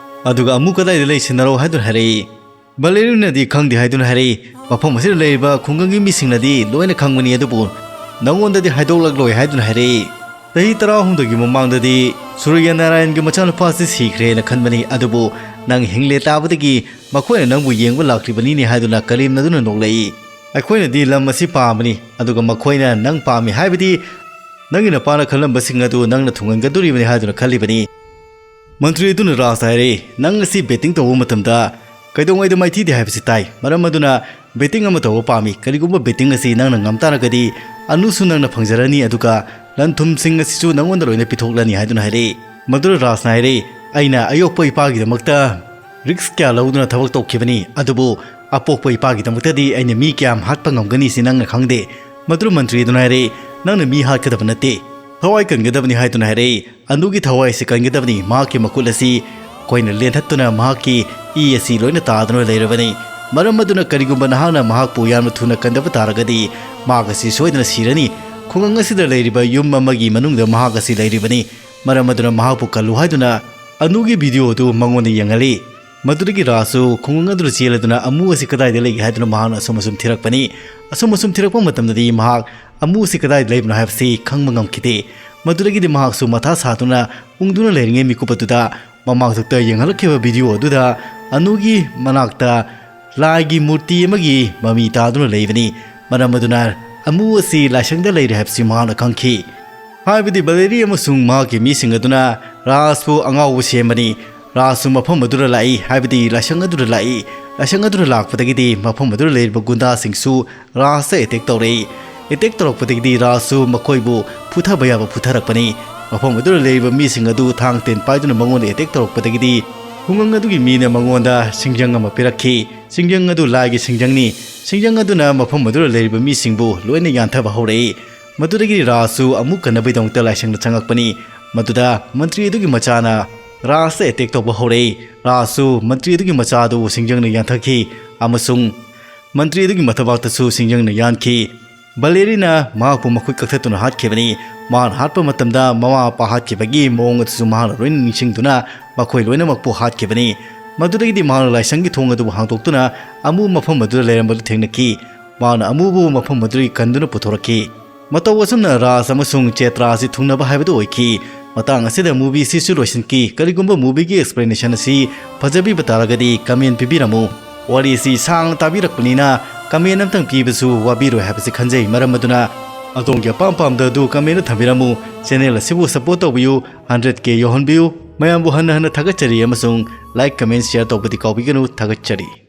ꯑꯗꯨꯒ ꯑꯃꯨꯛ ꯀꯗꯥꯏꯗ ꯂꯩ ꯁꯤꯟꯅꯔꯣ" ꯍꯥꯏꯗꯨꯅ ꯍꯥꯏꯔꯛꯏ꯫ ꯕꯂꯦꯔꯤꯅꯗꯤ ꯈꯪꯗꯦ ꯍꯥꯏꯗꯨꯅ ꯍꯥꯏꯔꯛꯏ꯫ "ꯃꯐꯝ ꯑꯁꯤꯗ ꯂꯩꯔꯤꯕ ꯈꯨꯡꯒꯪꯒꯤ ꯃꯤꯁꯤꯡꯅꯗꯤ ꯂꯣꯏꯅ ꯈꯪꯕꯅꯤ, ꯑꯗꯨꯕꯨ ꯅꯉꯣꯟꯗꯗꯤ ꯍꯥꯏꯗꯣꯛꯂꯛꯂꯣꯏ" ꯍꯥꯏꯗꯨꯅ ꯍꯥꯏꯔꯛꯏ꯫ ꯆꯍꯤ ꯇꯔꯥꯍꯨꯝꯗꯣꯏꯒꯤ ꯃꯃꯥꯡꯗꯗꯤ ꯁꯨꯔꯌ ꯅꯥꯔꯥꯌꯟꯒꯤ ꯃꯆꯥꯅꯨꯄꯥ ꯑꯁꯤ ꯁꯤꯈ꯭ꯔꯦꯅ ꯈꯟꯕꯅꯤ, ꯑꯗꯨꯕꯨ ꯅꯪ ꯍꯤꯡꯂꯦ ꯇꯥꯕꯗꯒꯤ ꯃꯈꯣꯏꯅ ꯅꯪꯕꯨ ꯌꯦꯡꯕ ꯂꯥꯛꯂꯤꯕꯅꯤꯅꯦ ꯍꯥꯏꯗꯨꯅ ꯀꯔꯦꯝꯅꯗꯨꯅ ꯅꯣꯛꯂꯛꯏ꯫ "ꯑꯩꯈꯣꯏꯅꯗꯤ ꯂꯝ ꯑꯁꯤ ꯄꯥꯝꯕꯅꯤ, ꯑꯗꯨꯒ ꯃꯈꯣꯏꯅ ꯅꯪ ꯄꯥꯝꯃꯤ, ꯍꯥꯏꯕꯗꯤ ꯅꯪꯒꯤ ꯅꯄꯥꯅ ꯈꯜꯂꯝꯕꯁꯤꯡ ꯑꯗꯨ ꯅꯪꯅ ꯊꯨꯡꯍꯟꯒꯗꯣꯔꯤꯕꯅꯤ ꯍꯥꯏꯗꯨꯅ ꯈꯜꯂꯤꯕꯅꯤ꯫ ꯃꯟꯇ꯭ꯔꯤ ꯑꯗꯨꯅ ꯔꯥꯖꯗ ꯍꯥꯏꯔꯦ, "ꯅꯪ ꯑꯁꯤ ꯕꯦꯇꯤꯡ ꯇꯧꯕ ꯃꯇꯝꯗ ꯀꯩꯗꯧꯉꯩꯗ ꯃꯥꯏꯊꯤꯗꯦ ꯍꯥꯏꯕꯁꯤ ꯇꯥꯏ꯫ ꯃꯔꯝ ꯑꯗꯨꯅ ꯕꯦꯇꯤꯡ ꯑꯃ ꯇꯧꯕ ꯄꯥꯝꯃꯤ꯫ ꯀꯔꯤꯒꯨꯝꯕ ꯕꯦꯇꯤꯡ ꯑꯁꯤ ꯅꯪꯅ ꯉꯝ ꯇꯥꯔꯒꯗꯤ ꯑꯅꯨꯁꯨ ꯅꯪꯅ ꯐꯪꯖꯔꯅꯤ, ꯑꯗꯨꯒ ꯂꯟ ꯊꯨꯝꯁꯤꯡ ꯑꯁꯤꯁꯨ ꯅꯪꯉꯣꯟꯗ ꯂꯣꯏꯅ ꯄꯤꯊꯣꯛꯂꯅꯤ" ꯍꯥꯏꯗꯨꯅ ꯍꯥꯏꯔꯛꯏ꯫ ꯃꯗꯨꯗ ꯔꯥꯖꯅ ꯍꯥꯏꯔꯛꯏ, "ꯑꯩꯅ ꯑꯌꯣꯛꯄ ꯏꯄꯥꯒꯤꯗꯃꯛꯇ ꯔꯤꯛꯁ ꯀꯌꯥ ꯂꯧꯗꯨꯅ ꯊꯕꯛ ꯇꯧꯈꯤꯕꯅꯤ, ꯑꯗꯨꯕꯨ ꯑꯄꯣꯛꯄ ꯏꯄꯥꯒꯤꯗꯃꯛꯇꯗꯤ ꯑꯩꯅ ꯃꯤ ꯀꯌꯥꯝ ꯍꯥꯠꯄ ꯉꯝꯒꯅꯤ ꯁꯤ ꯅꯪꯅ ꯈꯪꯗꯦ꯫" ꯃꯗꯨꯗ ꯃꯟꯇ꯭ꯔꯤ ꯑꯗꯨꯅ ꯍꯥꯏꯔꯛꯏ, "ꯅꯪꯅ ꯃꯤ ꯍꯥꯠꯀꯗꯕ ꯅꯠꯇꯦ, ꯊꯋꯥꯏ ꯀꯟꯒꯗꯕꯅꯤ" ꯍꯥꯏꯗꯨꯅ ꯍꯥꯏꯔꯛꯏ꯫ "ꯑꯅꯨꯒꯤ ꯊꯋꯥꯏ ꯑꯁꯤ ꯀꯟꯒꯗꯕꯅꯤ, ꯃꯍꯥꯛꯀꯤ ꯃꯈꯨꯠ ꯑꯁꯤ ꯑꯩꯈꯣꯏꯅ ꯂꯦꯟꯊꯠꯇꯨꯅ ꯃꯍꯥꯛꯀꯤ ꯏ ꯑꯁꯤ ꯂꯣꯏꯅ ꯇꯥꯗꯨꯅ ꯂꯩꯔꯕꯅꯤ꯫ ꯃꯔꯝ ꯑꯗꯨꯅ ꯀꯔꯤꯒꯨꯝꯕ ꯅꯍꯥꯛꯅ ꯃꯍꯥꯛꯄꯨ ꯌꯥꯝꯅ ꯊꯨꯅ ꯀꯟꯗꯕ ꯇꯥꯔꯒꯗꯤ ꯃꯍꯥꯛ ꯑꯁꯤ ꯁꯣꯏꯗꯅ ꯁꯤꯔꯅꯤ꯫ ꯈꯨꯡꯒꯪ ꯑꯁꯤꯗ ꯂꯩꯔꯤꯕ ꯌꯨꯝ ꯑꯃꯒꯤ ꯃꯅꯨꯡꯗ ꯃꯍꯥꯛ ꯑꯁꯤ ꯂꯩꯔꯤꯕꯅꯤ꯫ ꯃꯔꯝ ꯑꯗꯨꯅ ꯃꯍꯥꯛꯄꯨ ꯀꯜꯂꯨ" ꯍꯥꯏꯗꯨꯅ ꯑꯅꯨꯒꯤ ꯚꯤꯗꯤꯑꯣ ꯑꯗꯨ ꯃꯉꯣꯟꯗ ꯌꯦꯡꯍꯜꯂꯤ꯫ ꯃꯗꯨꯗꯒꯤ ꯔꯥꯖꯁꯨ ꯈꯨꯡꯒꯪ ꯑꯗꯨꯗ ꯆꯦꯜꯂꯗꯨꯅ ꯑꯃꯨ ꯑꯁꯤ ꯀꯗꯥꯏꯗ ꯂꯩꯒꯦ ꯍꯥꯏꯗꯨꯅ ꯃꯍꯥꯛꯅ ꯑꯁꯨꯝ ꯑꯁꯨꯝ ꯊꯤꯔꯛꯄꯅꯤ꯫ ꯑꯁꯨꯝ ꯑꯁꯨꯝ ꯊꯤꯔꯛꯄ ꯃꯇꯝꯗꯗꯤ ꯃꯍꯥꯛ ꯑꯃꯨ ꯑꯁꯤ ꯀꯗꯥꯏꯗ ꯂꯩꯕꯅꯣ ꯍꯥꯏꯕꯁꯤ ꯈꯪꯕ ꯉꯝꯈꯤꯗꯦ꯫ ꯃꯗꯨꯗꯒꯤꯗꯤ ꯃꯍꯥꯛꯁꯨ ꯃꯊꯥ ꯁꯥꯗꯨꯅ ꯎꯪꯗꯨꯅ ꯂꯩꯔꯤꯉꯩ ꯃꯤꯀꯨꯞ ꯑꯗꯨꯗ ꯃꯃꯥꯡꯊꯛꯇ ꯌꯦꯡꯍꯜꯂꯛꯈꯤꯕ ꯚꯤꯗꯤꯑꯣ ꯑꯗꯨꯗ ꯑꯅꯨꯒꯤ ꯃꯅꯥꯛꯇ ꯂꯥꯏꯒꯤ ꯃꯨꯔꯇꯤ ꯑꯃꯒꯤ ꯃꯃꯤ ꯇꯥꯗꯨꯅ ꯂꯩꯕꯅꯤ꯫ ꯃꯔꯝ ꯑꯗꯨꯅ ꯑꯃꯨ ꯑꯁꯤ ꯂꯥꯏꯁꯪꯗ ꯂꯩꯔꯦ ꯍꯥꯏꯕꯁꯤ ꯃꯍꯥꯛꯅ ꯈꯪꯈꯤ꯫ ꯍꯥꯏꯕꯗꯤ ꯕꯂꯦꯔꯤ ꯑꯃꯁꯨꯡ ꯃꯍꯥꯛꯀꯤ ꯃꯤꯁꯤꯡ ꯑꯗꯨꯅ ꯔꯥꯖꯄꯨ ꯑꯉꯥꯎꯕ ꯁꯦꯝꯕꯅꯤ꯫ ꯔꯥꯖꯁꯨ ꯃꯐꯝ ꯑꯗꯨꯗ ꯂꯥꯛꯏ, ꯍꯥꯏꯕꯗꯤ ꯂꯥꯏꯁꯪ ꯑꯗꯨꯗ ꯂꯥꯛꯏ꯫ ꯂꯥꯏꯁꯪ ꯑꯗꯨꯗ ꯂꯥꯛꯄꯗꯒꯤꯗꯤ ꯃꯐꯝ ꯑꯗꯨꯗ ꯂꯩꯔꯤꯕ ꯒꯨꯟꯗꯥꯁꯤꯡꯁꯨ ꯔꯥꯖꯇ ꯑꯦꯇꯦꯛ ꯇꯧꯔꯛꯏ꯫ ꯑꯦꯇꯦꯛ ꯇꯧꯔꯛꯄꯗꯒꯤꯗꯤ ꯔꯥꯖꯁꯨ ꯃꯈꯣꯏꯕꯨ ꯐꯨꯊꯕ ꯌꯥꯕ ꯐꯨꯊꯔꯛꯄꯅꯤ꯫ ꯃꯐꯝ ꯑꯗꯨꯗ ꯂꯩꯔꯤꯕ ꯃꯤꯁꯤꯡ ꯑꯗꯨ ꯊꯥꯡ ꯇꯦꯟ ꯄꯥꯏꯗꯨꯅ ꯃꯉꯣꯟꯗ ꯑꯦꯇꯦꯛ ꯇꯧꯔꯛꯄꯗꯒꯤꯗꯤ ꯈꯨꯡꯒꯪ ꯑꯗꯨꯒꯤ ꯃꯤꯅ ꯃꯉꯣꯟꯗ ꯁꯤꯡꯖꯪ ꯑꯃ ꯄꯤꯔꯛꯈꯤ꯫ ꯁꯤꯡꯖꯪ ꯑꯗꯨ ꯂꯥꯏꯒꯤ ꯁꯤꯡꯖꯪꯅꯤ꯫ ꯁꯤꯡꯖꯪ ꯑꯗꯨꯅ ꯃꯐꯝ ꯑꯗꯨꯗ ꯂꯩꯔꯤꯕ ꯃꯤꯁꯤꯡꯕꯨ ꯂꯣꯏꯅ ꯌꯥꯟꯊꯕ ꯍꯧꯔꯛꯏ꯫ ꯃꯗꯨꯗꯒꯤ ꯔꯥꯖꯁꯨ ꯑꯃꯨꯛ ꯀꯟꯅꯕꯒꯤꯗꯃꯛꯇ ꯂꯥꯏꯁꯪꯗ ꯆꯪꯉꯛꯄꯅꯤ꯫ ꯃꯗꯨꯗ ꯃꯟꯇ꯭ꯔꯤ ꯑꯗꯨꯒꯤ ꯃꯆꯥꯅ ꯔꯥꯖꯇ ꯑꯦꯇꯦꯛ ꯇꯧꯕ ꯍꯧꯔꯛꯏ꯫ ꯔꯥꯖꯁꯨ ꯃꯟꯇ꯭ꯔꯤ ꯑꯗꯨꯒꯤ ꯃꯆꯥ ꯑꯗꯨ ꯁꯤꯡꯖꯪꯅ ꯌꯥꯟꯊꯈꯤ ꯑꯃꯁꯨꯡ ꯃꯟꯇ꯭ꯔꯤ ꯑꯗꯨꯒꯤ ꯃꯊꯕꯥꯛꯇꯁꯨ ꯁꯤꯡꯖꯪꯅ ꯌꯥꯟꯈꯤ꯫ ꯕꯂꯦꯔꯤꯅ ꯃꯍꯥꯛꯄꯨ ꯃꯈꯨꯠ ꯀꯛꯊꯠꯇꯨꯅ ꯍꯥꯠꯈꯤꯕꯅꯤ꯫ ꯃꯍꯥꯛꯅ ꯍꯥꯠꯄ ꯃꯇꯝꯗ ꯃꯃꯥ ꯃꯄꯥ ꯍꯥꯠꯈꯤꯕꯒꯤ ꯃꯑꯣꯡ ꯑꯗꯨꯁꯨ ꯃꯍꯥꯛꯅ ꯂꯣꯏꯅ ꯅꯤꯡꯁꯤꯡꯗꯨꯅ ꯃꯈꯣꯏ ꯂꯣꯏꯅꯃꯛꯄꯨ ꯍꯥꯠꯈꯤꯕꯅꯤ꯫ ꯃꯗꯨꯗꯒꯤꯗꯤ ꯃꯍꯥꯛꯅ ꯂꯥꯏꯁꯪꯒꯤ ꯊꯣꯡ ꯑꯗꯨꯕꯨ ꯍꯥꯡꯗꯣꯛꯇꯨꯅ ꯑꯃꯨ ꯃꯐꯝ ꯑꯗꯨꯗ ꯂꯩꯔꯝꯕꯗꯨ ꯊꯦꯡꯅꯈꯤ꯫ ꯃꯍꯥꯛꯅ ꯑꯃꯨꯕꯨ ꯃꯐꯝ ꯑꯗꯨꯗꯒꯤ ꯀꯟꯗꯨꯅ ꯄꯨꯊꯣꯔꯛꯈꯤ꯫ ꯃꯇꯧ ꯑꯁꯨꯝꯅ ꯔꯥꯖ ꯑꯃꯁꯨꯡ ꯆꯦꯇ꯭ꯔꯥ ꯑꯁꯤ ꯊꯨꯡꯅꯕ ꯍꯥꯏꯕꯗꯨ ꯑꯣꯏꯈꯤ꯫ ꯃꯇꯥꯡ ꯑꯁꯤꯗ movie ꯑꯁꯤꯁꯨ ꯂꯣꯏꯁꯤꯟꯈꯤ꯫ ꯀꯔꯤꯒꯨꯝꯕ movieꯒꯤ explanation ꯑꯁꯤ ꯐꯖꯕꯤꯕ ꯇꯥꯔꯒꯗꯤ comment ꯄꯤꯕꯤꯔꯝꯃꯨ꯫ ꯋꯥꯔꯤ ꯑꯁꯤ ꯁꯥꯡꯅ ꯇꯥꯕꯤꯔꯛꯄꯅꯤꯅ comment ꯑꯝꯇꯪ ꯄꯤꯕꯁꯨ ꯋꯥꯕꯤꯔꯣꯏ ꯍꯥꯏꯕꯁꯤ ꯈꯟꯖꯩ꯫ ꯃꯔꯝ ꯑꯗꯨꯅ ꯑꯗꯣꯝꯒꯤ ꯑꯄꯥꯝ ꯄꯥꯝꯗ ꯑꯗꯨ comment ꯊꯝꯕꯤꯔꯝꯃꯨ꯫ Channel ꯑꯁꯤꯕꯨ support ꯇꯧꯕꯤꯌꯨ, hundred K ꯌꯧꯍꯟꯕꯤꯌꯨ꯫ ꯃꯌꯥꯝꯕꯨ ꯍꯟꯅ ꯍꯟꯅ ꯊꯥꯒꯠꯆꯔꯤ ꯑꯃꯁꯨꯡ like, comment, share ꯇꯧꯕꯗꯤ ꯀꯥꯎꯕꯤꯒꯅꯨ꯫ ꯊꯥꯒꯠꯆꯔꯤ꯫